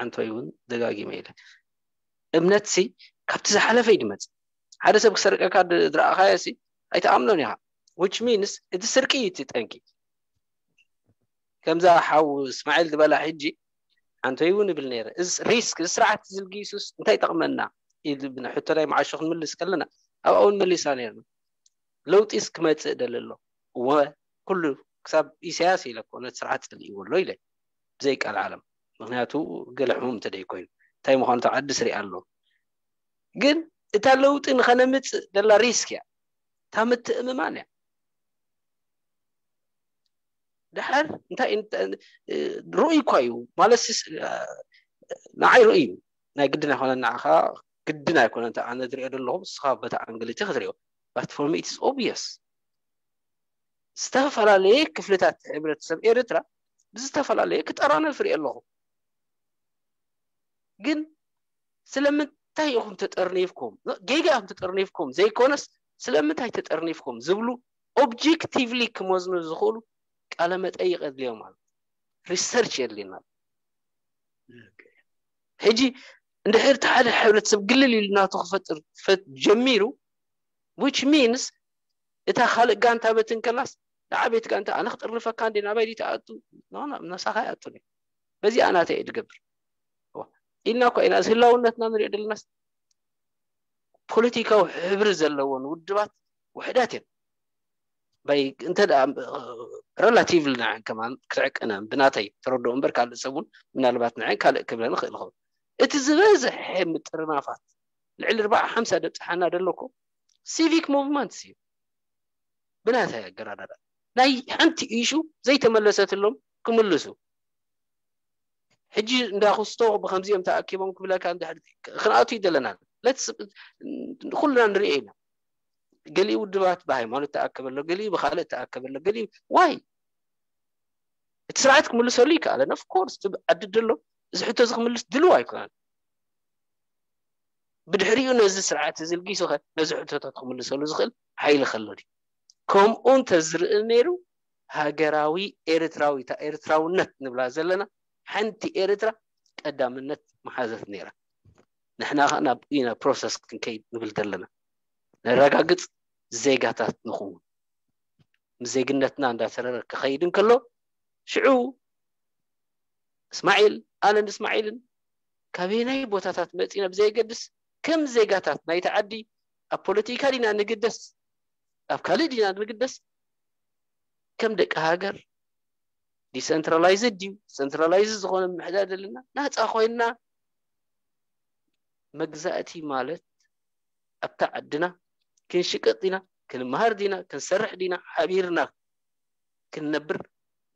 ኣንቶይ እውን ደጋጊመ ኢለ እምነት ሲ ካብቲ ዝሓለፈ እዩ ድመፅእ ሓደ ሰብ ክሰርቀካ ዝረኣኻዮ ሲ ኣይትኣምኖን ኢኻ which means እቲ ስርቂ እዩ እቲ ጠንቂ ከምዛ ሓው እስማዒል ዝበላ ሕጂ ኣንቶይ እውን ይብል ነይረ እዚ ሪስክ እዚ ስርዓት ዝልጊሱስ እንታይ ይጠቕመና ሕቶ ናይ መዓሾ ክንምልስ ከለና ኣብኣ እውን መሊስና ነርና ለውጢስ ክመፅእ ደሊ ኣሎ እወ ኩሉ ክሳብ ኢሳያስ ኢለ እኮ ነቲ ስርዓት ፀሊእዎ ኣሎ ኢለ ብዘይ ቃል ዓለም ምክንያቱ ገለ ሕሙም እንተደይ ኮይኑ እንታይ ምኳኑ ተዓዲ ስሪኣ ኣሎ ግን እታ ለውጢ ንኸነምፅእ ደላ ሪስክ እያ፣ እታ ምትእምማን እያ። ድሓር እንታይ ርኡይ እኳ እዩ ማለት ንዓይ ርኡይ እዩ። ናይ ግድን ኣይኮነን፣ ንዓኻ ግድን ኣይኮነን። ኣነ ዝሪኦ ዘለኹ ንስኻ በታ ኣንግል እቲ ክትሪኦ፣ but for me it's obvious። ዝተፈላለየ ክፍልታት ሕብረተሰብ ኤርትራ ብዝተፈላለየ ክጠራነፍ ሪኦ ኣለኹ። ግን ስለምንታይ ኢኹም ተጠርኒፍኩም? ጌጋ ኢኹም ተጠርኒፍኩም ዘይኮነስ ስለምንታይ ተጠርኒፍኩም ዝብሉ ኦብጀክቲቭሊ ክመዝኑ ዝኽእሉ ቃለ መጠይቕ የድልዮም ኣሎ። ሪሰርች የድልየና። ሕጂ እንድሕር እቲ ሓደ ሕብረተሰብ ግልል ኢሉ ናቱ ክፈጥር ፈት ጀሚሩ which means እታ ካልእ ጋንታ በትን ከላስ ንዓ ቤት ጋንታ ኣነ ክጥርንፈካ እንዴ ናባይ ዲ ተኣቱ ናሳኻ ይኣቱ በዚኣ ናተ እየ ድገብር ኢልና እኳ ኢና እዚ ህላውነትና ንሪኦ ዘለና። ፖለቲካዊ ሕብሪ ዘለዎን ውድባት ውሕዳት እዮም። እንተ ሬላቲቭ ንዐን ከማን ክትዕቅነ ብናተይ ተረድኦ እምበር ካልእ ሰብ እውን ምናልባት ንዐን ካልእ ክብለ ንኽእል ኸውን። እቲ ዝበዝሐ ምጥርናፋት ልዕሊ ኣርባዓ ሓምሳ ደብፅሓና ደለኮ ሲቪክ ሙቭመንት እዩ። ብናተይ ኣገራዳዳ ናይ ሓንቲ ኢሹ ዘይተመለሰትሎም ክምልሱ ሕጂ እንዳ ክስቶ ብከምዚኦም ተኣኪቦም ክብለካ ክንኣቱ ይደለና። ኩልና ንሪኦ ኢና። ገሊኡ ውድባት ብሃይማኖት ተኣከበሎ፣ ገሊኡ ብካልእ ተኣከበሎ፣ ገሊኡ ዋይ እቲ ስርዓት ክምልሰሉ ይከኣለን። ኦፍኮርስ ዓዲ ደሎ እዚ ሕቶ እዚ ክምልስ ድልው ኣይኮነን። ብድሕሪኡ ነዚ ስርዓት እዚ ልጊሱ ከ ነዚ ሕቶታት ክምልሰሉ ዝኽእል ሓይሊ ከሎ ድዩ? ከምኡ እንተዝርኢ ነይሩ ሃገራዊ ኤርትራዊ እታ ኤርትራውነት ንብላ ዘለና ሓንቲ ኤርትራ ቀዳምነት መሓዘት ነይራ። ንሕና ከ ናብ ኢና ፕሮሰስ ክንከይድ ንብል ዘለና። ነረጋግጽ ዜጋታት ንኸውን። ምስ ዜግነትና እንዳተረረ ክኸይድ እንከሎ ሽዑ እስማዒል ኣነን እስማዒልን ካበየናይ ቦታታት መፂና ብዘየገድስ ከም ዜጋታት ናይቲ ዓዲ ኣብ ፖለቲካ ዲና ንግደስ ኣብ ካልእ ዲና ንግደስ ከም ደቂ ሃገር ዲሰንትራላይዝድ ድዩ ሰንትራላይዝድ ዝኾነ ምሕዳር ዘለና ናፃ ኮይንና መግዛእቲ ማለት ኣብታ ዓድና ክንሽቅጥ ዲና ክንመሃር ዲና ክንሰርሕ ዲና ሓቢርና ክንነብር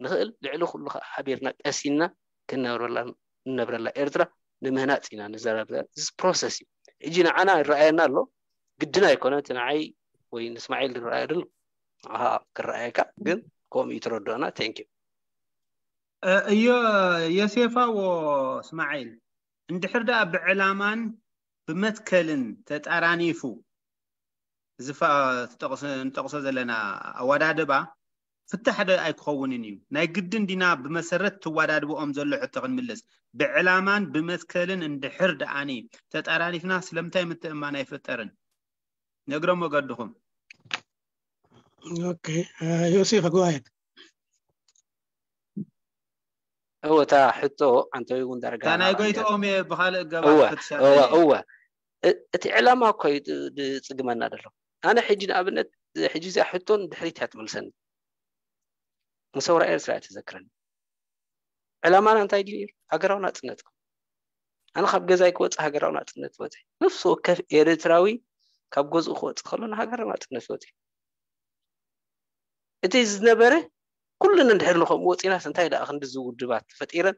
ንኽእል ልዕሊ ኩሉ ከዓ ሓቢርና ቀሲንና ክንነብረላ ንነብረላ ኤርትራ ንምህናፅ ኢና ንዘራብ እዚ ፕሮሰስ እዩ። ሕጂ ንዓና ይረኣየና ኣሎ ግድን ኣይኮነ እቲ ንዓይ ወይ ንእስማዒል ዝረኣየ ደሎ ንዓኻ ክረኣየካ ግን ከምኡ እዩ ትረድኦና። Thank you። እዮ ዮሴፋዎ እስማዒል እንድሕር ደኣ ብዕላማን ብመትከልን ተጣራኒፉ እዚ ንጠቕሶ ዘለና ኣወዳድባ ፍታሕ ዶ ኣይክኸውንን እዩ? ናይ ግድን ዲና ብመሰረት ትወዳድብኦም ዘሎ ሕቶ ክንምልስ ብዕላማን ብመትከልን እንድሕር ደኣኒ ተጣራኒፍና ስለምንታይ ምትእማን ኣይፍጠርን? ነግሮም ወገድኹም። ኦኬ ዮሴፍ go ahead። እወ እታ ሕቶ ኣንተወይ እውን ዳርጋ እታ ናይ ጎይትኦም እየ ብኻልእ ገባር ክትሻ እወ እቲ ዕላማ እኮ እዩ ዝፅግመና ዘሎ። ኣነ ሕጂ ንኣብነት ሕጂ እዚኣ ሕቶን ድሕሪት እያ ትመልሰኒ። ንሰውራ ኤርትራ እያ ትዘክረኒ። ዕላማና እንታይ ድዩ ነይሩ? ሃገራዊ ናፅነት እኮ። ኣነ ካብ ገዛይ ክወፅእ ሃገራዊ ናፅነት ወፀ። ነፍሲ ወከፍ ኤርትራዊ ካብ ገዝኡ ክወፅእ ከሎ ንሃገራዊ ናፅነት ወፀ። እቲ ዝነበረ ኩልና እንድሕር ንከምኡ ወፂናስ እንታይ ደኣ ክንድዚ ውድባት ተፈጢረን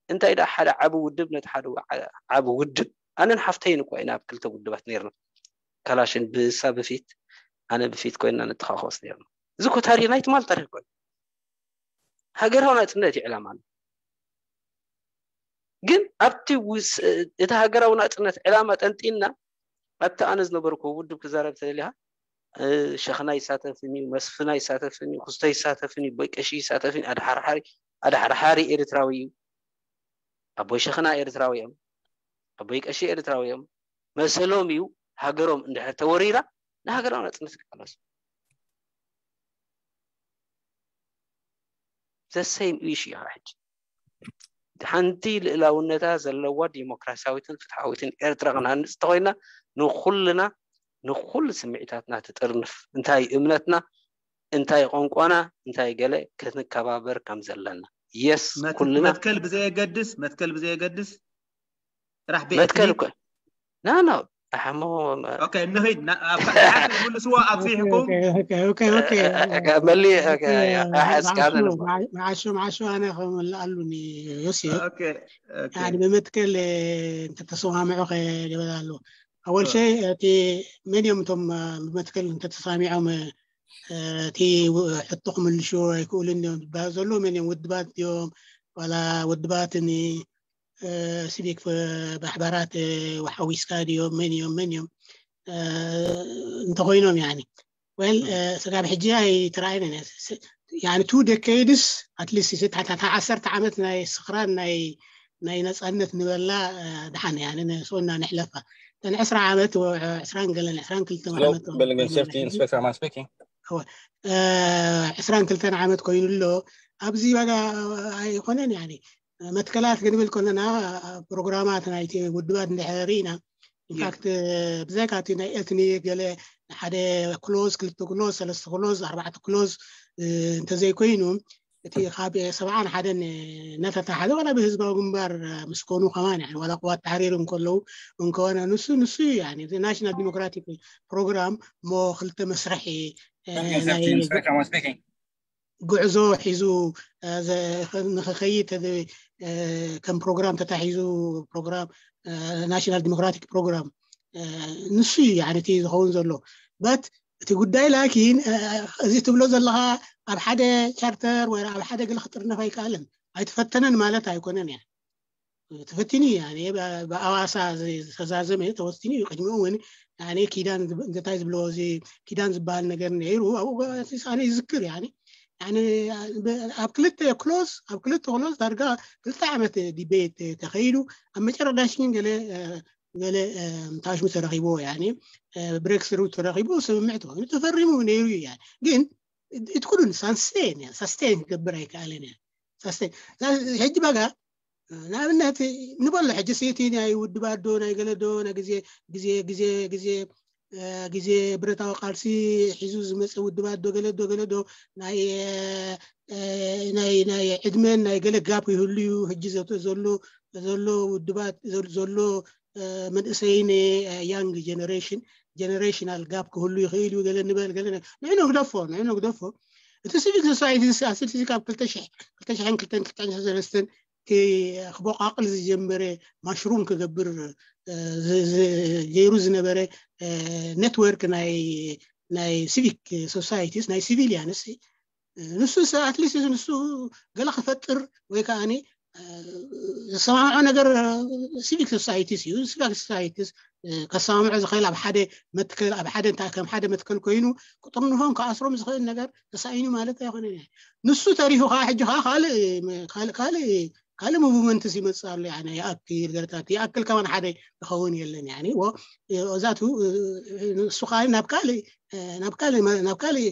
እንታይ ደኣ ሓደ ዓቢ ውድብ ነቲ ሓደ ዓቢ ውድብ ኣነን ሓፍተይን እኳ ኢና ኣብ ክልተ ውድባት ነይርና። ካላሽን ብሳ ብፊት ኣነ ብፊት ኮይንና ንተኻኸስ ነይርና። እዚ እኮ ታሪኽ ናይ ትማል ታሪኽ ኮይኑ ሃገራዊ ናፅነት እዩ ዕላማና። ግን ኣብቲ እቲ ሃገራዊ ናፅነት ዕላማ ጠንጢንና ኣብቲ ኣነ ዝነበርኩ ውድብ ክዛረብ ተደሊኻ ሸኽና ይሳተፍን እዩ፣ መስፍና ይሳተፍን እዩ፣ ኩስቶ ይሳተፍን እዩ፣ ቦይ ቀሺ ይሳተፍን እዩ፣ ኣድሓርሓሪ ኣድሓርሓሪ ኤርትራዊ እዩ፣ ኣቦይ ሸኽና ኤርትራዊ እዮም፣ ኣቦይ ቀሺ ኤርትራዊ እዮም፣ መሰሎም እዩ ሃገሮም እንድሕር ተወሪራ ንሃገራዊ ናፅነት ክቃለሱ። The same issue ኢኻ ሕጂ። ሓንቲ ልእላውነታ ዘለዋ ዲሞክራሲያዊትን ፍትሓዊትን ኤርትራ ክንሃንፅ እንተኮይና ንኩልና ንኩሉ ስምዒታትና ትጥርንፍ። እንታይ እምነትና፣ እንታይ ቋንቋና፣ እንታይ ገለ ክንከባበር ከም ዘለና። የስ ኩልና መትከል ብዘየገድስ መትከል ብዘየገድስ ጥራሕ ብኤትኒክ ና ና ኣሓሞ ኦኬ፣ ንኺድ ና- ኣብ ሓንቲ ትምልስዎ ኣብዚሕኩም። ኦኬ ኦኬ ኦኬ መሊ ኣሕስካ መዓሾ መዓሾ ኣነ ከምልኣሉኒ ዮሴፍ ኦኬ ኦኬ። يعني ብመትከል እንተተሰማምዑ ከገበል ኣለዎ ኣወል ሸይ እቲ መን እዮም እቶም ብመትከል እንተተሰማሚዖም እቲ ሕቶ ክምልሹ ኣይክእሉን እዮም ዝበሃል ዘሎ መን እዮም ውድባት እዮም ዋላ ውድባትን ሲቪክ ማሕበራት ሓዊስካ ድዮም መን እዮም መን እዮም እንተኮይኖም ያኒ ወል ስጋብ ሕጂ ኣይተረኣየንን እያ ስ- ያኒ ቱ ደኬድስ ኣትሊስት ዓሰርተ ዓመት ናይ ስኽራን ናይ ናይ ነፃነት ንበላ ድሓን ያኒ ንስና ንሕለፋ እተን ዕስራ ዓመት ዕስራን ገለን ዕስራን ክልተ ዓመት Building and safety inspector, am I speaking? ዕስራን ክልተን ዓመት ኮይኑ ኣሎ ኣብዚ ዋጋ ኣይኮነን ያኒ መትከላት ክንብል ከለና ፕሮግራማት ናይቲ ውድባት እንድሕር ኢና ኢንፋክት ብዛይካ እቲ ናይ ኤትኒክ ገለ ሓደ ክሎዝ ክልተ ክሎዝ ሰለስተ ክሎዝ ኣርባዕተ ክሎዝ እንተዘይኮይኑ እቲ ካብ ሰብዓን ሓደን እናተታሓዘ ዋላ ብህዝባዊ ግንባር ምስ ኮኑ ከማን ያኒ ዋላ ቅዋት ተሕሪር እንከለዉ እንከወነ ንሱ ንሱ እዩ ያኒ ናሽናል ዲሞክራቲክ ፕሮግራም እሞ ክልተ መስርሒ ናይ Inspector, am I speaking? ጉዕዞ ሒዙ ንክኸይድ ከም ፕሮግራም ተታሒዙ ፕሮግራም ናሽናል ዲሞክራቲክ ፕሮግራም ንሱ እዩ ያኒ እቲ ዝኸውን ዘሎ በት እቲ ጉዳይ ላኪን እዚ ትብሎ ዘለካ ኣብ ሓደ ቻርተር ወይ ኣብ ሓደ ገለ ክጥርነፍ ኣይከኣልን ኣይተፈተነን ማለት ኣይኮነን እያ ተፈቲኑ እዩ ያኒ ብኣዋሳ ዝተዛዘመ ተወሲኑ እዩ ቅድሚኡ እውን ያኒ ኪዳን እንታይ ዝብሎ እዚ ኪዳን ዝበሃል ነገር ነይሩ ኣብኡ ኣነ ይዝክር ያኒ ያኒ ኣብ ክልተ ክሎዝ ኣብ ክልተ ክሎዝ ዳርጋ ክልተ ዓመት ዲቤት ተኸይዱ ኣብ መጨረሻ ግን ገለ ገለ ታሽሙ ተረኺብዎ ያኒ ብሬክ ስሩ ተረኺቡ ስምምዕ ተኾይኑ ተፈሪሙ ነይሩ እዩ ያኒ ግን ኢትኩሉን ሳንስቴን ሳስቴን ክገብር ኣይከኣለን እያ ሳስቴን ሕጂ በጋ ንኣብነት ንበሎ ሕጂ ሲቲ ናይ ውድባት ዶ ናይ ገለ ዶ ናይ ግዜ ግዜ ግዜ ግዜ ግዜ ብረታዊ ቃልሲ ሒዙ ዝመፀ ውድባት ዶ ገለ ዶ ገለ ዶ ናይ ናይ ናይ ዕድመን ናይ ገለ ጋፕ ይህሉ እዩ ሕጂ ዘሎ ዘሎ ውድባት ዘሎ መንእሰይን ያንግ ጀነሬሽን ጀነሬሽናል ጋፕ ክህሉ ይኽእል እዩ ገለ ንበል ገለ ንዕኑ ግደፎ ንዕኑ ግደፎ እቲ ሲቪክ ሶሳይቲ ኣስልቲ ካብ ክልተ ሽሕን ክልተን ክልተን ሰለስተን ክቦቃቅል ዝጀመረ ማሽሩም ክገብር ገይሩ ዝነበረ ኔትወርክ ናይ ናይ ሲቪክ ሶሳይቲስ ናይ ሲቪሊያንስ ንሱ ኣትሊስት ንሱ ገለ ክፈጥር ወይ ከዓ ዝሰማምዖ ነገር ሲቪክ ሶሳይቲስ እዩ ሲቪክ ሶሳይቲስ ከሰማምዖ ዝኽእል ኣብ ሓደ መትከል ኣብ ሓደ እንታይ ከም ሓደ መትከል ኮይኑ ክጥርንፎም ክኣስሮም ዝኽእል ነገር ተሳኢኑ ማለት ኣይኮነን ንሱ ተሪፉ ከዓ ሕጂ ከዓ ካልእ ካልእ ካልእ ካልእ ሙቭመንትስ ይመፅእ ኣሎ ያኒ ይኣክል ገለታት ይኣክል ከማን ሓደ ይኸውን የለን ያኒ እዛቱ ንሱ ከዓ ናብ ካልእ ናብ ካልእ ናብ ካልእ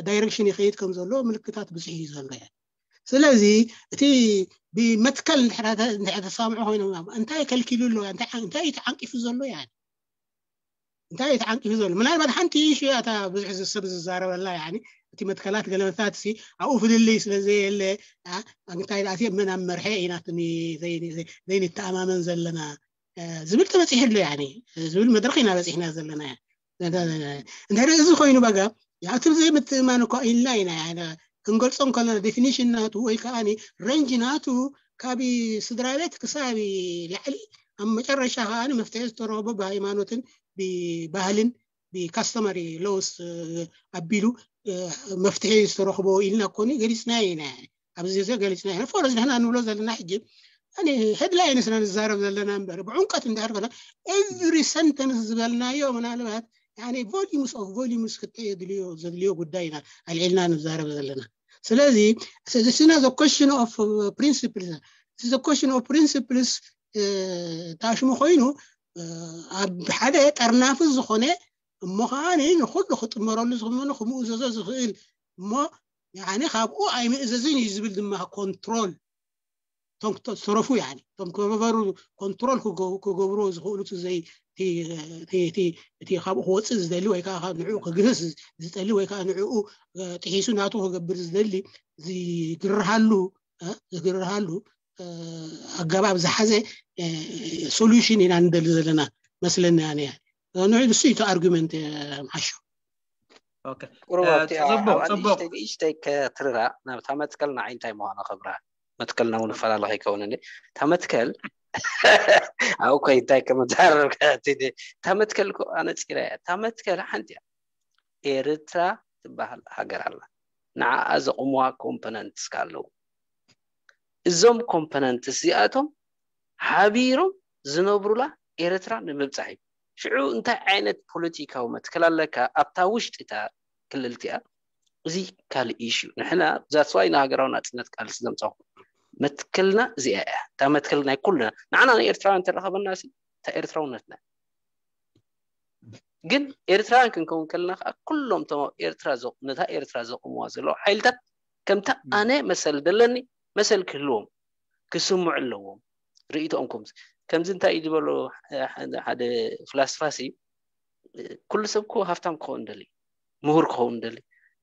ዳይሬክሽን ይኸይድ ከም ዘሎ ምልክታት ብዙሕ እዩ ዘሎ ያ ስለዚ እቲ ብመትከል እንድሕር ተሳምዑ ኮይኖም እንታይ ከልኪሉ ኣሎ እንታይ እዩ ተዓንቂፉ ዘሎ ያ እንታይ እዩ ተዓንቂፉ ዘሎ ምናልባት ሓንቲ ኢሹ እያ እታ ብዙሕ ሰብ ዝዛረበላ ያ እቲ መትከላት ገለመታት ሲ ኣብኡ ፍልልይ ስለ ዘየለ እንታይ ዳእቲ መን ኣብ መርሐ ኢና ዘይንተኣማመን ዘለና ዝብል ተበፂሑ ኣሎ ያ ዝብል መድረክ ኢና በፂሕና ዘለና ያ እንድሕር እዚ ኮይኑ በጋ ኣብቲ ዘይምትእማን እኳ ኢልና ኢና ክንገልፆ ከለና ዴፊኒሽን ናቱ ወይ ከዓ ሬንጅ ናቱ ካብ ስድራ ቤት ክሳብ ላዕሊ ኣብ መጨረሻ ከዓ መፍትሒ ዝተረኽቦ ብሃይማኖትን ብባህልን ብካስተመሪ ሎውስ ኣቢሉ መፍትሒ ዝተረኽቦ ኢልና ኮኒ ገሊፅና ኢና ኣብዚ ዜ ገሊፅና ኢና ፎረስ ንሕና ንብሎ ዘለና ሕጂ ሄድላይንስ ኢና ንዛረብ ዘለና እምበር ብዕምቀት እንድሕር ኮና ኤቭሪ ሰንተንስ ዝበልናዮ ምናልባት volumes of volumes ክተ ዘድልዮ ጉዳይ ኢና ኣልዒልና ንዛረብ ዘለና ስለዚ ስና question of principles question of principles ታሽሙ ኮይኑ ኣብ ሓደ ጠርናፊ ዝኾነ እሞ ከዓ ንኩሉ ክጥመረሉ ዝኾነ ክምእዘዞ ዝኽእል እሞ ካብኡ ኣይምእዘዝን እዩ ዝብል ድማ ኮንትሮል ተረፉ ያ ቶም ከበበሩ ኮንትሮል ክገብርዎ ዝኽእሉ እቲ ካብኡ ክወፅእ ዝደሊ ወይ ከዓ ንዕኡ ክግህስ ዝጠሊ ወይ ከዓ ንዕኡ ጥሒሱ ናቱ ክገብር ዝደሊ ዝግርሃሉ ዝግርሃሉ ኣገባብ ዝሓዘ ሶሉሽን ኢና ንደሊ ዘለና መስለኒ ኣነ ንዑ ንሱ እዩ እቲ ኣርጊመንት። ምሓሾ ቁሩብ ኣብቲ ኣብኣ ንእሽተይ ንእሽተይ ከትርራ ናብታ መትከል ንዓይ እንታይ ምዃኑ ከብራ መትከልና እውን ይፈላለ ከይከውንኒ እታ መትከል ኣብ ኮይ እንታይ ከመዛረብ እታ መትከል ኣነፂራ እያ እታ መትከል ሓንቲ እያ ኤርትራ ትበሃል ሃገር ኣላ ንዓኣ ዘቑምዋ ኮምፖነንትስ ኣለዉ እዞም ኮምፖነንትስ እዚኣቶም ሓቢሮም ዝነብሩላ ኤርትራ ንምብፃሕ እዩ ሽዑ እንታይ ዓይነት ፖለቲካዊ መትከል ኣለካ ኣብታ ውሽጢ እታ ክልል እቲኣ እዚ ካልእ ኢሹ ንሕና that's why ንሃገራዊ ናፅነት ቃልሲ ዘምፃኹ መትከልና እዚኣ እያ እታ መትከል ናይ ኩልና ንዓና ንኤርትራውያን ተረኸበና እታ ኤርትራውነትና ግን ኤርትራውያን ክንከውን ከለና ከዓ ኩሎም ቶም ኤርትራ ነታ ኤርትራ ዘቑምዋ ዘለዉ ሓይልታት ከምታ ኣነ መሰል ደለኒ መሰል ክህልዎም ክስምዑ ኣለዎም ርእይቶኦም ከምዚ ከምዚ እንታይ እዩ ዝበሎ ሓደ ፍላስፋሲ ኩሉ ሰብ እኮ ሃፍታም ክኸውን ደሊ ምሁር ክኸውን ደሊ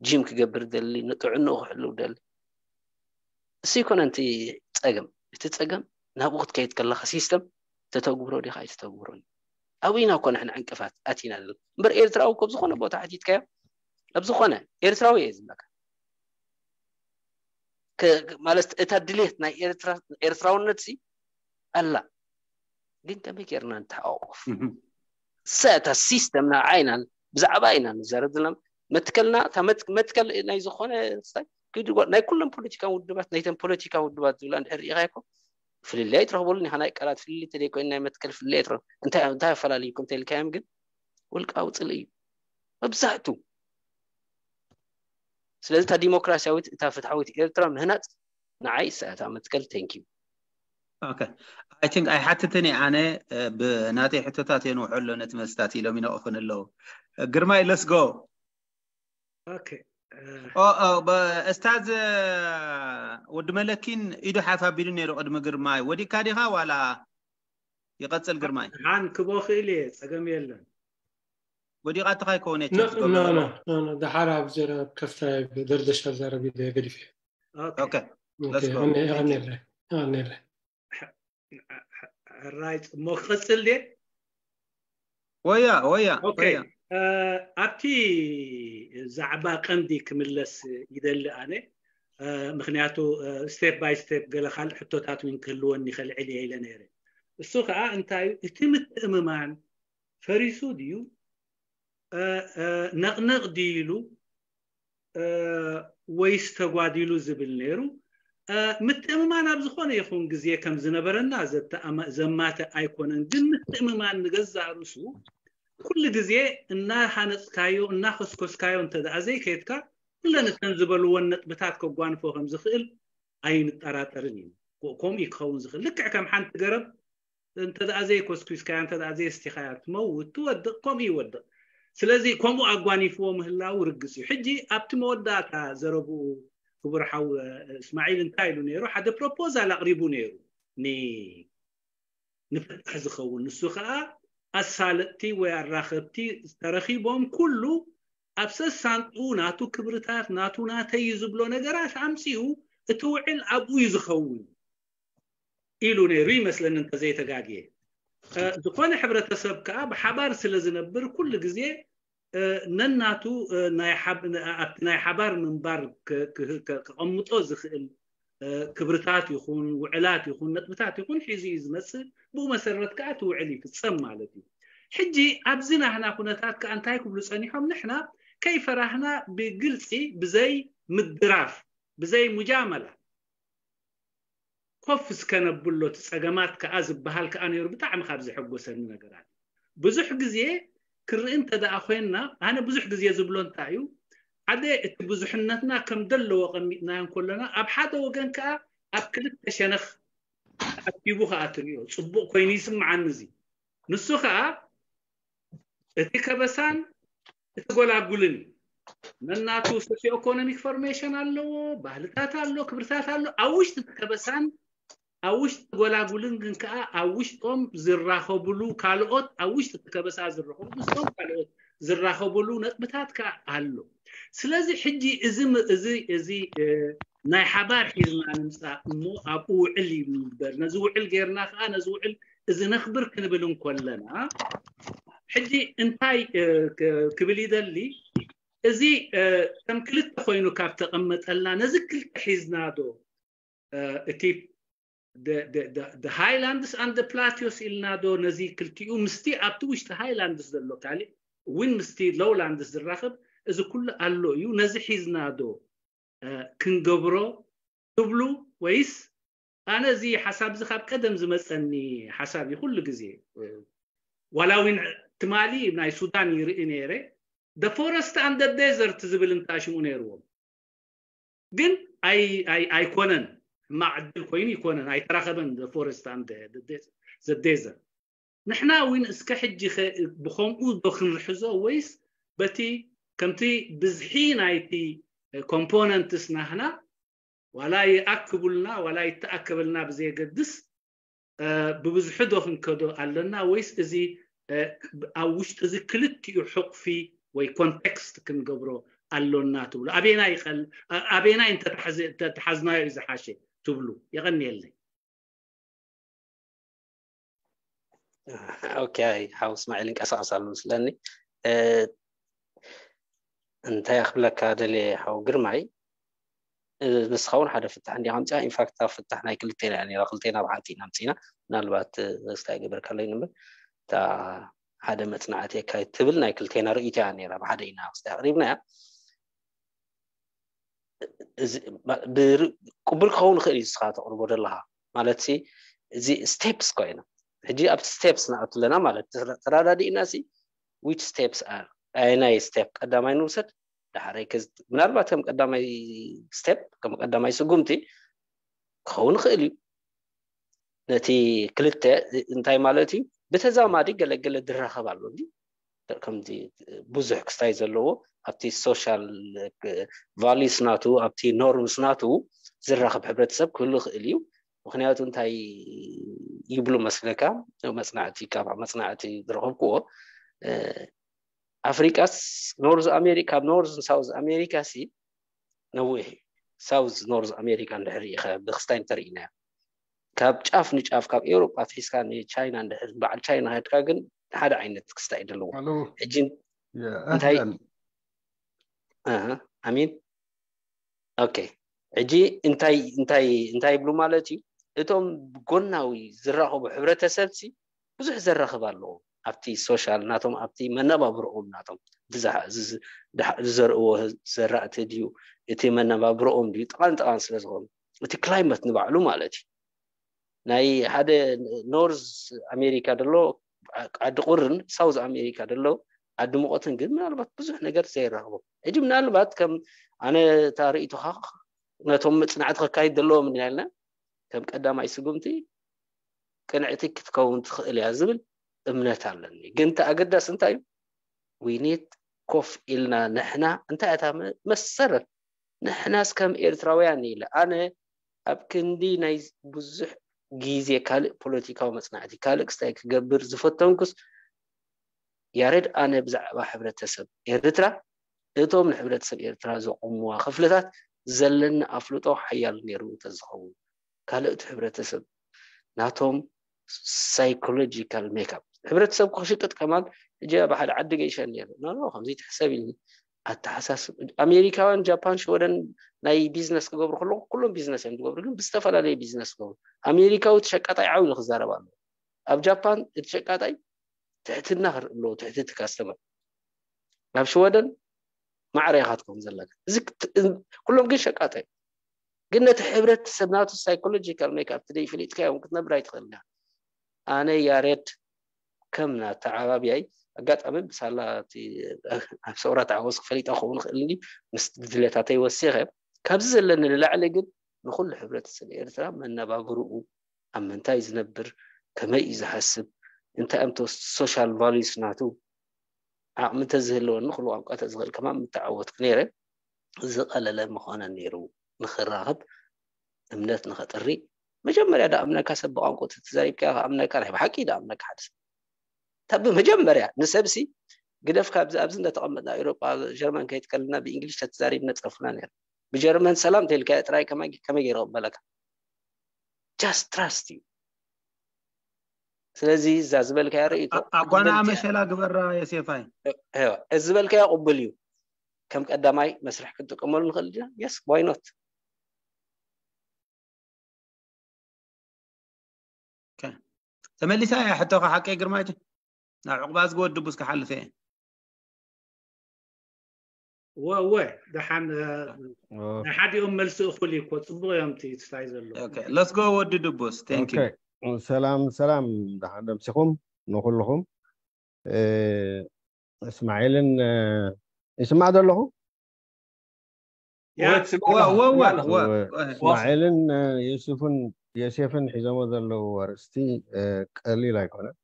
ጂም ክገብር ደሊ ንጥዕንኡ ክሕልው ደሊ እሱ ይኮነ እቲ ፀገም እቲ ፀገም ናብኡ ክትከይድ ከለካ ሲስተም ተተግብሮ ዲካ ኣይተተግብሮን ኣብኡ ኢና እኮ ንሕና ዕንቅፋት ኣቲና ዘለና እምበር ኤርትራዊ ኮብ ዝኮነ ቦታ ሕቲትካዮ ኣብ ዝኮነ ኤርትራዊ እየ ዝብለካ ማለት እታ ድሌት ናይ ኤርትራውነት ሲ ኣላ ግን ከመይ ጌርና ንተሓቋቆፍ ሰእታ ሲስተም ንዓይናን ብዛዕባ ኢና ንዛረብ ዘለና መትከልና መትከል ናይ ዝኾነ ናይ ኩሎም ፖለቲካን ውድባት ናይተን ፖለቲካ ውድባት ዝብላ እንድሕር ርኢኻይኮ ፍልልይ ኣይትረኽበሉን ኢኻ ናይ ቃላት ፍልልይ ተደይኮይን ናይ መትከል ፍልልይ ኣይትረኽ እንታይ ኣፈላልይኩም ተልካዮም ግን ውልቃዊ ፅልኢ እዩ መብዛሕቱ ስለዚ እታ ዲሞክራሲያዊት እታ ፍትሓዊት ኤርትራ ምህናፅ ንዓይ ሰእታ መትከል thank you I think ኣይሓትትን እየ ኣነ ብናተይ ሕቶታት እየ ንውሕሎ ነቲ መስታት ኢሎም ይነቕፉን ኣለዉ ግርማይ let's go okay እስታዝ ወዲ መለኪን ኢዱ ሓፍ ኣቢሉ ነይሩ ቅድሚ ግርማይ ወዲቅካ ዲኻ ዋላ ይቐፅል ግርማይ ሓን ክቦ ክእል እየ ፀገም የለን ወዲቓትኻ ይከውን ደሓር ኣብ ዘረብ ከፍታ ደርደሻ ዛረብ ገዲፍ okay ራይት እሞ ክቐፅል ድየ ወያ ወያ okay ኣብቲ ዛዕባ ቀንዲ ክምለስ ይደሊ ኣነ ምክንያቱ step by step ገለ ካልእ ሕቶታት እውን ክህልወኒ ከልዕል እየ ኢለ ነይረ እሱ ከዓ እንታይ እዩ እቲ ምትእምማን ፈሪሱ ድዩ ነቕነቕ ድዩ ኢሉ ወይስ ተጓዲሉ ዝብል ነይሩ ምትእምማን ኣብ ዝኾነ ይኹን ግዜ ከም ዝነበረና ዘማተ ኣይኮነን ግን ምትእምማን ንገዛእ ርእሱ ኩሉ ግዜ እናሃነፅካዮ እናኸስኮስካዮ እንተደኣ ዘይከድካ ኩለን እተን ዝበልወን ነጥብታት ከጓንፎ ከም ዝኽእል ኣይንጠራጠርን እዩ ከምኡ ክኸውን ዝኽእል ልክዕ ከም ሓንቲ ገረብ እንተ ደኣ ዘይኮስኩስካያ እንተ ደኣ ዘየስቲኻያ ትመውት ትወድቕ ከምኡ ይወድቕ ስለዚ ከምኡ ኣጓኒፍዎ ምህላው ርግፅ እዩ ሕጂ ኣብቲ መወዳእታ ዘረብኡ ክቡር ሓው እስማዒል እንታይ ኢሉ ነይሩ ሓደ ፕሮፖዛል ኣቕሪቡ ነይሩ ንፍታሕ ዝኸውን ንሱ ከዓ ኣሳለጥቲ ወይ ኣራኸብቲ ተረኺቦም ኩሉ ኣብ ሰሳንኡ ናቱ ክብርታት ናቱ ናተይ እዩ ዝብሎ ነገራት ኣምፅኡ እቲ ውዕል ኣብኡ እዩ ዝኸውን ኢሉ ነይሩ ይመስለኒ እንተዘይተጋግየ ዝኾነ ሕብረተሰብ ከዓ ብሓባር ስለ ዝነብር ኩሉ ግዜ ነናቱ ኣብቲ ናይ ሓባር ምንባር ከቐምጦ ዝኽእል ክብርታት ይኹን ውዕላት ይኹን ነጥብታት ይኹን ሒዙ እዩ ዝመፅእ ብኡ መሰረት ከዓ እቲ ውዕል ይፍፀም ማለት እዩ ሕጂ ኣብዚ ናህና ኩነታት ከዓ እንታይ ክብሉ ፀኒሖም ንሕና ከይፈራህና ብግልፂ ብዘይ ምድራፍ ብዘይ ሙጃመላ ኮፍ እስከ ነብሎ እቲ ጸገማት ከኣ ዝበሃል ከኣ ነይሩ ብጣዕሚ ካብ ዘሐጎሰኒ ነገራት ብዙሕ ግዜ ክርኢ እንተ ደኣ ኮይንና ኣነ ብዙሕ ግዜ ዝብሎ እንታይ እዩ ሓደ እቲ ብዙሕነትና ከም ደለዎ ቀሚጥናዮ እንከለና ኣብ ሓደ ወገን ከኣ ኣብ ክልተ ሸነኽ ተኣኪቡ ከኣ ትርእዮ ጽቡቕ ኮይኑ ይስምዓኒ እዚ ንሱ ከኣ እቲ ከበሳን እቲ ጎላጉልን እዩ። ነናቱ ሶሲዮ ኢኮኖሚክ ፎርሜሽን ኣለዎ፣ ባህልታት ኣሎ፣ ክብርታት ኣሎ። ኣብ ውሽጢ እቲ ከበሳን ኣብ ውሽጢ ጎላጉልን ግን ከኣ ኣብ ውሽጦም ዝራኸብሉ ካልኦት ኣብ ውሽጢ እቲ ከበሳ ዝራኸቡ ምስቶም ካልኦት ዝራኸብሉ ነጥብታት ከኣ ኣሎ። ስለዚ ሕጂ እዚ እዚ እዚ ናይ ሓባር ሒዝና ንምፃእ እሞ ኣብኡ ውዕል ይግበር። ነዚ ውዕል ጌርና ከኣ ነዚ ውዕል እዚ ነኽብር ክንብል እንኮለና ሕጂ እንታይ ክብል ይደሊ፣ እዚ ከም ክልተ ኮይኑ ካብ ተቐመጠልና፣ ነዚ ክልተ ሒዝና ዶ እቲ ሃይላንድስ ኣንድ ፕላቲዮስ ኢልና ዶ ነዚ ክልቲኡ ምስቲ ኣብቲ ውሽጢ ሃይላንድስ ዘሎ ካሊእ እውን ምስቲ ሎውላንድስ ዝራኸብ እዚ ኩሉ ኣሎ እዩ፣ ነዚ ሒዝና ዶ ክንገብሮ ትብሉ? ወይስ ኣነ እዚ ሓሳብ እዚ ካብ ቀደም ዝመፀኒ ሓሳብ እዩ። ኩሉ ግዜ ዋላ እውን ትማሊ ናይ ሱዳን ይርኢ ነይረ፣ the forest and the desert ዝብል እንታ ሽሙ ነይርዎም፣ ግን ኣይኮነን፣ ሕማቕ ዕድል ኮይኑ ይኮነን፣ ኣይተራኸበን the forest and the desert። ንሕና እውን እስከ ሕጂ ብከምኡ ዶ ክንርሕዞ፣ ወይስ በቲ ከምቲ ብዝሒ ናይቲ ኮምፖነንትስ ናህና ዋላ ይኣክቡልና ዋላ ይተኣከበልና ብዘየገድስ ብብዝሑ ዶ ክንከዶ ኣለና፣ ወይስ እዚ ኣብ ውሽጢ እዚ ክልቲኡ ሕቑፊ ወይ ኮንቴክስት ክንገብሮ ኣሎና ትብሉ? ኣበየናይ እንተተሓዝናዮ እዩ ዝሓሸ ትብሉ? የቐንየለይ። ኦኬ፣ ሓው እስማዒል እንቀሳቐስ ኣሎ ምስለኒ። እንታይ ክብለካ ደልየ ሓው ግርማይ፣ ንስኻ እውን ሓደ ፍታሕ እንዲኻ ኣምፂኻ። ኢንፋክት ኣብ ፍታሕ ናይ ክልቴና እያ ነራ፣ ክልቴና ብሓንቲ ኢና ኣምፂና። ምናልባት ስታይ ገበርካለይ ንበር እታ ሓደ መፅናዕቲ የካይድ ትብል ናይ ክልቴና ርእይቶ እያ ነራ፣ ብሓደ ኢና ክስታይ ኣቕሪብና እያ። ቅቡል ክኸውን ይኽእል እዩ ንስኻ ተቕርቦ ዘለኻ ማለት ሲ፣ እዚ ስቴፕስ ኮይና ሕጂ ኣብቲ ስቴፕስ ንኣቱ ኣለና ማለት ተረዳዲእና ሲ፣ which steps are፣ ኣየናይ ስቴፕ ቀዳማይ ንውሰድ፣ ዳሕራይ ምናልባት ከም ቀዳማይ ስቴፕ ከም ቀዳማይ ስጉምቲ ክኸውን ይኽእል እዩ። ነቲ ክልተ እንታይ ማለት እዩ፣ ብተዛማዲ ገለገለ ዝራኸብ ኣሎ። ከምዚ ብዙሕ ክስታይ ዘለዎ ኣብቲ ሶሻል ቫሊስ ናቱ ኣብቲ ኖርምስ ናቱ ዝራኸብ ሕብረተሰብ ክህሉ ይኽእል እዩ። ምክንያቱ እንታይ ይብሉ መስለካ፣ መፅናዕቲ ካብ መፅናዕቲ ዝረኸብክዎ ኣፍሪቃስ ኖርዝ ኣሜሪካ፣ ካብ ኖርዝ ሳውዝ ኣሜሪካ ሲ ነዊሕ እዩ። ሳውዝ ኖርዝ ኣሜሪካ እንድሕር ኢኸ ብክስታይ እንተርኢናዮ፣ ካብ ጫፍ ንጫፍ ካብ ኤውሮጳ ኣትሒዝካ ንቻይና እንድሕር በዓል ቻይና ከድካ ግን ሓደ ዓይነት ክስታይ ዘለዎ። ሕጂ እንታይ ኣሚን ኦኬ፣ ሕጂ እንታይ እንታይ እንታይ ይብሉ ማለት እዩ? እቶም ጎናዊ ዝራኸቡ ሕብረተሰብ ሲ ብዙሕ ዘራኽብ ኣለዎ። ኣብቲ ሶሻል ናቶም ኣብቲ መነባብርኦም ናቶም ዝዘርእዎ ዘራእቲ ድዩ፣ እቲ መነባብርኦም ድዩ፣ ጠቓን ጠቓን ስለ ዝኾኑ እቲ ክላይመት ንባዕሉ ማለት እዩ። ናይ ሓደ ኖርዝ ኣሜሪካ ደሎ ዓዲ ቁርን ሳውዝ ኣሜሪካ ደሎ ዓዲ ሙቐትን ግን ምናልባት ብዙሕ ነገር ዘይራኽቦ። ሕጂ ምናልባት ከም ኣነ እታ ርእይቶኻ ነቶም መፅናዕቲ ከካይድ ዘለዎም ኢና ኢልና ከም ቀዳማይ ስጉምቲ ቅንዕቲ ክትከውን ትኽእል እያ ዝብል እምነት ኣለኒ። ግን እቲ ኣገዳሲ እንታይ እዩ? ዊኒት ኮፍ ኢልና ንሕና እንታይ እታ መሰረት ንሕናስ ከም ኤርትራውያን ኢለ ኣነ ኣብ ክንዲ ናይ ብዙሕ ግዜ ካልእ ፖለቲካዊ መፅናዕቲ ካልእ ክስታይ ክገብር ዝፈተንኩስ ያሬድ ኣነ ብዛዕባ ሕብረተሰብ ኤርትራ እቶም ንሕብረተሰብ ኤርትራ ዘቆምዋ ክፍልታት ዘለኒ ኣፍልጦ ሓያል ነይሩ እንተዝኸውን ካልእቲ ሕብረተሰብ ናቶም ሳይኮሎጂካል ሜክኣፕ ሕብረተሰብ ክሽቅጥ ከማን እጀ ብሓደ ዓዲ ገይሸ ነይሩ ኖ ከምዚ ትሕሰብ ኢልኒ ኣተሓሳስብ ኣሜሪካውያን ጃፓን ሽወደን ናይ ቢዝነስ ክገብሩ ከለኩ ኩሎም ቢዝነስ እዮም ዝገብሩ ግን ብዝተፈላለየ ቢዝነስ ክገብሩ ኣሜሪካዊ ተሸቃጣይ ዓው ኢሉ ክዛረብ ኣለዎ ኣብ ጃፓን እቲ ሸቃጣይ ትሕትና ክርኢ ኣለዎ ትሕቲ እቲ ካስተመር ኣብ ሽወደን ማዕረ ኢኻ ትከውን ዘለካ እዚ ኩሎም ግን ሸቃጣይ ግን ነቲ ሕብረተሰብ ናቱ ሳይኮሎጂካል ሜክኣፕ ደይ ፍሊጥካ እዮም ክትነብር ኣይትኽእል ኢና ኣነ ያሬድ ከም ናተዓባብያይ ኣጋጣሚ ብሳላ ኣብ ሰውራ ተዓወስ ክፈሊጣ ክኸውን ክእል ምስ ድሌታተይ ወሲኸ ካብዚ ዘለኒ ንላዕሊ ግን ንኩሉ ሕብረተሰብ ኤርትራ መነባብርኡ ኣብ ምንታይ ዝነብር ከመይ እዩ ዝሓስብ እንታይ ኣምቶ ሶሻል ቫሉስ ናቱ ዓቕሚ እንተዝህልወኒ ኩሉ ቋንቋ ተዝኽእል ከማን ምተዓወትኩ ነይረ ዝቐለለ ምኾነ ነይሩ ንኽራኸብ እምነት ንኸጥሪ መጀመርያ ዳኣምነካ ሰብ ብቋንቋ ተተዛሪብካ ከኣምነካ ናይ ብሓቂ ዳኣምነካ ሓደ ሰብ ካብ መጀመርያ ንሰብሲ ግደፍ ካብዚ ኣብዚ እንዳተቐመጥና ኤሮጳ ጀርመን ከይትከልና ብእንግሊሽ ተተዛሪብና ጸርፍና ነይሩ ብጀርመን ሰላም ተልካ ጥራይ ከመይ ከመይ ገይረ ቅበለካ just trust you ስለዚ እዛ ዝበልካያ ርእይቶ ኣጓና መሸላ ግበራ የሴፋይ። እዚ ዝበልካያ ቅቡል እዩ። ከም ቀዳማይ መስርሕ ክንጥቀመሉ ንኽእል ዲና? Yes, why not? ተመሊሳ እያ ሕቶኻ ሓቀይ ግርማይቱ። ናብ ዕቑባ ዝገወድ ድቡስ ክሓልፍ እየ። ወወ ደሓን ናይ ሓዲኦም መልሲ እኹል እዩ እኮ። ፅቡቅ እዮም እቲ ትታይ ዘሎ። ለስጎ ወዲ ድቡስ። Thank you። ሰላም ሰላም፣ ደሓን ደምሲኹም ንኩልኹም። እስማዒልን ይስማዕ ዘለኹ? እስማዒልን ዮሴፍን ሒዞሞ ዘለዉ ኣርእስቲ ቀሊል ኣይኮነን።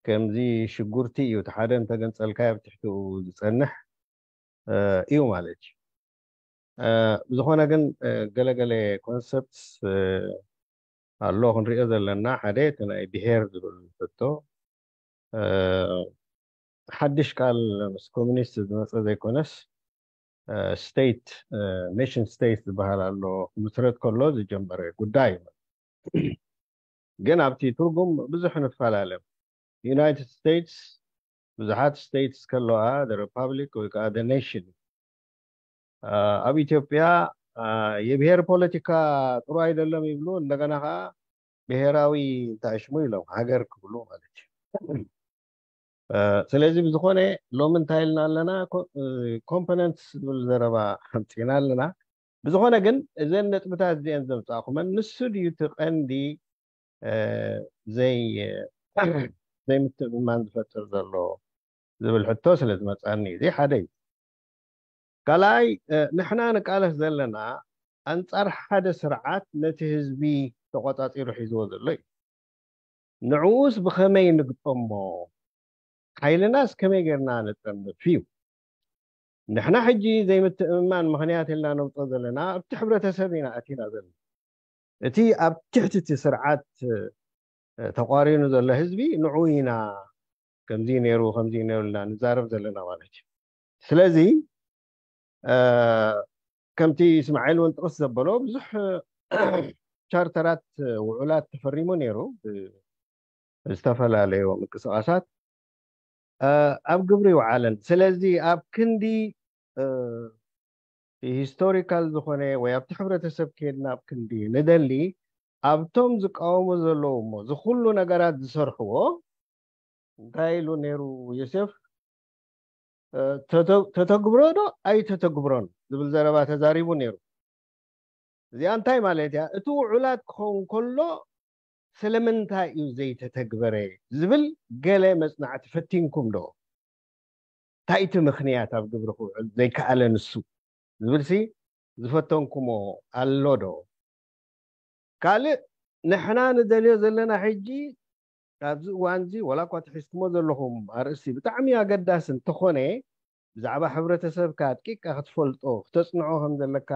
ከምዚ ሽጉርቲ እዩ፣ እቲ ሓደ እንተገንጸልካዮ ኣብ ትሕቲኡ ዝጸንሕ እዩ ማለት እዩ። ብዝኾነ ግን ገለገለ concepts ኣሎ ክንሪኦ ዘለና። ሓደ እቲ ናይ ብሄር ዝብል ሕቶ ሓድሽ ቃል ምስ ኮሚኒስት ዝመፀ ዘይኮነስ state፣ nation state ዝበሃል ኣሎ፣ ክምስረት ከሎ ዝጀመረ ጉዳይ እዩ። ግን ኣብቲ ትርጉም ብዙሕ ንፈላለ። ዩናይትድ ስቴትስ ብዙሓት ስቴትስ ከለዋ republic ወይ ከዓ nation፣ ኣብ ኢትዮጵያ የብሄር ፖለቲካ ጥሩ ኣይደለም ይብሉ፣ እንደገና ከዓ ብሄራዊ እንታይ ሽሙ ኢሎም ሃገር ክብሉ ማለት እዩ። ስለዚ ብዝኾነ ሎሚ እንታይ ኢልና ኣለና? Components ዝብል ዘረባ ኣምፂና ኣለና። ብዝኾነ ግን እዘን ነጥብታት እዚአን ዘምፃእኩመን ንሱ ድዩ እቲ ቀንዲ ዘይምትእምማን ዝፈጥር ዘሎ ዝብል ሕቶ ስለ ዝመፃኒ፣ እዚ ሓደ እዩ። ካልኣይ፣ ንሕና ንቃለስ ዘለና ኣንፃር ሓደ ስርዓት ነቲ ህዝቢ ተቆፃፂሩ ሒዝዎ ዘሎ እዩ። ንዕኡስ ብኸመይ ንግጠሞ? ሓይልናስ ከመይ ጌርና ነጠንፍ እዩ። ንሕና ሕጂ ዘይምትእምማን ምኽንያት ኢልና ነውፅኦ ዘለና ኣብቲ ሕብረተሰብ ኢና ኣቲና ዘለና። እቲ ኣብ ትሕቲ እቲ ስርዓት ተቋሪኑ ዘሎ ህዝቢ ንዑ ኢና ከምዚ ነይሩ ከምዚ ነይሩ ኢልና ንዛረብ ዘለና ማለት እዩ። ስለዚ ከምቲ እስማዒል እውን ጥቕስ ዘበሎ ብዙሕ ቻርተራት ውዑላት ተፈሪሙ ነይሩ ብዝተፈላለዩ ምንቅስቃሳት ኣብ ግብሪ ይውዓለን። ስለዚ ኣብ ክንዲ ሂስቶሪካል ዝኾነ ወይ ኣብቲ ሕብረተሰብ ከድና ኣብ ክንዲ ንደሊ ኣብቶም ዝቃወሙ ዘለዉ እሞ ዝኩሉ ነገራት ዝሰርሕዎ እንታይ ኢሉ ነይሩ ዮሴፍ? ተተግብሮ ዶ ኣይተተግብሮን ዝብል ዘረባ ተዛሪቡ ነይሩ። እዚኣ እንታይ ማለት እያ? እቲ ውዑላት ክኸውን ከሎ ስለምንታይ እዩ ዘይተተግበረ ዝብል ገለ መፅናዕቲ ፈቲንኩም ዶ? እንታይ እቲ ምኽንያት ኣብ ግብሪ ክውዕል ዘይከኣለ ንሱ ዝብልሲ ዝፈተንኩሞ ኣሎ ዶ? ካልእ ንሕና ንደልዮ ዘለና ሕጂ ኣብዚ እዋን እዚ ዋላ እኳ ትሒዝኩሞ ዘለኹም ኣርእስቲ ብጣዕሚ ኣገዳሲ እንተኾነ ብዛዕባ ሕብረተሰብካ ኣጥቂቅካ ክትፈልጦ ክተፅንዖ ከም ዘለካ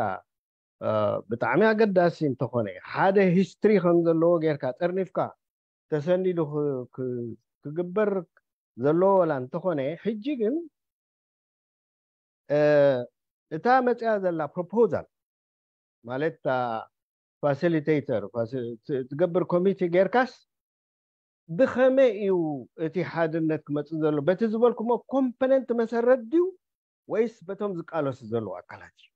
ብጣዕሚ ኣገዳሲ እንተኾነ ሓደ ሂስትሪ ከም ዘለዎ ጌርካ ጠርኒፍካ ተሰኒዱ ክግበር ዘለዎ ዋላ እንተኾነ ሕጂ ግን እታ መፅያ ዘላ ፕሮፖዛል ማለት እታ ፋሲሊቴተር ትገብር ኮሚቴ ጌርካስ ብኸመይ እዩ እቲ ሓድነት ክመፅእ ዘሎ? በቲ ዝበልኩሞ ኮምፖነንት መሰረት ድዩ ወይስ በቶም ዝቃለሱ ዘለዉ ኣካላት እዩ?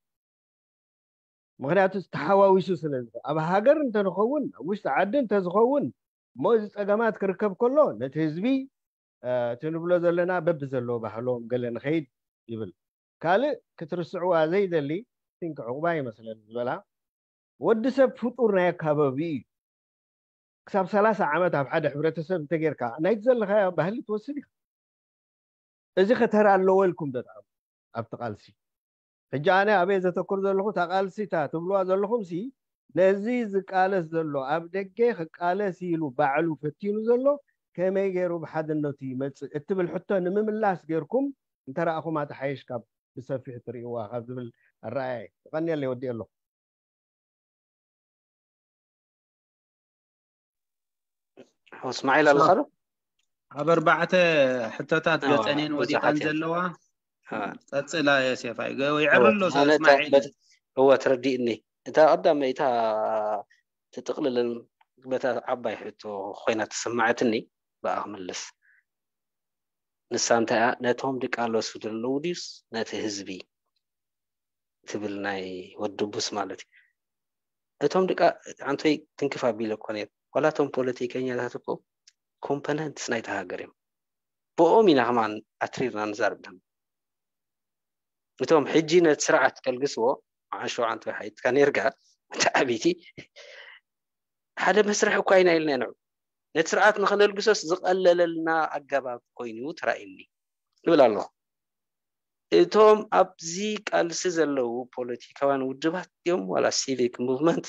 ምክንያቱ ተሓዋዊሱ ስለ ኣብ ሃገር እንተዝኸውን ኣብ ውሽጢ ዓዲ እንተዝኸውን እሞ እዚ ፀገማት ክርከብ ከሎ ነቲ ህዝቢ እቲ ንብሎ ዘለና በቢ ዘለዎ ባህሎም ገለ ንኸይድ ይብል። ካልእ ክትርስዕዋ ዘይደሊ ቲንክ ዕቑባ ይመስለኒ ዝበላ ወዲ ሰብ ፍጡር ናይ ኣካባቢ እዩ። ክሳብ ሰላሳ ዓመት ኣብ ሓደ ሕብረተሰብ እንተጌርካ ናይቲ ዘለኻዮ ባህሊ ትወስድ ኢኻ። እዚ ከተራ ኣለዎ ኢልኩም ተጣዕሙ ኣብቲ ቃልሲ። ሕጂ ኣነ ኣበይ ዘተኩር ዘለኹ እታ ቃልሲ እታ ትብልዋ ዘለኹም ሲ ነዚ ዝቃለስ ዘሎ ኣብ ደገ ክቃለስ ኢሉ ባዕሉ ፈቲኑ ዘሎ ከመይ ገይሩ ብሓድነቱ ይመፅእ እትብል ሕቶ ንምምላስ ጌርኩም እንተረኣኹማ ትሓይሽ ካብ ብሰፊሕ ትርእይዋ ካብ ዝብል ኣረኣያ እየ። የቐንየለይ ወዲኤ ኣለኹ። እስማዒል ኣለኻ ዶ? ኣብ ኣርባዕተ ሕቶታት ገፀኔን ወዲቐን ዘለዋ ቀፅላ የሴፋይ ይዕርሎ እስማዒል። እወ ተረዲእኒ። እታ ቀዳመይታ ትጥቕልልን በታ ዓባይ ሕቶ ኮይና ተሰማዐትኒ፣ ብኣ ክምልስ። ንሳ እንታይ እያ? ነቶም ድቃለሱ ዘለዉ ድዩስ ነቲ ህዝቢ ትብል ናይ ወዲ ቡስ ማለት እዩ። እቶም ድቃ ኣንቶይ ትንክፍ ኣቢለ እኮ ነይሩ። ዋላ እቶም ፖለቲከኛታት እኮ ኮምፖነንትስ ናይታ ሃገር እዮም። ብኦም ኢና ከማን ኣትሪርና ንዛርብ ደም እቶም ሕጂ ነቲ ስርዓት ከልግስዎ፣ መዓሾ ኣንቶይ ሓይትካ ነርጋ፣ መተዓቢቲ ሓደ መስርሕ እኳ ኢና ኢልና ንዑ። ነቲ ስርዓት ንኸነልግሶስ ዝቐለለልና ኣገባብ ኮይኑ ተራእዩኒ ይብል ኣለኹ። እቶም ኣብዚ ቃልሲ ዘለዉ ፖለቲካውያን ውድባት እዮም ዋላ ሲቪክ ሙቭመንት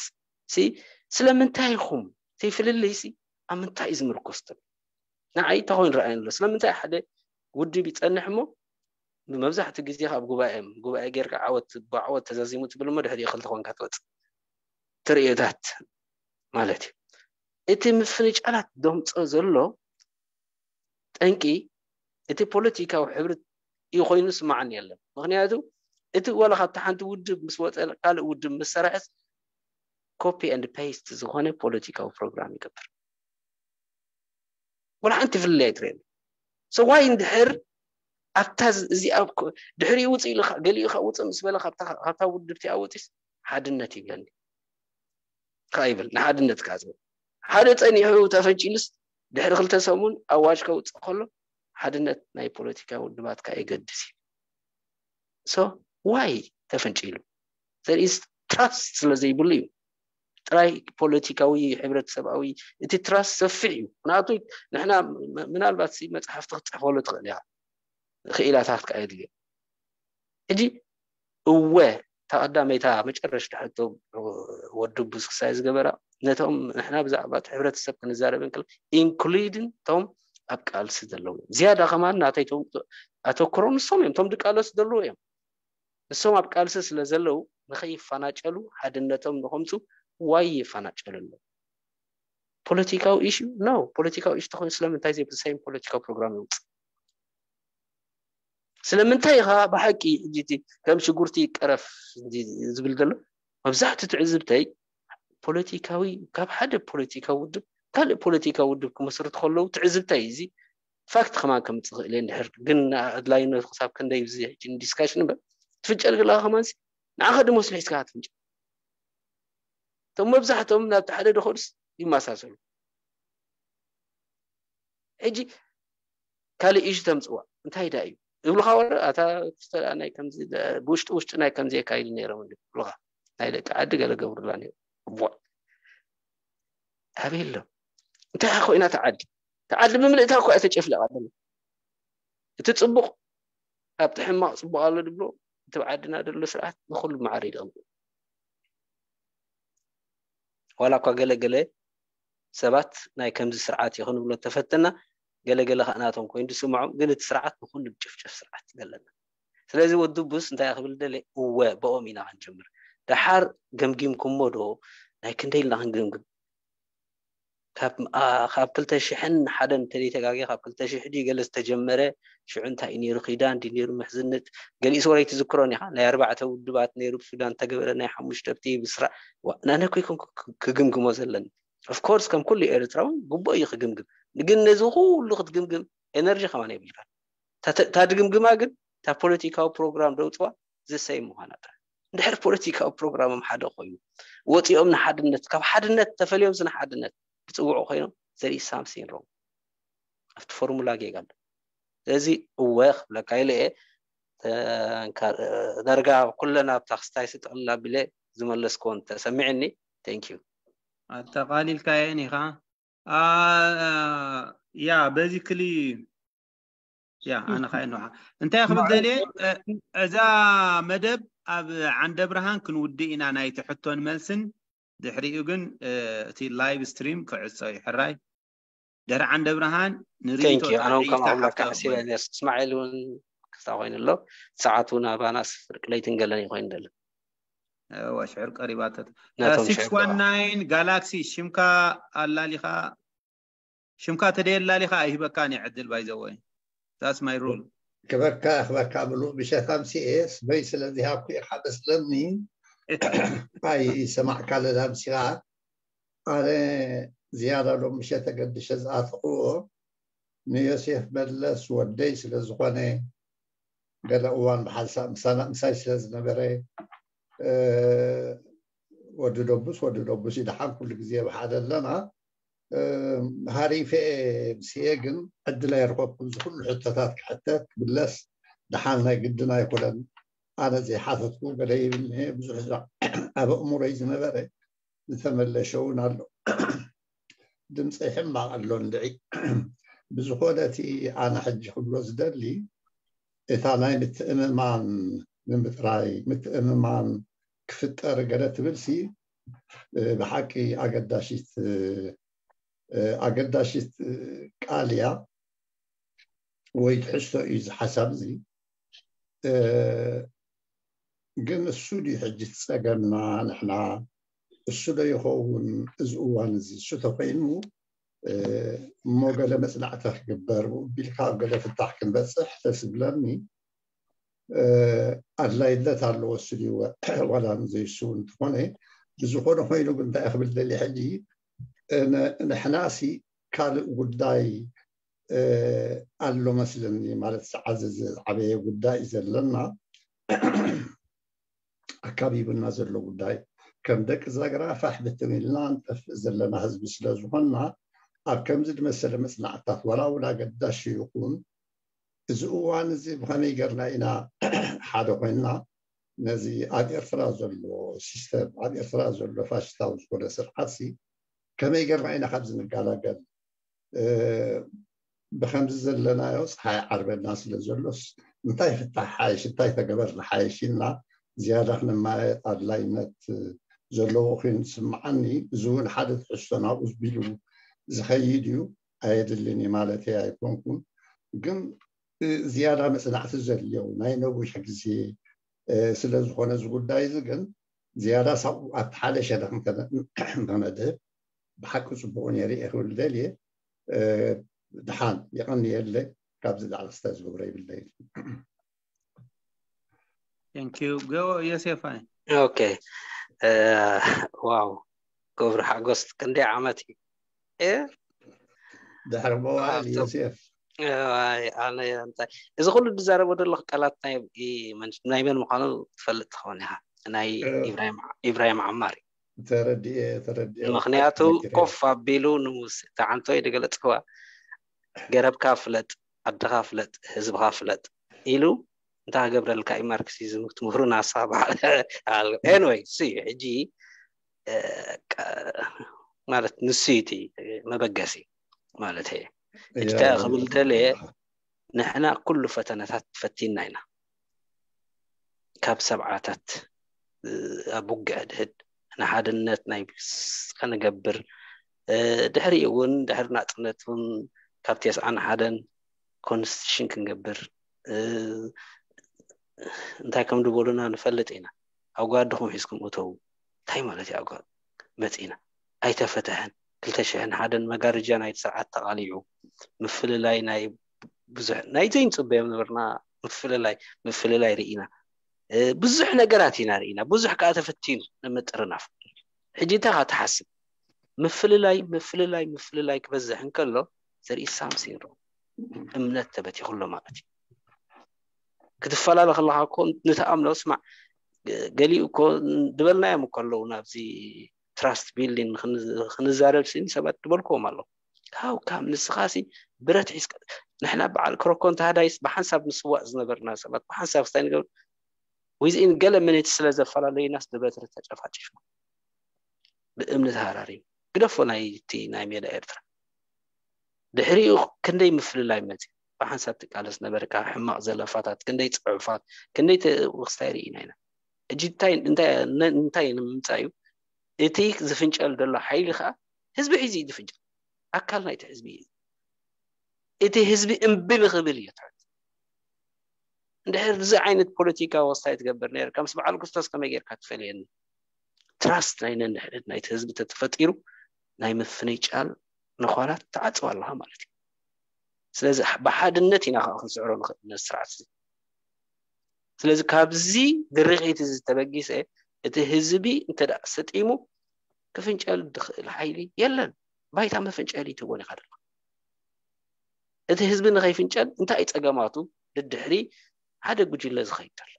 ሲ ስለምንታይ ኢኹም እቲ ፍልልይ ሲ ኣብ ምንታይ እዩ ዝምርኮስ ትብል? ንዓይ እንታይ ኮይኑ ረኣየኒ ኣሎ? ስለምንታይ ሓደ ውድብ ይጸንሕ እሞ ብመብዛሕትኡ ግዜ ካብ ጉባኤ ጉባኤ ጌርካ ዓወት ብዓወት ተዛዚሙ ትብል እሞ ድሕሪኡ ክልተ ኮንካ ትወጽእ ትርእዮታት ማለት እዩ። እቲ ምፍንጫላት ደምጾ ዘሎ ጠንቂ እቲ ፖለቲካዊ ሕብረት እዩ ኮይኑ ስማዓኒ የለን። ምክንያቱ እቲ ዋላ ካብቲ ሓንቲ ውድብ ምስ ወፀ ካልእ ውድብ ምስ ሰረሐስ ኮፒ ኤንድ ፔስት ዝኾነ ፖለቲካዊ ፕሮግራም ይገብር። ዋላ ሓንቲ ፍልልይ ኣይትርእየሉ። ሰዋይ እንድሕር ኣብታ እዚ ኣብ ድሕሪኡ ውፅእ ኢሉ ገሊኡ ካብ ውፅእ ምስ በለ ካብታ ውድብቲ ኣወፂስ ሓድነት ይብለኒ ከይብል ንሓድነት ካዝበ ሓደ ፀኒሑ ተፈንጪሉስ ድሕሪ ክልተ ሰሙን ኣዋጅ ከውፅእ ከሎ ሓድነት ናይ ፖለቲካ ውድባት ከየገድስ እዩ። ሶ ዋይ ተፈንጪሉ ዘርኢስ ትራስት ስለ ዘይብሉ እዩ። ጥራይ ፖለቲካዊ ሕብረተሰባዊ እቲ ትራስት ሰፊሕ እዩ። ምክንያቱ ንሕና ምናልባት መፅሓፍቲ ክትፅሕፈሉ ትኽእል ኢኻ፣ ክኢላታት ከዓ የድልዮ። ሕጂ እወ እታ ቀዳመይታ መጨረሽታ ሕቶ ወዲ ቡስ ክሳይ ዝገበራ ነቶም ንሕና ብዛዕባ እቲ ሕብረተሰብ ክንዛረብ እንክል ኢንክሉድን እቶም ኣብ ቃልሲ ዘለዉ እዮም። ዝያዳ ከማን ናተይ ኣተክሮ ንሶም እዮም፣ እቶም ድቃለሱ ዘለዉ እዮም። ንሶም ኣብ ቃልሲ ስለ ዘለዉ ንኸይፈናጨሉ ሓድነቶም ንኸምፁ ዋይ ይፈናጨሉ ኣለዉ። ፖለቲካዊ ኢሹ ነው። ፖለቲካዊ ኢሹ ተኾይኑ ስለምንታይ ዘይ ብሳይን ፖለቲካዊ ፕሮግራም ይውፅእ? ስለምንታይ ኢኻ ብሓቂ ሕጂ እቲ ከም ሽጉርቲ ይቀረፍ ዝብል ዘሎ መብዛሕትኡ ትዕዝብተይ ፖለቲካዊ ካብ ሓደ ፖለቲካዊ ውድብ ካልእ ፖለቲካዊ ውድብ ክመስርቱ ከለዉ ትዕዝብተይ እዚ ፋክት ከማን ከምፅእ ክእል እየ እንድሕር ግን ኣድላይነቱ ክሳብ ክንደይ እዚ ሕጂ ዲስካሽን እምበር ትፍንጨል ግላ ከማን ንዓኻ ድመስሉ ሒዝካ ትፍንጨል እቶም መብዛሕትኦም ናብቲ ሓደ ድኸዱስ ይመሳሰሉ። ሕጂ ካልእ ኢሹ ተምፅዋ እንታይ ዳ እዩ ዝብሉካ ወረ ኣታ ክስተ ናይ ከምዚ ብውሽጢ ውሽጢ ናይ ከምዚ የካይዱ ነይሮም እንዲ ይብሉካ ናይ ደቂ ዓዲ ገለ ገብሩላ ነይሩ እቦ ኣበይ ኣሎ እንታይ ኮይና ተዓዲ ተዓዲ ብምልእታ እኳ ተጨፍለቃ ደሎ እቲ ፅቡቅ ኣብቲ ሕማቅ ፅቡቅ ኣሎ ድብሎ እቲ ዓድና ደሎ ስርዓት ንኩሉ ማዕረ ይደቕም ዋላ እኳ ገለገለ ሰባት ናይ ከምዚ ስርዓት እዩ ክንብሎ ተፈተና ገለገለ ከዓ ናቶም ኮይኑ ዝስምዖም ግን እቲ ስርዓት ንኩሉ ጭፍጨፍ ስርዓት ዘለና ስለዚ ወዲ ቡስ እንታይ ክብል ደለ እወ ብኦም ኢና ክንጀምር ደሓር ገምጊምኩሞ ዶ ናይ ክንደይ ኢልና ክንግምግም ካብ ክልተ ሽሕን ሓደን እንተዘይተጋግየ ካብ ክልተ ሽሕ ድዩ ገለ ዝተጀመረ ሽዑ እንታይ እዩ ነይሩ ኪዳን ድዩ ነይሩ ምሕዝነት ገሊኡ ሰውረይ ትዝክሮን ኢኻ ናይ ኣርባዕተ ውድባት ነይሩ ብሱዳን ተገበረ ናይ ሓሙሽተ ብቲ ብስራ ናነ ኮይ ክግምግሞ ዘለኒ ኦፍኮርስ ከም ኩሉ ኤርትራዊ ግቡእ እዩ ክግምግም ግን ነዚ ኩሉ ክትግምግም ኤነርጂ ከማን የብልካን እታ ድግምግማ ግን እታ ፖለቲካዊ ፕሮግራም ደውፅዋ ዘሰይ ምዃና ጥራሕ እንድሕር ፖለቲካዊ ፕሮግራሞም ሓደ ኮይኑ ወፂኦም ንሓድነት ካብ ሓድነት ተፈልዮም ንሓድነት ብፅውዑ ኮይኖም ዘርኢ ሳምሲን ሮም ኣብቲ ፎርሙላ ጌጋ ኣሎ ስለዚ እወ ክብለካ ኢለ እየ ዳርጋ ኩለን ኣብታ ክስታይ ስጥቕልል ኣቢለ ዝመለስክዎን ተሰሚዕኒ thank you ኣጠቓሊልካየን ኢኻ ያ በዚ ክሊ ያ ኣነ ካይ ንውሓ እንታይ ክብል ደልየ እዛ መደብ ኣብ ዓንደ ብርሃን ክንውድእ ኢና ናይቲ ሕቶን መልስን ድሕሪኡ ግን እቲ ላይቭ ስትሪም ክዕጾ እዩ ሕራይ ድሕሪ ዓንደ ብርሃን ንሪኢቶ ኣነውን ከም ኣምላክ ተመሲለ እስማዒል እውን ክስታ ኮይኑ ኣሎ ሰዓት እውን ኣባና ፍርቂ ለይትን ገለን እዩ ኮይኑ ዘሎ ሽዕር ቀሪባተት six one nine ጋላክሲ ሽምካ ኣላሊኻ ሽምካ ተደየላሊኻ ኣይህበካን እዩ ዕድል ባይዘወይ that's my rule ክበካ ክበካ ምሉእ ብሸታም ሲኤ ስበይ ስለዚሃብኩ ኢኻ መስለኒ ኣይ ሰማዕካ ለዳምሲኻ ኣነ ዝያዳ ሎም ምሸት ተገድሸ ዝኣተኽዎ ንዮሴፍ መለስ ወደይ ስለ ዝኾነ፣ ገለ እዋን ብሓንሳእ ምሳና ምሳይ ስለ ዝነበረ፣ ወዲ ደቡስ ወዲ ደቡስ ይደሓን ኩሉ ግዜ ብሓደ ኣለና። ሃሪፈ ምስየ ግን ዕድል ኣይረኸብኩን። ዝኩሉ ሕቶታት ክሕተት ክብለስ ደሓን ናይ ግድን ኣይኮነን። ኣነ ዘይሓተትኩ ገለ ይብል ብዙሕ ኣብ ኣእምሮይ ዝነበረ ዝተመለሸ እውን ኣሎ። ድምፂ ሕማቕ ኣሎ እንድዒ። ብዝኾነ እቲ ኣነ ሕጂ ክብሎ ዝደሊ እታ ናይ ምትእምማን ንምጥራይ ምትእምማን ክፍጠር ገለ ትብል ሲ ብሓቂ ኣገዳሽት ኣገዳሽት ቃል እያ ወይ ትሕዝቶ እዩ እዚ ሓሳብ እዚ። ግን እሱ ድዩ ሕጂ እቲ ጸገምና ንሕና? እሱ ዶ ይኸውን እዚ እዋን እዚ? እሱ ተኮይኑ እሞ ገለ መጽናዕቲ ክግበር ቢልካ ኣብ ገለ ፍታሕ ክንበጽሕ ተስብለኒ። ኣድላይነት ኣለዎ እሱ ድዩ ዋላ ዘይሱ እንተኾነ፣ ብዝኾነ ኮይኑ ግን እንታይ ክብል ደሊ ሕጂ ንሕናሲ ካልእ ጉዳይ ኣሎ መስለኒ። ማለት ዝዓዘዘ ዝዓበየ ጉዳይ እዩ ዘለና ኣካቢቡና ዘሎ ጉዳይ ከም ደቂ ዛግራ ፋሕ ብትን ኢልና ንጠፍእ ዘለና ህዝቢ ስለ ዝኾንና ኣብ ከምዚ ዝመሰለ መጽናዕትታት ዋላ እውን ኣገዳሽ ይኹን እዚ እዋን እዚ ብኸመይ ገርና ኢና ሓደ ኮይንና ነዚ ኣብ ኤርትራ ዘሎ ሲስተም ኣብ ኤርትራ ዘሎ ፋሽስታዊ ዝኾነ ስርዓት ሲ ከመይ ገርና ኢና ካብዚ ንገላገል ብከምዚ ዘለናዮ ፀሓይ ዓርበና ስለ ዘሎስ እንታይ ፍታሕ ሓይሽ እንታይ ተገበር ንሓይሽ ኢልና ዝያዳ ክንማየጥ ኣድላይነት ዘለዎ ኮይኑ ዝስምዓኒ። እዚ እውን ሓደ ትሕዝቶ ናብኡ ቢሉ ዝኸይድ እዩ። ኣየድልን እዩ ማለት ኣይኮንኩን፣ ግን ዝያዳ መፅናዕቲ ዘድልዮ ናይ ነዊሕ ግዜ ስለ ዝኾነ እዚ ጉዳይ እዚ ግን ዝያዳ ሳብ ኣብቲ ሓደ ሸነኽ እንተነድህብ ብሓቂ ፅቡቕ ነይሩ እየ ክብል ደልየ። ድሓን የቐንየለ። ካብዚ ላዕሊ ስታይ ዝገብሮ ይብለይ። Thank you go ዮሴፋይ። ኦኬ ዋው ገብሩ ሓጎስ ክንደይ ዓመት እዩ ድሕሪ መዋእል ዮሴፍ ኣነ እንታይ እዚ ኩሉ ዝዛረቦ ዘለኹ ቃላት ናይ ናይ መን ምዃኑ ትፈልጥ ትኸውን ኢኻ። ናይ ኢብራሂም ዓማር እዩ። ተረድኤ ተረድኤ ምክንያቱ ኮፍ ኣቢሉ ንሙስ ተዓንቶ እዩ ዝገለፅክዋ ገረብካ ፍለጥ፣ ዓድኻ ፍለጥ፣ ህዝብኻ ፍለጥ ኢሉ እንታይ ክገብረልካ እዩ ማርክሲዝም ክትምህሩ ናሳ በዓል። Anyway ሲ ሕጂ ማለት ንሱ እቲ መበገሲ ማለት እየ። ሕጂ እንታይ ክብል ተለየ ንሕና ኩሉ ፈተነታት ፈቲና ኢና። ካብ ሰብዓታት ኣብ ውግዕ ድህድ ንሓድነት ናይ ከንገብር ድሕሪኡ እውን ድሕሪ ናፅነት እውን ካብ ተስዓን ሓደን ኮንስቲቱሽን ክንገብር እንታይ ከም ዝበሉና ንፈልጥ ኢና። ኣጓድኹም ሒዝኩም እተው እንታይ ማለት እዩ? ኣጓ መፂና ኣይተፈተሐን ክልተ ሽሕን ሓደን መጋረጃ ናይ ስርዓት ተቓሊዑ ምፍልላይ ናይ ብዙሕ ናይ ዘይንፅበዮም ነበርና። ምፍልላይ ምፍልላይ ርኢና ብዙሕ ነገራት ኢና ርኢና። ብዙሕ ከዓ ተፈቲኑ ንምጥርናፍ። ሕጂ እንታይ ትሓስብ? ምፍልላይ ምፍልላይ ምፍልላይ ክበዝሕ እንከሎ ዘርኢ ሳምሲን ሮ እምነት ተበቲኹሎ ማለት እዩ። ክትፈላለ ከለካ እኮ ንተኣምኖ ስማዕ ገሊኡ እኮ ዝበልናዮም እኮ ኣለዉ ናብዚ ትራስት ቢልዲንግ ክንዛረብ ስኒ ሰባት ዝበልክዎም ኣለዉ። ካብ ካብ ንስኻሲ ብረት ሒዝካ ንሕና በዓል ክረኮን ተሃዳይስ ብሓንሳብ ንስዋእ ዝነበርና ሰባት ብሓንሳብ ክስታይ ንገብር ዊዝኢን ገለ ምኒት ስለ ዘፈላለዩናስ ብበትሪ ተጨፋጭፍና ብእምኒ ተሃራሪም ግደፎ ናይቲ ናይ ሜዳ ኤርትራ ድሕሪኡ ክንደይ ምፍልላይ መፅእ ብሓንሳብ ትቃለስ ነበርካ ሕማቕ ዘለፋታት ክንደይ ፅሑፋት ክንደይ ክስታይ ርኢና ኢና። እጂ እንታይ ንምምፃእ እዩ እቲ ዝፍንጨል ዘሎ ሓይሊ ከዓ ህዝቢ ሒዙ እዩ ዝፍንጨል ኣካል ናይቲ ህዝቢ እዩ። እቲ ህዝቢ እምቢ ንክብል እዩ ትሕት እንድሕር እዚ ዓይነት ፖለቲካ ወስታይ ትገብር ነርካ ምስ በዓል ክርስቶስ ከመይ ጌርካ ትፈልየኒ? ትራስት ናይ ነንሕድሕድ ናይቲ ህዝቢ ተተፈጢሩ ናይ ምፍንጫል ነዃላት ትዓፅው ኣለኻ ማለት እዩ። ስለዚ ብሓድነት ኢና ከዓ ክንስዕሮ ንኽእል ነዚ ስርዓት እዚ። ስለዚ ካብዚ ድርኺት እዚ ተበጊሰ እቲ ህዝቢ እንተ ደኣ ሰጢሙ ክፍንጨል ዝኽእል ሓይሊ የለን። ባይታ መፈንጨሊ ትህቦን ኢኻ ደለኻ። እቲ ህዝቢ ንኸይፍንጨል እንታይ እዩ ጸገማቱ? ድድሕሪ ሓደ ጉጅለ ዝኸይድ ዘሎ።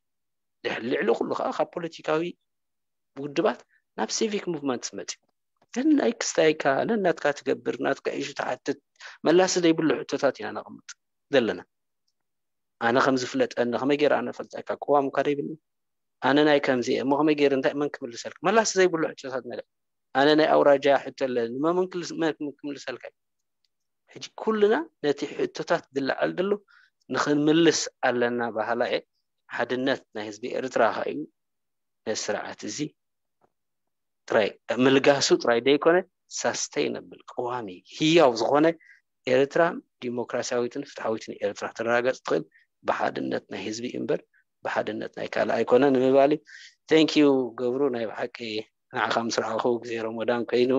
ድሕሪ ልዕሊ ኩሉ ከዓ ካብ ፖለቲካዊ ውድባት ናብ ሲቪክ ሙቭመንት መፅዩ። ነናይ ክስታይካ ነናትካ ትገብር፣ ናትካ ኢሹ ትሓትት፣ መላሲ ዘይብሉ ሕቶታት ኢና ነቕምጥ ዘለና። ኣነ ከም ዝፍለጠኒ ከመይ ገይረ ኣነ ፈልጠካ? ቅዋም እኳ ዘይብሉ ኣነ ናይ ከምዚ እየ እሞ ከመይ ገይረ እንታይ መን ክምልሰልካ? መላሲ ዘይብሉ ሕቶታት መለ ኣነ ናይ ኣውራጃ ሕቶ ኣለኒ እሞ መን ክልስ- መን ክምልሰልካ እዩ? ሕጂ ኩልና ነቲ ሕቶታት ዝለዓል ዘሎ ንክንምልስ ኣለና። ባህላ እየ ሓድነት ናይ ህዝቢ ኤርትራ ከ እዩ ነዚ ስርዓት እዚ ጥራይ ምልጋሱ ጥራይ ዘይኮነ ሳስተይነብል ቀዋሚ ህያው ዝኾነ ኤርትራ ዲሞክራሲያዊትን ፍትሓዊትን ኤርትራ ትረጋገጽ ትኽእል ብሓድነት ናይ ህዝቢ እምበር ብሓድነት ናይ ካልእ ኣይኮነ ንምባል እዩ። Thank you ገብሩ፣ ናይ ብሓቂ ንዓኻ ምስ ረኣኹ ግዜ ረመዳን ኮይኑ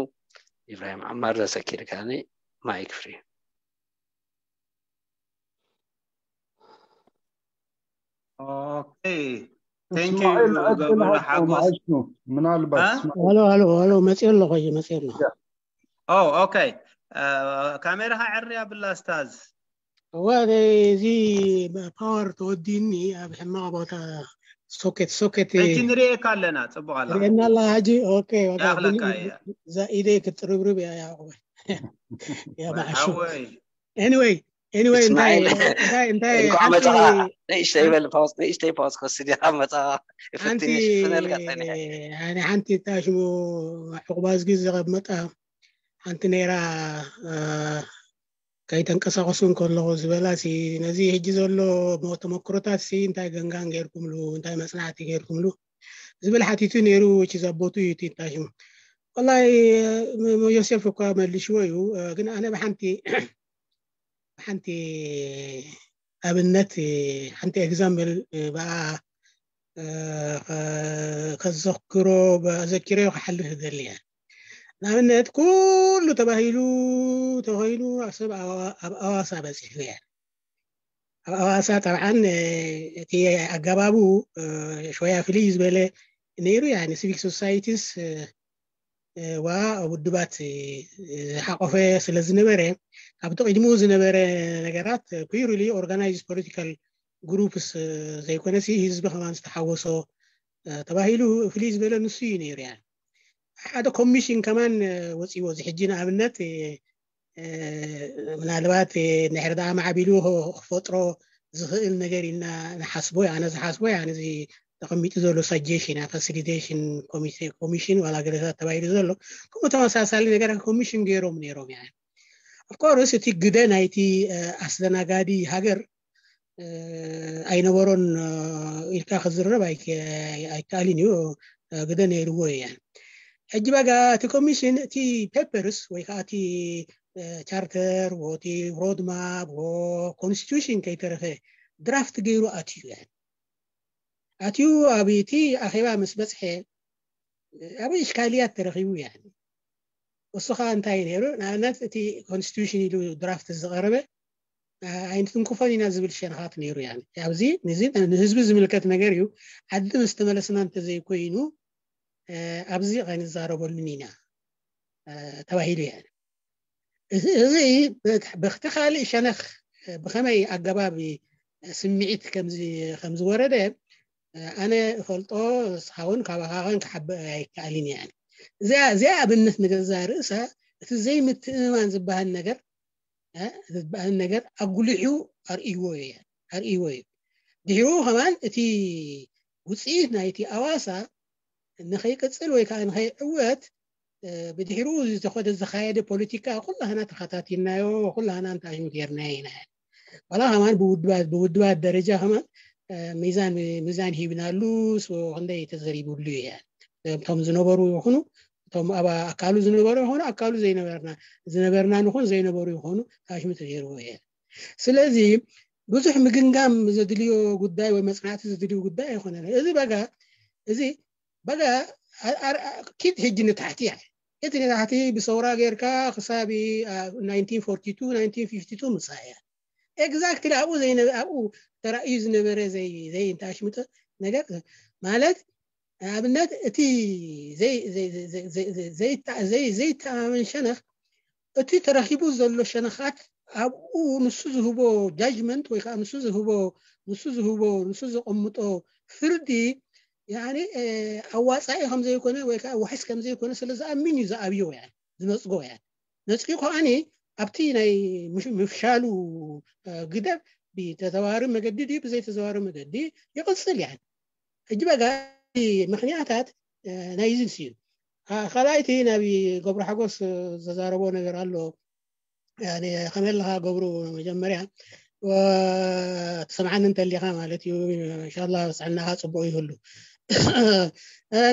ኢብራሂም ዓማር ዘሰኪርካኒ። ማይክ ፍሪ። Okay. Thank you ገብሩ ሓጎስ። ምናልባት እ? እስማዒል፣ ሄሎ ሄሎ ሄሎ፣ መፅእ ኣለኹ፣ ሕጂ መፅእ ኣለኹ። Oh, okay. ካሜራኻ ዕሪ ኣብላ ስታዝ። እዋ፣ እዚ ፓወር ተወዲኒ ኣብ ሕማቕ ቦታ፣ ሶኬት ሶኬት ሕጂ ንርእየካ ኣለና፣ ጽቡቕ ኣላ። ርእየና ኣላ ሕጂ። ኦኬ፣ በቃ ይኣኽለካ ግን እያ። እዛ ኢደ ክትርብርብ እያ ያዕቆብ። ያ መዓሾ። ሓወይ። Anyway፣ anyway፣ እንታይ እስማዒል፣ እንታይ እንታይ እንኳዕ ሓንቲ መጻኻ። ንእሽተይ በል ፓውዝ፣ ንእሽተይ ፓውዝ ክወስድ እያ። መጻኻ። ሓንቲ ፍትኒ ሽፍነልካ ጸኒሐ። ኣነ ሓንቲ እንታይ ሽሙ ዕቁባ ዝጊ ዘቐመጣ ሓንቲ ነይራ። እ፣ ከይተንቀሳቐሱ እንከለኹ ዝበላ ሲ፣ ነዚ ሕጂ ዘሎ ሞ-፣ ተመክሮታት ሲ እንታይ ገንጋን ገይርኩምሉ፣ እንታይ መጽናዕቲ ገይርኩምሉ ዝብል ሓቲቱ ነይሩ። Which is ኣቦቱ እዩ እቲ እንታይ ሽሙ። ወላሂ ም-፣ ም-፣ ዮሴፍ እኳ መልሽዎ እዩ። እ፣ ግን ኣነ ብሓንቲ ሓንቲ ኣብነት፣ ሓንቲ ኤግዛምፕል ብኣ፣ እ፣ ከ-፣ ከዘክሮ፣ ኣዘኪረዮ ክሓልፍ ይደሊ እየ። ንኣብነት ኩሉ ተባሂሉ ተኾይኑ ኣብ ሰብ ኣብ፣ ኣብ ኣዋሳ በፂሑ እየ። ኣብ ኣዋሳ ጠብዓን፣ እ፣ እቲ ኣገባቡ፣ እ፣ ሸወያ ፍልይ ዝበለ ነይሩ። ያኒ ሲቪክ ሶሳይቲስ፣ እ፣ እ፣ ዋ ውድባት፣ እ፣ ዝሓቆፈ ስለ ዝነበረ፣ ካብቲ ቅድሚኡ ዝነበረ ነገራት ፒውርሊ ኦርጋናይዝድ ፖለቲካል ግሩፕስ፣ እ፣ ዘይኮነሲ ህዝቢ ከማን ዝተሓወሶ፣ እ፣ ተባሂሉ ፍልይ ዝበለ ንሱ እዩ ነይሩ። ያ ሓደ ኮሚሽን ከማን፣ እ፣ ወፂዎ። እዚ ሕጂ ንኣብነት፣ እ፣ እ፣ ምናልባት፣ እ፣ እንድሕር ደኣ ማዕቢሉ ክ-፣ ክፈጥሮ ዝኽእል ነገር ኢልና ንሓስቦ። ኣነ ዝሓስቦ፣ ኣነ እዚ ተቐሚጡ ዘሎ ሳጀሽን፣ ፋሲሊቴሽን ኮሚቴ፣ ኮሚሽን ዋላ ገለታት ተባሂሉ ዘሎ፣ ከምኡ ተመሳሳሊ ነገር ኮሚሽን ገይሮም ነይሮም። ያ ኦፍኮርስ እቲ ግደ ናይቲ፣ እ፣ ኣስተናጋዲ ሃገር፣ እ፣ ኣይነበሮን፣ እ፣ ኢልካ ክዝረብ ኣይከ-፣ ኣይከኣልን እዩ። እ፣ ግደ ነይርዎ እዩ። ሕጂ በጋ እቲ ኮሚሽን እቲ ፔፐርስ ወይ ከዓ እቲ፣ እ፣ ቻርተር፣ ወ-፣ እቲ ሮድማፕ፣ ወ-፣ ኮንስቲቱሽን ከይተረፈ ድራፍት ገይሩ ኣትዩ። ያ ኣትዩ ኣብ እቲ ኣኼባ ምስ በጽሐ፣ ኣብ እሽካልያት ተረኺቡ። ያ እሱ ኸዓ እንታይ ነይሩ? ንኣብነት እቲ ኮንስቲቱሽን ኢሉ ድራፍት ዝቐረበ፣ እ፣ ኣይንትንክፎን ኢና ዝብል ሸነኻት ነይሩ። ያ ኣብዚ፣ ንዚ ንህዝቢ ዝምልከት ነገር እዩ። ዓዲ ምስ ተመለስና እንተዘይኮይኑ፣ እ፣ ኣብዚ ኸይንዛረበሉን ኢና፣ እ፣ ተባሂሉ። ያ እዚ፣ እዚ ብት-፣ ብቲ ካልእ ሸነኽ ብኸመይ ኣገባብ ስምዒት ከም ዝ-፣ ከም ዝወረደ ኣነ እፈልጦ፣ ንስኻ እውን ካባኻ ኸን ክሓብእ ኣይከኣልን እየ። እዚኣ፣ እዚኣ ኣብነት ንገዛእ ርእሳ እቲ ዘይምትእምማን ዝበሃል ነገር፣ እ፣ ዝበሃል ነገር ኣጉሊሑ ኣርእይዎ እዩ፣ ኣርእይዎ እዩ። ድሒሩ ከማን እቲ ውፅኢት ናይቲ ኣዋሳ ንኸይቅፅል ወይ ከዓ ንኸይዕወት፣ እ፣ ብድሒሩ ዝተኸደ፣ ዝኻየደ ፖለቲካ ኩላህና ተኸታቲልናዮ፣ ኩላህና እንታይ እዩ ጌርናዮ ኢና። ዋላ ከማን ብውድባት፣ ብውድባት ደረጃ ከማን፣ እ፣ ሚዛን፣ ሚዛን ሂብናሉ፣ ሶ ክንደይ ተዘሪቡሉ እዩ። እቶም ዝነበሩ ይኹኑ፣ እቶም ኣብ ኣካሉ ዝነበሩ ይኹኑ፣ ኣካሉ ዘይነበርና፣ ዝነበርና ንኹን ዘይነበሩ ይኹኑ፣ ታሽሙ ተገይርዎ እዩ። ስለዚ ብዙሕ ምግምጋም ዘድልዮ ጉዳይ ወይ መጽናዕቲ ዘድልዮ ጉዳይ ኣይኮነን። እዚ በጋ፣ እዚ በጋ ኣ-፣ ኣ-፣ ኣ-፣ ኪድ ሕጂ ንታሕቲ እያ። እቲ ንታሕቲ ብሰውራ ጌርካ ክሳብ፣ አ፣ ናይንቲን ፎርቲ ቱ፣ ናይንቲን ፊፍቲ ቱ ምጻእ እያ። ኤግዛክትሊ ኣብኡ ዘይነ-፣ ኣብኡ ተራእዩ ዝነበረ ዘይ-፣ ዘይ-፣ እንታይ ኣሽምጦ ነገር ማለት፣ ንኣብነት እቲ ዘይ-፣ ዘይ-፣ ዘይ-፣ ዘይ-፣ ዘይ-፣ ዘይተ-፣ ዘይ-፣ ዘይተኣማመን ሸነኽ እቲ ተረኺቡ ዘሎ ሸነኻት ኣብኡ ንሱ ዝህቦ ጃጅመንት ወይ ከዓ ንሱ ዝህቦ ንሱ ዝህቦ ንሱ ዘቐምጦ ፍርዲ ያኒ ኣዋፃኢ ከም ዘይኮነ ወይ ከዓ ዋሕስ ከም ዘይኮነ ስለ ዝኣምን እዩ ዝኣብዮ። ዝነፅጎ እያ። ነፅጉ ከዓኒ ኣብቲ ናይ ምፍሻሉ ግደብ ብተዘዋሪ መገዲ ድዩ ብዘይተዘዋሪ መገዲ ይቕፅል እያ። ሕጂ በጋ ምክንያታት ናይ ዝንስ እዩ። ካልኣይቲ ናብ ገብሩ ሓጎስ ዘዛረቦ ነገር ኣሎ። ከመይ ኣለካ ገብሩ? መጀመርያ ትሰምዓኒ እንተሊካ ማለት እዩ። እንሻላ ፅዕናካ ፅቡቅ ይህሉ።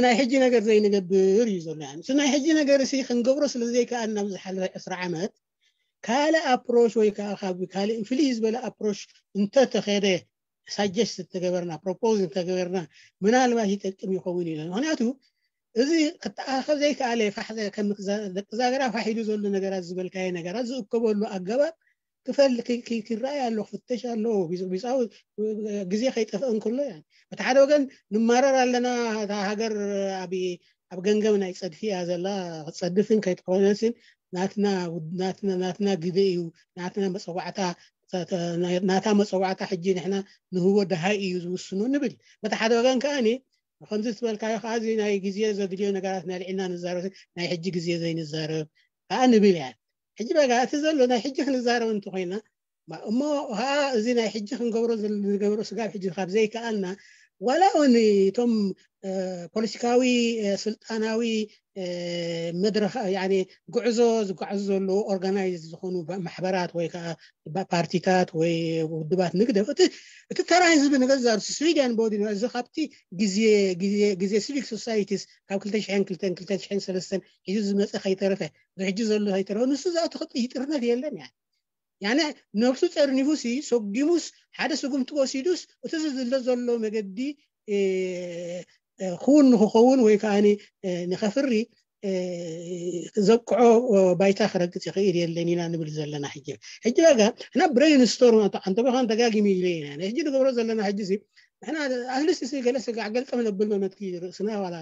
ናይ ሕጂ ነገር ዘይንገብር እዩ ዘሎ። እቲ ናይ ሕጂ ነገር ሲ ክንገብሮ ስለዘይከኣል ናብዚ ሓለፈ ዕስራ ዓመት ካልእ ኣፕሮች ወይ ከዓ ካብ ካልእ ፍልይ ዝበለ ኣፕሮች እንተተኸደ ሳጀስት እንተገበርና ፕሮፖዝ እንተገበርና ምናልባት ይጠቅም ይኸውን እዩ። ምክንያቱ እዚ ክተኣኻኸብ ዘይከኣለ ደቂ ዛገራ ፋሕ ኢሉ ዘሎ ነገራት ዝበልካየ ነገራት ዝእከበሉ ኣገባብ ክፈል ክረኣይ ኣሎ ክፍተሽ ኣሎ። ግዜ ከይጠፍአ እንከሎ በቲ ሓደ ወገን ንማረር ኣለና። እታ ሃገር ኣብ ገንገም ናይ ፀድፊ እያ ዘላ። ክፀድፍን ከይትኮነስን ናትና ግደ እዩ። ናትና መፀዋዕታ ናታ መፀዋዕታ ሕጂ ንሕና ንህቦ ደሃይ እዩ ዝውስኖ ንብል። በቲ ሓደ ወገን ከዓ ከምዚ ዝበልካዮ ከዓ እዚ ናይ ግዜ ዘድልዮ ነገራት ናልዕልና ንዛረብ ናይ ሕጂ ግዜ ዘይንዛረብ ከዓ ንብል እያ። ሕጂ በጋ እቲ ዘሎ ናይ ሕጂ ክንዛረብ እንተኮይና እሞ ከዓ እዚ ናይ ሕጂ ክንገብሮ ንገብሮ ስጋብ ሕጂ ካብ ዘይከኣልና ዋላ እውን እቶም ፖለቲካዊ ስልጣናዊ መድረክ ጉዕዞ ዝጓዓዙ ዘለዉ ኦርጋናይዝ ዝኾኑ ማሕበራት ወይ ከዓ ፓርቲታት ወይ ውድባት ንግደፍ እቲ ተራ ህዝቢ ንገዛር ስዊድያን ቦዲ እዚ ካብቲ ግዜ ግዜ ሲቪክ ሶሳይቲስ ካብ ክልተ ሽሕን ክልተን ክልተ ሽሕን ሰለስተን ሒዙ ዝመፀ ከይተረፈ ሕጂ ዘሎ ከይተረፈ ንሱ ዝኣተኸ ይጥርነት የለን እያ። ያነ ነብሱ ጸርኒፉሲ ሰጊሙስ ሓደ ስጉምቲ ወሲዱስ እቲ ዝድለ ዘሎ መገዲ ክውን ንክኸውን ወይ ከዓ ንኸፍሪ ዘብቅዖ ባይታ ክረግፅ ይኽእል የለን ኢና ንብል ዘለና። ሕጂ ሕጂ በጋ ሕና ብሬን ስቶርም ኣንተ በኻን ደጋጊሚ ኢለ ኢና ሕጂ ንገብሮ ዘለና ሕጂ ንሕና ኣትሊስት ገለ ስጋዕ ገልጠም ነብል መመትኪ ርእስና ዋላ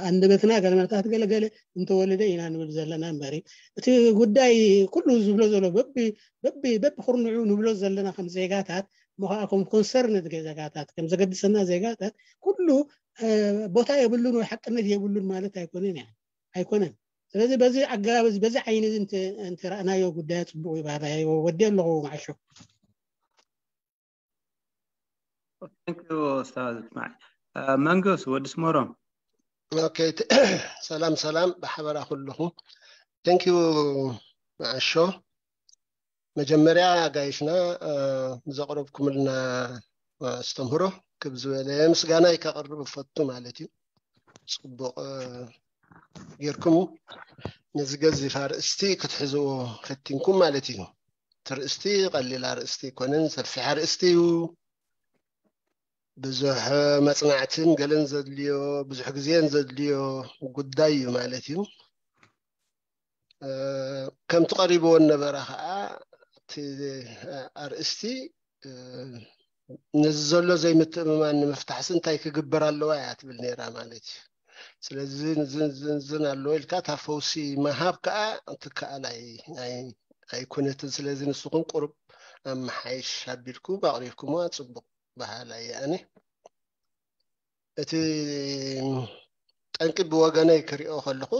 ኣንደበትና ገለመታት ገለገለ እንተወለደ ኢና ንብል ዘለና እምበሪ እቲ ጉዳይ ኩሉ ዝብሎ ዘሎ በቢ በቢ በቢ ኩርንዑ ንብሎ ዘለና ከም ዜጋታት ምኸዓ ከም ኮንሰርንድ ዜጋታት ከም ዘገድሰና ዜጋታት ኩሉ ቦታ የብሉን ወይ ሓቅነት የብሉን ማለት ኣይኮነን እያ ኣይኮነን። ስለዚ በዚ ኣገባብ በዚ ዓይኒ እዚ እንተ ረእናዮ ጉዳይ ፅቡቅ ይባሃላ ወዲ ኣለኹ ማዓሾ። መንጎስ ወዲ ስመሮም። ሰላም ሰላም ብሓበራ ኩልኹም። ቴንኪዩ መዓሾ። መጀመርያ ኣጋይሽና ንዘቕረብኩምልና ኣስተምህሮ ክብ ዝበለ ምስጋና ከቕርብ እፈቱ ማለት እዩ። ፅቡቕ ጌርኩም ነዚ ገዚፍ ኣርእስቲ ክትሕዝዎ ፈቲንኩም ማለት እዩ። እቲ ርእስቲ ቀሊል ኣርእስቲ ኣይኮነን፣ ሰፊሕ ኣርእስቲ እዩ። ብዙሕ መፅናዕትን ገለን ዘድልዮ ብዙሕ ግዜን ዘድልዮ ጉዳይ እዩ ማለት እዩ። ከምቲ ቀሪብዎ ነበረ ከዓ እቲ ኣርእስቲ ነዚ ዘሎ ዘይምትእምማን ንምፍታሕሲ እንታይ ክግበር ኣለዋ እያ ትብል ነይራ ማለት እዩ። ስለዚ ዝንዝን ኣለዎ ኢልካ እታ ፈውሲ ምሃብ ከዓ ትከኣል ኣይኮነትን። ስለዚ ንስኹም ቁሩብ ኣመሓይሽ ኣቢልኩም ኣቕሪብኩምዋ ፅቡቕ በሃላይ እየ ኣነ። እቲ ጠንቂ ብወገነይ ክሪኦ ከለኹ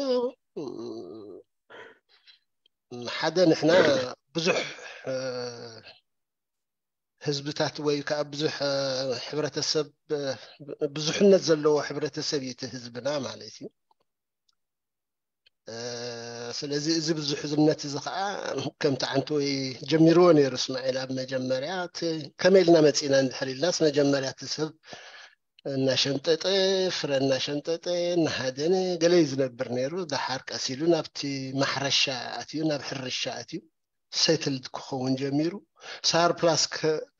ሓደ ንሕና ብዙሕ ህዝብታት ወይ ከዓ ብዙሕ ሕብረተሰብ ብዙሕነት ዘለዎ ሕብረተሰብ እዩ እቲ ህዝብና ማለት እዩ። ስለዚ እዚ ብዙሕነት እዚ ከዓ ከምቲ ዓንተወይ ጀሚርዎ ነይሩ እስማዒል ኣብ መጀመርያ ከመይ ኢልና መፂና እንድሕር ኢልናስ መጀመርያ እቲ ሰብ እናሸምጠጠ ፍረ እናሸምጠጠ እናሃደነ ገለ እዩ ዝነብር ነይሩ። ደሓር ቀስ ኢሉ ናብቲ ማሕረሻ ኣትዩ ናብ ሕርሻ ኣትዩ ሴትልድ ክኸውን ጀሚሩ ሳርፕላስ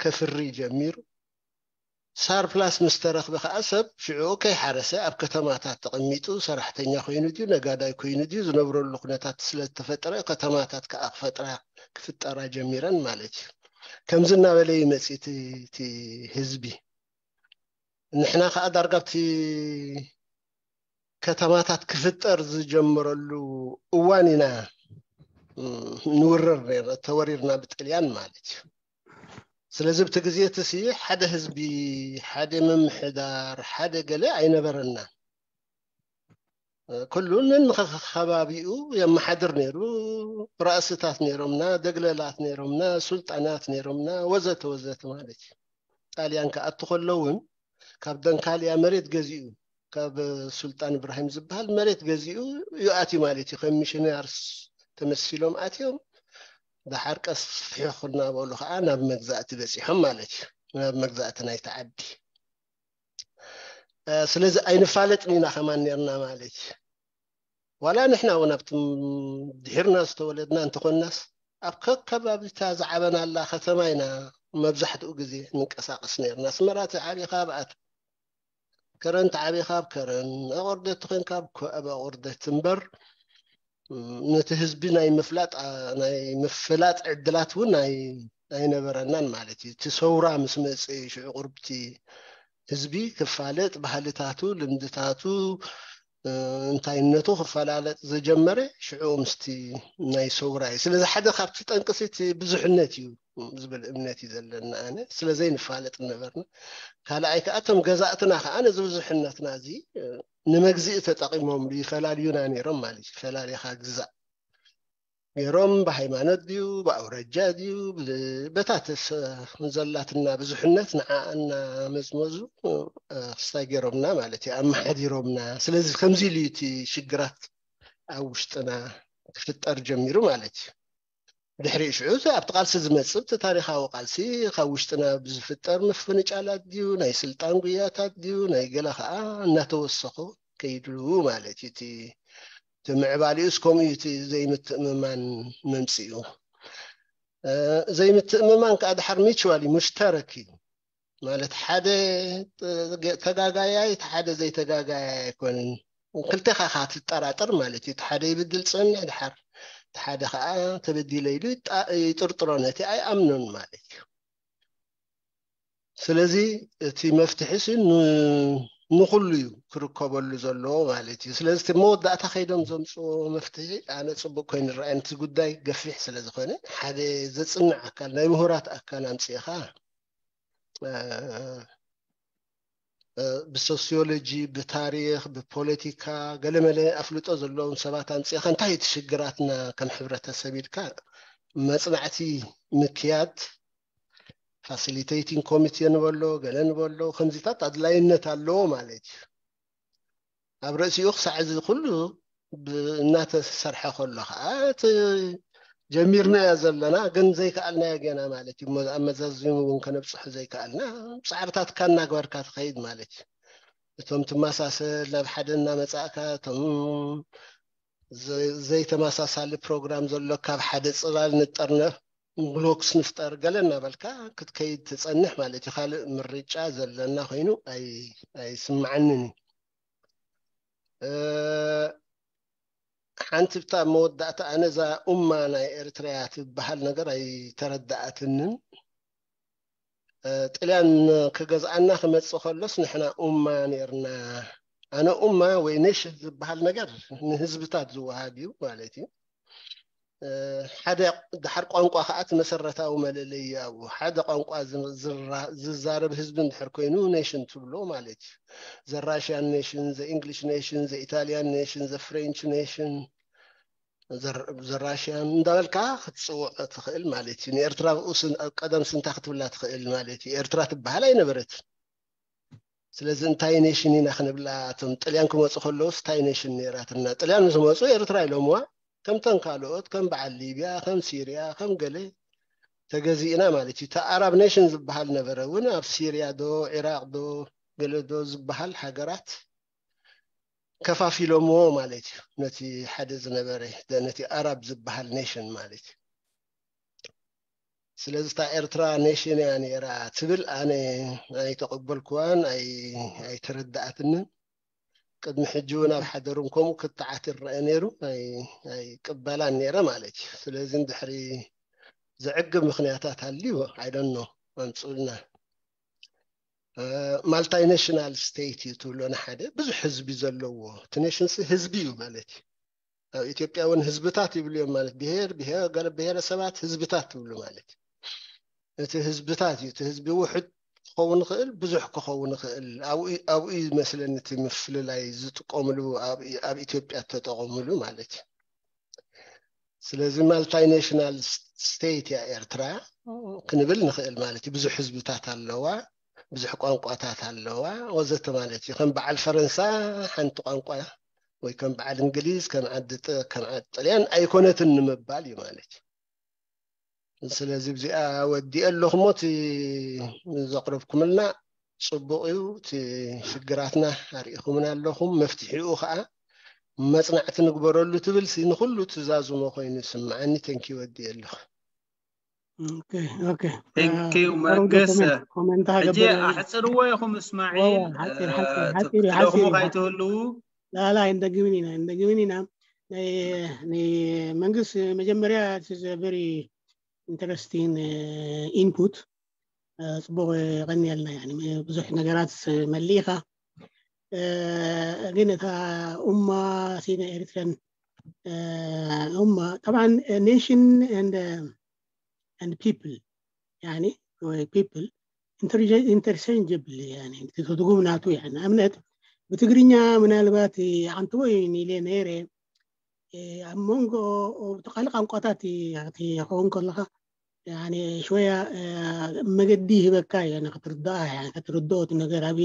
ከፍሪ ጀሚሩ። ሳርፕላስ ምስ ተረኽበ ከዓ ሰብ ሽዑ ከይሓረሰ ኣብ ከተማታት ተቐሚጡ ሰራሕተኛ ኮይኑ ድዩ ነጋዳይ ኮይኑ ድዩ ዝነብረሉ ኩነታት ስለዝተፈጠረ ከተማታት ከዓ ክፈጥራ ክፍጠራ ጀሚረን ማለት እዩ። ከምዚ እናበለ ይመፅእ እቲ ህዝቢ። ንሕና ከዓ ዳርጋ ኣብቲ ከተማታት ክፍጠር ዝጀመረሉ እዋን ኢና ንውረር ነርና፣ ተወሪርና ብጥልያን ማለት እዩ። ስለዚ ኣብቲ ግዜ እቲ ሲ ሓደ ህዝቢ፣ ሓደ ምምሕዳር፣ ሓደ ገለ ኣይነበረናን። ኩሉ ነንኸባቢኡ የመሓድር ነይሩ። ራእስታት ነይሮምና፣ ደግለላት ነይሮምና፣ ሱልጣናት ነይሮምና፣ ወዘተ ወዘተ ማለት እዩ። ጣልያን ክኣቱ ከሎ እውን ካብ ደንካልያ መሬት ገዚኡ፣ ካብ ሱልጣን እብራሂም ዝበሃል መሬት ገዚኡ ይኣትዩ ማለት እዩ። ከም ሚሽነርስ ተመሲሎም ኣትዮም፣ ደሓር ቀስ ፍሕኽ እናበሉ ከዓ ናብ መግዛእቲ በፂሖም ማለት እዩ። ናብ መግዛእቲ ናይቲ ዓዲ። ስለዚ ኣይንፋለጥን ኢና ከማን ነርና ማለት እዩ። ዋላ ንሕና እውን ኣብቲ ድሒርና ዝተወለድና እንተኾንናስ፣ ኣብ ከከባቢታ ዝዓበናላ ከተማ ኢና መብዛሕትኡ ግዜ ንንቀሳቐስ ነርና። ኣስመራ ተዓቢኻ ኣብኣ፣ ከረን ተዓቢኻ ኣብ ከረን፣ ኣቑርደት ተኾይንካ ኣብ ኣቑርደት እምበር፣ ነቲ ህዝቢ ናይ ምፍላጥ፣ ናይ ምፍላጥ ዕድላት እውን ኣይነበረናን ማለት እዩ። እቲ ሰውራ ምስ መፀ ሽዑ ቁርብቲ ህዝቢ ክፋለጥ፣ ባህልታቱ፣ ልምድታቱ፣ እንታይነቱ ክፈላለጥ ዝጀመረ ሽዑ ምስቲ ናይ ሰውራ እዩ። ስለዚ ሓደ ካብቲ ጠንቅሲ እቲ ብዙሕነት እዩ ዝብል እምነት እዩ ዘለኒ ኣነ። ስለ ዘይንፋለጥ ነበርና። ካልኣይ ከዓ እቶም ገዛእትና ከዓ ነዚ ብዙሕነትና እዚ ንመግዝኢ ተጠቂሞምሉ፣ ይፈላልዩና ነይሮም ማለት እዩ። ፈላሊኻ ግዛእ ገይሮም፣ ብሃይማኖት ድዩ ብኣውረጃ ድዩ በታ ዘላትና ብዙሕነት ንዓኣ እናመዝመዙ ክስታይ ገይሮምና ማለት እዩ፣ ኣመሓዲሮምና። ስለዚ ከምዚ ኢሉ እዩ እቲ ሽግራት ኣብ ውሽጥና ክፍጠር ጀሚሩ ማለት እዩ። ድሕሪ ሽዑ ኣብቲ ቃልሲ ዝመፅእ እቲ ታሪካዊ ቃልሲ ካብ ውሽጥና ብዝፍጠር ምፍንጫላት ድዩ ናይ ስልጣን ጉያታት ድዩ ናይ ገለ ከዓ እናተወሰኹ ከይድሉ ማለት እዩ። እቲ ምዕባሊኡስ ከምኡ እዩ፣ እቲ ዘይምትእምማን መምፅኡ። ዘይምትእምማን ከዓ ድሓር ሚቹዋሊ ሙሽተረክ እዩ ማለት ሓደ ተጋጋያይ እቲ ሓደ ዘይተጋጋያይ ኣይኮንን። ክልተኻ ካ ትጠራጠር ማለት እዩ። እቲ ሓደ ይብድል ፀኒሕ ድሓር እቲ ሓደ ከዓ ተበዲለ ኢሉ ይጥርጥሮ፣ ነቲ ኣይኣምኖን ማለት እዩ። ስለዚ እቲ መፍትሒ ሲ ንኩሉ እዩ ክርከበሉ ዘለዎ ማለት እዩ። ስለዚ እቲ መወዳእታ ከይዶም ዘምፅዎ መፍትሒ ኣነ ፅቡቅ ኮይኑ ይረኣየኒ። እቲ ጉዳይ ገፊሕ ስለ ዝኾነ ሓደ ዘፅንዕ ኣካል ናይ ምሁራት ኣካል ኣምፅእኻ ብሶሲዮሎጂ፣ ብታሪክ፣ ብፖለቲካ ገለመለ ኣፍልጦ ዘለዎም ሰባት ኣምፅእኻ እንታይ እቲ ሽግራትና ከም ሕብረተሰብ ኢልካ መፅናዕቲ ምክያድ ፋሲሊቴቲንግ ኮሚቴ ንበሎ ገለ ንበሎ ከምዚታት ኣድላይነት ኣለዎ ማለት እዩ። ኣብ ርእሲኡ ክሳዕ እዚ ኩሉ እናተሰርሐ ከሎ ከዓ እቲ ጀሚርናዮ ዘለና ግን ዘይከኣልናዮ ገና ማለት እዩ። ኣመዛዚኑ እውን ከነብፅሑ ዘይከኣልና ፃዕርታት ካናግበርካ ትኸይድ ማለት እዩ። እቶም ትመሳሰል ናብ ሓደ እናመፃእካ እቶም ዘይተመሳሳሊ ፕሮግራም ዘሎ ካብ ሓደ ፅላል ንጠርነፍ ብሎክስ ንፍጠር ገለ እናበልካ ክትከይድ ትፀንሕ ማለት እዩ። ካልእ ምርጫ ዘለና ኮይኑ ኣይስምዓንን እዩ። ሓንቲ ብታ መወዳእታ ኣነ እዛ ኡማ ናይ ኤርትራያ ትበሃል ነገር ኣይተረዳኣትንን። ጥልያን ክገዝኣና ክመፅእ ከሎስ ንሕና ኡማ ነርና። ኣነ ኡማ ወይ ኔሽን ዝበሃል ነገር ንህዝብታት ዝወሃብ እዩ ማለት እዩ። ሓደ ድሓር ቋንቋ ከዓ እቲ መሰረታዊ መለለይ ኣብኡ ሓደ ቋንቋ ዝዛረብ ህዝቢ እንድሕር ኮይኑ ኔሽን ትብሎ ማለት እዩ። ዘ ራሽያን ኔሽን፣ ዘ ኢንግሊሽ ኔሽን፣ ዘ ኢታልያን ኔሽን፣ ዘ ፍሬንች ኔሽን፣ ዘራሽያን እንዳበልካ ክትፅውዖ ትኽእል ማለት እዩ። ንኤርትራ ብኡ ቀደም ስንታ ክትብላ ትኽእል ማለት እዩ። ኤርትራ ትበሃል ኣይነበረትን። ስለዚ እንታይ ኔሽን ኢና ክንብላ? እቶም ጥልያን ክመፁ ከለውስ እንታይ ኔሽን ነይራትና? ጥልያን ምስ መፁ ኤርትራ ኢሎምዋ። ከምተን ካልኦት ከም በዓል ሊብያ፣ ከም ሲርያ፣ ከም ገለ ተገዚእና ማለት እዩ። እቲ ኣራብ ኔሽን ዝበሃል ነበረ እውን ኣብ ሲርያ ዶ ዒራቅ ዶ ገለ ዶ ዝበሃል ሃገራት ከፋፊሎምዎ ማለት እዩ። ነቲ ሓደ ዝነበረ ነቲ ኣራብ ዝበሃል ኔሽን ማለት እዩ። ስለዚ እታ ኤርትራ ኔሽን እያ ነይራ ትብል ኣነ ኣይተቐበልኩዋን ኣይተረዳኣትንን። ቅድሚ ሕጂ እውን ኣብ ሓደሩን ከምኡ ክትዓት ይረአ ነይሩ ኣይቅበላን ነይረ ማለት እዩ። ስለዚ ድሕሪ ዘዕግብ ምክንያታት ኣልዎ ኣይደኖ ኣምፅኡልና። ማልታይ ናሽናል ስቴት እዩ ትብሎ ንሓደ ብዙሕ ህዝቢ ዘለዎ እቲ ኔሽንስ ህዝቢ እዩ ማለት እዩ። ኣብ ኢትዮጵያ እውን ህዝብታት ይብሉ እዮም ማለት፣ ብሄር ብሄረ- ገለ ብሄረሰባት ህዝብታት ትብሉ ማለት እዩ። እቲ ህዝብታት እዩ። እቲ ህዝቢ ውሑድ ክኸውን ይኽእል፣ ብዙሕ ክኸውን ይኽእል። ኣብኡ ኣብኡ እዩ መስለኒ እቲ ምፍልላይ ዝጥቀምሉ፣ ኣብ ኣብ ኢትዮጵያ እተጠቐምሉ ማለት እዩ። ስለዚ ማልታይ ናሽናል ስቴት እያ ኤርትራ ክንብል ንኽእል ማለት እዩ። ብዙሕ ህዝብታት ኣለዋ፣ ብዙሕ ቋንቋታት ኣለዋ ወዘተ ማለት እዩ። ከም በዓል ፈረንሳ ሓንቲ ቋንቋ ወይ ከም በዓል እንግሊዝ፣ ከም ዓዲ ጥ- ከም ዓዲ ጥልያን ኣይኮነትን ንምባል እዩ ማለት እዩ። ስለዚ እዚኣ ወዲአ ኣለኹ እሞ እቲ ዘቕረብኩምልና ጽቡቕ እዩ። እቲ ሽግራትና ኣርኢኹምና ኣለኹም፣ መፍትሒኡ ከዓ መጽናዕቲ ንግበረሉ ትብል ሲ ንኹሉ ትዛዝሞ ኮይኑ ይስምዓኒ። ተንኪ ወዲአ ኣለኹ። ኦኬ ኦኬ። Thank you መገስ። ኮመንት ሕጂ ኣሕፅርዎ ኢኹም እስማዒል፣ ሓፂር ሓፂር ሓፂር እዩ ክደኽሙ ሓፂር እዩ። ካይትህልዉ። ላላ ኣይንደግምን ኢና ኣይንደግምን ኢና። ናይ ናይ መንግስት መጀመርያ very interesting input። ፅቡቅ የቀንየልና። ብዙሕ ነገራት መሊእኻ። ግን እታ ኡማ ሲና ኤሪትረን ኡማ طبعا nation and and people يعني ወይ people interchangeable يعني ትርጉም ናቱ يعني ንኣብነት ብትግርኛ ምናልባት ኣንትዎ ኢለ ነይረ ኣብ መንጎ ካልእ ቋንቋታት ክኸውን ከለካ ሽወያ መገዲ ይህበካ እዩ ክትርድኣ ክትርድኦ እቲ ነገር ኣብ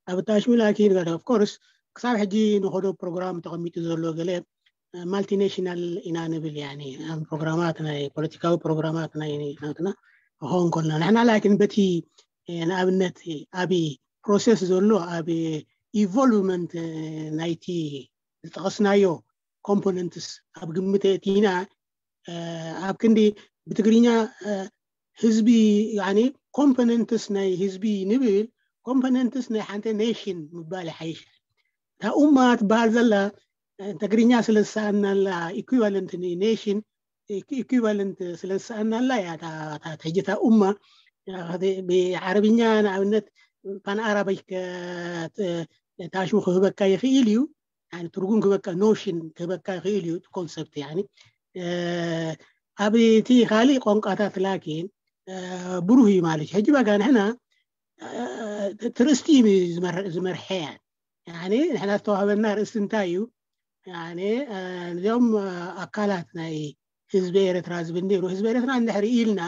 ኣብ ታሽሚ ላኪን of course ክሳብ ሕጂ ንኸዶ ፕሮግራም ተቐሚጡ ዘሎ ገለ ማልቲናሽናል ኢና ንብል ያ ፕሮግራማት ናይ ፖለቲካዊ ፕሮግራማት ናይ ናትና ክኸውን ከሎ ንሕና ላኪን በቲ ንኣብነት ኣብ ፕሮሰስ ዘሎ ኣብ ኢቮልቭመንት ናይቲ ዝጠቐስናዮ ኮምፖነንትስ ኣብ ግምት ኣእቲና ኣብ ክንዲ ብትግርኛ ህዝቢ components ናይ ህዝቢ ንብል components ናይ ሓንቲ ኔሽን ምባል ይሓይሽ። እታ ኡማ ትበሃል ዘላ ትግርኛ ስለ ዝሰኣናላ ኢኩቫለንት ኔሽን ኢኩቫለንት ስለ ዝሰኣናላ እያ ሕጂ እታ ኡማ ብዓረብኛ ንኣብነት ፓን ኣራቢክ ታሽሙ ክህበካ ይኽእል እዩ ትርጉም ክበካ ኖሽን ክበካ ይኽእል እዩ ኮንሰፕት ኣብ እቲ ካልእ ቋንቋታት ላኪን ብሩህ እዩ ማለት እዩ ሕጂ በጋ ንሕና ትርእስቲ እዩ ዝመርሐ እያ ንሕና ዝተዋህበና ርእስቲ እንታይ እዩ እዚኦም ኣካላት ናይ ህዝቢ ኤርትራ ዝብል ነይሩ ህዝቢ ኤርትራ እንድሕር ኢልና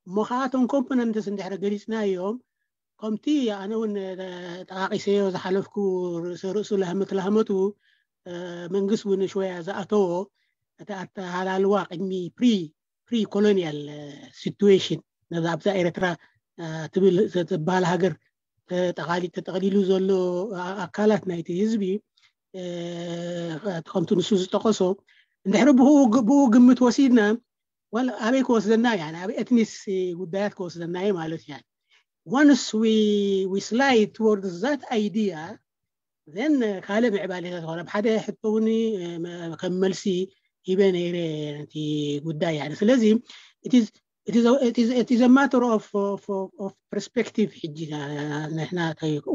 እሞ ከዓ እቶም ኮምፖነንትስ እንድሕር ገሊፅናዮም ከምቲ ኣነ እውን ጠቃቂሰዮ ዝሓለፍኩ ርእሲ ርእሱ ላህመት ላህመቱ መንግስት እውን ሽወያ ዝኣተዎ እቲ ኣተሃላልዋ ቅድሚ ፕሪ ፕሪ ኮሎኒያል ሲትዌሽን ነዛ ኣብዛ ኤርትራ ትብል ትበሃል ሃገር ተጠቕሊሉ ዘሎ ኣካላት ናይቲ ህዝቢ ከምቲ ንሱ ዝጠቀሶ እንድሕሪ ብኡ ግምት ወሲድና ዋላ ኣበይ ክወስደና እያ ኣብ ኤትኒስ ጉዳያት ክወስደና እዩ ማለት እያ once we slide towards that idea then ካልእ ምዕባሌታት ኾነ ሓደ ሕቶ እውን ከም መልሲ ሂበ ነይረ ነቲ ጉዳይ ያኒ ስለዚ እቲ ዘማተር ኦፍ ፐርስፔክቲቭ ሕጂ ንሕና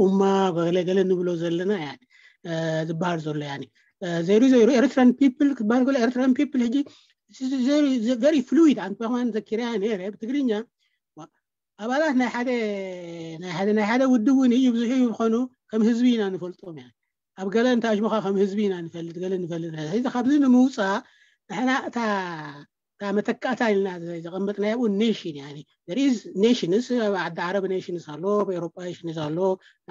ኡማ ገለገለ ንብሎ ዘለና ዝበሃል ዘሎ ያ ዘይሩ ዘይሩ ኤርትራን ፒፕል ክበሃል ከሎ ኤርትራን ፒፕል ሕጂ very fluid ኣንተ ከማን ዘኪረያ ነይረ ብትግርኛ ኣባላት ናይ ሓደ ናይ ሓደ ናይ ሓደ ውድብ እውን እዩ ብዙሕ እዩ ዝኾኑ ከም ህዝቢ ኢና ንፈልጦም ያ ኣብ ገለ እንተ ኣሽሙኻ ከም ህዝቢ ኢና ንፈልጥ ገለ ንፈልጥ ሕዚ ካብዚ ንምውፃእ ንሕና እታ እታ መተካእታ ኢልና ዘቐመጥናያ እውን ኔሽን ያ there is nations ኣብ ዓዲ ዓረብ ኔሽንስ ኣሎ ኣብ ኤሮጳ ኔሽንስ ኣሎ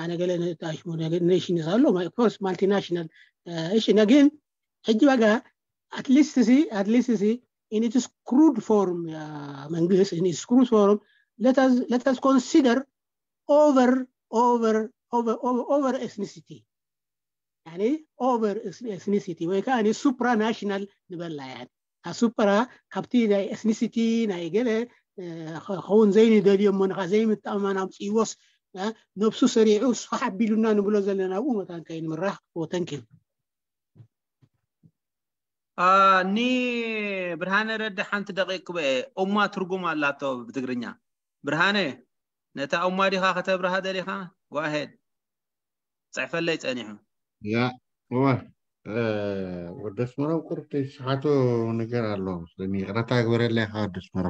ኣነ ገለ ኣሽሙ ኔሽንስ ኣሎ ኮርስ ማልቲናሽናል እሺ ግን ሕጂ ዋጋ ኣትሊስት ሲ ኣትሊስት ሲ in its crude form መንግስት in its crude form let us let us consider over over over over ethnicity يعني over ethnicity ወይ ከዓ supra national ንበላ يعني ካብ ሱፕራ ካብቲ ናይ ኤትኒሲቲ ናይ ገለ ኸውን ዘይንደልዮ እሞ ንኻ ዘይምትእምማን ኣምፅእዎስ ነብሱ ሰሪዑ ስፋሕ ኣቢሉና ንብሎ ዘለና ኣብኡ መታን ከይንምራሕ ተንኪዩ ኒ ብርሃነ ረዳ ሓንቲ ደቂቅ ክበኤ ኡማ ትርጉም ኣላቶ ብትግርኛ ብርሃነ ነታ ኡማ ዲኻ ከተብርሃ ደሊኻ go ahead ጽሕፈለይ ጸኒሑ ያ እወ ወደ ኣስመራ ቁርብ ተይስሓቶ ነገር ኣሎ። ስለኒ ይቕረታ ግበረለይ ኢኻ ወደ ኣስመራ።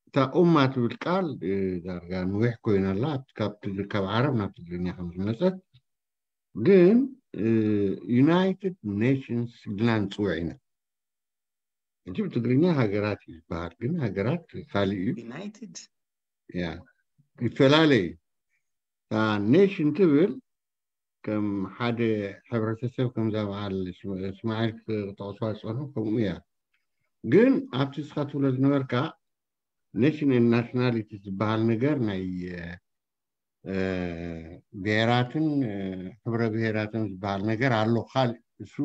እታ ኡማ ትብል ቃል ዳርጋ ንዊሕ ኮይና ኣላ፣ ካብ ዓረብ ናብ ትግርኛ ከም ዝመፀት። ግን ዩናይትድ ኔሽንስ ኢልና ንፅውዕ ኢና። ሕጂ ብትግርኛ ሃገራት እዩ ዝበሃል፣ ግን ሃገራት ካልእ እዩ። ዩናይትድ ያ ይፈላለ እዩ። እታ ኔሽን ትብል ከም ሓደ ሕብረተሰብ፣ ከምዛ በዓል እስማዒል ክጠቕሷ ዝፀንሑ ከምኡ እያ። ግን ኣብቲ ንስኻ ትብሎ ዝነበርካ ኔሽን ናሽናሊቲ ዝበሃል ነገር ናይ ብሄራትን ሕብረ ብሄራትን ዝበሃል ነገር ኣሎ። ካልእ እሱ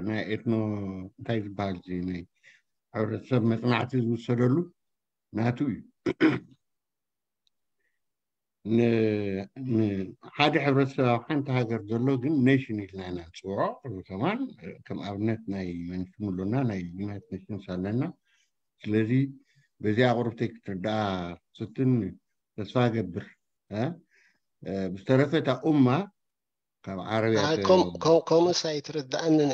ናይ ኤትኖ እንታይ ዝበሃል ናይ ሕብረተሰብ መፅናዕቲ ዝውሰደሉ ናቱ እዩ። ሓደ ሕብረተሰብ ኣብ ሓንቲ ሃገር ዘሎ ግን ኔሽን ኢልና ኢና ንፅውዖ። ከማን ከም ኣብነት ናይ መንሽሙሎና ናይ ዩናይትድ ኔሽንስ ኣለና። ስለዚ በዚኣ ቁርብተይ ክትርዳኣ ስትን ተስፋ ገብር። ብዝተረፈ እታ ኡማ ካብ ዓረብያ ከምኡስ ኣይትርዳኣንን።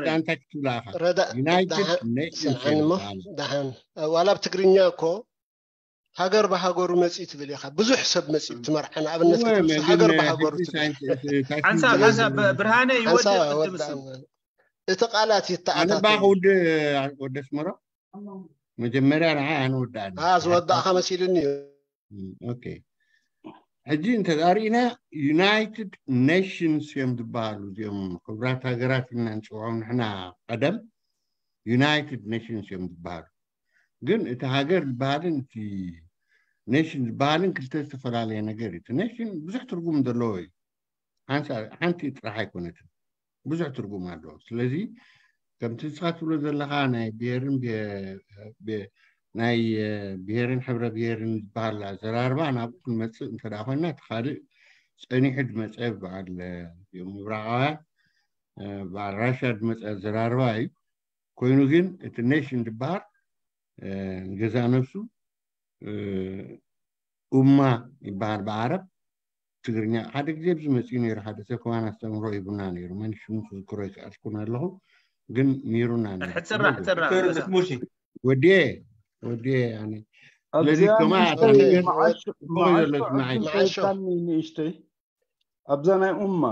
እንታይ ክትብላ ኢኻ? ስምዓንሞ ደሓን ዋላ ብ ትግርኛ እኮ ሃገር ብሃገሩ መፅኡ ትብል ኢኻ። ብዙሕ ሰብ መፅኡ ትመርዓ ንኣብነት ሃገር ብሃገሩ ሓንሳብ ሓንሳብ ብርሃነ ይወድእ። እቲ ቃላት ይተኣታተዩ። ወደ ኣስመራ መጀመርያ ንዓይ ኣነ ወዳእኒ። ዝወዳእኻ መሲሉኒ እዩ። ኦኬ፣ ሕጂ እንተዛሪእና ዩናይትድ ኔሽንስ እዮም ዝበሃሉ። እዚኦም ሕቡራት ሃገራት ኢና ንፅውዖም ንሕና ቀደም ዩናይትድ ኔሽንስ እዮም ዝበሃሉ። ግን እቲ ሃገር ዝበሃልን እቲ ኔሽን ዝበሃልን ክልተ ዝተፈላለየ ነገር እዩ። እቲ ኔሽን ብዙሕ ትርጉም ዘለዎ እዩ። ሓንቲ ጥራሕ ኣይኮነትን፣ ብዙሕ ትርጉም ኣለዎ። ስለዚ ከምቲ ንስኻ ትብሎ ዘለኻ ናይ ብሄርን ናይ ብሄርን ሕብረ ብሄርን ዝበሃል ኣዘራርባ ናብኡ ክንመፅእ እንተ ደኣ ኮይና፣ እቲ ካልእ ፀኒሑ ዝመፀ በዓል ምብራቓውያን በዓል ራሻ ዝመፀ ኣዘራርባ እዩ። ኮይኑ ግን እቲ ኔሽን ዝበሃል ንገዛ ነብሱ ኡማ ይበሃል ብዓረብ። ትግርኛ ሓደ ግዜ ብዚ መፅኡ ነይሩ። ሓደ ሰብ ከማን ኣስተምህሮ ሂቡና ነይሩ። መን ሽሙ ክዝክሮ ይክኣልኩን ኣለኹ፣ ግን ነይሩና ነይሩ። ሕፅራ ሕፅራ ዶክተር ሙሴ ወዲየ ወዲየ ያኒ ስለዚ ኣብዚኣ ከማ ንእሽተይ ኣታ ነገር መዓሽ- ቆይ ዘሎ መዓሽ- ስማዓይ። መዓሾ። ንእሽተይ ንእሽተይ ኣብዛ ናይ ኡማ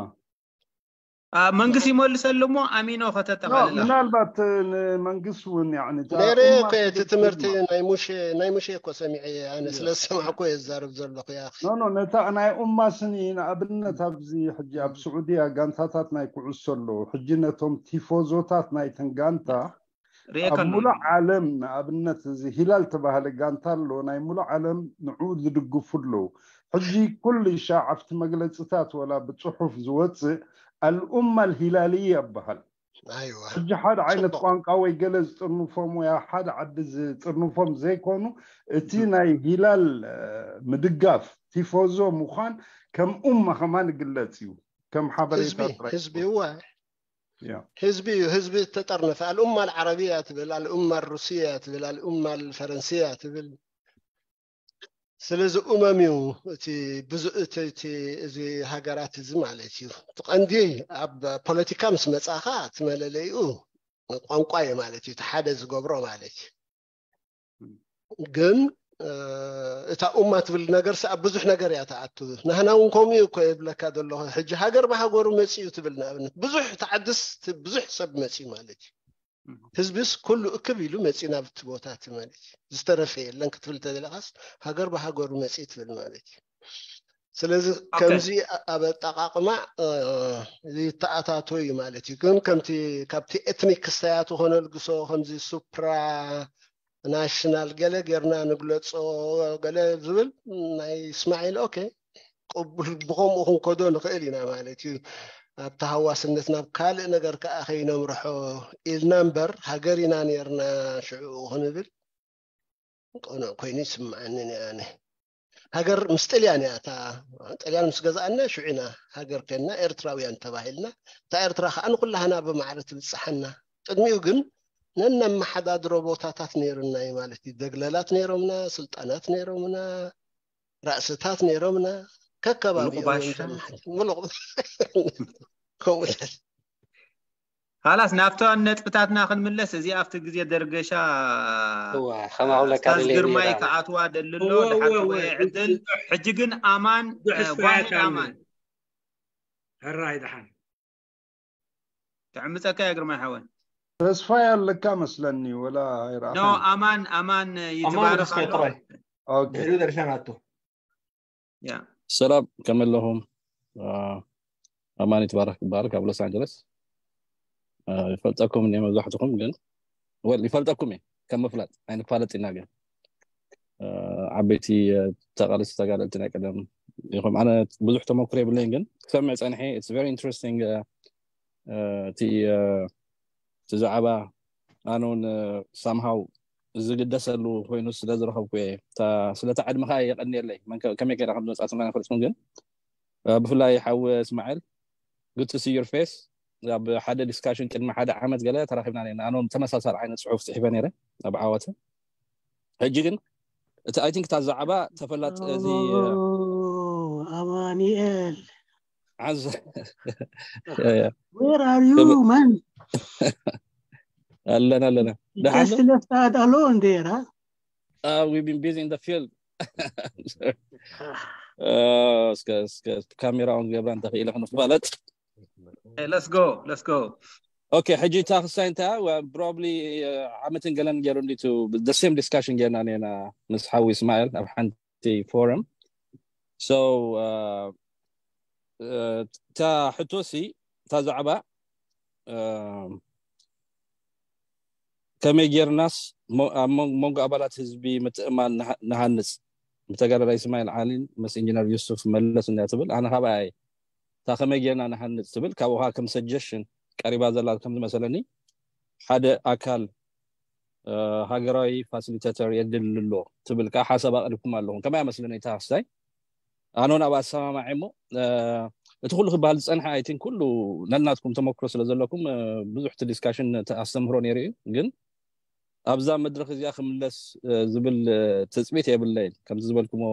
መንግስት ይመልሰሉ እሞ ኣሚኖ ከተጠቃልላ። ምናልባት ንመንግስት እውን ያኒ እታ ነይረ ኡማ እኮ እቲ ትብል ትምህርቲ ኡማ። ናይ ሙሼ ናይ ሙሼ እኮ ሰሚዐ ኣነ ስለ ዝሰማዕኩ እየ ዝዛረብ ዘለኹ ያ ኖ ኖ ነታ ናይ ኡማ ስኒ ንኣብነት ኣብዚ ሕጂ ኣብ ስዑድያ ጋንታታት ናይ ኩዕሶ ኣለዉ። ሕጂ ነቶም ቲፎዞታት ናይተን ጋንታ ኣብ ርኤካ ኣሎ። ሙሉእ ዓለም ንኣብነት እዚ ሂላል ተባህለ ጋንታ ኣሎ ናይ ሙሉእ ዓለም ንዕኡ ዝድግፉ ኣለዉ። ሕጂ ኩሉ ሻዕ ኣብቲ መግለፅታት ወላ ብፅሑፍ ዝወፅእ ኣልኡማ ኣልሂላልያ ይበሃል። ኣይዋ ሕጂ ሓደ ዓይነት ጽቡቕ። ቋንቋ ወይ ገለ ዝጥርንፎም ወይ ኣብ ሓደ ዓዲ ዝጥርንፎም ዘይኮኑ እቲ ናይ ሂላል እ፣ ምድጋፍ ቲፎዞ ምዃን ከም ኡማ ከማን ይግለጽ እዩ ከም ሓበሬታ ህዝቢ ጥራይ ህዝቢ እዋ ያ። ህዝቢ እዩ ህዝቢ ዝተጠርነፈ ኣልኡማ ኣልዓረብያ ትብል ኣልኡማ ሩስያ ትብል ኣልኡማ ፈረንስያ ትብል ስለዚ ኡመም እዩ እቲ ብዙ እቲ እቲ እዚ ሃገራት እዚ ማለት እዩ እቲ ቀንዲ ኣብ ፖለቲካ ምስ መጻኻ እቲ መለለይኡ ቋንቋ እዩ ማለት እዩ እቲ ሓደ ዝገብሮ ማለት እዩ ግን እ፣ እታ ኡማ ትብል ነገር ኣብ ብዙሕ ነገር እያ ተኣቱ ናህና እውን ከምኡ እዩ እኮ የብለካ ዘለኹ ሕጂ ሃገር ብሃገሩ መፅኡ ትብል ንኣብነት ብዙሕ ተዓድስ ብዙሕ ሰብ መፅኡ ማለት እዩ ህዝብስ ኩሉ እክብ ኢሉ መፂኡ ናብ እቲ ቦታ እቲ ማለት እዩ ዝተረፈ የለን ክትብል ተደለኻስ ሃገር ብሃገሩ መፅኡ ትብል ማለት እዩ ስለዚ ኦኬ። ከምዚ ኣብ ኣጠቃቅማ እ፣ ዝተኣታቶ እዩ ማለት እዩ ግን ከምቲ ካብቲ ኤትኒክ ክስተያቱ ከነልግሶ ከምዚ ሱፕራ ናሽናል ገለ ጌርና ንግለፆ ገለ ዝብል ናይ እስማዒል ኦኬ ቅቡል ብከምኡ ክንከዶ ንኽእል ኢና ማለት እዩ ኣብ ተሃዋስነት ናብ ካልእ ነገር ከዓ ከይነምርሖ ኢልና እምበር ሃገር ኢና ነርና ሽዑ ክንብል ቅኑዕ ኮይኑ ይስምዓኒ ኣነ ሃገር ምስ ጥልያን እያ እታ ጥልያን ምስ ገዛኣና ሽዑ ኢና ሃገር ኮይንና ኤርትራውያን ተባሂልና እታ ኤርትራ ከዓ ንኩላህና ብማዕረ ትብፅሓና ቅድሚኡ ግን ነነመሓዳድሮ ቦታታት ነይሩና እዩ ማለት እዩ ደግለላት ነይሮምና ስልጣናት ነይሮምና ራእስታት ነይሮምና ከከባቢ ምሉቕ ባሻ። ከምኡ ሃላስ ናብታ ነጥብታትና ክንምለስ፣ እዚ ኣብቲ ግዜ ደርገሻ እዋ፣ ከማኹለካ ስታዝ ደልየ ግርማይ ነይረ። ክኣትዋ ደልሎ እወ፣ ድሓር እወ፣ ክወየ እወ። ዕድል። ሕጂ ግን ኣማን ብዙሕ እ፣ ስራያት ጓሂ ኣሎ። ኣማን ሕራይ ደሓን። ክዕምፀካ እየ ግርማይ ሓወይ። ተስፋ ያለካ መስለኒ ወላ ኖ ኣይረኣኻን። ኣማን ኣማን ኣማን ይትባረክ ተስፋ ኣሎ። ጥራይ ኦኬ ድሕሪኡ ደርሻ ናቶ። ያ ሰላም ከመይ ኣለኹም? አ፣ ኣማን ይትባረክ ይበሃል ካብ ሎስ ኣንጀለስ። አ፣ ይፈልጠኩም እየ መብዛሕትኹም ግን፣ ወል ይፈልጠኩም እየ፣ ከም ምፍላጥ ኣይንፋለጥ ኢና ግን፣ አ፣ ዓበይቲ፣ አ፣ ተቓለስቲ ተጋደልቲ ናይ ቀደም ኢኹም። ኣነ ብዙሕ ተመክሮ የብለይን ግን ክሰምዕ ጸኒሐ። It's very interesting። አ፣ አ፣ እቲ፣ አ፣ እቲ ዛዕባ ኣነ እውን፣ አ፣ ሳምሃው ዝግደሰሉ ኮይኑ ስለ ዝረኸብኩ እየ። እታ ስለታ ዕድመኻ የቐንየለይ። መን ከ-፣ ከመይ ገይራ ከም ዝመጻትና ኣይፈልጥን ግን፣ አ፣ ብፍላይ ሓው እስማኤል፣ good to see your face። ኣብ ሓደ ዲስካሽን ቅድሚ ሓደ ዓመት ገለ ተራኺብና ነና። ኣነ እውን ተመሳሳሊ ዓይነት ጽሑፍ ጽሒፈ ነይረ ኣብ ዓወተ። ሕጂ ግን እቲ፣ I think እታ ዛዕባ ተፈላጥ እዚ፣ አ፣ ኦ፣ ኣማኑኤል፣ ዓዝ where are you, man? ኣለና ኣለና። ደሓን Just ዶ? left out alone there, huh? Uh, we've been busy in the field. እስከ እስከ ካሜራውን ገብራ እንተኽኢለ ክንፋለጥ። Let's go, let's go. ኦኬ፣ ሕጂ እታ ክሳይ እንታይ እያ? Probably ዓመትን ገለን ገይሩ እንዲቱ the same discussion ገይርና ነና ምስ ሓዊ እስማኤል ኣብ ሓንቲ ፎረም። So እታ ሕቶሲ እታ ዛዕባ ከመይ ጌርናስ ኣብ መንጎ ኣባላት ህዝቢ ምትእማን ንሃንጽ? ብተጋዳላይ እስማኤል ዓሊን ምስ ኢንጂነር ዩሱፍ መለስ እንያ ትብል። ኣነ ካብኣ እየ እታ ከመይ ጌርና ንሃንጽ ትብል ካብኡ ከዓ ከም ሰጀሽን ቀሪባ ዘላ ከም ዝመሰለኒ ሓደ ኣካል ሃገራዊ ፋሲሊቴተር የድሊ ኣሎ ትብል ከዓ ሓሳብ ኣቕሪብኩም ኣለኹም። ከመይ መስለኒ እታ ክስታይ ኣነ እውን ኣብ ኣሰማማዒ እሞ እቲ ኩሉ ክበሃል ዝፀንሐ ኣይቲን ኩሉ ነናትኩም ተመክሮ ስለ ዘለኩም ብዙሕ እቲ ዲስካሽን ኣስተምህሮ ነይሩ እዩ። ግን ኣብዛ መድረክ እዚኣ ክምለስ ዝብል ትፅቢት የብለይን። ከምዚ ዝበልኩሞ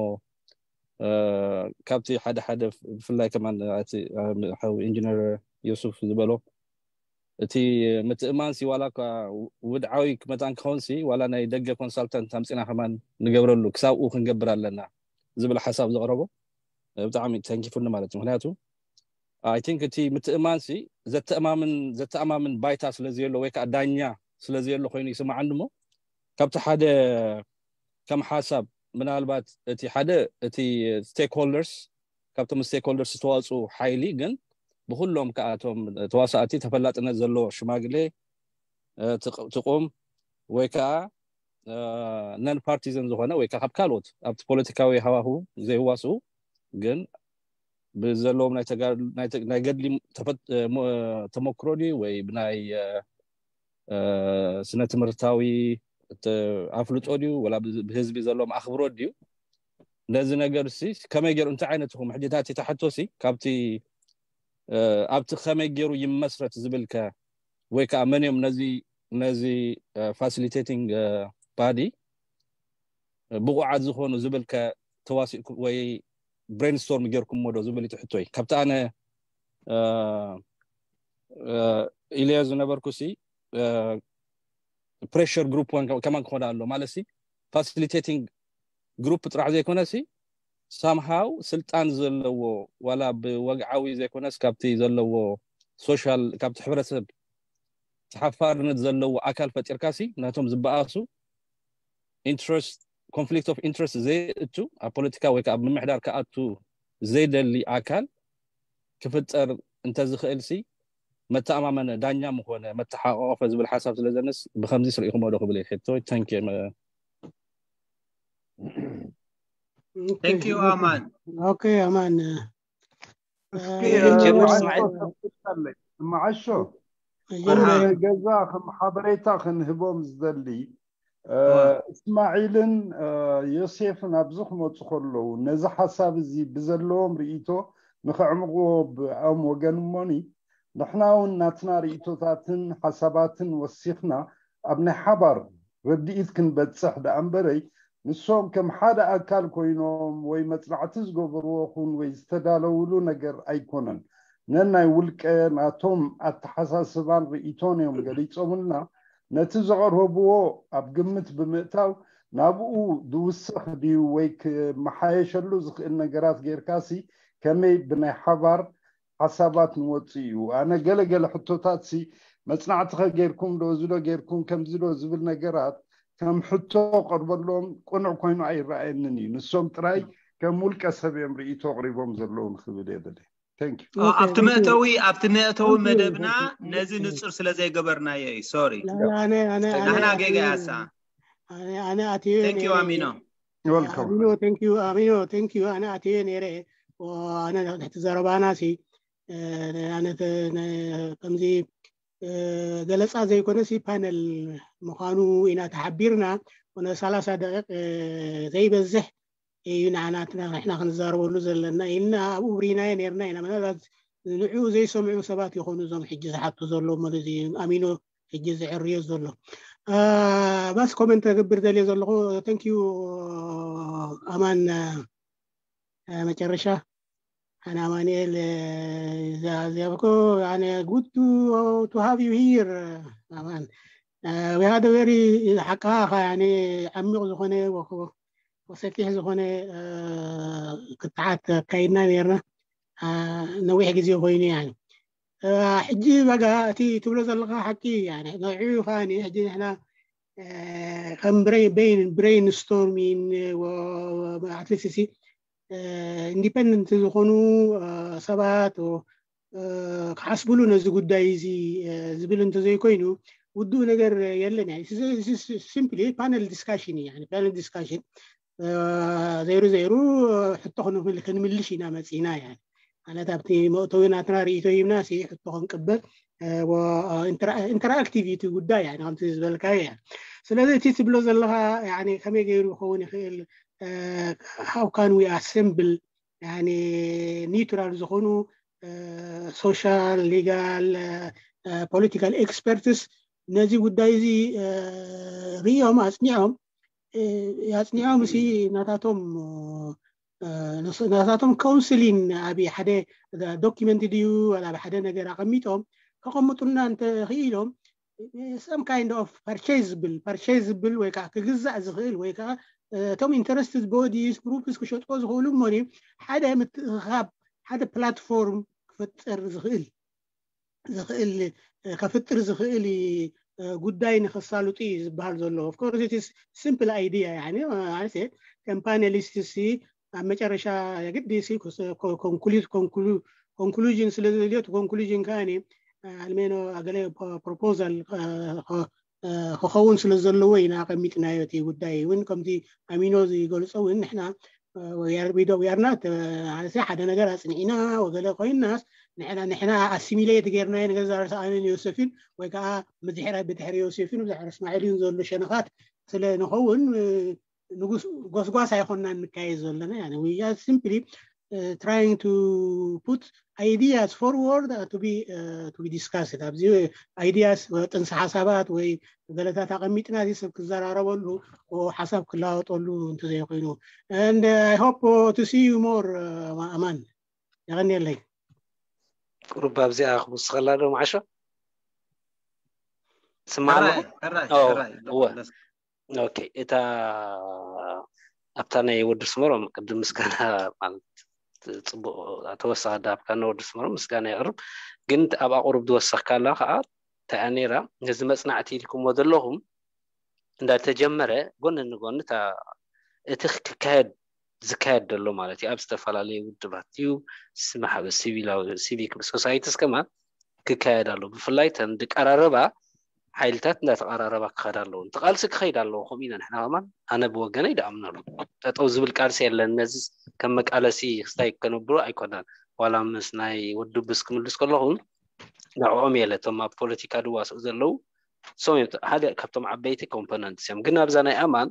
ካብቲ ሓደ ሓደ ብፍላይ ከማን ሓው ኢንጂነር ዮሱፍ ዝበሎ እቲ ምትእማን ሲ ዋላ እኳ ውድዓዊ መታን ክኸውን ሲ ዋላ ናይ ደገ ኮንሳልተንት ኣምፂና ከማን ንገብረሉ ክሳብኡ ክንገብር ኣለና ዝብል ሓሳብ ዘቕረቦ ብጣዕሚ ተንኪፉኒ ማለት እዩ። ምክንያቱ ኣይ ቲንክ እቲ ምትእማን ሲ ዘተእማምን ዘተኣማምን ባይታ ስለ ዘየሎ ወይ ከዓ ዳኛ ስለ ዘየሎ ኮይኑ ይስምዓኒ እሞ ካብቲ ሓደ ከም ሓሳብ ምናልባት እቲ ሓደ እቲ ስቴክሆልደርስ ካብቶም ስቴክሆልደርስ ዝተዋፅኡ ሓይሊ ግን ብኩሎም ከዓ እቶም ተዋሳእቲ ተፈላጥነት ዘለዎ ሽማግሌ ትቁም ወይ ከዓ ነን ፓርቲዘን ዝኾነ ወይ ከዓ ካብ ካልኦት ኣብቲ ፖለቲካዊ ሃዋሁ ዘይዋስኡ ግን ብዘለዎም ናይ ገድሊ ተመክሮ ድዩ ወይ ብናይ ስነ ትምህርታዊ ኣፍልጦ ድዩ ወላ ብህዝቢ ዘለዎም ኣኽብሮት ድዩ ነዚ ነገር ሲ ከመይ ገይሩ እንታይ ዓይነት ኢኹም ሕጂ እታ ተሓቶ ሲ ካብቲ ኣብቲ ከመይ ገይሩ ይመስረት ዝብልከ ወይ ከዓ መን እዮም ነዚ ነዚ ፋሲሊቴቲንግ ባዲ ብቑዓት ዝኾኑ ዝብልከ ተዋሲእኩም ወይ ብሬንስቶርም ጌርኩሞ ዶ ዝብል እዩ ትሕቶይ። ካብቲ ኣነ ኢልዮ ዝነበርኩ ሲ ፕሬሸር ግሩፕ ከማን ክኾነ ኣሎ ማለት ሲ ፋሲሊቴቲንግ ግሩፕ ጥራሕ ዘይኮነ ሲ ሳምሃው ስልጣን ዘለዎ ዋላ ብወግዓዊ ዘይኮነስ ካብቲ ዘለዎ ሶሻል ካብቲ ሕብረተሰብ ተሓፋርነት ዘለዎ ኣካል ፈጢርካ ሲ ነቶም ዝበኣሱ ኢንትረስት ኮንፍሊክት ኦፍ ኢንትረስት ዘየእቱ ኣብ ፖለቲካ ወይ ከዓ ኣብ ምምሕዳር ክኣቱ ዘይደሊ ኣካል ክፍጠር እንተዝኽእል ሲ መተኣማመነ ዳኛ ምኾነ መተሓቋቆፈ ዝብል ሓሳብ ስለ ዘነስ ብከምዚ ስርኢኹሞ ዶ ክብል ሕቶ። Thank you። Thank you ኣማን። ኦኬ ኣማን እስኪ ጀምር መዓሾ እስማዒል። ከፍትለይ። መዓሾ ጀምር። ገዛ ከም ሓበሬታ ክንህቦም ዝደሊ እስማዒልን ዮሴፍን ኣብዚ ክመፁ ከለዉ ነዚ ሓሳብ እዚ ብዘለዎም ርእይቶ ንከዕምቕዎ ብኣም ወገን እሞኒ ንሕና እውን ናትና ርእይቶታትን ሓሳባትን ወሲኽና ኣብ ናይ ሓባር ረድኢት ክንበፅሕ ደኣ እምበረይ ንሶም ከም ሓደ ኣካል ኮይኖም ወይ መጽናዕቲ ዝገበርዎ ኹን ወይ ዝተዳለውሉ ነገር ኣይኮነን። ነናይ ውልቀ ናቶም ኣተሓሳስባን ርእይቶን እዮም ገሊጾምልና። ነቲ ዘቐረብዎ ኣብ ግምት ብምእታው ናብኡ ዝውሰኽ ድዩ ወይ ክመሓየሸሉ ዝኽእል ነገራት ጌርካሲ ከመይ ብናይ ሓባር ሓሳባት ንወጽእ እዩ። ኣነ ገለገለ ሕቶታት ሲ መጽናዕቲ ከ ጌርኩም ዶ እዚ ዶ ጌርኩም ከምዚ ዶ ዝብል ነገራት ከም ሕቶ ቀርበሎም ቅኑዕ ኮይኑ ኣይረኣየንን እዩ። ንሶም ጥራይ ከም ውልቀ ሰብ እዮም ርእይቶ ኣቕሪቦም ዘለዉ ንክብል እየ ደለ። Thank you። ኣብቲ መእተዊ ኣብቲ መእተዊ መደብና ነዚ ንጹር ስለ ዘይገበርናዮ እዩ። ሶሪ ኣነ ኣነ ኣነ ናህና ጌጋ ያሳ ኣነ ኣነ ኣትየ Thank you ኣሚኖ Welcome። ኣሚኖ thank you ኣሚኖ thank you ኣነ ኣትየ ነይረ ኣነ ትሕቲ ዘረባና ሲ ኣነ ከምዚ ገለፃ ዘይኮነ ሲ ፓነል ምዃኑ ኢና ተሓቢርና። ነ ሰላሳ ደቂቕ ዘይበዝሕ እዩ ንዓና ንሕና ክንዛረበሉ ዘለና ኢልና ኣብኡ ብሪናዮ ነርና ኢና። ምናልባት ንዕኡ ዘይሰምዑ ሰባት ይኾኑ እዞም ሕጂ ዝሓቱ ዘለዉ መለዚ ኣሚኖ ሕጂ ዝዕርዮ ዘሎ ባስ ኮመንት ክገብር ደልየ ዘለኹ። Thank you ኣማን። መጨረሻ ኣነ ኣማንኤል ዛብኮ ኣነ good to have you here ኣማን። We had a very ሓቃኻ ያኔ ዓሚቕ ዝኾነ ወሰፊሕ ዝኾነ ክትዓት ኣካይድና ነርና። ነዊሕ ግዜ ኮይኑ ያኒ ሕጂ በጋ እቲ ትብሎ ዘለካ ሓቂ ንዑ ፋኒ ሕጂ ንሕና ከም ብሬን ስቶርሚን ኣትሊስት ሲ ኢንዲፐንደንት ዝኾኑ ሰባት ክሓስብሉ ነዚ ጉዳይ እዚ ዝብል እንተዘይኮይኑ ውዱእ ነገር የለን። ሲምፕሊ ፓነል ዲስካሽን እዩ። ፓነል ዲስካሽን ዘይሩ ዘይሩ ሕቶ ክንምልሽ ኢና መፂና። ማለት ኣብቲ መእተዊ ናትና ርእይቶ ሂብና ሕቶ ክንቅበል ኢንተራክቲቪቲ ጉዳይ ከምቲ ዝበልካዮ። ስለዚ እቲ ትብሎ ዘለካ ከመይ ገይሩ ክኸውን ይኽእል? How can we assemble ኒውትራል ዝኾኑ social legal political experts ነዚ ጉዳይ እዚ ሪኦም ኣፅኒዖም ኣፅኒዖም ሲ ናታቶም ናታቶም ካውንስሊን ኣብ ሓደ ዶኪመንት ድዩ ኣብ ሓደ ነገር ኣቐሚጦም ከቐምጡልና እንተኽኢሎም some kind of purchasable purchasable ወይ ከዓ ክግዛእ ዝኽእል ወይ ከዓ እቶም interested bodies groups ክሸጥዎ ዝኽእሉ እሞ ሓደ ምትእኻብ ሓደ ፕላትፎርም ክፈጥር ዝኽእል ዝኽእል ከፍጥር ዝኽእል ጉዳይ ንኸሳልጡ እዩ ዝበሃል ዘሎ። Of course it is simple idea ማለት ከም ፓነሊስት ሲ ኣብ መጨረሻ የግዲ ሲ ኮንክሉዥን ስለ ዘድልዮ ኮንክሉዥን ከኣ ኣልሜኖ ገለ ፕሮፖዛል ክኸውን ስለ ዘለዎ ኢና ኣቐሚጥናዮ። እቲ ጉዳይ እውን ከምቲ ኣሚኖ ዝገልጾ እውን ንሕና ዊኣርናት ሓደ ነገር ኣፅኒዕና ወገለ ኮይናስ ንሕና ኣሲሚሌት ጌርናዮ ንገዛ ርእሲ ኣነን ዮሴፍን ወይ ከዓ ብድሕሪ ብድሕሪ ዮሴፍን ብድሕሪ እስማዒልን ዘሎ ሸነኻት ስለ ንኸውን ንጉስ ጎስጓስ ኣይኮንና ንካየድ ዘለና። We are simply trying to put ideas forward to be to be discussed። ኣብዚ ideas ጥንሲ ሓሳባት ወይ ገለታት ኣቐሚጥና እዚ ሰብ ክዘራረበሉ ሓሳብ ክለዋወጠሉ እንተዘይኮይኑ and I hope to see you more ኣማን። የቐንየለይ። ቁሩብ ኣብዚኣ ክውስኸላ ዶ መዓሾ? ስማዕ ኣለኹ? እወ። ኦኬ፣ እታ ኣብታ ናይ ወዲ ስመሮም ቅድም ምስጋና ማለት ጽቡቕ ተወሳኺ ዳብካ ንወዲ ስመሮም ምስጋና የቕርብ። ግን ኣብኣ ቁሩብ ዝወሰኽካላ ከዓ እንታይ እያ ነይራ? ነዚ መጽናዕቲ ኢልኩሞ ዘለኹም እንዳተጀመረ ጎኒ ንጎኒ እታ እቲ ክካየድ ዝካየድ ዘሎ ማለት እዩ ኣብ ዝተፈላለዩ ውድባት እዩ ማሕበ ሲቪላዊ ሲቪክ ሶሳይቲስ ከማን ክካየድ ኣሎ። ብፍላይ ተን ዝቀራረባ ሓይልታት እንዳተቐራረባ ክኸዳ ኣለዎ። እቲ ቃልሲ ክኸይድ ኣለዎ። ከምኡ ኢና ንሕና ከማን ኣነ ብወገነይ ድኣምነሉ። ጠጠው ዝብል ቃልሲ የለን። ነዚ ከም መቃለሲ ክስታይ ከነብሎ ኣይኮነን። ዋላ ምስ ናይ ወዲ ብስ ክምልስ ከለኹ ንዕኦም የለ እቶም ኣብ ፖለቲካ ድዋስኡ ዘለዉ ሶም ሓደ ካብቶም ዓበይቲ ኮምፖነንትስ እዮም። ግን ኣብዛ ናይ ኣማን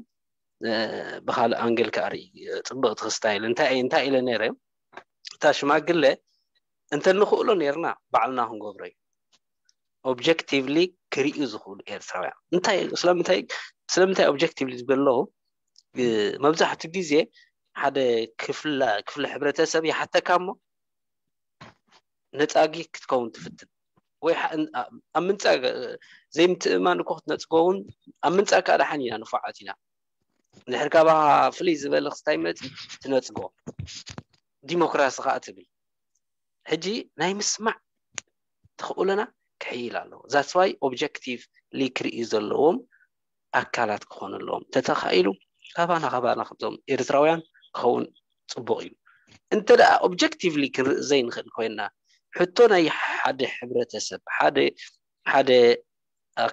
ብካልእ ኣንግል ክኣርኢ ጽብቕቲ ክስታይል እንታይ እንታይ ኢለ ነይረ እታ ሽማግለ እንተ ንኽእሎ ነርና ባዕልና ክንገብሮ እዩ። ኦብጀክቲቭሊ ክርእዩ ዝኽእሉ ኤርትራውያን እንታይ ስለምንታይ ስለምንታይ ኦብጀክቲቭሊ ዝብል ኣለኹ መብዛሕትኡ ግዜ ሓደ ክፍለ ክፍለ ሕብረተሰብ ይሓተካ እሞ ነፃጊ ክትከውን ትፍትን ወይ ኣብ ምንፃ ዘይምትእማን እኮ ክትነፅጎ እውን ኣብ ምንፃ ከዓ ደሓን ኢና ንፉዓት ኢና። ንድሕር ካባኻ ፍልይ ዝበለ ክስታይ መፂ ትነፅጎ ዲሞክራሲ ከዓ ትብል። ሕጂ ናይ ምስማዕ ተኽእሎና ክሕይል ኣለዎ። That's why objectively ክርእዩ ዘለዎም ኣካላት ክኾኑ ኣለዎም። ተተኻኢሉ ካባና ካባና ካብዞም ኤርትራውያን ክኸውን ፅቡቕ እዩ። እንተ ደኣ objectively ክንርኢ ዘይንኽእል ኮይና ሕቶ ናይ ሓደ ሕብረተሰብ ሓደ ሓደ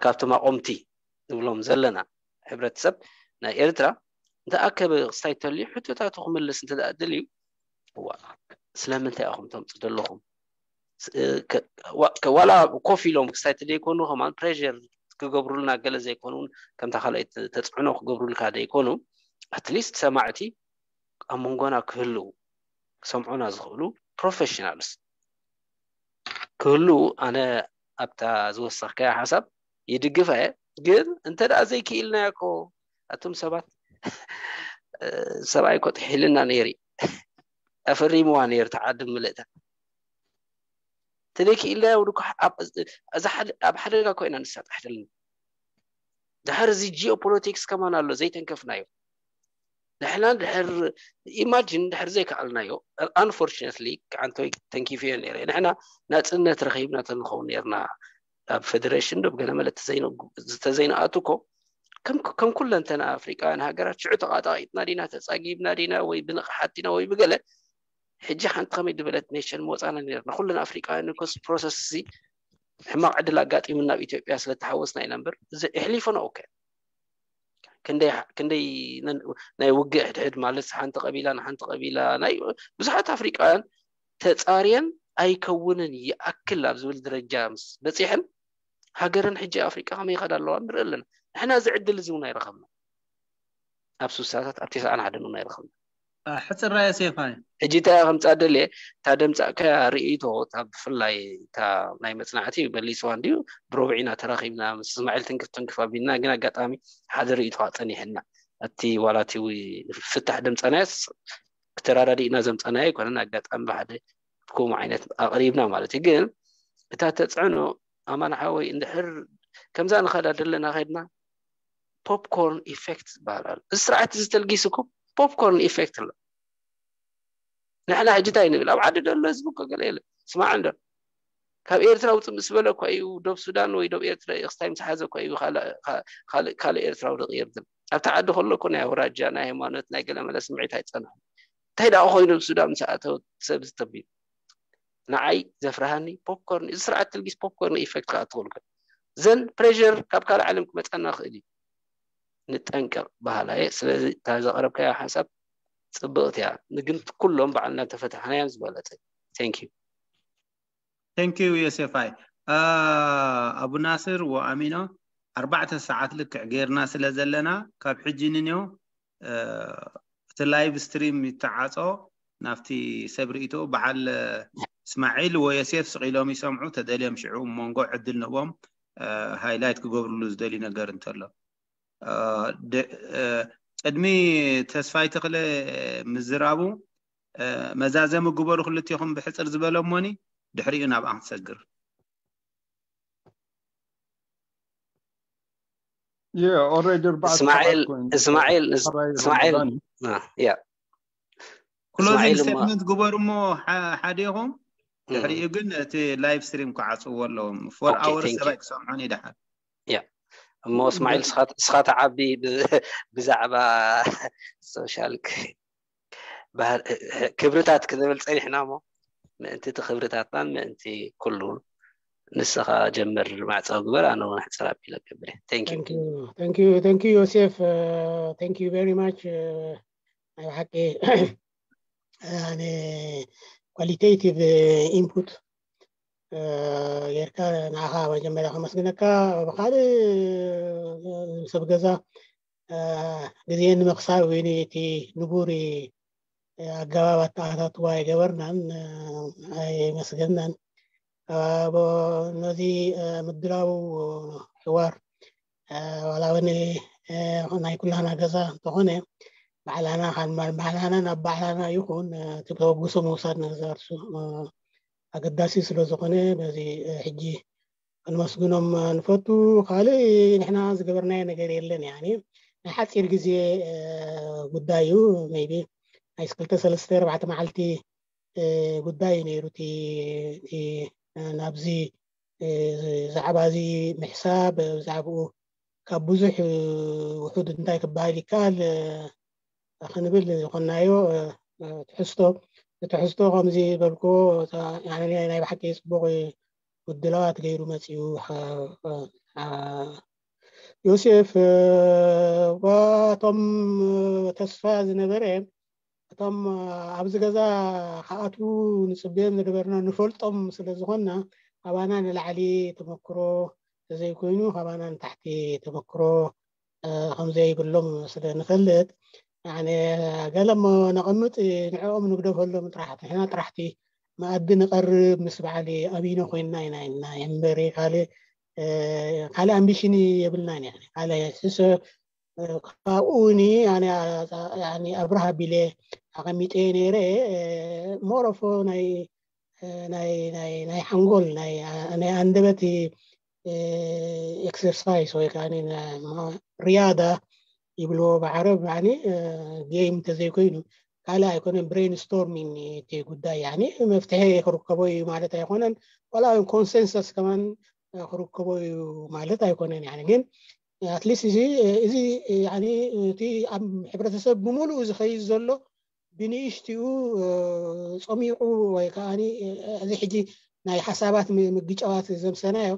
ካብቶም ኣቆምቲ ንብሎም ዘለና ሕብረተሰብ ናይ ኤርትራ እንተኣከበ ክስታይ ተልዩ ሕቶታቱ ክምልስ እንተ ደኣ ደልዩ እዋ ስለምንታይ ኢኹም ተምፁ ዘለኹም ዋላ ኮፍ ኢሎም ክስታይ ዘይኮኑ ከማን ፕሬር ክገብሩልና ገለ ዘይኮኑን ከምታ ካልኣይ ተፅዕኖ ክገብሩልካ ዘይኮኑ ኣትሊስት ሰማዕቲ ኣብ መንጎና ክህልው ክሰምዑና ዝኽእሉ ፕሮፌሽናልስ ክህልው ኣነ ኣብታ ዝወሰኽካያ ሓሳብ ይድግፋ እየ። ግን እንተ ደኣ ዘይክኢልናዮ እኮ ኣቱም ሰባት ሰብኣይ እኮ ጥሒልና ነይሪ ኣፈሪምዋ ነይሩ ተዓዲ ምልእታ ተደይ ክኢልናዮ ውድኮ ኣብ ሓደጋ ኮይና ንሳጣሕ ዘለና ድሕር እዚ ጂኦፖለቲክስ ከማን ኣሎ ዘይተንከፍናዮ ንሕና ድሕር ኢማጂን ድሕር ዘይከኣልናዮ unfortunately ክዓንቶይ ተንኪፍዮ ነይረ ንሕና ናፅነት ረኺብና ተንኸውን ነርና ኣብ ፌደሬሽን ዶብ ገለ መለ ተዘይንኣቱ እኮ ከም ኩለንተና ኣፍሪቃውያን ሃገራት ሽዑ ተቃጣቂጥና ዲና ተፃጊብና ዲና ወይ ብንቕሓት ዲና ወይ ብገለ ሕጂ ሓንቲ ከመይ ዝበለት ኔሽን መፃና ነርና ኩለን ኣፍሪቃውያን ኮስ ፕሮሰስ እዚ ሕማቕ ዕድል ኣጋጢሙ ናብ ኢትዮጵያ ስለተሓወስና ኢና እምበር እዚ ኣሕሊፎና ኦከ ክንደይ ናይ ውግእ ሕድሕድ ማለት ሓንቲ ቀቢላ ንሓንቲ ቀቢላ ናይ ብዙሓት ኣፍሪቃውያን ተፃርየን ኣይከውንን ይኣክል ኣብ ዝብል ደረጃ ምስ በፂሐን ሃገረን ሕጂ ኣፍሪቃ ከመይ ይኸዳ ኣለዋ ንርኢ ኣለና ንሕና እዚ ዕድል እዚ እውን ኣይረኸብና ኣብ ሱሳታት ኣብ ተስዓን ሓደን እውን ኣይረኸብና ሕፅራ ዮሴፋ ሕጂ እንታይ ከምፃ ደልየ እታ ደምፃእካያ ርእይቶ እታ ብፍላይ እታ ናይ መፅናዕቲ መሊስዋ እንድዩ ብረቡዕ ኢና ተራኺብና ምስ እስማዒል ትንክፍ ትንክፍ ኣቢልና ግን ኣጋጣሚ ሓደ ርእይቶ ጸኒሕና እቲ ዋላ እቲ ፍታሕ ደምፃናዮስ ክተራዳዲእና ዘምፃናዮ ኣይኮነን ኣጋጣሚ ብሓደ ከምኡ ዓይነት ኣቕሪብና ማለት እዩ ግን እታ ተፅዕኖ ኣማን ሓወይ እንድሕር ከምዛ ንኸዳ ዘለና ኸድና ፖፕኮርን ኢፌክት ዝበሃል ኣሎ እዚ ስርዓት እዚ ተልጊስ እኮ ፖፕኮርን ኢፌክት ኣሎ ንሕና ሕጂ እንታይ ንብል ኣብ ዓዲ ደሎ ህዝቢ እኮ ገለ የለ ስማዕ እንዶ ካብ ኤርትራ ውፅእ ምስ በለ እኮ እዩ ዶብ ሱዳን ወይ ዶብ ኤርትራ ክስታይ ምስ ሓዘ እኮ እዩ ካልእ ኤርትራዊ ደቂ ኤርትራ ኣብቲ ዓዲ ከሎ እኮ ናይ ኣውራጃ ናይ ሃይማኖት ናይ ገለመለ ስምዒት ኣይፀንሖም እንታይ ደኣ ኮይኑ ሱዳን ምስ ኣተወ ሰብ ዝተብዩ ንዓይ ዘፍርሃኒ ፖፕኮርን እዚ ስርዓት ትልጊስ ፖፕኮርን ኢፌክት ከዓ ትኽእሉ ዘን ፕሬር ካብ ካልእ ዓለም ክመፀና ክእል እዩ ንጠንቀቕ በሃላ እየ ስለዚ እታ ዘቕረብካዮ ሓሳብ ፅብቕቲ እያ ግን ኩሎም ባዕልና ተፈታሕናዮም ዝበለፀ thank you thank you ዮሴፋይ ኣቡ ናስር ወኣሚኖ ኣርባዕተ ሰዓት ልክዕ ገይርና ስለ ዘለና ካብ ሕጂ ንንዮ እቲ live stream ይተዓፆ ናብቲ ሰብ ርእይቶ በዓል እስማዒል ወዮሴፍ ስቕ ኢሎም ይሰምዑ ተደልዮም ሽዑ መንጎ ዕድል ንቦም ሃይላይት ክገብርሉ ዝደልዩ ነገር እንተሎ ቅድሚ ተስፋይ ተኽለ ምዝራቡ መዛዘሚ ግበሩ ክልቲኹም ብሕፅር ዝበለ እሞኒ ድሕሪኡ ናብኣ ክትሰግር እስማዒል እስማዒል እስማዒል closing statement ግበሩ እሞ ሓዲኹም ድሕሪኡ ግን እቲ live stream ክዓፅዎ ኣለዎም four hours ሰብኣይ ክሰምዖን ይደሓል እሞ እስማዒል እስኻ ተዓቢ ብዛዕባ social ክብርታት ክንብል ፀኒሕና እሞ ምእንቲ እቲ ክብርታትናን ምእንቲ ኩሉ ንስኻ ጀምር ማዕፀው ግበር ኣነ እውን ሕፅር ኣቢለ ገብር thank you thank you thank you ዮሴፍ thank you very much ናይ ብሓቂ ነ qualitative input ጌርካ ንዓኻ መጀመርያ ከመስግነካ ብካልእ ሰብ ገዛ ግዜ ንምኽሳብ ወይ እቲ ንቡር ኣገባብ ኣተኣታትዋ ኣይገበርናን ኣይመስገናን ነዚ ምድላው ሕዋር ዋላ እውን ናይ ኩላና ገዛ እንተኾነ ባዕላና ካብ ባዕላና ናብ ባዕላና ይኹን እቲ ተበግሶ ምውሳድ ንዘርሱ ኣገዳሲ ስለ ዝኾነ በዚ ሕጂ ክንመስግኖም ንፈቱ። ካልእ ንሕና ዝገበርናዮ ነገር የለን። ያኒ ናይ ሓፂር ግዜ ጉዳይ እዩ። ሜይቢ ናይ ክልተ ሰለስተ ኣርባዕተ መዓልቲ ጉዳይ እዩ ነይሩ። እቲ ናብዚ ዛዕባ እዚ ምሕሳብ ብዛዕባኡ ካብ ብዙሕ ውሑድ እንታይ ክበሃል ይከኣል ክንብል ዝኾንናዮ ትሕዝቶ ትሕዝቶ ከምዚ በልኮ ናይ ብሓቂ ፅቡቕ ምድላዋት ገይሩ መፅኡ ዮሴፍ። እቶም ተስፋ ዝነበረ እቶም ኣብዚ ገዛ ክኣትዉ ንፅበዮም ዝነበርና ንፈልጦም ስለ ዝኾንና ካባና ንላዕሊ ተመክሮ ተዘይኮይኑ ካባና ንታሕቲ ተመክሮ ከምዘይብሎም ስለ ንፈልጥ ገለ ነቐምጥ ንዕኦም ንግደፈሎም ጥራሕ ንሕና ጥራሕቲ መኣዲ ንቐርብ ምስ በዓል ኣቢኖ ኮይንና ኢና ኢልና እምበሪ ካልእ ካልእ ኣምቢሽን የብልናን ካልእ ካብኡ እውን ኣነ ኣብርሃ ቢለ ኣቐሚጠ ነይረ ሞረፎ ናይ ናይ ናይ ናይ ሓንጎል ናይ ናይ ኣንደበት ኤክሰርሳይስ ወይ ከዓ ሪያዳ ይብልዎ ብዓረብ ጌም እንተዘይኮይኑ ካልእ ኣይኮነን ብሬን ስቶርሚንግ እቲ ጉዳይ መፍትሐ ክርከቦ እዩ ማለት ኣይኮነን ዋላ ኮንሰንሰስ ከማን ክርከቦ እዩ ማለት ኣይኮነን ግን ኣትሊስት እዚ እዚ እቲ ኣብ ሕብረተሰብ ብምሉኡ ዝኸይድ ዘሎ ብንእሽትኡ ፀሚቑ ወይ ከዓ እዚ ሕጂ ናይ ሓሳባት ምግጫዋት ዘምሰናዮ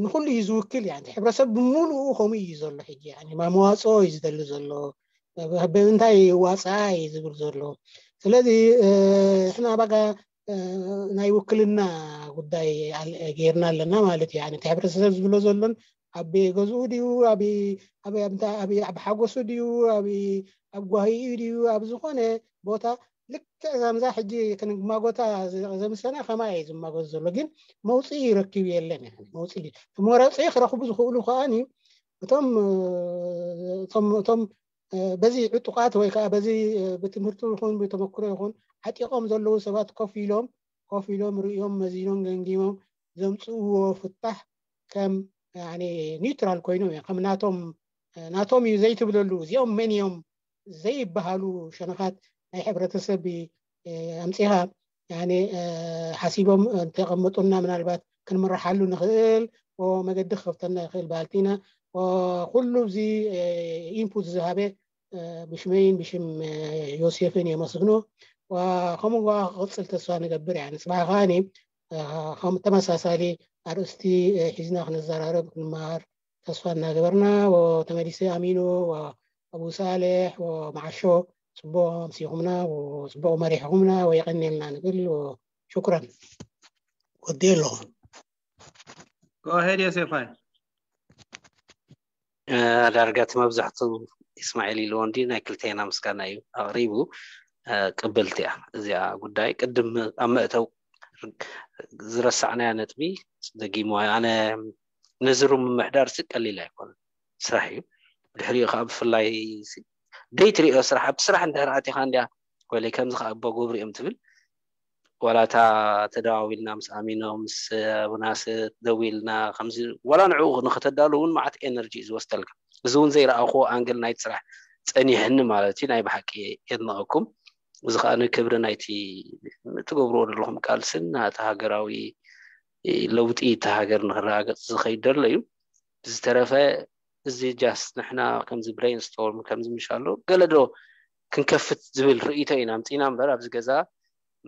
ንኩሉ እዩ ዝውክል ያ ሕብረተሰብ ብምሉኡ ከምኡ እዩ ዘሎ ሕጂ መዋፅኦ እዩ ዝደሊ ዘሎ ብምንታይ ዋፅኣ እዩ ዝብል ዘሎ ስለዚ ሕና ባጋ ናይ ውክልና ጉዳይ ጌርና ኣለና ማለት እዩ እቲ ሕብረተሰብ ዝብሎ ዘሎን ኣብ ገዝኡ ድዩ ኣብ ሓጎሱ ድዩ ኣብ ጓሂኡ ድዩ ኣብ ዝኾነ ቦታ ልክዕ ዛምዛ ሕጂ ክንማጎታ ዘምሰና ከማ እዩ ዝማጎት ዘሎ ግን መውፅኢ ይረክብ የለን መውፅኢ መረፂ ክረክቡ ዝኽእሉ ከዓኒ እቶም እቶም በዚ ዕጡቃት ወይ ከዓ በዚ ብትምህርቲ ይኹን ብተመክሮ ይኹን ዓጢቆም ዘለዉ ሰባት ኮፍ ኢሎም ኮፍ ኢሎም ርእዮም መዚኖም ገምጊሞም ዘምፅእዎ ፍታሕ ከም ኒውትራል ኮይኖም እዮም ከም ናቶም ናቶም እዩ ዘይትብለሉ እዚኦም መን እዮም ዘይበሃሉ ሸነኻት ናይ ሕብረተሰብ ኣምፂኻ ሓሲቦም እንተቐመጡና ምናልባት ክንምርሓሉ ንኽእል መገዲ ክኸፍተና ይኽእል በሃልቲ ኢና ኩሉ እዚ ኢንፑት ዝሃበ ብሽመይን ብሽም ዮሴፍን የመስግኖ ከምኡ ክቕፅል ተስፋ ንገብር እያ ንፅባሕ ከዓኒ ከም ተመሳሳሊ ኣርእስቲ ሒዝና ክንዘራረብ ክንመሃር ተስፋ እናገበርና ተመሊሰ ኣሚኑ ኣቡ ሳሌሕ መዓሾ ፅቡቅ ኣምሲኹምና ፅቡቅ መሪሕኹምና ወየቀኒልና ንብል ሽኩረን ወዲ ኣለኹ ጎሄድ ዮሴፋይ ዳርጋ እቲ መብዛሕቱ ኢስማዒል ኢልዎ እንዲ ናይ ክልተና ምስጋና እዩ ኣቕሪቡ ቅብልቲ እያ እዚኣ ጉዳይ ቅድም ኣብ መእተው ዝረሳዕናያ ነጥቢ ደጊሞ ኣነ ነዚ ሩም ምምሕዳር ሲ ቀሊል ኣይኮነን ስራሕ እዩ ድሕሪኡ ከዓ ብፍላይ ደይ ትሪኦ ስራሕ ኣብቲ ስራሕ እንድሕር ኣቲኻ እንዲያ ወለይ ከምዚ ከዓ ኣቦ ጎብሪ እዮም ትብል ዋላ እታ ተደዋዊልና ምስ ኣሚኖ ምስ ኣቡናስ ደዊልና ከምዚ ዋላ ንዕኡ ንክተዳሉ እውን መዓት ኤነርጂ እዩ ዝወስደልካ እዚ እውን ዘይረኣኽዎ ኣንግል ናይቲ ስራሕ ፀኒሕኒ ማለት እዩ ናይ ብሓቂ የድንቐኩም እዚ ከዓ ክብሪ ናይቲ ትገብርዎ ዘለኹም ቃልስን ናቲ ሃገራዊ ለውጢ እቲ ሃገር ንክረጋገፅ ዝኸይድ ዘሎ እዩ ብዝተረፈ እዚ ጃስ ንሕና ከምዚ ብሬን ስቶርም ከምዚ ምሻሎ ገለ ዶ ክንከፍት ዝብል ርእይቶ ኢና ኣምፂና እምበር ኣብዚ ገዛ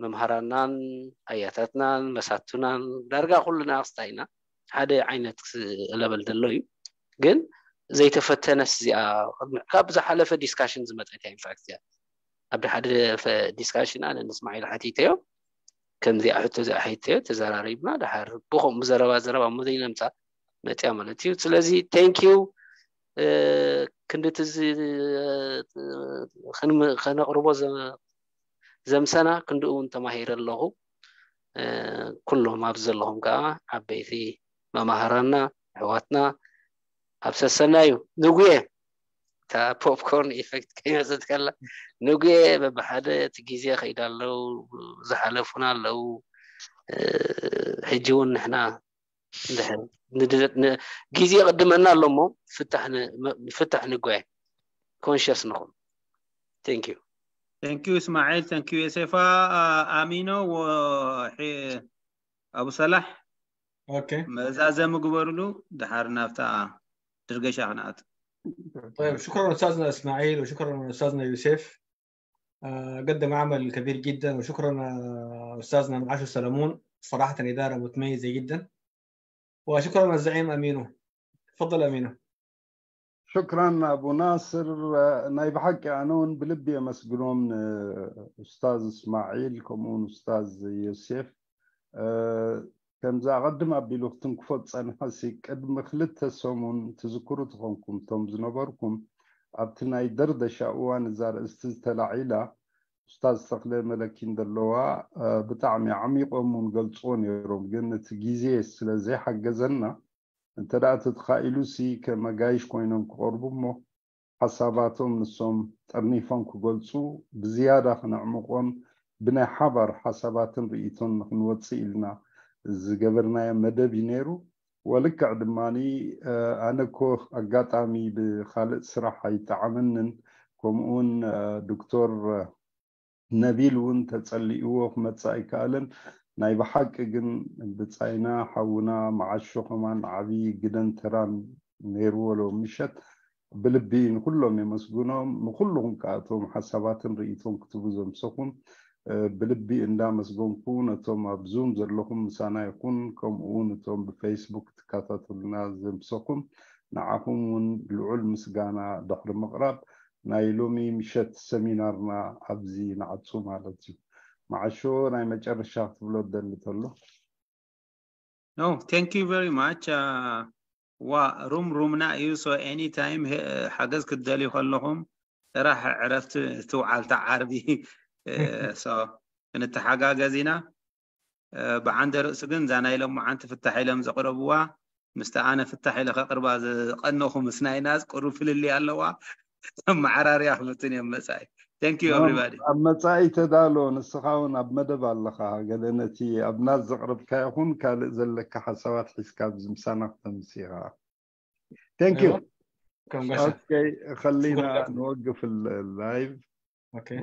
መምሃራናን ኣያታትናን መሳቱናን ዳርጋ ኩሉና ክስታ ኢና ሓደ ዓይነት ለበል ዘሎ እዩ ግን ዘይተፈተነስ እዚኣ ካብ ዝሓለፈ ዲስካሽን ዝመፀት ኢንፋክት እዚኣ ኣብ ሓደ ዲስካሽን ኣነ ንስማዒል ሓቲተዮ ከምዚኣ ሕቶ እዚኣ ሓቲተዮ ተዘራሪብና ድሓር ብኸም ብዘረባ ዘረባ እሞ ዘይነምፃ መፅያ ማለት እዩ ስለዚ ቴንኪዩ ክንድቲ እዚ ከነቕርቦ ዘምሰና ክንድኡ እውን ተማሂረ ኣለኹ ኩሎም ኣብዚ ዘለኹም ከዓ ዓበይቲ መማህራና ኣሕዋትና ኣብ ሰሰና እዩ ንጉየ እታ popcorn effect ከይመፀት ከላ ንጉየ በብሓደ እቲ ግዜ ከይዳ ኣለዉ ዝሓለፉና ኣለዉ። ሕጂ እውን ንሕና ግዜ ይቕድመና ኣሎ እሞ ፍታሕ ንጓየ conscious ንኹን። Thank you. Thank you እስማዒል። Thank you የሴፋ። ኣሚኖ፣ ኣቡ ሰላሕ okay መዛዘሚ ግበሩሉ። ድሓር ናብታ ድርገሻ ክንኣት طيب، شكرا أستاذنا إسماعيل، وشكرا أستاذنا يوسف. آه، قدم عمل كبير جدا، وشكرا آه، أستاذنا معاشر سلمون، صراحة إدارة متميزة جدا. وشكرا الزعيم أمينو. تفضل أمينو. ሽክራን ኣቡ ናስር። ናይ ብሓቂ ኣነ እውን ብልቢ የመስግኖም ንኡስታዝ እስማዒል ከምኡውን ኡስታዝ ዮሴፍ። ከምዚ ኣቐድም ኣቢሉ ክትንክፎ ዝጸንሐ ሲ ቅድሚ ክልተ ሰሙን ትዝክሩ ትኾንኩም እቶም ዝነበርኩም ኣብቲ ናይ ደርደሻ እዋን እዛ ርእስቲ ዝተላዒላ ኡስታዝ ተኽለ መለኪን ዘለዋ ብጣዕሚ ዓሚቖም እውን ገልፅዎ ነይሮም። ግን እቲ ግዜ ስለ ዘይሓገዘና እንተ ደኣ ተተኻኢሉ ሲ ከመጋይሽ ኮይኖም ክቐርቡ እሞ ሓሳባቶም ንሶም ጠርኒፎም ክገልፁ ብዝያዳ ክነዕምቖን ብናይ ሓባር ሓሳባትን ርእይቶን ንክንወፅእ ኢልና ዝገበርናዮ መደብ እዩ ነይሩ። ወልክዕ ድማ ኣነ እኮ ኣጋጣሚ ብካልእ ስራሕ ኣይጠዓመንን ከምኡውን ዶክተር ነቢል እውን ተጸሊእዎ ክመጽእ ኣይከኣለን። ናይ ብሓቂ ግን ብጻይና ሓውና መዓሾ ከማን ዓብዪ ግደን ተራን ነይርዎ ሎም ምሸት ብልቢ ንኩሎም የመስግኖም። ንኩልኹም ከኣቶም ሓሳባትን ርእይቶን ክትቡ ዘምሰኹም ብልቢ እንዳመስገንኩ ነቶም ኣብ ዙም ዘለኹም ምሳና ይኹን ከምኡ እውን እቶም ብፌስቡክ ትከታተሉና ዘምሰኹም ንዓኹም እውን ልዑል ምስጋና ድሕሪ ምቕራብ ናይ ሎሚ ምሸት ሰሚናርና ኣብዚ ንዓጹ ማለት እዩ። መዓሾ ናይ መጨረሻ ክትብሎ ደሊ ተሎ። No, thank you very much. ዋ ሩም ሩምና እዩ። So anytime ሓገዝ ክትደልዩ ከለኹም ጥራሕ ዕረፍቲ ትውዓልታ ዓርቢ so ክንተሓጋገዝ ኢና። ብዓንደ ርእሱ ግን እዛ ናይ ሎምዓንቲ ፍታሕ ኢሎም ዘቕረብዋ ምስቲ ኣነ ፍታሕ ኢለ ከቕርባ ዝቐነኹ ምስ ናይ ናዝ ቅሩብ ፍልልይ ኣለዋ። መዓራርያ ክፍትን እዮም መጻኢ። Thank you everybody። ኣብ መጻኢ ተዳሎ። ንስኻ እውን ኣብ መደብ ኣለኻ። ገለ ነቲ ኣብ ናዝ ዘቕረብካ ይኹን ካልእ ዘለካ ሓሳባት ሒዝካ ኣብዚ ምሳና ክተምስ ኢኻ። Thank you። ከም ጋሻ Okay፣ خلينا نوقف ال live. Okay.